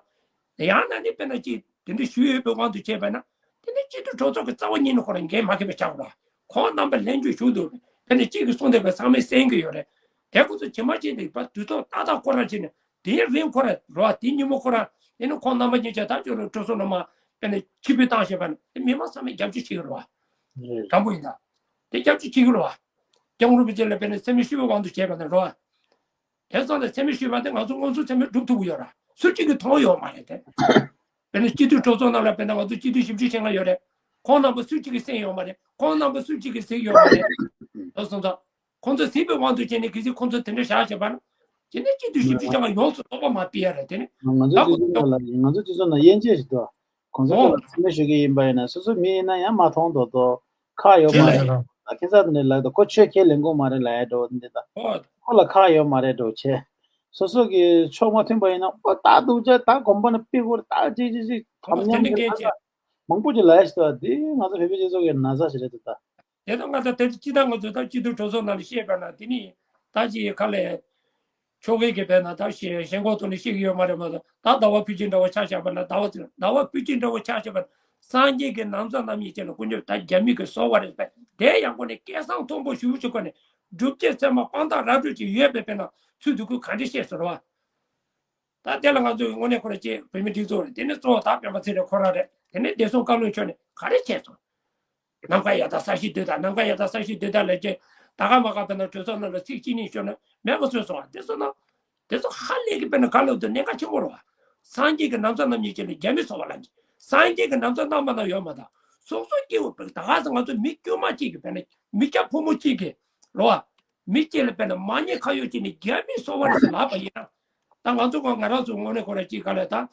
ཡང་ན་ནི་དཔེར་ན་ཅིག་དེ་འདྲ་ཞུས་ཡོད་པའི་དབང་དུ་བྱས་པ་ན། དེ་ནི་སྤྱི་འཐུས་གྲོས་ཚོགས་ཀྱི་རྩ་བ་ཉིད་ནས་ཁོ་རང་འགན་མ་འཁྱེར་བ་ཆགས་ར། ཁོང་རྣམ་པ་ལྷན་བཅོས་ཞུ་འདུག་དཔེར་ན་གཅིག་གིས་གསུངས་བསྡད་པའི་ཚང་མས་གསན་གི་ཡོད་རེད། དེ་ཁོ་ཚོ་ཇི་མ་ཇི་བཞིན་དུ་དུས་ཐོག་ཏག་ཏག་ཁོ་རང་བྱས་ནས། དེའི་རིང་ཁོ་ར་རོ་དེའི་ཉིན་མོ་ཁོ་ར་དེ་ནི་ཁོང་རྣམ་པ་གཉིས་ཆ་ད་ཅོ་རུ་གྲོས་ཚོགས་ནང་མ་དཔེར་ན་ཕྱིར་འབུད་བཏང་བྱས་པ་ནི་དེ་མི་མང་ཚང་མས་རྒྱབ་སྐྱོར་བྱེད་ཀྱི་རོ། དྲང་པོ་ཡིན་ད། དེ་རྒྱབ་སྐྱོར་བྱེད་ཀྱི་རོ། སྐྱབས་མགོན་རིན་པོ་ཆེ་ལ་དཔེར་ན་མཚན་སྨད་ཞུས་པའི་དབང་དུ་བྱས་པ་ནི་རོ། དེ་ཙང་ལ་མཚན་སྨད་ཞུས་པ་དེ་ང་ཚོ་དངོས་སུ་མཚན་སྨད་སྒྲུབ་ཐུབ་ཀྱི་ཡོད་ར། སུ་གཅིག་གིས་མཐོང་ཡོད་མ་རེད་དེ། དཔེར་ན་སྤྱི་འཐུས་གྲོས་ཚོགས་ནང་ལ་དཔེར་ན་ང་ཚོ་སྤྱི་འཐུས་བཞི་བཅུ་ཞེ་ལྔ་ཡོད་རེད། ཁོང་རྣམ་པ་སུ་གཅིག་གིས་གསན་ཡོད་མ་རེད། ཁོང་རྣམ་པ་སུ་གཅིག་གིས་གཟིགས་ཡོད་མ་རེད། ལོ་སོང་ཙང་། ཁོང་ཚོ་གཟིགས་པའི་དབང་དུ་བྱས་ནས་གལ་སྲིད་ཁོང་ཚོ་དེ་འདྲ་བཞག་བྱས་པ་ན། དེ་ནས་སྤྱི་འཐུས་བཞི་བཅུ་ཞེ་ལྔ་ཡོངས་སུ་རྫོགས་པ་མ་སྤེལ་ཡ་རེད་དེ་ནི། ང་ཚོ་ད་སྤྱི་ཁོ་ཚོགས་ནང་ལ་ང་ཚོ་སྤྱི་ཚོགས་ནང་དབྱེ་འབྱེད་ཞིག་འདུག་ཁོང་ཚོ་ཨོ། ལ་མཚན་སྨད་ཞུ་གི་ཡིན་པ་ཡིན་ན་སོ་སོ་མི་ཡིན་ན་ཡང་མ་མཐོང་མདོག་མདོག་ཁག་ཡོད་མ་རེད། ཁྱེད་ཚོ་དེ་འདྲ་ལབ་འདུག་ཁོ་ཆོས་ཁས་ལེན་གོ་མ་རེད་ལབ་ཡ་འདྲ་བོ་འདི་ད། ཨོ། ཁོ་ལ་ཁག་ཡོད་མ་རེད་འདྲ་བོ་བྱས། སོ་སོ་གི་ཕྱོགས་མ་མཐུན་པ་ཡིན་ན་ཨོ་ད་སྡུག་ཅག་ད་གོམ་པ་ནས་ཕུད་དགོས་རེད་ད་ཅིག་ཅིག་ཅིག་ཨོ་དམ་དེ་ཉམས་འདྲ་རེད་ད། མང་པོ་ཅིག་ལབ་ཡ་ཞིག་འདུག་འདི་ང་ཚོ་བོད་པའི་སྤྱི་ཚོགས་ཀྱི་ན་ཚ་ཞིག་རེད་འདུག་ད། དེ་དང་ང་ཚོ་དེ་སྤྱི་བཏང་ང་ཚོ་ད་སྤྱི་འཐུས་གྲོས་ཚོགས་ནང་ལ་བཤད་པ་ན་དེ་ནི་ད་ཅི་ཁ་ལས་ཆོ་གའི་གི་བས་ན་ད་ཞེ་ཞེན་ཁོག་ཐོག་ནས་བཤད་ཀྱི་ཡོད་མ་རེད་མ་གཏོགས་ད་ཟླ་བ་ཕུལ་གྱི་འདྲ་བོ་ཆ་བཞག་པ་ན་ཟླ་བ་ཟླ་བ་ཕུལ་གྱི་འདྲ་བོ་ཆ་བཞག་པ་ན་སངས་རྒྱས་ཀྱི་ན་བཟའ་རྣམ་གཉིས་ཅན་ལ་དཀོན་མཆོག་ད་རྒྱ་མི་གི་གསོལ་བ་རེད་པས་དེ་ཡང་སྒོ་ནས་སྐད་གསང་མཐོན་པོ་ཞུ་ཞུ་གོ་ནས་སྒྲུབ་བྱེད་ཚད་མ་དཔང་རྟགས་ར་སྤྲོད་ཅིག་ཡོད་པའི་བས་ན་ཚུལ་དུ་ཁུལ་ག་འདྲ་བཤད་ཟེར་བ། ད་དེ་ལ་ང་ཚོ་གི་དངོས་གནས་ཁོ་ར་ཅེས་བོད་མི་སྒྲིག་འཛུགས་རེད་དེ་ནི་གཙོ་བོ་ད་སྤེན་པ་ཚེ་རིང་ཁོ་རང་རེད་དེ་ནི་བདེ་སྲུང་བཀའ་བློན་མཆོག་ནས་ག་རེ་བྱས་སོང་། ནམ་མཁའ་ཡར་ལྟ་ས་གཞི་རྡུལ་དང་ནམ་མཁའ་ཡར་ལྟ་ས་གཞི་རྡུལ་དང་ལབ་ཀྱི་ད་ག་མ་ག་བས་ན་གྲོས་ཚོགས་ནང་ལ་ཚིག་གཅིག་གཉིས་ཤོར་ན་མེད་པ་བཟོས་སོང་བ་དེ་སོང་ན། དེ་ཚོ་ཧ་ལས་ཀྱི་དཔེར་ན་ག་ལབ་དུས་གནད་འགག་ཆེན་པོ་རེད་བ། སངས་རྒྱས་ཀྱི་ན་བཟའ་རྣམ་གཉིས་ཅན་ལ་རྒྱ་མི་གསོལ་བ་ལ་འཇིགས། སངས་རྒྱས་ཀྱི་ན་བཟའ་རྣམ་པ་ན་ཡོད་མ་ད། སོ་སོ་སྐྱེ་བོ་དཔེར་ད་ག་ས་ང་ཚོ་མི་དཀྱུས་མ་གཅིག་གི་དཔེར་ན་མི་སྐྱ་ཕོ་མོ་གཅིག་གི་རེད་བ། མི་གཅིག་ལ་དཔེར་ན་མ་ཉེས་ཁ་གཡོགས་བྱས་ནས་རྒྱ་མི་གསོལ་བ་རེད་ཟེར་ལབ་པ་ཡིན་ན། ད་ང་ཚོ་ག་ང་རང་ཚོ་དངོས་གནས་ཁོ་རང་གཅིག་ག་ལ་ད།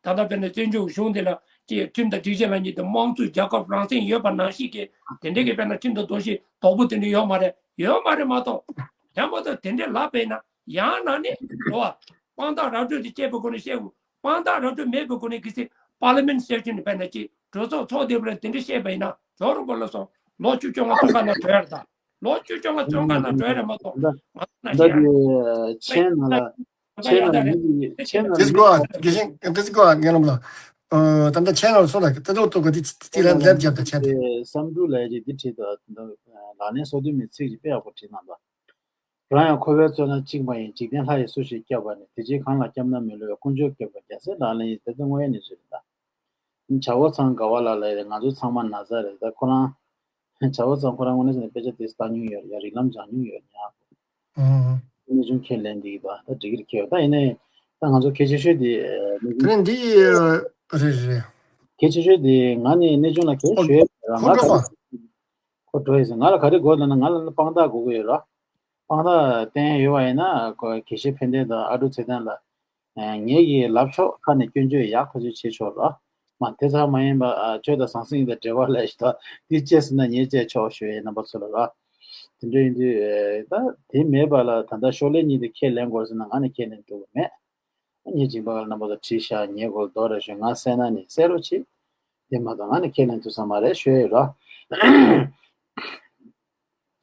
ད་ལྟ་དཔེར་ན་བཙན་བྱོལ་གཞུང་འདི་ལ་གཅིག་ཁྲིམས་དང་སྒྲིག་གཞི་ལ་གཉིས་དང་དམངས་གཙོ་རྒྱལ་ཁབ་རང་བཙན་ཡོད་པ་ནང་བཞིན་གྱི་དེ་འདྲའི་གི་དཔེར་ན་ཁྲིམས་དང་རྡོ་ཞིག་དོག་པོ་དེ་འདྲ་ཡོད་མ་རེད་ཡོད་མ་རེད་མ་གཏོགས། ཡང་མ་གཏོགས་དེ་འདྲའི་ལབ་པས་ན་ཡང་ན་ནི་རེད་བ། དཔང་རྟགས་ར་སྤྲོད་དེ་བཅད་པའི་སྒོ་ནས་བཤད་དགོས་དཔང་རྟགས་ར་སྤྲོད་མེད་པའི་སྒོ་ནས་གལ་སྲིད་པར་ལི་མེན་སེ་ཤན་དཔེར་ན་གཅིག་གྲོས་ཚོགས་ཚོགས་བསྡད་པ་ལ་དེ་འདྲ་བཤད་པ་ཡིན་ན་ཇོ་རུ་པོ་ལ་སོང་ལོ་བཅུ་བཅོ་ལྔ་བཙོན་ཁང་ནང་བྲོས་ཡ་རེད་ད། ལོ་བཅུ་བཅོ་ལྔ་བཙོན་ཁང་ནང་བྲོས་རེད་མ་གཏོགས་ང་ཚོ་ནང་ད་བཞིན་དེ་ཆེན་ནང་ལ་ཆེན་ནང་ལ་མི་གི་ཆེན་ནང་ལ་དེ་མི་གོ་དགེ་བཤེས་དེ་གོ་ངན་ལམ་ལ་ད་ལྟ་ཆེན་ནང་ལ་སོང་ད་དེ་ཚོ་ཐུག་གི་དེ་དེ་ལ་ལེབ་རྒྱབ་ད་ཆེན་དེ་བསམ་འགྲུབ་ལ་ཡ་ཅིག་དེ་བྲིས་ད་ལག་ལེན་སོ་བདུན་མའི་ཚིག་ཅིག་དཔེ་ཡག་པོ་བྲིས་གནང་ད། རང་ཡང་འཁོར་བའི་བཙོན་ནང་གཅིག་མ་ཡིན། འཇིག་རྟེན་ལྷ་ཡིས་སུ་ཞིག་བསྐྱབས་པ་ནས། དེ་རྗེས་གང་ལ་སྐྱབས་ན་མི་བསླུ་བའི། དཀོན་མཆོག་བསྐྱབས་པ་རྒྱལ་སྲས་ལག་ལེན་ཡིན། དེ་ཚོ་དངོས་ཡོད་གནས་ཚུལ་རེད་ད། བྱ་བོ་ཚང་དགའ་བ་ལགས་ལ་ང་ཚོ་ཚང་མ་ན་ཚ་རེད་ད་ཁོ་རང་། བྱ་བོ་ཚང་ཁོ་རང་དངོས་གནས་ཟེར་ན་དཔེ་ཆ་དེ་ལྟ་མྱོང་ཡོད་ཡ་རིགས་ལམ་སྦྱང་མྱོང་ཡོད་ཡ། ཨང་། གནས་ཆུང་ཁས་ལེན་འདི་གི་ད་ད་འགྲིག་གི་རེད་ཁྱེད་ད་ཡིན་ནའི་ད་ང་ཚོ་གལ་ཆེ་ཤོས་དེ་གནས་ཆུང་དེ་འདི་རེད་རེད། གལ་ཆེ་ཤོས་དེ་ང་ནི་གནས་ཆུང་ལ་གལ་ཤོས་རང་ཁོ་ང་འགྲོ་ག་ཁོ་འགྲོ་ཡིན་ཟེར་ང་ལ་ག་རེ་དགོས་ལབ་ན་ང་ལ་ན་དཔང་རྟགས་དགོས་ཀྱི་ཡོད་ར། དཔང་རྟགས་བསྟན་ཡོད་པ་ཡིན་ན་ཁོ་དགེ་བཤེས་ཕན་བདེ་དང་ཨ་འབྲུག་ཚེ་བརྟན་ལ་ངེད་ཀྱིས་ལབ་ཆོག་ཁ་ནས་སྐྱོན་བརྗོད་ཡག་ཐག་ཆོད་བྱེད་ཆོག་ར། མ་དེ་ཙམ་མ་ཡིན་པ་ཆོས་དང་ཟང་ཟིང་དང་འབྲེལ་བ་ལས་ཞེ་དྲག་འདི་བཅད་ཟིན་ན་ངེད་བཅད་ཆོག་ཞུ་ཡས་རྣམ་པ་ཚོ་ལ་ར། དེ་འདྲ་ཡིན་དུས་ད་དེ་མེད་པ་ལ་ད་ལྟ་ཤོག་ལྷེ་གཉིས་དེ་ཁས་ལེན་དགོས་ཟེར་ན་ང་ནས་ཁས་ལེན་ཐུབ་ཀྱི་མེད། ངས་སྦྱིན་པ་ལ་རྣམ་པ་ཚོ་བྲིས་ཤག་ངའི་མགོ་ལ་རྡོ་རེ་གཞུས་ང་གསན་ན་ནི་གསན་རོགས་གྱིས། དེ་མ་གཏོགས་ང་ནི་ཁས་ལེན་ཐུབ་ས་མ་རེད་ཤོད་ཡོད་རོགས།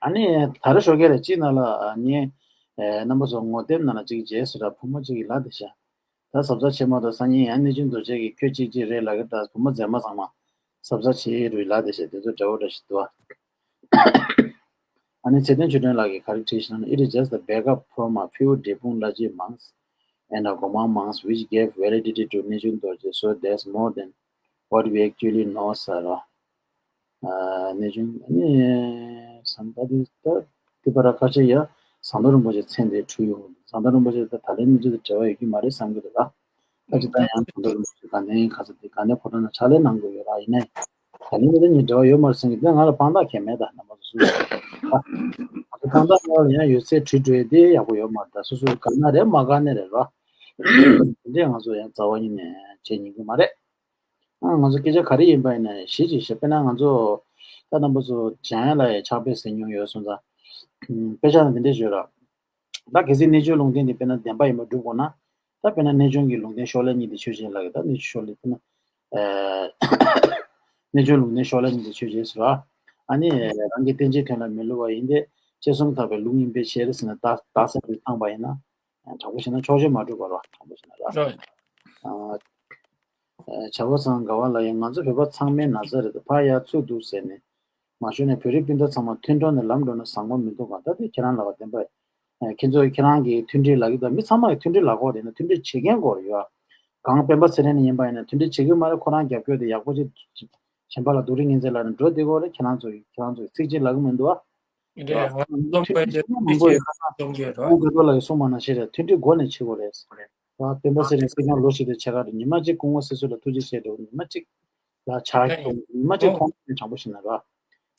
ཨ་ནི་ད་རེ་ཞོགས་ཀས་རེ་གཅིག་ནང་ལ་ངས་རྣམ་པ་ཚོ་ངོ་དེབ་ནང་ལ་གཅིག་མཇལ་སོང་ར། བུ་མོ་གཅིག་གིས་ལབ་བསྡད་ཤག་ད་གཟབ་གཟབ་བྱེད་མ་གཏོགས་སང་ཉིན་ཡང་གནས་ཆུང་རྡོ་རྗེ་གིས་ཁྱོད་གཅིག་གཅིག་རེད་ལབ་གི། ད་བུ་མོ་མཛེས་མ་ཚང་མ་གཟབ་གཟབ་བྱེད་རུ་ལབ་བསྡད་ཤག་དེ་ཚོ་འདྲ་བོ་འདྲ་ཞིག་འདུག་ཨ། ཨ་ནི་ཚེ་བརྟན་ཆོས་སྒྲོན་ལགས་ཀྱིས་ག་རེ་བྲིས་ཤག་ན། It is just the backup from a few འབྲས་སྤུངས་བླ་སྤྱི་monks and a Gomang monks which gave validity to གནས་ཆུང་རྡོ་རྗེ, so that's more than what we actually know ཟེར་རོ། གནས་ཆུང་ཨ་ནི་ཟམ་པ་འདི་ད་དེ་པར་ཁ་ཆེ་ཡ་ཟམ་གདོང་རིན་པོ་ཆེ་མཚན་དེ་འཁྲུལ་ཡོང་། ཟམ་གདོང་རིན་པོ་ཆེ་ད་ད་ལན་གནས་ཆུང་དང་འབྲེལ་བ་ཡོད་ཀྱི་མ་རེད་བསམ་གྱི་འདུག་ད། ད་ཅི་ད་ཡང་ཟམ་གདོང་རིན་པོ་ཆེ་དགའ་ལྡན་ཁ་ས་དེ་དགའ་ལྡན་ཕོ་བྲང་ན་ཕྱག་ལས་གནང་དགོས་ཡོད་ར། ཡིན་ནའི་ད་ལན་དེ་ད་ངས་འབྲེལ་བ་ཡོད་མ་རེད་བསམ་གྱི་འདུག་ང་ལ་དཔང་རྟགས་གང་ཡང་མེད། ད་རྣམ་པ་ཚོ་སུ་ཡོད་ད་དཔང་རྟགས་ང་ལ་ཡང་ཡོད་ཚད་བྲིས་འགྲོ་ཡས་དེ་ཡག་པོ་ཡོད་མ་རེད། ད་སོ་སོ་དགའ་ན་རེད་མ་དགའ་ན་རེད་ར། དེ་འདྲས་ང་ཚོ་ཡང་རྩ་བ་ཉིད་ནས་བྱེད་ཉན་གྱི་མ་རེད། ཨ་ང་ཚོ་སྐད་ཆ་ག་རེ་ཡིན་པ་ཡིན་ན་གཞི་ཅིག་བཤད། དཔེར་ན་ང་ཚོ་ད་རྣམ་པ་ཚོ་འཇམ་དབྱངས་ལགས་ཡང་ཕྱག་དཔེ་གཟིགས་མྱོང་ཡོད་སོང་ཙང་། དཔེ་ཆ་ནང་དེ་འདྲས་བརྗོད་ར། ད་གལ་སྲིད་གནས་ཆུང་ལུང་བསྟན་དེ་དཔེར་ན་བདེན་པ་ཡིན་པ་སྒྲུབ་དགོས་ན། ད་དཔེར་ན་གནས་ཆུང་གི་ལུང་བསྟན་ཤོག་ལྷེ་གཉིས་དེ་ཆོས་ཅན་ལགས་ཀྱི་ད་གནས་ཆུང་ཤོག་ལྷེ་དཔེར་ན། གནས་ཆུང་ལུང་བསྟན་ཤོག་ལྷེ་གཉིས་དེ་ཆོས་ཅན་ཟེར་བ། ཨ་ནི་རང་གི་བསྟན་བྱའི་དོན་ལ་མི་བསླུ་བ་ཡིན་ཏེ། དཔྱད་གསུམ་དག་པའི་ལུགས་གཉིས་པའི་ཕྱིར་ཟེར་ན་ད་ད་སེམས་ཀྱིས་བཏང་པ་ཡིན་ན། དྲང་པོ་བཤད་ན་ཕྱོགས་ཆོས་མ་གྲུབ་པ་རོ། དྲང་པོ་བཤད་ན་ར། བྱ་བ་བཟང་དགའ་བ་ལ་ཡང་ང་ཚོ་བོད་པ་ཚང་མའི་ན་ཚ་རེད་དོ། ཕར་ཡར་ཚུར་འདུག་ཟེར་ནས་མ་ཤོད་ནས་བོད་རིགས་སྤུན་ཟླ་ཚང་མ་མཐུན་གྲོགས་ནས་ལམ་འགྲོ་ན་བཟང་པོ་མི་འདུག་ག་ད་དེ་ཁྱེད་རང་ལ་བ་བདེན་པ། ཁྱེད་ཚོ་ཁྱེད་རང་གིས་མཐུན་སྒྲིལ་ལབ་ཀྱི་འདུག་མི་ཚང་མ་གིས་མཐུན་སྒྲིལ་ལབ་དགོས་རེད་ན་མཐུན་སྒྲིལ་བྱེད་མཁན་དགོས་རེད་ཡོད། གང་སྤེན་པ་ཚེ་རིང་ནས་ཡིན་པ་ཡིན་ན་མཐུན་སྒྲིལ་བྱེད་ཀྱི་མ་རེད། ཁོ་རང་རྒྱབ་སྐྱོར་དེ་ཡག་པོ་ཅིག་གཞན་པ་ལ་རྡོག་རིལ་ངན་ཚད་ལབ་ནས་འགྲོ་བསྡད་དགོས་རེད། ཁྱེད་རང་ཚོ་ཁྱེད་རང་ཚོ་ཚིག་གཅིག་ལབ་ཀྱི་མི་འདུག་ཨ། འདི་རེད། ང་རྩོམ་པ་དེ་ཚོ་མང་པོ་ཡོད། ཁ་སང་རྩོམ་གྱི་རོ། ཁོང་དགའ་ཏོག་ལགས་ཀྱིས་གསུངས་པ་ནང་བཞིན་རེད། མཐུན་སྒྲིལ་སྒོ་ནས་བྱེད་དགོས་རེད། རེད། བ་སྤེན་པ་ཚེ་རིང་སྲིད་སྐྱོང་ལོ་བཞི་དེ་ཆེ་ཁག་རེད། ཉི་མ་གཅིག་སྐུ་ངོ་སྲིད་ཟུར་ལ་ཐུགས་རྗེ་ཆེ་འདུག་ཉི་མ་གཅིག་ལ་ཕྱག་ཉི་མ་གཅིག་ཁོང་ནས་དྲང་པོ་བཤད་ན་ར།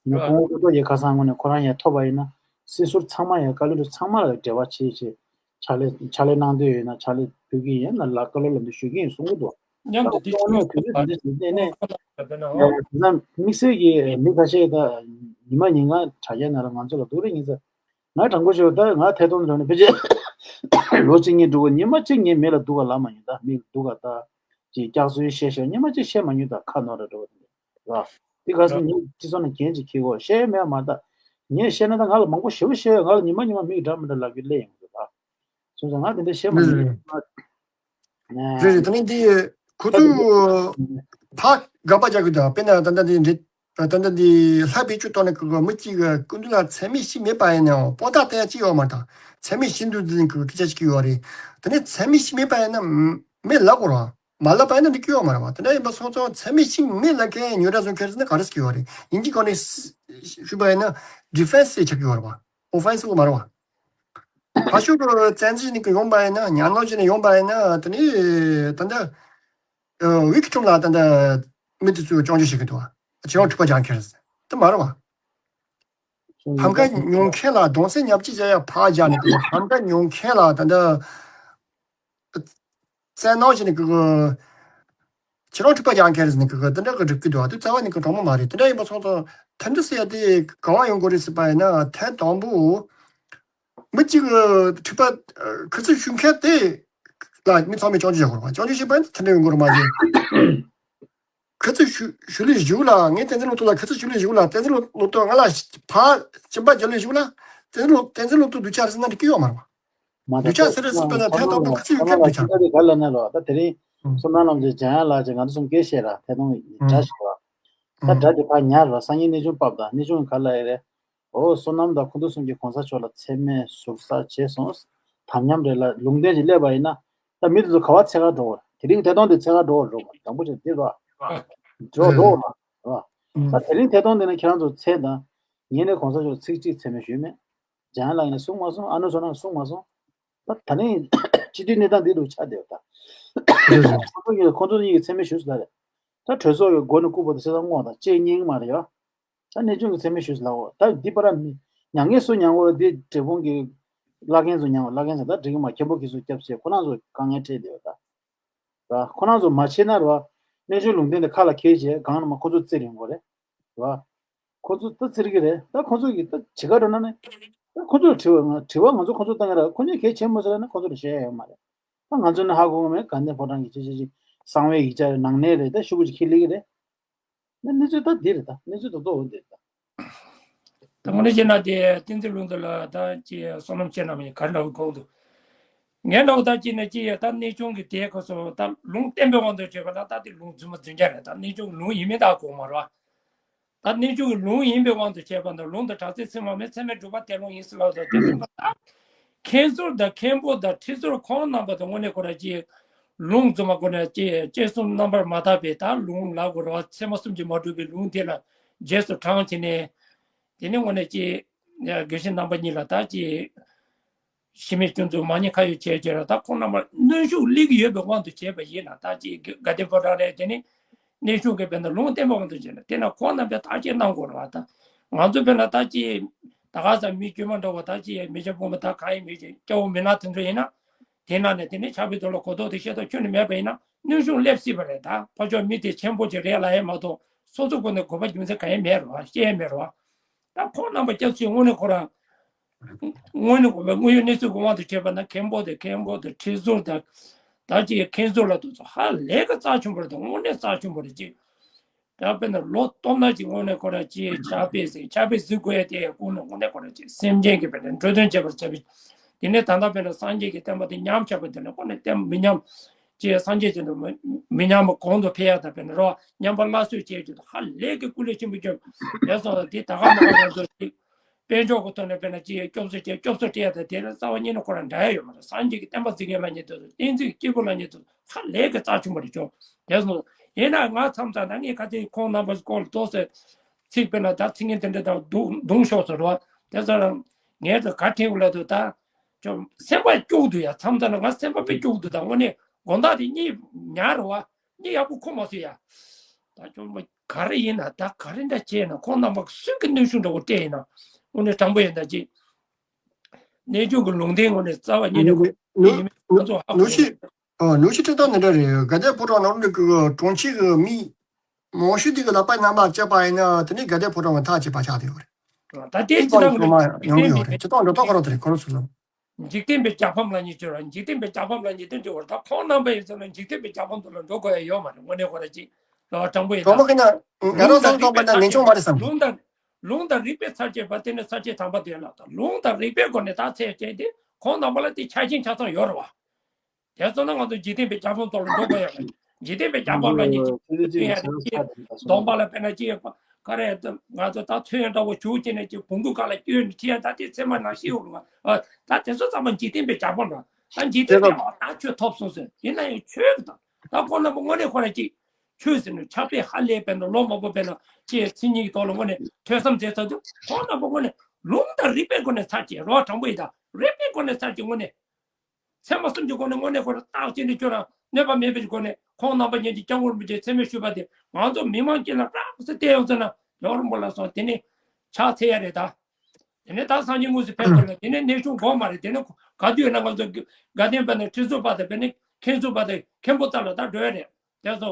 ཉི་མ་ཁོང་དགའ་ཏོག་ཡི་ཁ་སང་ངོ་ནས་ཁོ་རང་ཡར་ཐོབ་པ་ཡིན་ན་སྲིད་ཟུར་ཚང་མ་ཡང་བཀའ་བློན་ཚོ་ཚང་མ་ལ་འབྲེལ་བ་བྱེད་བྱེད་ཕྱག་ལས་ཕྱག་ལས་གནང་འདོད་ཡོད་ན་ཕྱག་ལས་ཕུལ་གྱི་ཡིན་ལ་ལ་བཀའ་སློབ་ལམ་འདི་ཞུ་གི་ཡིན་གསུང་གི་འདུག་མཉམ་དུ་འདི་ད་ཁོང་ནས་དུས་ཚོད་འདི་འདྲ་ཞིག་གནས་ནས་ཡང་དེ་ན་དམིགས་བསལ་གྱི་མི་ཁ་ཤས་ད་ཉི་མ་ཉིན་གང་དྲ་རྒྱ་ནང་ལ་ང་ཚོ་ལ་སྡུག་རུ་ཡིན་ས། ང་དྲང་པོ་ཞུ་ད་ང་ཐད་གཏོང་འགྲོ་ནས་ཕལ་ཆེར་ལོ་གཅིག་གཉིས་འགྲོ་གི་ཉི་མ་གཅིག་ངས་མི་ལ་སྡུག་ག་ལབ་མ་མྱོང་། ད་མི་སྡུག་ག་ད་ཅིག་སྐྱག་རྫུན་བཤད་ཤོག་ཉི་མ་གཅིག་བཤད་མ་མྱོང་། ད་ཁ་ནོར་ར་འགྲོ་གི་ར། དེ་ག་སོང་ངས་སྤྱི་ཚོགས་ནང་འགན་ཅིག་འཁྱེར་གོ་བཤད་མེད་མ་ད། ངས་བཤད་ན་ད་ང་ལ་མང་པོ་ཞེ་པོ་བཤད་ཡོད། ང་ལ་ཉི་མ་ཉི་མ་མིག་འདྲ་མི་འདྲ་ལབ་རྒྱུ་སླེབས་ཡོང་གི་འདུག་ད། སོང་ཙང་ང་དེ་འདྲ་བཤད་མ་མྱོང་། རེད་རེད། ད་ནི་འདི་ཁོ་ཚོས་ཕར་དགག་པ་རྒྱག་གི་འདུག་དཔེར་ན་ད་ལྟ་འདི་འདྲི་ད་ལྟ་འདི་ལྷ་བེད་སྤྱོད་གཏོང་ནས་ཀྱི་མི་གཅིག་གི་སྐུ་མདུན་ལ་མཚན་སྨད་ཞིག་མེད་པ་ཡིན་ནའང་དཔང་རྟགས་བསྟན་ཡ་གཅིག་ཡོད་མ་རེད། མཚན་སྨད་ཞིག་འདུག་འདི་ནི་ཀྱི་སྐད་ཆ་ཞིག་ཡོད་རེད། དེ་ནས་མཚན་སྨད་ཞིག་མེད་པ་ཡིན་ན་མེད་ལབ་དགོས་རེད་བ། མ་ལབ་པ་ཡིན་ན་འགྲིག་གི་ཡོད་མ་རེད་བ། དེ་འདྲ་ཡིན་པ་སོང་ཙང་མཚན་སྨད་ཞིག་མེད་ལབ་མཁན་ཉོ་སྒྲ་བཟོ་མཁན་རེད་ཟེར་ན་ག་རེ་ཟེར་གྱི་ཡོད་རེད། དབྱིན་ཇིའི་སྒང་ནས་ཞུས་པ་ཡིན་ན་ཌི་ཕེན་སི་ཆགས་ཀྱི་ཡོད་རེད་བ། ཨོ་ཕེན་སི་ལ་མ་རེད་བ། ཕར་ཕྱོགས་ཀྱི་བཙན་འཛུལ་ནས་ཀྱི་ཡོང་པ་ཡིན་ན་ཉམས་སྣང་བྱས་ནས་ཡོང་པ་ཡིན་ན་དེ་ནི་ད་ལྟ་ཝི་ཀི་ཁྲོམ་ལ་ད་ལྟ་མི་དེ་ཚོས་སྐྱོན་བརྗོད་བྱེད་ཀྱི་འདུག་བ། ཁྱེད་རང་འཁྲུག་པ་རྒྱག་མཁན་རེད་ཟེར། དེ་མ་རེད་བ། ཕམ་ཁ་ཉོ་མཁན་ལ་གདུང་སེམས་མཉམ་སྐྱེད་བྱ་ཡ་ཕར་བཞག་ནས་ཀྱི་ཕམ་ཁ་ཉོ་མཁན་ལ་ད་ལྟ་བཙན་གནོན་བྱས་ནས་ཀྱི་ཁྱེད་རང་འཁྲུག་པ་རྒྱག་མཁན་རེད་ཟེར་ནས་ཀྱི་དེ་འདྲ་གི་སྒྲུབ་ཀྱི་འདུག་བ། དེ་རྩ་བ་ནས་ཀྱི་དྲང་མོ་མ་རེད། དེ་འདྲ་ཡིན་པ་སོང་ཙང་དེ་འདྲ་ཟེར་ཡ་དེ་ག་བ་ཡོང་དགོས་རེད་ཟེར་པ་ཡིན་ན་ཐེངས་དང་པོ། མི་གཅིག་གི་འཁྲུག་པ་ཁུ་ཚུར་ཞུ་མཁན་དེ་ལ་མི་ཚང་མས་སྐྱོན་བརྗོད་བྱེད་དགོས་རེད་བ། སྐྱོན་བརྗོད་བྱེད་པ་ཡིན་ན་དེ་འདྲ་ཡོང་དགོས་རེད་མ་གཞི། ཁུ་ཚུར་ཞུ་ཞུ་ལས་ཞུགས་ལ་ངས་བསྟན་འཛིན་ལོ་ཏོག་ལ་ཁུ་ཚུར་ཞུ་ལས་ཞུགས་ལ་བསྟན་འཛིན་ལོ་ཏོག་ང་ལ་ཕར་སྦྱིན་པ་རྒྱག་ལས་ཞུགས་ལ་བསྟན་འཛིན་ལོ་བསྟན་འཛིན་ལོ་ཏོག་སྡུག་ཅག་རེད་ཟེར་ན་འགྲིག་གི་ཡོད་མ་རེད་བ། མ་སྡུག་ཅག་ཟེར་རེད་ཟེར་པ་ན་ཐད་གཏོང་པ་ཁུ་ཚུར་ཡོད་མཁན་སྡུག་ཅག་རེད། ག་ལ་ན་ལོ་ད་དེ་རིང་བསོད་ནམས་ལམ་གྱི་འཇམ་དབྱངས་ལགས་ཀྱིས་ང་ཚོ་གསུམ་སྐད་བཤད་ར་ཐད་གཏོང་སྒྲ་ཞིག་ར། ད་སྒྲ་དེ་ཕར་ཉར་ར་སང་ཉིན་གནས་ཆུང་ཕབ་དང་གནས་ཆུང་ག་ལ་ཡི་རེད། ཨོ་བསོད་ནམས་དང་ཁུ་འདུ་གསུམ་གྱིས་གོང་ས་མཆོག་ལ་མཚན་སྨད་ཟུར་ཟ་བྱས་སོང་། དམ་ཉམས་རེད་ལ་ལུང་བསྟན་ཅིག་སླེབས་པ་ཡིན་ན་ད་མི་དེ་ཚོ་ག་བ་འཚོལ་ག་འགྲོ་བར་དེ་རིང་ཐད་གཏོང་དེ་འཚོལ་ག་འགྲོ་བར་འགྲོ་བ་དང་པོ་ཅིག་འདི་རོ། འགྲོ་འགྲོ་བར་རོ། ད་དེ་རིང་ཐད་གཏོང་དེ་ནི་ཁྱེད་རང་ཚོ་འཚོལ་དང་། ངས་ནི་གོང་ས་མཆོག་ཚིག་གཅིག་མཚན་སྨད་ཞུས་མེད། འཇམ་དབྱངས་ལགས་ནས་གསུངས་མ་སོང་། ཨ་ནུ་བསོད་ནམས་གསུངས་མ་སོང་། ད་ད་ནི་སྤྱི་འཐུས་གནས་སྟངས་འདི་འདུག་ཆགས་བསྡད་ཡོད་ད། ཁོང་ཚོ་གཉིས་ཁོང་ཚོ་གཉིས་ཀྱི་མཚན་སྨད་ཞུས་ཟེར་ལ་རེད། ད་གྲོས་ཚོགས་ཀྱི་སྒོ་ནས་སྐུ་པོ་དེ་སེ་ད་བསྔོག་དང་ཅེས་སྙིང་མ་རེད་ཡ། ད་གནས་ཆུང་གི་མཚན་སྨད་ཞུས་ལ་འོ་ད་འདི་པ་ར་མི་ མྱ་ངན་སུ་མྱང་བ་དེ་འབྲས་སྤུངས་ཀྱི་བླ་རྒན་ཚོ་མྱང་བ། བླ་རྒན་ཚོ་ད་འགྲིག་གི་མ། མཁན་པོ་གིས་སུ་སྐྱབས་བྱས། ཁོ་རང་ཚོ་དཀའ་ངལ་འཕྲད་བསྡད་ཡོད་ད། ད་ཁོ་རང་ཚོ་མ་བྱས་ན་རེད་བ། གནས་ཆུང་ལུང་བསྟན་དེ་ཁ་ལ་འཁྱེར་བྱས་སྒང་ལ་མ་ཁོ་ཚོ་བཙིར་ཡོང་གི་རེད། རེད་བ། ཁོ་ཚོ་ད་བཙིར་གི་རེད། ད་ཁོ་ཚོ་གི་ད་བྱེད་ག་འགྲོ་ན་ནི། ད་ཁོ་ཚོར་དྲི་བ་ང་དྲི་བ་ང་ཚོ་ཁོ་ཚོ་བཏང་གི་རེད། ཁོ་ཚོས་གལ་ཆེན་པོ་ཟེར་ན་ཁོ་ཚོར་བཤད་ཡ་ཡོད་མ་རེད། ད་ང་ཚོ་ནི་ཧ་གོ་གི་མེད། དགའ་ལྡན་ཕོ་བྲང་གི་ཅི་ཅི་ཅི་གསང་བའི་ཡིག་ཆ་ནང་ནས་རེད། ད་ཤོག་བུ་ཅིག་ཁྱེར་སླེབས་ཀྱི་རེད། ན་གནས་ཚུལ་ད་འདི་རེད། ད་གནས་ཚུལ་ད་གཏོགས་འོ་འདི་རེད་ད། ད་དངོས་གནས་བྱས་ན་དེ་བསྟན་འཛིན་ལུང་བསྟན་ལགས་ད་ཅི་བསོད་ནམས་ཆེ་ན་མིན་ག་འདྲ་བའི་གོང་དུ། ངས་འདྲ་བོ་ད་ཅི་ནས་ཅི་ཡ་ད་གནས་ཆུང་གི་དེའི་སྐབས་སུ་ད་ལུང་བསྟན་པའི་དབང་དུ་བྱས་པ་ན་ད་དེ་ལུང་རྫུན་མ་རྫུན་རྐྱང་རེད། ད་གནས་ཆུང་གི་ལུང་ཡིན་མིན་ད་གོ་མ་རེད་བ། ད་གནས་ཆུང་གི་ལུང་ཡིན་པའི་དབང་དུ་བྱས་པ་ན་ལུང་དང་གྲགས་ཚད་ཚད་མ་མེད། ཚད་མས་གྲུབ་པ་དེ་ལུང་ཡིན་ཟེར་ལབ་དང་དེ་ཚོ་ད། མཁན་ཟུར་དང་མཁན་པོ་དང་ཁྲི་ཟུར་ཁོང་རྣམ་པ་དང་དངོས་གནས་ཁོ་རང་ཅི་ལུང་རྫུན་མ་ཁོ་ནས་ཅི་དཔྱད་གསུམ་རྣམ་པར་མ་དག་པའི་ད་ལུང་ལ་གོ་ར་བ་ཚད་མ་གསུམ་གྱིས་མ་གྲུབ་པའི་ལུང་དེ་ལ་རྗེས་སུ་འབྲངས་བྱས་ནས། དེ་ནས་དངོས་གནས་ཅི་དགེ་བཤེས་རྣམ་པ་གཉིས་ལ་ད་ཅི་ཤི་མེད་སྐྱོན་འཛུགས་མ་ཉེས་ཁ་གཡོགས་བྱས་བྱས་ར་ད་ཁོང་རྣམ་པ་གནོན་ཤུགས་སླེབས་ཀྱི་ཡོད་པའི་དབང་དུ་བྱས་པ་ཡིན་ན། ད་ཅི་དགའ་ལྡན་ཕོ་བྲང་རེད། དེ་ནས་གནས་ཆུང་གི་དཔེར་ན་ལུང་བསྟན་པའི་དབང་དུ་བྱས་ན་དེ་ན་ཁོང་རྣམ་པས་བརྟག་དཔྱད་གནང་དགོས་རེད་བ། ད་ང་ཚོ་དཔེར་ན་ད་ཅི་ད་ག་ས་མི་དཀྱུས་མ་འདྲ་བོ་ད་ཅི་མི་སྐྱ་ཕོ་མོ་ད་གང་ཡིན་མི་ཅི་སྐྱ་བོ་མི་ནག་དེ་ཚོ་ཡིན་ན། དེ་ནང་ནས་དེ་ནས་ཆགས་པའི་དོན་ལ་གོ་རྟོགས་དེ་ཤེས་རྟོགས་ཁྱོན་ནས་མེད་པ་ཡིན་ན་གནོན་ཤུགས་སླེབས་སྲིད་པ་རེད། ད་ཕར་ཕྱོགས་མི་དེ་ཆེན་པོ་ཅིག་རེད་ལབ་ཡས་མ་གཏོགས་སོ་སོ་ཁོ་ནས་དགོས་པ་རྒྱུ་མཚན་གང་ཡང་མེད་རེད་བ། ཤེས་ཡས་མེད་རེད་བ། ད་ཁོང་རྣམ་པ་སྐྱབས་སུ་དངོས་གནས་ཁོ་རང་དངོས་གནས་དགོས་པའི་དངོས་ཡོད་གནས་ཚུལ་གྱི་དབང་དུ་བྱས་པ་ན་མཁན་པོ་དང་མཁན་པོ་དང་ཁྲི་ཟུར་དང་ད་ཅིག་མཁན་ཟུར་ལ་དུ་ཚོ་ཧ་ལས་ཀ་རྩ་ཆེན་པོ་རེད། ད་དངོས་གནས་རྩ་ཆེན་པོ་རེད་ཅིག་ད་དཔེར་ན་ལོ་སྟོང་ན་ཅིག་དངོས་གནས་ཁོ་རང་ཅིག་ཕྱག་དཔེ་ཟིག་ཕྱག་དཔེ་གཟིགས་དགོས་ཡ་དེ་ཡ་ཁོང་ནས་དངོས་གནས་ཁོ་རང་ཅིག་སེམས་ཅན་གྱི་དཔེར་ན་འགྲོ་དོན་བྱེད་པར་བྱ་བའི་དེ་ནས་ད་ལྟ་དཔེར་ན་སངས་རྒྱས་ཀྱི་བསྟན་པ་དེ་ཉམས་ཆག་པ་དེ་ནས་ཁོ་ནས་བསྟན་པ་མི་ཉམས་ཅིག་སངས་རྒྱས་ཀྱི་འགྲོ་མི་མི་ཉམས་པ་གོང་དུ་འཕེལ་ཡ་དང་དཔེར་ན་རོ་ཉམས་པ་སླར་གསོ་བྱེད་རྒྱུ་དང་ཧ་ལས་ཀྱི་སྐུ་ལས་ཆེན་པོ་བསྐྱོན་དེ་སོང་ལ་དེ་ད་ག་མ་ག་ང་ཚོ་ཅིག་དཔལ་འབྱོར་གྱི་ཐོག་ནས་དཔེར་ན་ཅིག་སྐྱོབ་གསོ་བྱས་སྐྱོབ་གསོ་སྤྲད་ཡ་དང་དེ་ལ་རྩ་བ་ཉིད་ནས་ཁོ་རང་འདྲ་ཡ་ཡོད་མ་རེད། སངས་རྒྱས་ཀྱི་བསྟན་པ་འཛིན་མཁན་ལ་ཉེ་དུ་བསྟན་འཛིན་སྐྱེས་བུ་ལ་ཉེ་དུ་ཧ་ལས་ཀྱི་རྩ་ཆུང་བ་རེད་ཅོ། དེ་སོང་ཡིན་ན་ང་མཚམས་མཚམས་ན་ངས་ཁ་ཐེངས་ཁོང་རྣམ་པ་སྐོར་ལ་ཏོག་ཙམ་ཚིག་དཔེར་ན་ད་ཚིག་ངན་དེ་འདྲ་དང་རྡུང་རྡུང་ཤོག་ཟེར་བ་དེ་ཚོ་རང་ངས་ད་ག་དྲན་གི་ལ་དུ་ད་ཅོ་སེམས་པ་སྐྱོ་གི་འདུག་ཡ། མཚམས་མཚམས་ན་ང་སེམས་པ་དཔེ་སྐྱོ་གི་འདུག་ད་དངོས་གནས་དགོང་དག་དེ་གཉིད་ཉར་བ་གཉིད་ཡག་པོ་ཁུག་མ་སོང་ཡ། ད་ཅོ་མ་ག་རེ་ཡིན་ན་ད་ག་རེ་འདྲ་བྱས་ན་ཁོང་རྣམ་པ་སུས་ཀྱི་གནོན་ཤུགས་འདྲ་བོ་སྤྲད་ཡིན་ན་དངོས་གནས་དྲང་པོ་ཡིན་ད་ཅི། གནས་ཆུང་གི་ལུང་བསྟན་ངོས་ནས་རྩ་བ་ཉིད་ནས་ཁོ་ཡིན་མིན་ང་ཚོ་ཧ་གོ་མ་ཤེས། ཨ་ནུ་ཤི་ཁྲི་ཐོག་འདི་འདྲ་རེད། དགའ་ལྡན་ཕོ་བྲང་ནང་ལོགས་ཀྱི་གྲོང་ཁྱེར་གྱི་མི་མང་ཤོས་དེ་གི་ལག་པ་རྣམ་པ་བཅད་པ་ཡིན་ན་དེ་ནི་དགའ་ལྡན་ཕོ་བྲང་གི་ཐག་བཅད་པ་ཆགས་བསྡད་ཡོད་རེད། ད་ལྟའི་སྤྱི་བཏང་གི་ཡོང་གི་ཡོད་རེད། སྤྱི་བཏང་འགྲོ་ཐོག་ཁོ་རང་དེ་རེད། ཁོ་རང་ཚོ་ལ། འཇིག་རྟེན་པའི་ཇག་ཕམ་ལབ་མཁན་ཅིག་ཡོད་རེད། འཇིག་རྟེན་པའི་ཇག་ཕམ་ལབ་མཁན་དེ་འདྲ་ཅིག་ཡོད་རེད། ད་ཁོང་རྣམ་པ་ཡིན་ཟེར་ན་འཇིག་རྟེན་པའི་ཇག་ཕམ་དེ་ལ་འགྲོ་དགོས་ཡ་ཡོད་མ་རེད། དངོས་གནས་ཁོ་རང་ཅིག་ལ་དྲང་པོ་ཡིན་ད། དྲང་པོ་ཡིན་ན་ང་རང་ཚོ་ཚོགས་པ་ན་ངེས་ཆུང་མ་རེད་བསམ། ལུང་དང་ལུང་དང་རིགས་པའི་ཚར་གཅོད་པ་དེ་ནི་ཚར་གཅོད་དམ་པ་དེ་ལ་ད་ལུང་དང་རིགས་པའི་སྒོ་ནས་ད་ཚད་བཅད་དེ་ཁོང་རྣམ་པ་ལ་དེ་ཆ་རྐྱེན་ཆ་ཚང་ཡོད་རེད་བ། དེ་ཚོ་ན་ང་ཚོ་འཇིག་རྟེན་པའི་ཇག་ཕམ་ཐོག་ལ་འགྲོ་དགོས་ཡོད་རེད། འཇིག་རྟེན་པའི་ཇག་ཕམ་ལབ་མཁན་ཅིག་སྟོན་ཡ་རེད་ཅེས་སྡོམ་པ་ལ་དཔེར་ན་ཅིག་ག་རེ་ང་ཚོ་ད་ཚོན་འདྲ་བོ་བྱུག་ཅེས་ནས་ཅིག་བོང་གུ་སྒང་ལ་བསྐྱོན་ནས་ཁྲིད་ཡ་ད་དེ་ཚད་མ་ནང་བཞིན་ཡོད་རེད་བ། ད་དེ་ཚོ་ཚང་མ་འཇིག་རྟེན་པའི་ཇག་ཕམ་རེད། ད་འཇིག་རྟེན་པའི་འོག་ད་ཆོས་ཐོབ་སོང་ཟེར་ཡིན་ན་ཡང་ཆོས་ཀྱི་དང་ད་ཁོང་རྣམ་པ་དངོས་གནས་ཁོ་རང་ཅིག་ཆོས་ཟེར་ནས་ཕྱག་དཔེ་ཧ་ལས་པས་ན་ལོ་མང་པོ་པས་ན་ཅེས་མཚན་ཉིད་ཀྱི་ཐོག་ལ་དངོས་གནས་ཐོས་བསམ་མཛད་ཚར་དུས་ཁོང་རྣམ་པ་དངོས་གནས་ལུང་དང་རིགས་པའི་སྒོ་ནས་ཚར་གཅིག་རོགས་དྲང་པོ་ཡིན་ད་རིགས་པའི་སྒོ་ནས་ཚར་གཅིག་དངོས་གནས་ཚད་མ་གསུམ་གྱི་སྒོ་ནས་དངོས་གནས་ཁོ་རང་བརྟག་དཔྱད་ནས་ཁྱོད་རང་གནོད་པ་མེད་པའི་སྒོ་ནས་ཁོང་རྣམ་པ་ཉིད་ཀྱི་སྐྱབས་མགོན་རིན་པོ་ཆེ་མཚན་སྨད་ཞུས་པ་དེ་ང་ཚོ་མི་མང་དཀྱིལ་ལ་རགས་སུ་བལྟས་ཡོང་ཚེ་ན་ཡོང་རིན་པོ་ལ་སོང་དེ་ནས་ཕྱག་འཚལ་ཡ་རེད་ད། དེ་ནས་ད་སངས་རྒྱས་དངོས་སུ་ཕེབས་དགོས་ན་དེ་ནས་གནས་ཆུང་དགོས་མ་རེད། དེ་ནས་ག་དུས་ཡོད་ན་ང་ཚོ་དགའ་ལྡན་པ་ནས་ཁྲི་ཟུར་པ་དང་དཔེར་ན་མཁན་ཟུར་པ་དང་མཁན་པོ་རྩ་ལ་ད་འགྲོ་ཡ་རེད། དེ་ཚོ།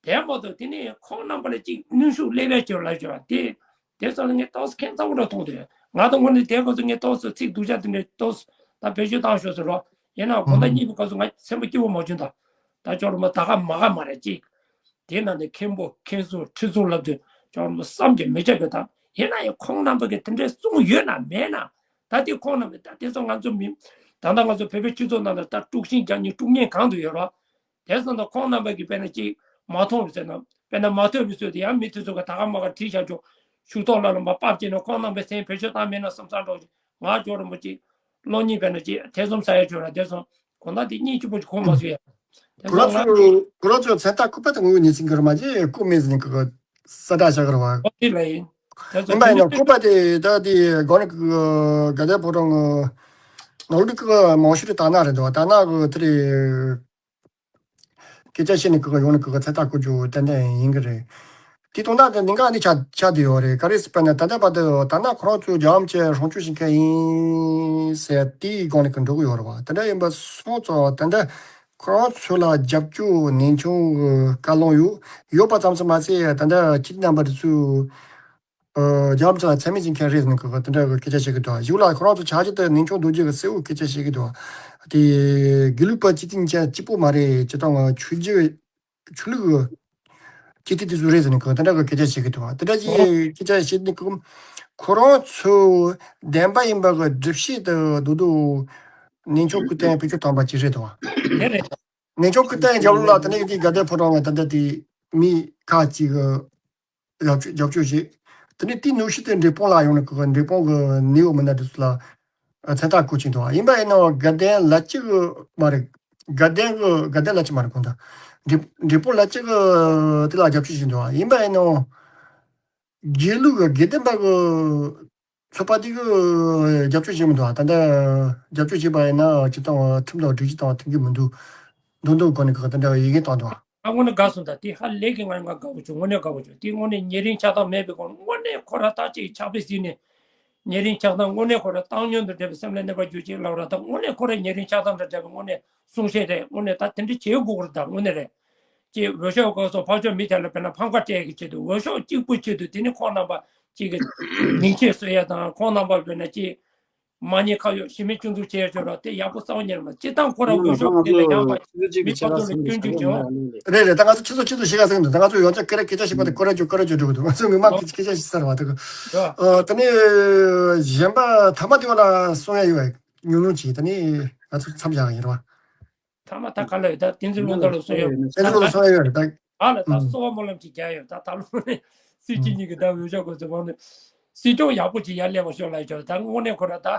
དེ་མ་གཏོགས་དེ་ནས་ཁོང་རྣམ་པ་ལ་གཅིག་གནོན་ཤུགས་སླེབས་ཡ་ཅིག་ལབ་ཞུ་བ་དེ། དེ་ཚོ་ལ་ངས་ཏོག་ཙམ་ཁྱད་མཚར་པོ་འདྲ་མཐོང་འདུག་ང་དང་ཁོང་ནི་དེ་སྐབས་སུ་ངས་ཏོག་ཙམ་ཚིག་སྡུག་ཅག་དེ་འདྲ་ཏོག་ཙམ་ད་བེད་སྤྱོད་བཏང་ཤོག་ཟེར་རོ། ཡིན་ནའང་དགོང་དག་གཉིད་པའི་སྐབས་སུ་ང་སེམས་པ་སྐྱིད་པོ་མ་བྱུང་ད། ད་ཅོག་རུ་མ་ད་ག་མ་ག་མ་རེད་གཅིག་དེ་ནང་ནས་མཁན་པོ་མཁན་ཟུར་ཁྲི་ཟུར་ལབ་དུས་ཅོག་རུ་མ་བསམ་གྱིས་མི་ཁྱབ་པའི་ད་ཡིན་ན་ཡང་ཁོང་རྣམ་པ་གིས་དེ་འདྲའི་གསུང་ཡོད་ན་མེད་ན། ད་དེ་ཁོང་རྣམ་པས་ད་དེ་ཚོ་ང་ཚོ་མི་ད་ལྟ་ང་ཚོ་བོད་པའི་སྤྱི་ཚོགས་ནང་ལ་ད་དཀྲུག་ཤིང་རྒྱག་མཁན་དཀྲུག་མཁན་གང་དུ་ཡོད་རོ། དེ་ཙམ་དུ་ཁོང་རྣམ་པ་གིས་དཔེར་ན་ཅིག་མ་མཐོང་བ་ཟེར་ན་དཔེར་ན་མ་ཐོས་པའི་ཚུལ་དུ་ཡང་མི་དེ་ཚོ་གི་ད་ག་མ་ག་བྲིས་བཞག་ཆོག་ཤུགས་ཐོག་ལ་ལ་མ་པབ་ཅེས་ནས་ཁོང་རྣམ་པའི་སེམས་བེད་སྤྱོད་བཏང་མེད་ན་བསམ་བསམ་འགྲོ་ཅིག་ང་ཅོག་རིན་པོ་ཅིག་བློ་གཉིས་དཔེར་ན་ཅིག་ཐེ་ཚོམ་ཟ་ཡ་ཆོག་ལ་དེ་ཙམ་གོ་ན་དེ་གཉིས་གཅིག་པོ་ཅིག་ཁོང་མ་བཟོ་ཡ། དེ་ཁོ་རང་ཚོ་ཁོ་རང་ཚོ་མཚན་རྟགས་ཁུ་པ་དང་ངོ་ནས་ཟིན་གི་ར་མ་ཅེ་ཁུ་མེད་ཟིན་གི་གི་ས་བཀྲ་བཞག་གི་ར་བ། ཨོ་དེ་ལ་ཡིན། དེ་ཚོ་ཡིན་པ་ཡིན་ན་ཁུ་པ་དེ་ད་དེ་གོ་ནི་གི་ག་དེ་ཕོ་བྲང་གི་ནོར་འདི་གི་མང་ཤོས་དེ་དར་ནག་རེད་འདུག་དར་ནག་གི་དེ་རེད། སྐད་ཆ་བཤད་ནས་ཁོ་ག་ཡོང་ནས་ཁོ་ག་ཚད་ལྟ་བཀོད་རྒྱུ་ཏན་ཏན་ཡིན་གི་རེད། དེ་དོན་དག་དེ་གནད་འགག་ནི་ཆགས་ཆགས་བསྡད་ཡོད་རེད། ག་རེ་ཟེར་བ་ན་ད་ལྟ་བར་དུ་ད་ནང་ཁོ་རང་ཚོས་རྒྱལ་བ་རིན་པོ་ཆེ་སྲུང་སྐྱོབ་བྱེད་མཁན་ཡིན་ཟེར་དེའི་སྒང་ནས་ཀྱི་འགྲོ་གི་ཡོད་རེད་བ། དེ་འདྲ་ཡིན་པ་སོང་ཙང་ད་ལྟ་ཁོ་རང་ཚོ་ལ་རྒྱབ་སྐྱོར་ནན་ཆུང་གི་བཀའ་ལོང་ཡོད་ཡོད་པ་ཙམ་ཙམ་མ་ཟད་ད་ལྟ་སྤྱི་འཐུས་རྣམ་པ་དེ་ཚོས་ཨ་རྒྱལ་བ་རིན་པོ་ཆེ་ལ་མཚན་སྨད་བྱེད་མཁན་རེད་ཟེར་ནས་ཀྱི་དེ་འདྲ་གི་སྐད་ཆ་བཤད་ཀྱི་འདུག་གཞུག་ལ་ཁོ་རང་ཚོ་ཆ་རྐྱེན་དེ་ནན་ཆུང་རྡོ་རྗེ་གིས་གསལ་བོ་སྐད་ཆ་བཤད་ཀྱི་འདུག་དེ་དགེ་ལུགས་པ་སྤྱི་འཐུས་ཅན་གཅིག་པོ་མ་རེད། སྤྱིར་བཏང་ཆོས་བརྒྱུད་ཆོས་ལུགས་ཀྱི་སྤྱི་འཐུས་དེ་ཚོ་རེད་ཟེར་ནས་ཁོ་དེ་འདྲ་གི་སྐད་ཆ་བཤད་ཀྱི་འདུག་དེ་འདྲ་གི་སྐད་ཆ་བཤད་ནས་ཁོ་ཁོ་རང་ཚོ་བདེན་པ་ཡིན་པ་གི་སྒྲུབ་བྱེད་དུ་རྡོག་རྡོག་ནན་ཆུང་སྐུ་བསྟན་བེད་སྤྱོད་བཏང་པ་ཅིག་རེད་དོ། དེ་རེད། ནན་ཆུང་སྐུ་བསྟན་རྒྱབ་ལོགས་ལ་དེ་ནས་དེ་དགའ་ལྡན་ཕོ་བྲང་གི་ད་ལྟ་དེ་མི་ཁག་ཅིག་གི་རྒྱབ་སྐྱོར་རྒྱབ་སྐྱོར་བྱེད། དེ་ནས་དེའི་ནང་བཞིན་དུ་འབྲས་སྤུངས་ལ་ཡོང་ནས་ཁོ་འབྲས་སྤུངས་གི་ནེའུ་མི་སྣ་དེ་ཚོ་ལ་མཚན་རྟགས་བཀོད་ཀྱིན་འདུག་ཡིན་པ་ཡིན་ནའང་དགའ་ལྡན་ལ་གཅིག་གི་མ་རེད། དགའ་ལྡན་གི་དགའ་ལྡན་ལ་གཅིག་མ་རེད་གོང་དུ། འབྲས་འབྲས་སྤུངས་ལ་གཅིག་གི་དེ་ལ་རྒྱབ་སྐྱོར་བྱེད་འདུག་ཡིན་པ་ཡིན་ནའང་དགེ་ལུགས་གི་དགེ་ལྡན་པ་གི་ཚོགས་པ་དེ་གི་རྒྱབ་སྐྱོར་བྱེད་མི་འདུག་ད་ལྟ་རྒྱབ་སྐྱོར་བྱེད་པ་ཡིན་ན་སྤྱིར་བཏང་ཁྲིམས་དང་སྒྲིག་གཞི་དང་མཐུན་གྱི་མི་འདུག་མདོག་མདོག་གི་སྒོ་ནས་གི་དེ་འདྲ་ཡི་གེ་བཏང་འདུག་ཨ་དངོས་གནས་དགའ་སོང་། ད་དེ་ཧ་ལས་ཀྱི་ང་ང་དགའ་པོ་བྱུང་། དངོས་གནས་དགའ་པོ་བྱུང་། དེ་དངོས་གནས་ཉེ་རིང་ཆགས་སྡང་མེད་པའི་སྒོ་ནས་དངོས་གནས་ཁོ་རང་ཐག་གཅིག་ཕྱག་དཔེ་གཟིགས་ནས་ཉེ་རིང་ཆགས་སྡང་དངོས་གནས་ཁོ་རང་བཏང་སྙོམས་དང་འབྲེལ་བའི་སེམས་ལ་གནས་པར་གྱུར་ཅིག་ལབ་ར། ད་དངོས་གནས་ཁོ་རང་ཉེ་རིང་ཆགས་སྡང་དང་འབྲེལ་བའི་དངོས་གནས་གསུང་བཤད་རེད། དངོས་གནས་ད་དེ་འདྲ་བྱེད་དགོས་ཀྱི་རེད། ད་དངོས་གནས་རེད། ཅེས་འོས་ཤོག་སྐབས་སུ་ཕར་ཕྱོགས་མི་དེ་ལ་དཔེར་ན་ཕམ་ཁ་སྤྲད་ཀྱི་ཆེད་དུ། འོས་ཤོག་གཅིག་པུའི་ཆེད་དུ། དེ་ནི་ཁོང་རྣམ་པ་གཅིག་གི་མིང་ཆད་གསོད་ཡ་དང་ཁོང་རྣམ་པ་དཔེར་ན་ཅིག་མ་ཉེས་ཁ་གཡོགས་ཞི་མོལ་སྐྱོན་འཛུགས་བྱས་ཡོད་ར། དེ་ཡག་པོ་རྩ་བ་ཉིད་ནས་མ། སྤྱིར་བཏང་ཁོ་རང་འོས་ཤོག་དེ་ལ་ཡང་པ་མི་ཁ་ཚུར་ལ་སྐྱོན་འཛུགས་བྱས་ཡོད། རེད་རེད། ད་ང་ཚོ་ཁྱེད་ཚོ་ཁྱེད་ཚོ་ཤེས་ཀ་ཟེར་གི་འདུག་ད་ང་ཚོ་ཡོངས་ཚོགས་སྐད་ར་སྐད་ཆ་བཤད་པ་དེ་ཀོ་ར་ཅོ་ཀོ་ར་ཅོ་འགྲོ་གི་འདུག་ང་ཚོ་ངོ་མ་སྐད་ཆ་སྐད་ཆ་ཞིག་ཟེར་བ་དེ་གི། ཨ་དེ་ནས་གཞན་པ་ཐ་མ་དེ་བ་ལ་གསུང་ཡ་ཡོད་པས་ཉུང་ཉུང་ཅིག་ད་ནི་ང་ཚོ་མཚམས་བཞག་གི་ཡིན་ར་བ། ཐ་མ་ད་ག་ལ་ཡོད། ད་བསྟན་འཛིན་ལྷུན་གྲུབ་ལ་གསུང་ཡོད། བསྟན་འཛིན་ལྷུན་གྲུབ་ལ་གསུང་ཡ་ཡོད་རེད་ད། ཨ་ལ་ད་གསོལ་བ་སྨོན་ལམ་ཅིག་རྒྱག་ཡོད། ད་ད་ལོ་ནས་སྲིད་སྤྱི་གཉིས་ཀྱི་ད་འོས་ཤོག་གོ་ཚོད་བང་ནས་སྲིད་སྐྱོང་ཡག་པོ་ཅིག་ཡར་སླེབས་པ་ཤོག་ལ་ཡོད། ད་དངོས་གནས་ཁོ་ར་ད་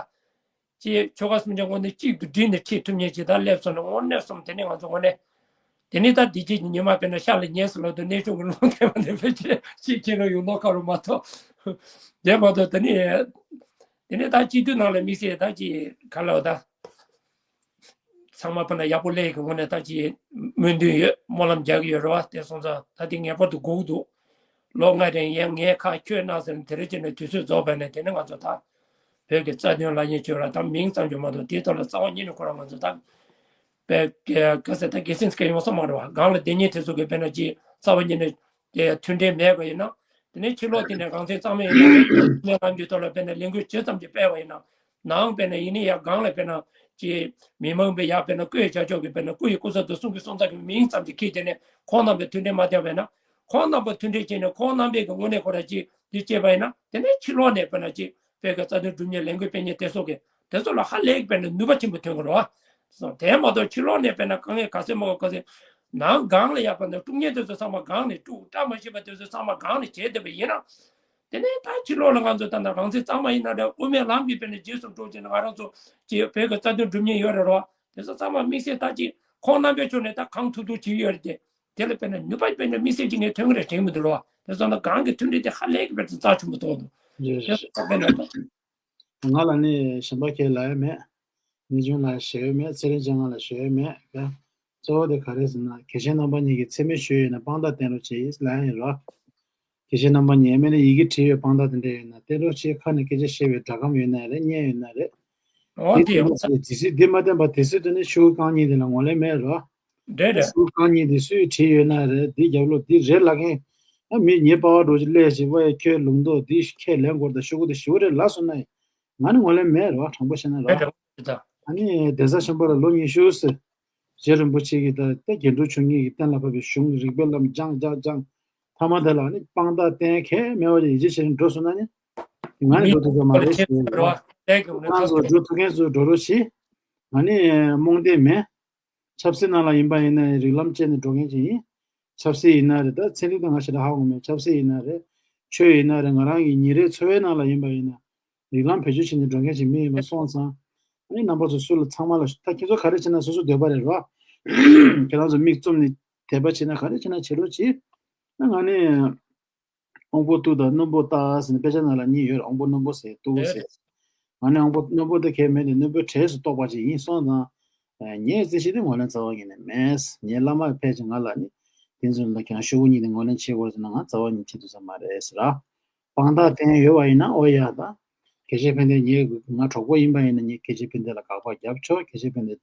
ཅེས་ཆོལ་ཁ་གསུམ་ཆ་དངོས་གནས་གཅིག་ཏུ་བསྒྲིལ་ནས་ཁྲིད་ཐུབ་མཁན་ཅིག་ད་སླེབས་སོང་ན་དངོས་གནས་གསུམ་དེ་ནས་ང་ཚོ་དངོས་གནས་དེ་ནས་ད་འདི་ཅིག་ཉི་མ་དཔེར་ན་ཤར་ལ་ཉལ་སོང་ལ་དུ་གནས་ཆུང་གི་ལུང་བསྟན་པ་འདི་ཕལ་ཆེར་ཅིག་ཁྱེད་རང་ཡོང་མདོག་ཁ་རུ་མ་གཏོགས་དེ་མ་གཏོགས་དེ་ནས་དེ་ནས་ད་སྤྱི་འཐུས་ནང་ལ་དམིགས་བསལ་ད་ཅིག་ག་ལ་ད། ཚང་མ་ཕ་ན་ཡག་པོ་ལས་ཀྱི་ངོ་ནས་ད་ཅི་སྨོན་འདུན་ཡོད། སྨོན་ལམ་རྒྱག་གི་ཡོད་རེད་བ། དེ་སོང་ཙང་ད་དེ་ངེས་པར་དུ་དགོས་ཀྱི་འདུག་ལོ་ལྔ་རིང་ཡང་ངའི་ཁ་ཁྱོད་གནང་ཟེར་ནས་དེ་རེ་བྱས་ནས་དུས་ཚོད་རྫོགས་པ་ནས་དེ་ནས་ང་ཚོ་ད་བོད་ཀྱི་རྩ་དོན་ལ་ཉེ་ཆོས་ལ་ད་མིང་ཙམ་གྱི་མ་གཏོགས་དེའི་ཐོག་ལ་རྩ་བ་ཉིད་ནས་ཁོ་རང་ང་ཚོ་ད་བོད་ཀྱི་ག་ཟེར་ད་དགེ་སེམས་སྐད་ཡོང་ས་མ་རེད་བ། སྒང་ལ་དེ་ཉིད་དེ་ཚོ་གི་དཔེར་ན་ཅི་རྩ་བ་ཉིད་ནས་དེ་མཐུན་འབྲེལ་མེད་པ་ཡིན་ན། དེ་ནས་ཕྱི་ལོགས་དེ་ནས་རང་བཙན་གཙང་མ་ཡིན་ན་རེད། དེ་ནས་ལམ་གྱི་ཐོག་ལ་དཔེར་ན་ལས་འགུལ་ཇི་ཙམ་གྱི་སྤེལ་བ་ཡིན་ན། ནའང་དཔེར་ན་ཡིན་ནའི་ཡ་སྒང་ལ་དཔེར་ན་ཅི་མི་མང་པའི་ཡ་དཔེར་ན་སྐུ་ཡི་བྱ་ཕྱོགས་ཀྱི་དཔེར་ན་སྐུ་ཡི་སྐུ་ཚབ་ཏུ་གསུང་གི་གསུང་ཚབ་ཀྱི་མིང་ཙམ་གྱི་ཁྱེར་དེ་ནས་ཁོང་རྣམ་པའི་མཐུན་འབྲེལ་མ་བསྡད་པ་ཡིན་ན། ཁོང་རྣམ་པ་མཐུན་འབྲེལ་བྱས་ནས་ཁོང་རྣམ་པས་ཀྱི་དངོས་གནས་ཁོ་ར་ཅི་འདི་བྱས་པ་ཡིན་ན། དེ་ནས་ཕྱི་ལོགས་ནས་དཔེར་ན་ཅི་བོད་ཀྱི་རྩ་དོན་སྒྲུབ་མཁན་ལས་འགུལ་སྤེལ་མཁན་དེ་སོགས་ཀྱི་དེ་ཚོ་ལ་ཧ་ལས་ཀྱི་དཔེར་ན་ནུས་པ་ཆེན་པོ་ཐོན་གྱི་རེད་བ། དེ་མ་གཏོགས་ཕྱི་ལོགས་ནས་དཔེར་ན་དཀའ་ངལ་ག་ཚོད་མང་བ་ག་ཚོད་ནང་སྒང་ལ་ཡག་པ་ན་དཀྲུག་མཁན་དེ་ཚོ་ཚང་མ་སྒང་ནས་དཀྲུག། བཀྲ་མ་ཤིས་པ་དེ་ཚོ་ཚང་མ་སྒང་ནས་བྱས་བསྡད་པ་ཡིན་ན། དེ་ནས་ད་ཕྱི་ལོགས་ལ་ང་ཚོ་ད་ལྟ་རང་བཙན་གཙང་མ་ཡིན་ན་རེད། དབུ་མའི་ལམ་གྱི་དཔེར་ན་རྗེས་སུ་འགྲོ་བྱས་ན་ང་རང་ཚོ་ཅིག་བོད་ཀྱི་རྩ་དོན་སྒྲུབ་མཁན་ཡོད་རེད་རོ། དེ་ཚོ་ཚང་མ་དམིགས་བསལ་ད་ཅིག་ཁོང་རྣམ་པའི་ཕྱོགས་ནས་ད་གང་ཐུབ་ཐུབ་བྱེད་ཀྱི་ཡོད་རེད་དེ། དེ་ལ་དཔེར་ན་ནུས་པ་དཔེར་ན་དམིགས་བསལ་ཅིག་ངས་ཐོན་གྱི་རེད་དྲན་གྱི་མི་འདུག་རོ། དེ་ཚོ་ད་གང་གི་མཐུན་སྒྲིལ་དེ་ཧ་ལས་ཀྱི་དཔེར་ན་རྩ་ཆེན་པོ་མཐོང་འདུག་རེད། དེ་ཚོ་ད་དཔེར་ན་ད། ང་ལ་ནི་གཞན་པ་ཁས་ལ་ཡ་མེད། ངེས་འབྱུང་ལ་ཞེ་བོ་མེད། ཚེ་རིང་ཅན་ང་ལ་ཞེ་བོ་མེད། གཙོ་བོ་དེ་ག་རེ་ཟེར་ན་དགེ་བཤེས་རྣམ་པ་གཉིས་ཀྱིས་མཚན་སྨད་ཞུས་ཡོད་ན་དཔང་རྟགས་བསྟན་རོགས་བྱེད་ལ་ཡ་ཡིན་རོ། དགེ་བཤེས་རྣམ་པ་གཉིས་མེད་ན་ཡི་གེ་བྲིས་ཡོད་དཔང་རྟགས་དེ་འདྲ་ཡོད་ན་བསྟན་རོགས་བྱེད། ཁ་ནས་སྐད་ཆ་བཤད་པའི་སྒྲ་སྒམ་ཡོད་ན་རེད། བརྙན་ཡོད་ན་རེད། འོ་དེ་དེ་ཡོད་ས། དེ་སྲིད་དེ་མ་བསྟན་པ་དེ་སྲིད་དུ་ནི་ཤོག་གུ་རྐང་གཉིས་དེ་ལ་ངོ་ལས་མེད་རོ། འདྲེ་རེད། ཤོག་གུ་རྐང་གཉིས་དེ་སུས་བྲིས་ཡོད་ན་རེད། དེ་རྒྱབ་ལོགས་དེ་རེད་ལབ་མཁན། ཨ་མི་ཉེ་པ་བ་འགྲོ་ཅིག་སླེབས་ཤིག་བ་ཡ་ཁྱོད་ལུང་རྟོགས་འདི་ཁས་ལེན་དགོས་རེད་ད། ཤོག་གུ་དེ་ཞུ་རེད་ལབ་སོང་ན་ཡང་ང་ནི་ངོ་ལས་མེད་རོ། དྲང་པོ་བཤད་ན་རོ། རེད་རེད་ད། ཨ་ནི་གདན་ས་ཆེན་པོ་ལ་ལོ་ཉི་ཤུ་ཟེར། རྗེ་རིན་པོ་ཆེ་གིས་ད་ལྟ་རྒྱན་དྲུག་མཆོག་གཉིས་ཀྱིས་གཏན་ལ་ཕབ་པའི་གཞུང་རིགས་པའི་བླ་མ་སྦྱངས་སྦྱངས་སྦྱངས། ཐ་མ་དེ་ལ་ཨ་ནི་དཔང་རྟགས་གཏན་འཁེལ་མེད་པ་ཅིག་ཡིད་ཆེས་བྱས་ནས་འགྲོ་སོང་ན་ནི། ང་ནི་འགྲོ་ཐུབ་ས་མ་རེད་ཞེས། ང་ཚོ་འགྲོ་ཐུབ་མཁན་ཚོ་འགྲོ་རོགས་བྱེད། ང་ནི་རྨོངས་དད་མེད། ཆབ་སྲིད་ནང་ལ་ཡིན་པ་ཡིན་ན་རིགས་ལམ་སྤྱད་ནས་འགྲོ་མཁན་ཅིག་ཡིན། ཆབ་སྲིད་ཡིན་ན་རེད། ད་ཚན་རིག་དང་ང་ཞེ་དྲག་ཧ་གོ་མེད། ཆབ་སྲིད་ཡིན་ན་རེད། ཆོས་ཡིན་ན་རེད། ང་རང་གི་ཉིན་རེའི་འཚོ་བའི་ནང་ལ་ཡིན་པ་ཡིན་ན་རིགས་ལམ་བེད་སྤྱོད་བྱས་ནས་འགྲོ་མཁན་ཞིག་མི་ཡིན་པ་སོང་ཙང་། ཨ་ནི་རྣམ་པ་ཚོ་སུ་ལ་ཚང་མ་ལ་ད་ཁྱེད་ཚོ་ག་རེ་བྱེད་ན་སོ་སོ་འདོད་པ་རེད་རོ། ཁྱེད་རང་ཚོ་མིག་བཙུམ་ནས་དད་པ་བྱེད་ན་ག་རེ་བྱེད་ན་བྱེད་རོགས་གྱིས། ཨ་ང་ནི། དབང་པོ་རྟུལ་དང་སྣུམ་པོ་རྟགས་ཟེར་ནས་དཔེ་ཆ་ནང་ལ་གཉིས་ཡོད་རེད། དབང་པོ་སྣུམ་པོ་ཟེར་རྟུལ་ཟེར། ང་ནི་དབང་པོ་སྣུམ་པོ་དེ་གས་མེད་དེ་སྣུམ་པོའི་གྲས་སུ་གཏོགས་པ་ཅིག་ཡིན་སོང་ཙང་། ངའི་རྩིས་གཞི་དེ་ངོས་ལེན་རྩ་བ་ཉིད་ནས་མེད། ངའི་བླ་མ་ཕལ་ཆེར་ང་ལ་ནི་ དེ་ཚོ་ལ་ཁྱེད་རང་ཤོག་གུ་གཉིས་དེ་ངོས་ལེན་བྱེད་དགོས་ཟེར་ན་ང་རྩ་བ་ཉིད་བྱེད་ཐུབ་ས་མ་རེད་ཟེར་ར། དཔང་རྟགས་བསྟན་ཡོད་པ་ཡིན་ན་ཨོ་ཡ་ད། སྐད་ཆ་ཕན་བདེ་ངས་ང་གྲོགས་པོ་ཡིན་པ་ཡིན་ན་ངས་སྐད་ཆ་ཕན་བདེ་ལ་དགག་པ་རྒྱབ་ཆོག་སྐད་ཆ་ཕན་བདེ་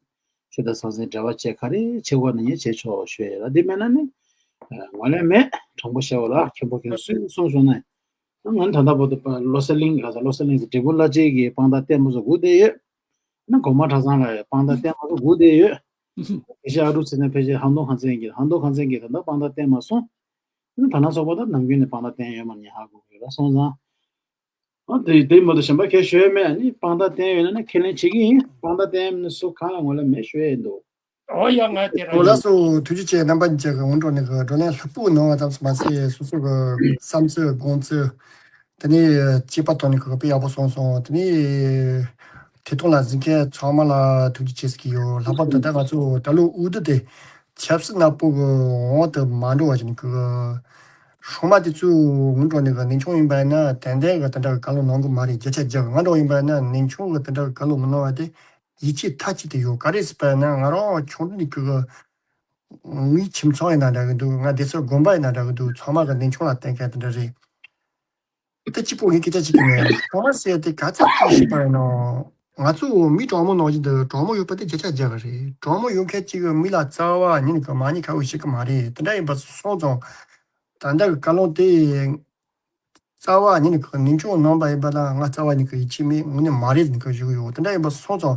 ཆོས་དང་ཟང་ཟིང་འབྲེལ་བ་བཅས་ག་རེ་བྱེད་དགོས་ན་ངས་བྱེད་ཆོག་ཞུ་ཡ་ཡིན་ལ། འདི་མེད་ན་ནི་ངོས་ལེན་མེད། དྲང་པོ་བཤད་པ་ལ་མཁན་པོ་མཁན་སུས་གསུངས་སོང་ན། ང་ནི་ད་ལྟ་བར་དུ་བློ་གསལ་གླིང་ག་ས་བློ་གསལ་གླིང་ཟེར་འབྲས་སྤུངས་བླ་སྤྱི་གི་དཔང་རྟགས་བསྟན་མ་སོང་སྒུག་བསྡད་ཡོད། ན་གོང་མ་གྲྭ་ཚང་ལ་དཔང་རྟགས་བསྟན་མ་སོང་སྒུག་བསྡད་ཡོད། དེ་བཞིན་ཨ་ཀྲུག་ཚེ་བརྟན་ཕལ་ཆེར་ཧམ་ཏོང་ཁང་ཚན་གྱི་ཧམ་ཏོང་ཁང་ཚན་གྱི་ད་ལྟ་དཔང་རྟགས་བསྟན་མ་སོང་། ཨ་ནི་ད་ནང་ཚོགས་པ་དང་ནམ་རྒྱུན་ནས་དཔང་རྟགས་བསྟན་ཡོད་མ་ཡིན་ཧ་གོ་གི་ཡོད་ལ་སོང་ཙང་། ཨ་དེ་དེ་མ་གཏོགས་གཞན་པ་གལ་ཞུ་ཡ་མེད། ཨ་ནི་དཔང་རྟགས་བསྟན་ཡོད་ན་ནི་ཁས་ལེན་བྱེད་ཀྱི་ཡིན། དཔང་རྟགས་བསྟན་ཡོད་ན་སུ་གང་ལ་ངོས་ལེན་མེད་ཞུ་ཡ་ཡིན་འདུག་ཨོ་ཡ་ང་དེ་རང་ཨོ་ལགས་ཡིན། སོ་ཐུགས་རྗེ་ཆེ། རྣམ་པ་གཉིས་ཀྱི་སྔོན་འགྲོ་ནས་གི་བགྲོ་གླེང་ལྷུག་པོ་གནང་བ་ཙམ་ཞིག་མ་ཟད་སོ་སོ་གི་བསམ་ཚུལ་དགོངས་ཚུལ། དེ་ནས་སྐྱེས་པ་ཐོག་ནས་གི་དཔེ་ཡག་པོ་གསུངས་སོང་། དེ་ནས་ཐད་གཏོང་ལ་གཟིགས་མཁན་ཚང་མ་ལ་ཐུགས་རྗེ་ཆེ་ཟེར་གྱི་ཡོད། ལྷག་པར་དུ་ད་ང་ཚོ་ད་ལོ་དབུ་བསྡུ་དེ་ཆབ་སྲིད་ནག་པོ་གི་དབང་དུ་མ་འགྲོ་བ་ཞིག་གི་སྲུང་མ་དེ་ཚོའི་སྔོན་འགྲོ་ནས་གི་གནས་ཆུང་ཡིན་པ་ཡིན་ན་ཏན་ཏན་གི་དེ་འདྲ་གི་བཀའ་སློབ་གནང་གི་མ་རེད། བརྒྱ་ཆ་བརྒྱ་གི། ང་འདྲ་བོ་ཡིན་པ་ཡིན་ན་གནས་ཆུང་གི་དེ་འདྲ་གི་བཀའ་སློབ་མི་གནང་བ་དེ་ཡིད་ཆེས་མཐའ་གཅིག་ཏུ་ཡོད། ག་རེ་ཟེར་བ་ཡིན་ན་ང་རང་ཆུང་དུས་ནས་གི་ངའི་ཁྱིམ་ཚང་ཡིན་ན་འདྲ་གི་འདུག་ང་སྡེ་སྲིད་དགོན་པ་ཡིན་ན་འདྲ་གི་འདུག་ཚང་མ་གི་གནས་ཆུང་ལ་བརྟེན་མཁན་དེ་འདྲ་རེད། དེ་གཅིག་པོ་ངས་སྐད་ཆ་གཅིག་གི་ནས་ཚང་མ་ཟེར་དེ་ག་ཚོད་ཅིག་ཞིག་པ་ཡིན་ནོ། ང་ཚོ་མི་གྲོགས་མོ་ནང་བཞིན་དུ་གྲོགས་མོ་ཡོད་པ་དེ་བརྒྱ་ཆ་བརྒྱ་གི་རེད། གྲོགས་མོ་ཡོད་མཁན་གཅིག་གི་མི་ལ་རྩ་བ་ཉིད་ནས་གི་མ་ཉེས་ཁ་འུ་ཞིག་གི་མ་རེད། དེ་འདྲ་ཡིན་པ་སོང་ཙང་ད་ལྟ་གི་བཀའ་སློབ་དེ་རྩ་བ་ཉིད་ནས་གི་གནས་ཆུང་གནང་བ་ཡིན་པ་ལ་ང་རྩ་བ་ཉིད་ཀྱི་ཡིད་ཆེས་མེད། དངོས་གནས་མ་རེད་ཟེར་གི་ཞུ་གི་ཡོད། དེ་འདྲ་ཡིན་པ་སོང་ཙང་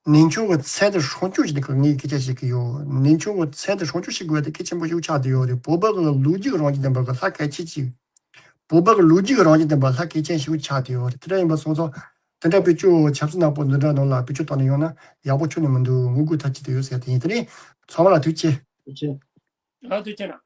གནས་ཆུང་གི་ཚད་དེ་སྲུང་སྐྱོབ་བྱེད་ནས་གི་ངས་སྐད་ཆ་བཤད་གི་ཡོད། གནས་ཆུང་གི་ཚད་དེ་སྲུང་སྐྱོབ་བྱེད་དགོས་དེ་གལ་ཆེན་པོ་ཞིག་ཆགས་བསྡད་ཡོད་རེད། བོད་པ་གི་ལོ་རྒྱུས་རང་བཞིན་ལྡན་པ་གི་ལྷ་གལ་ཆེ་ཅིག་བོད་པ་གི་ལོ་རྒྱུས་རང་བཞིན་ལྡན་པ་ལྷ་གལ་ཆེན་ཞིག་ཆགས་བསྡད་ཡོད་རེད། དེ་འདྲ་ཡིན་པ་སོང་ཙང་དེ་འདྲ་བེད་སྤྱོད་ཆབ་སྲིད་ནག་པོ་འདི་འདྲ་ནང་ལ་བེད་སྤྱོད་བཏང་ནས་ཡོང་ན་ཡག་པོ་ཁྱོན་ནས་མི་འདུག་ངོ་རྒོལ་མཐའ་གཅིག་ཏུ་ཡོད་ཟེར་དེ་ཡིན། དེ་ནས་ཚང་མ་ལ་ཐུགས་རྗེ་ཆེ། ཐུགས་རྗེ་ཆེ། ཨ་ཐུགས་རྗེ་གནང་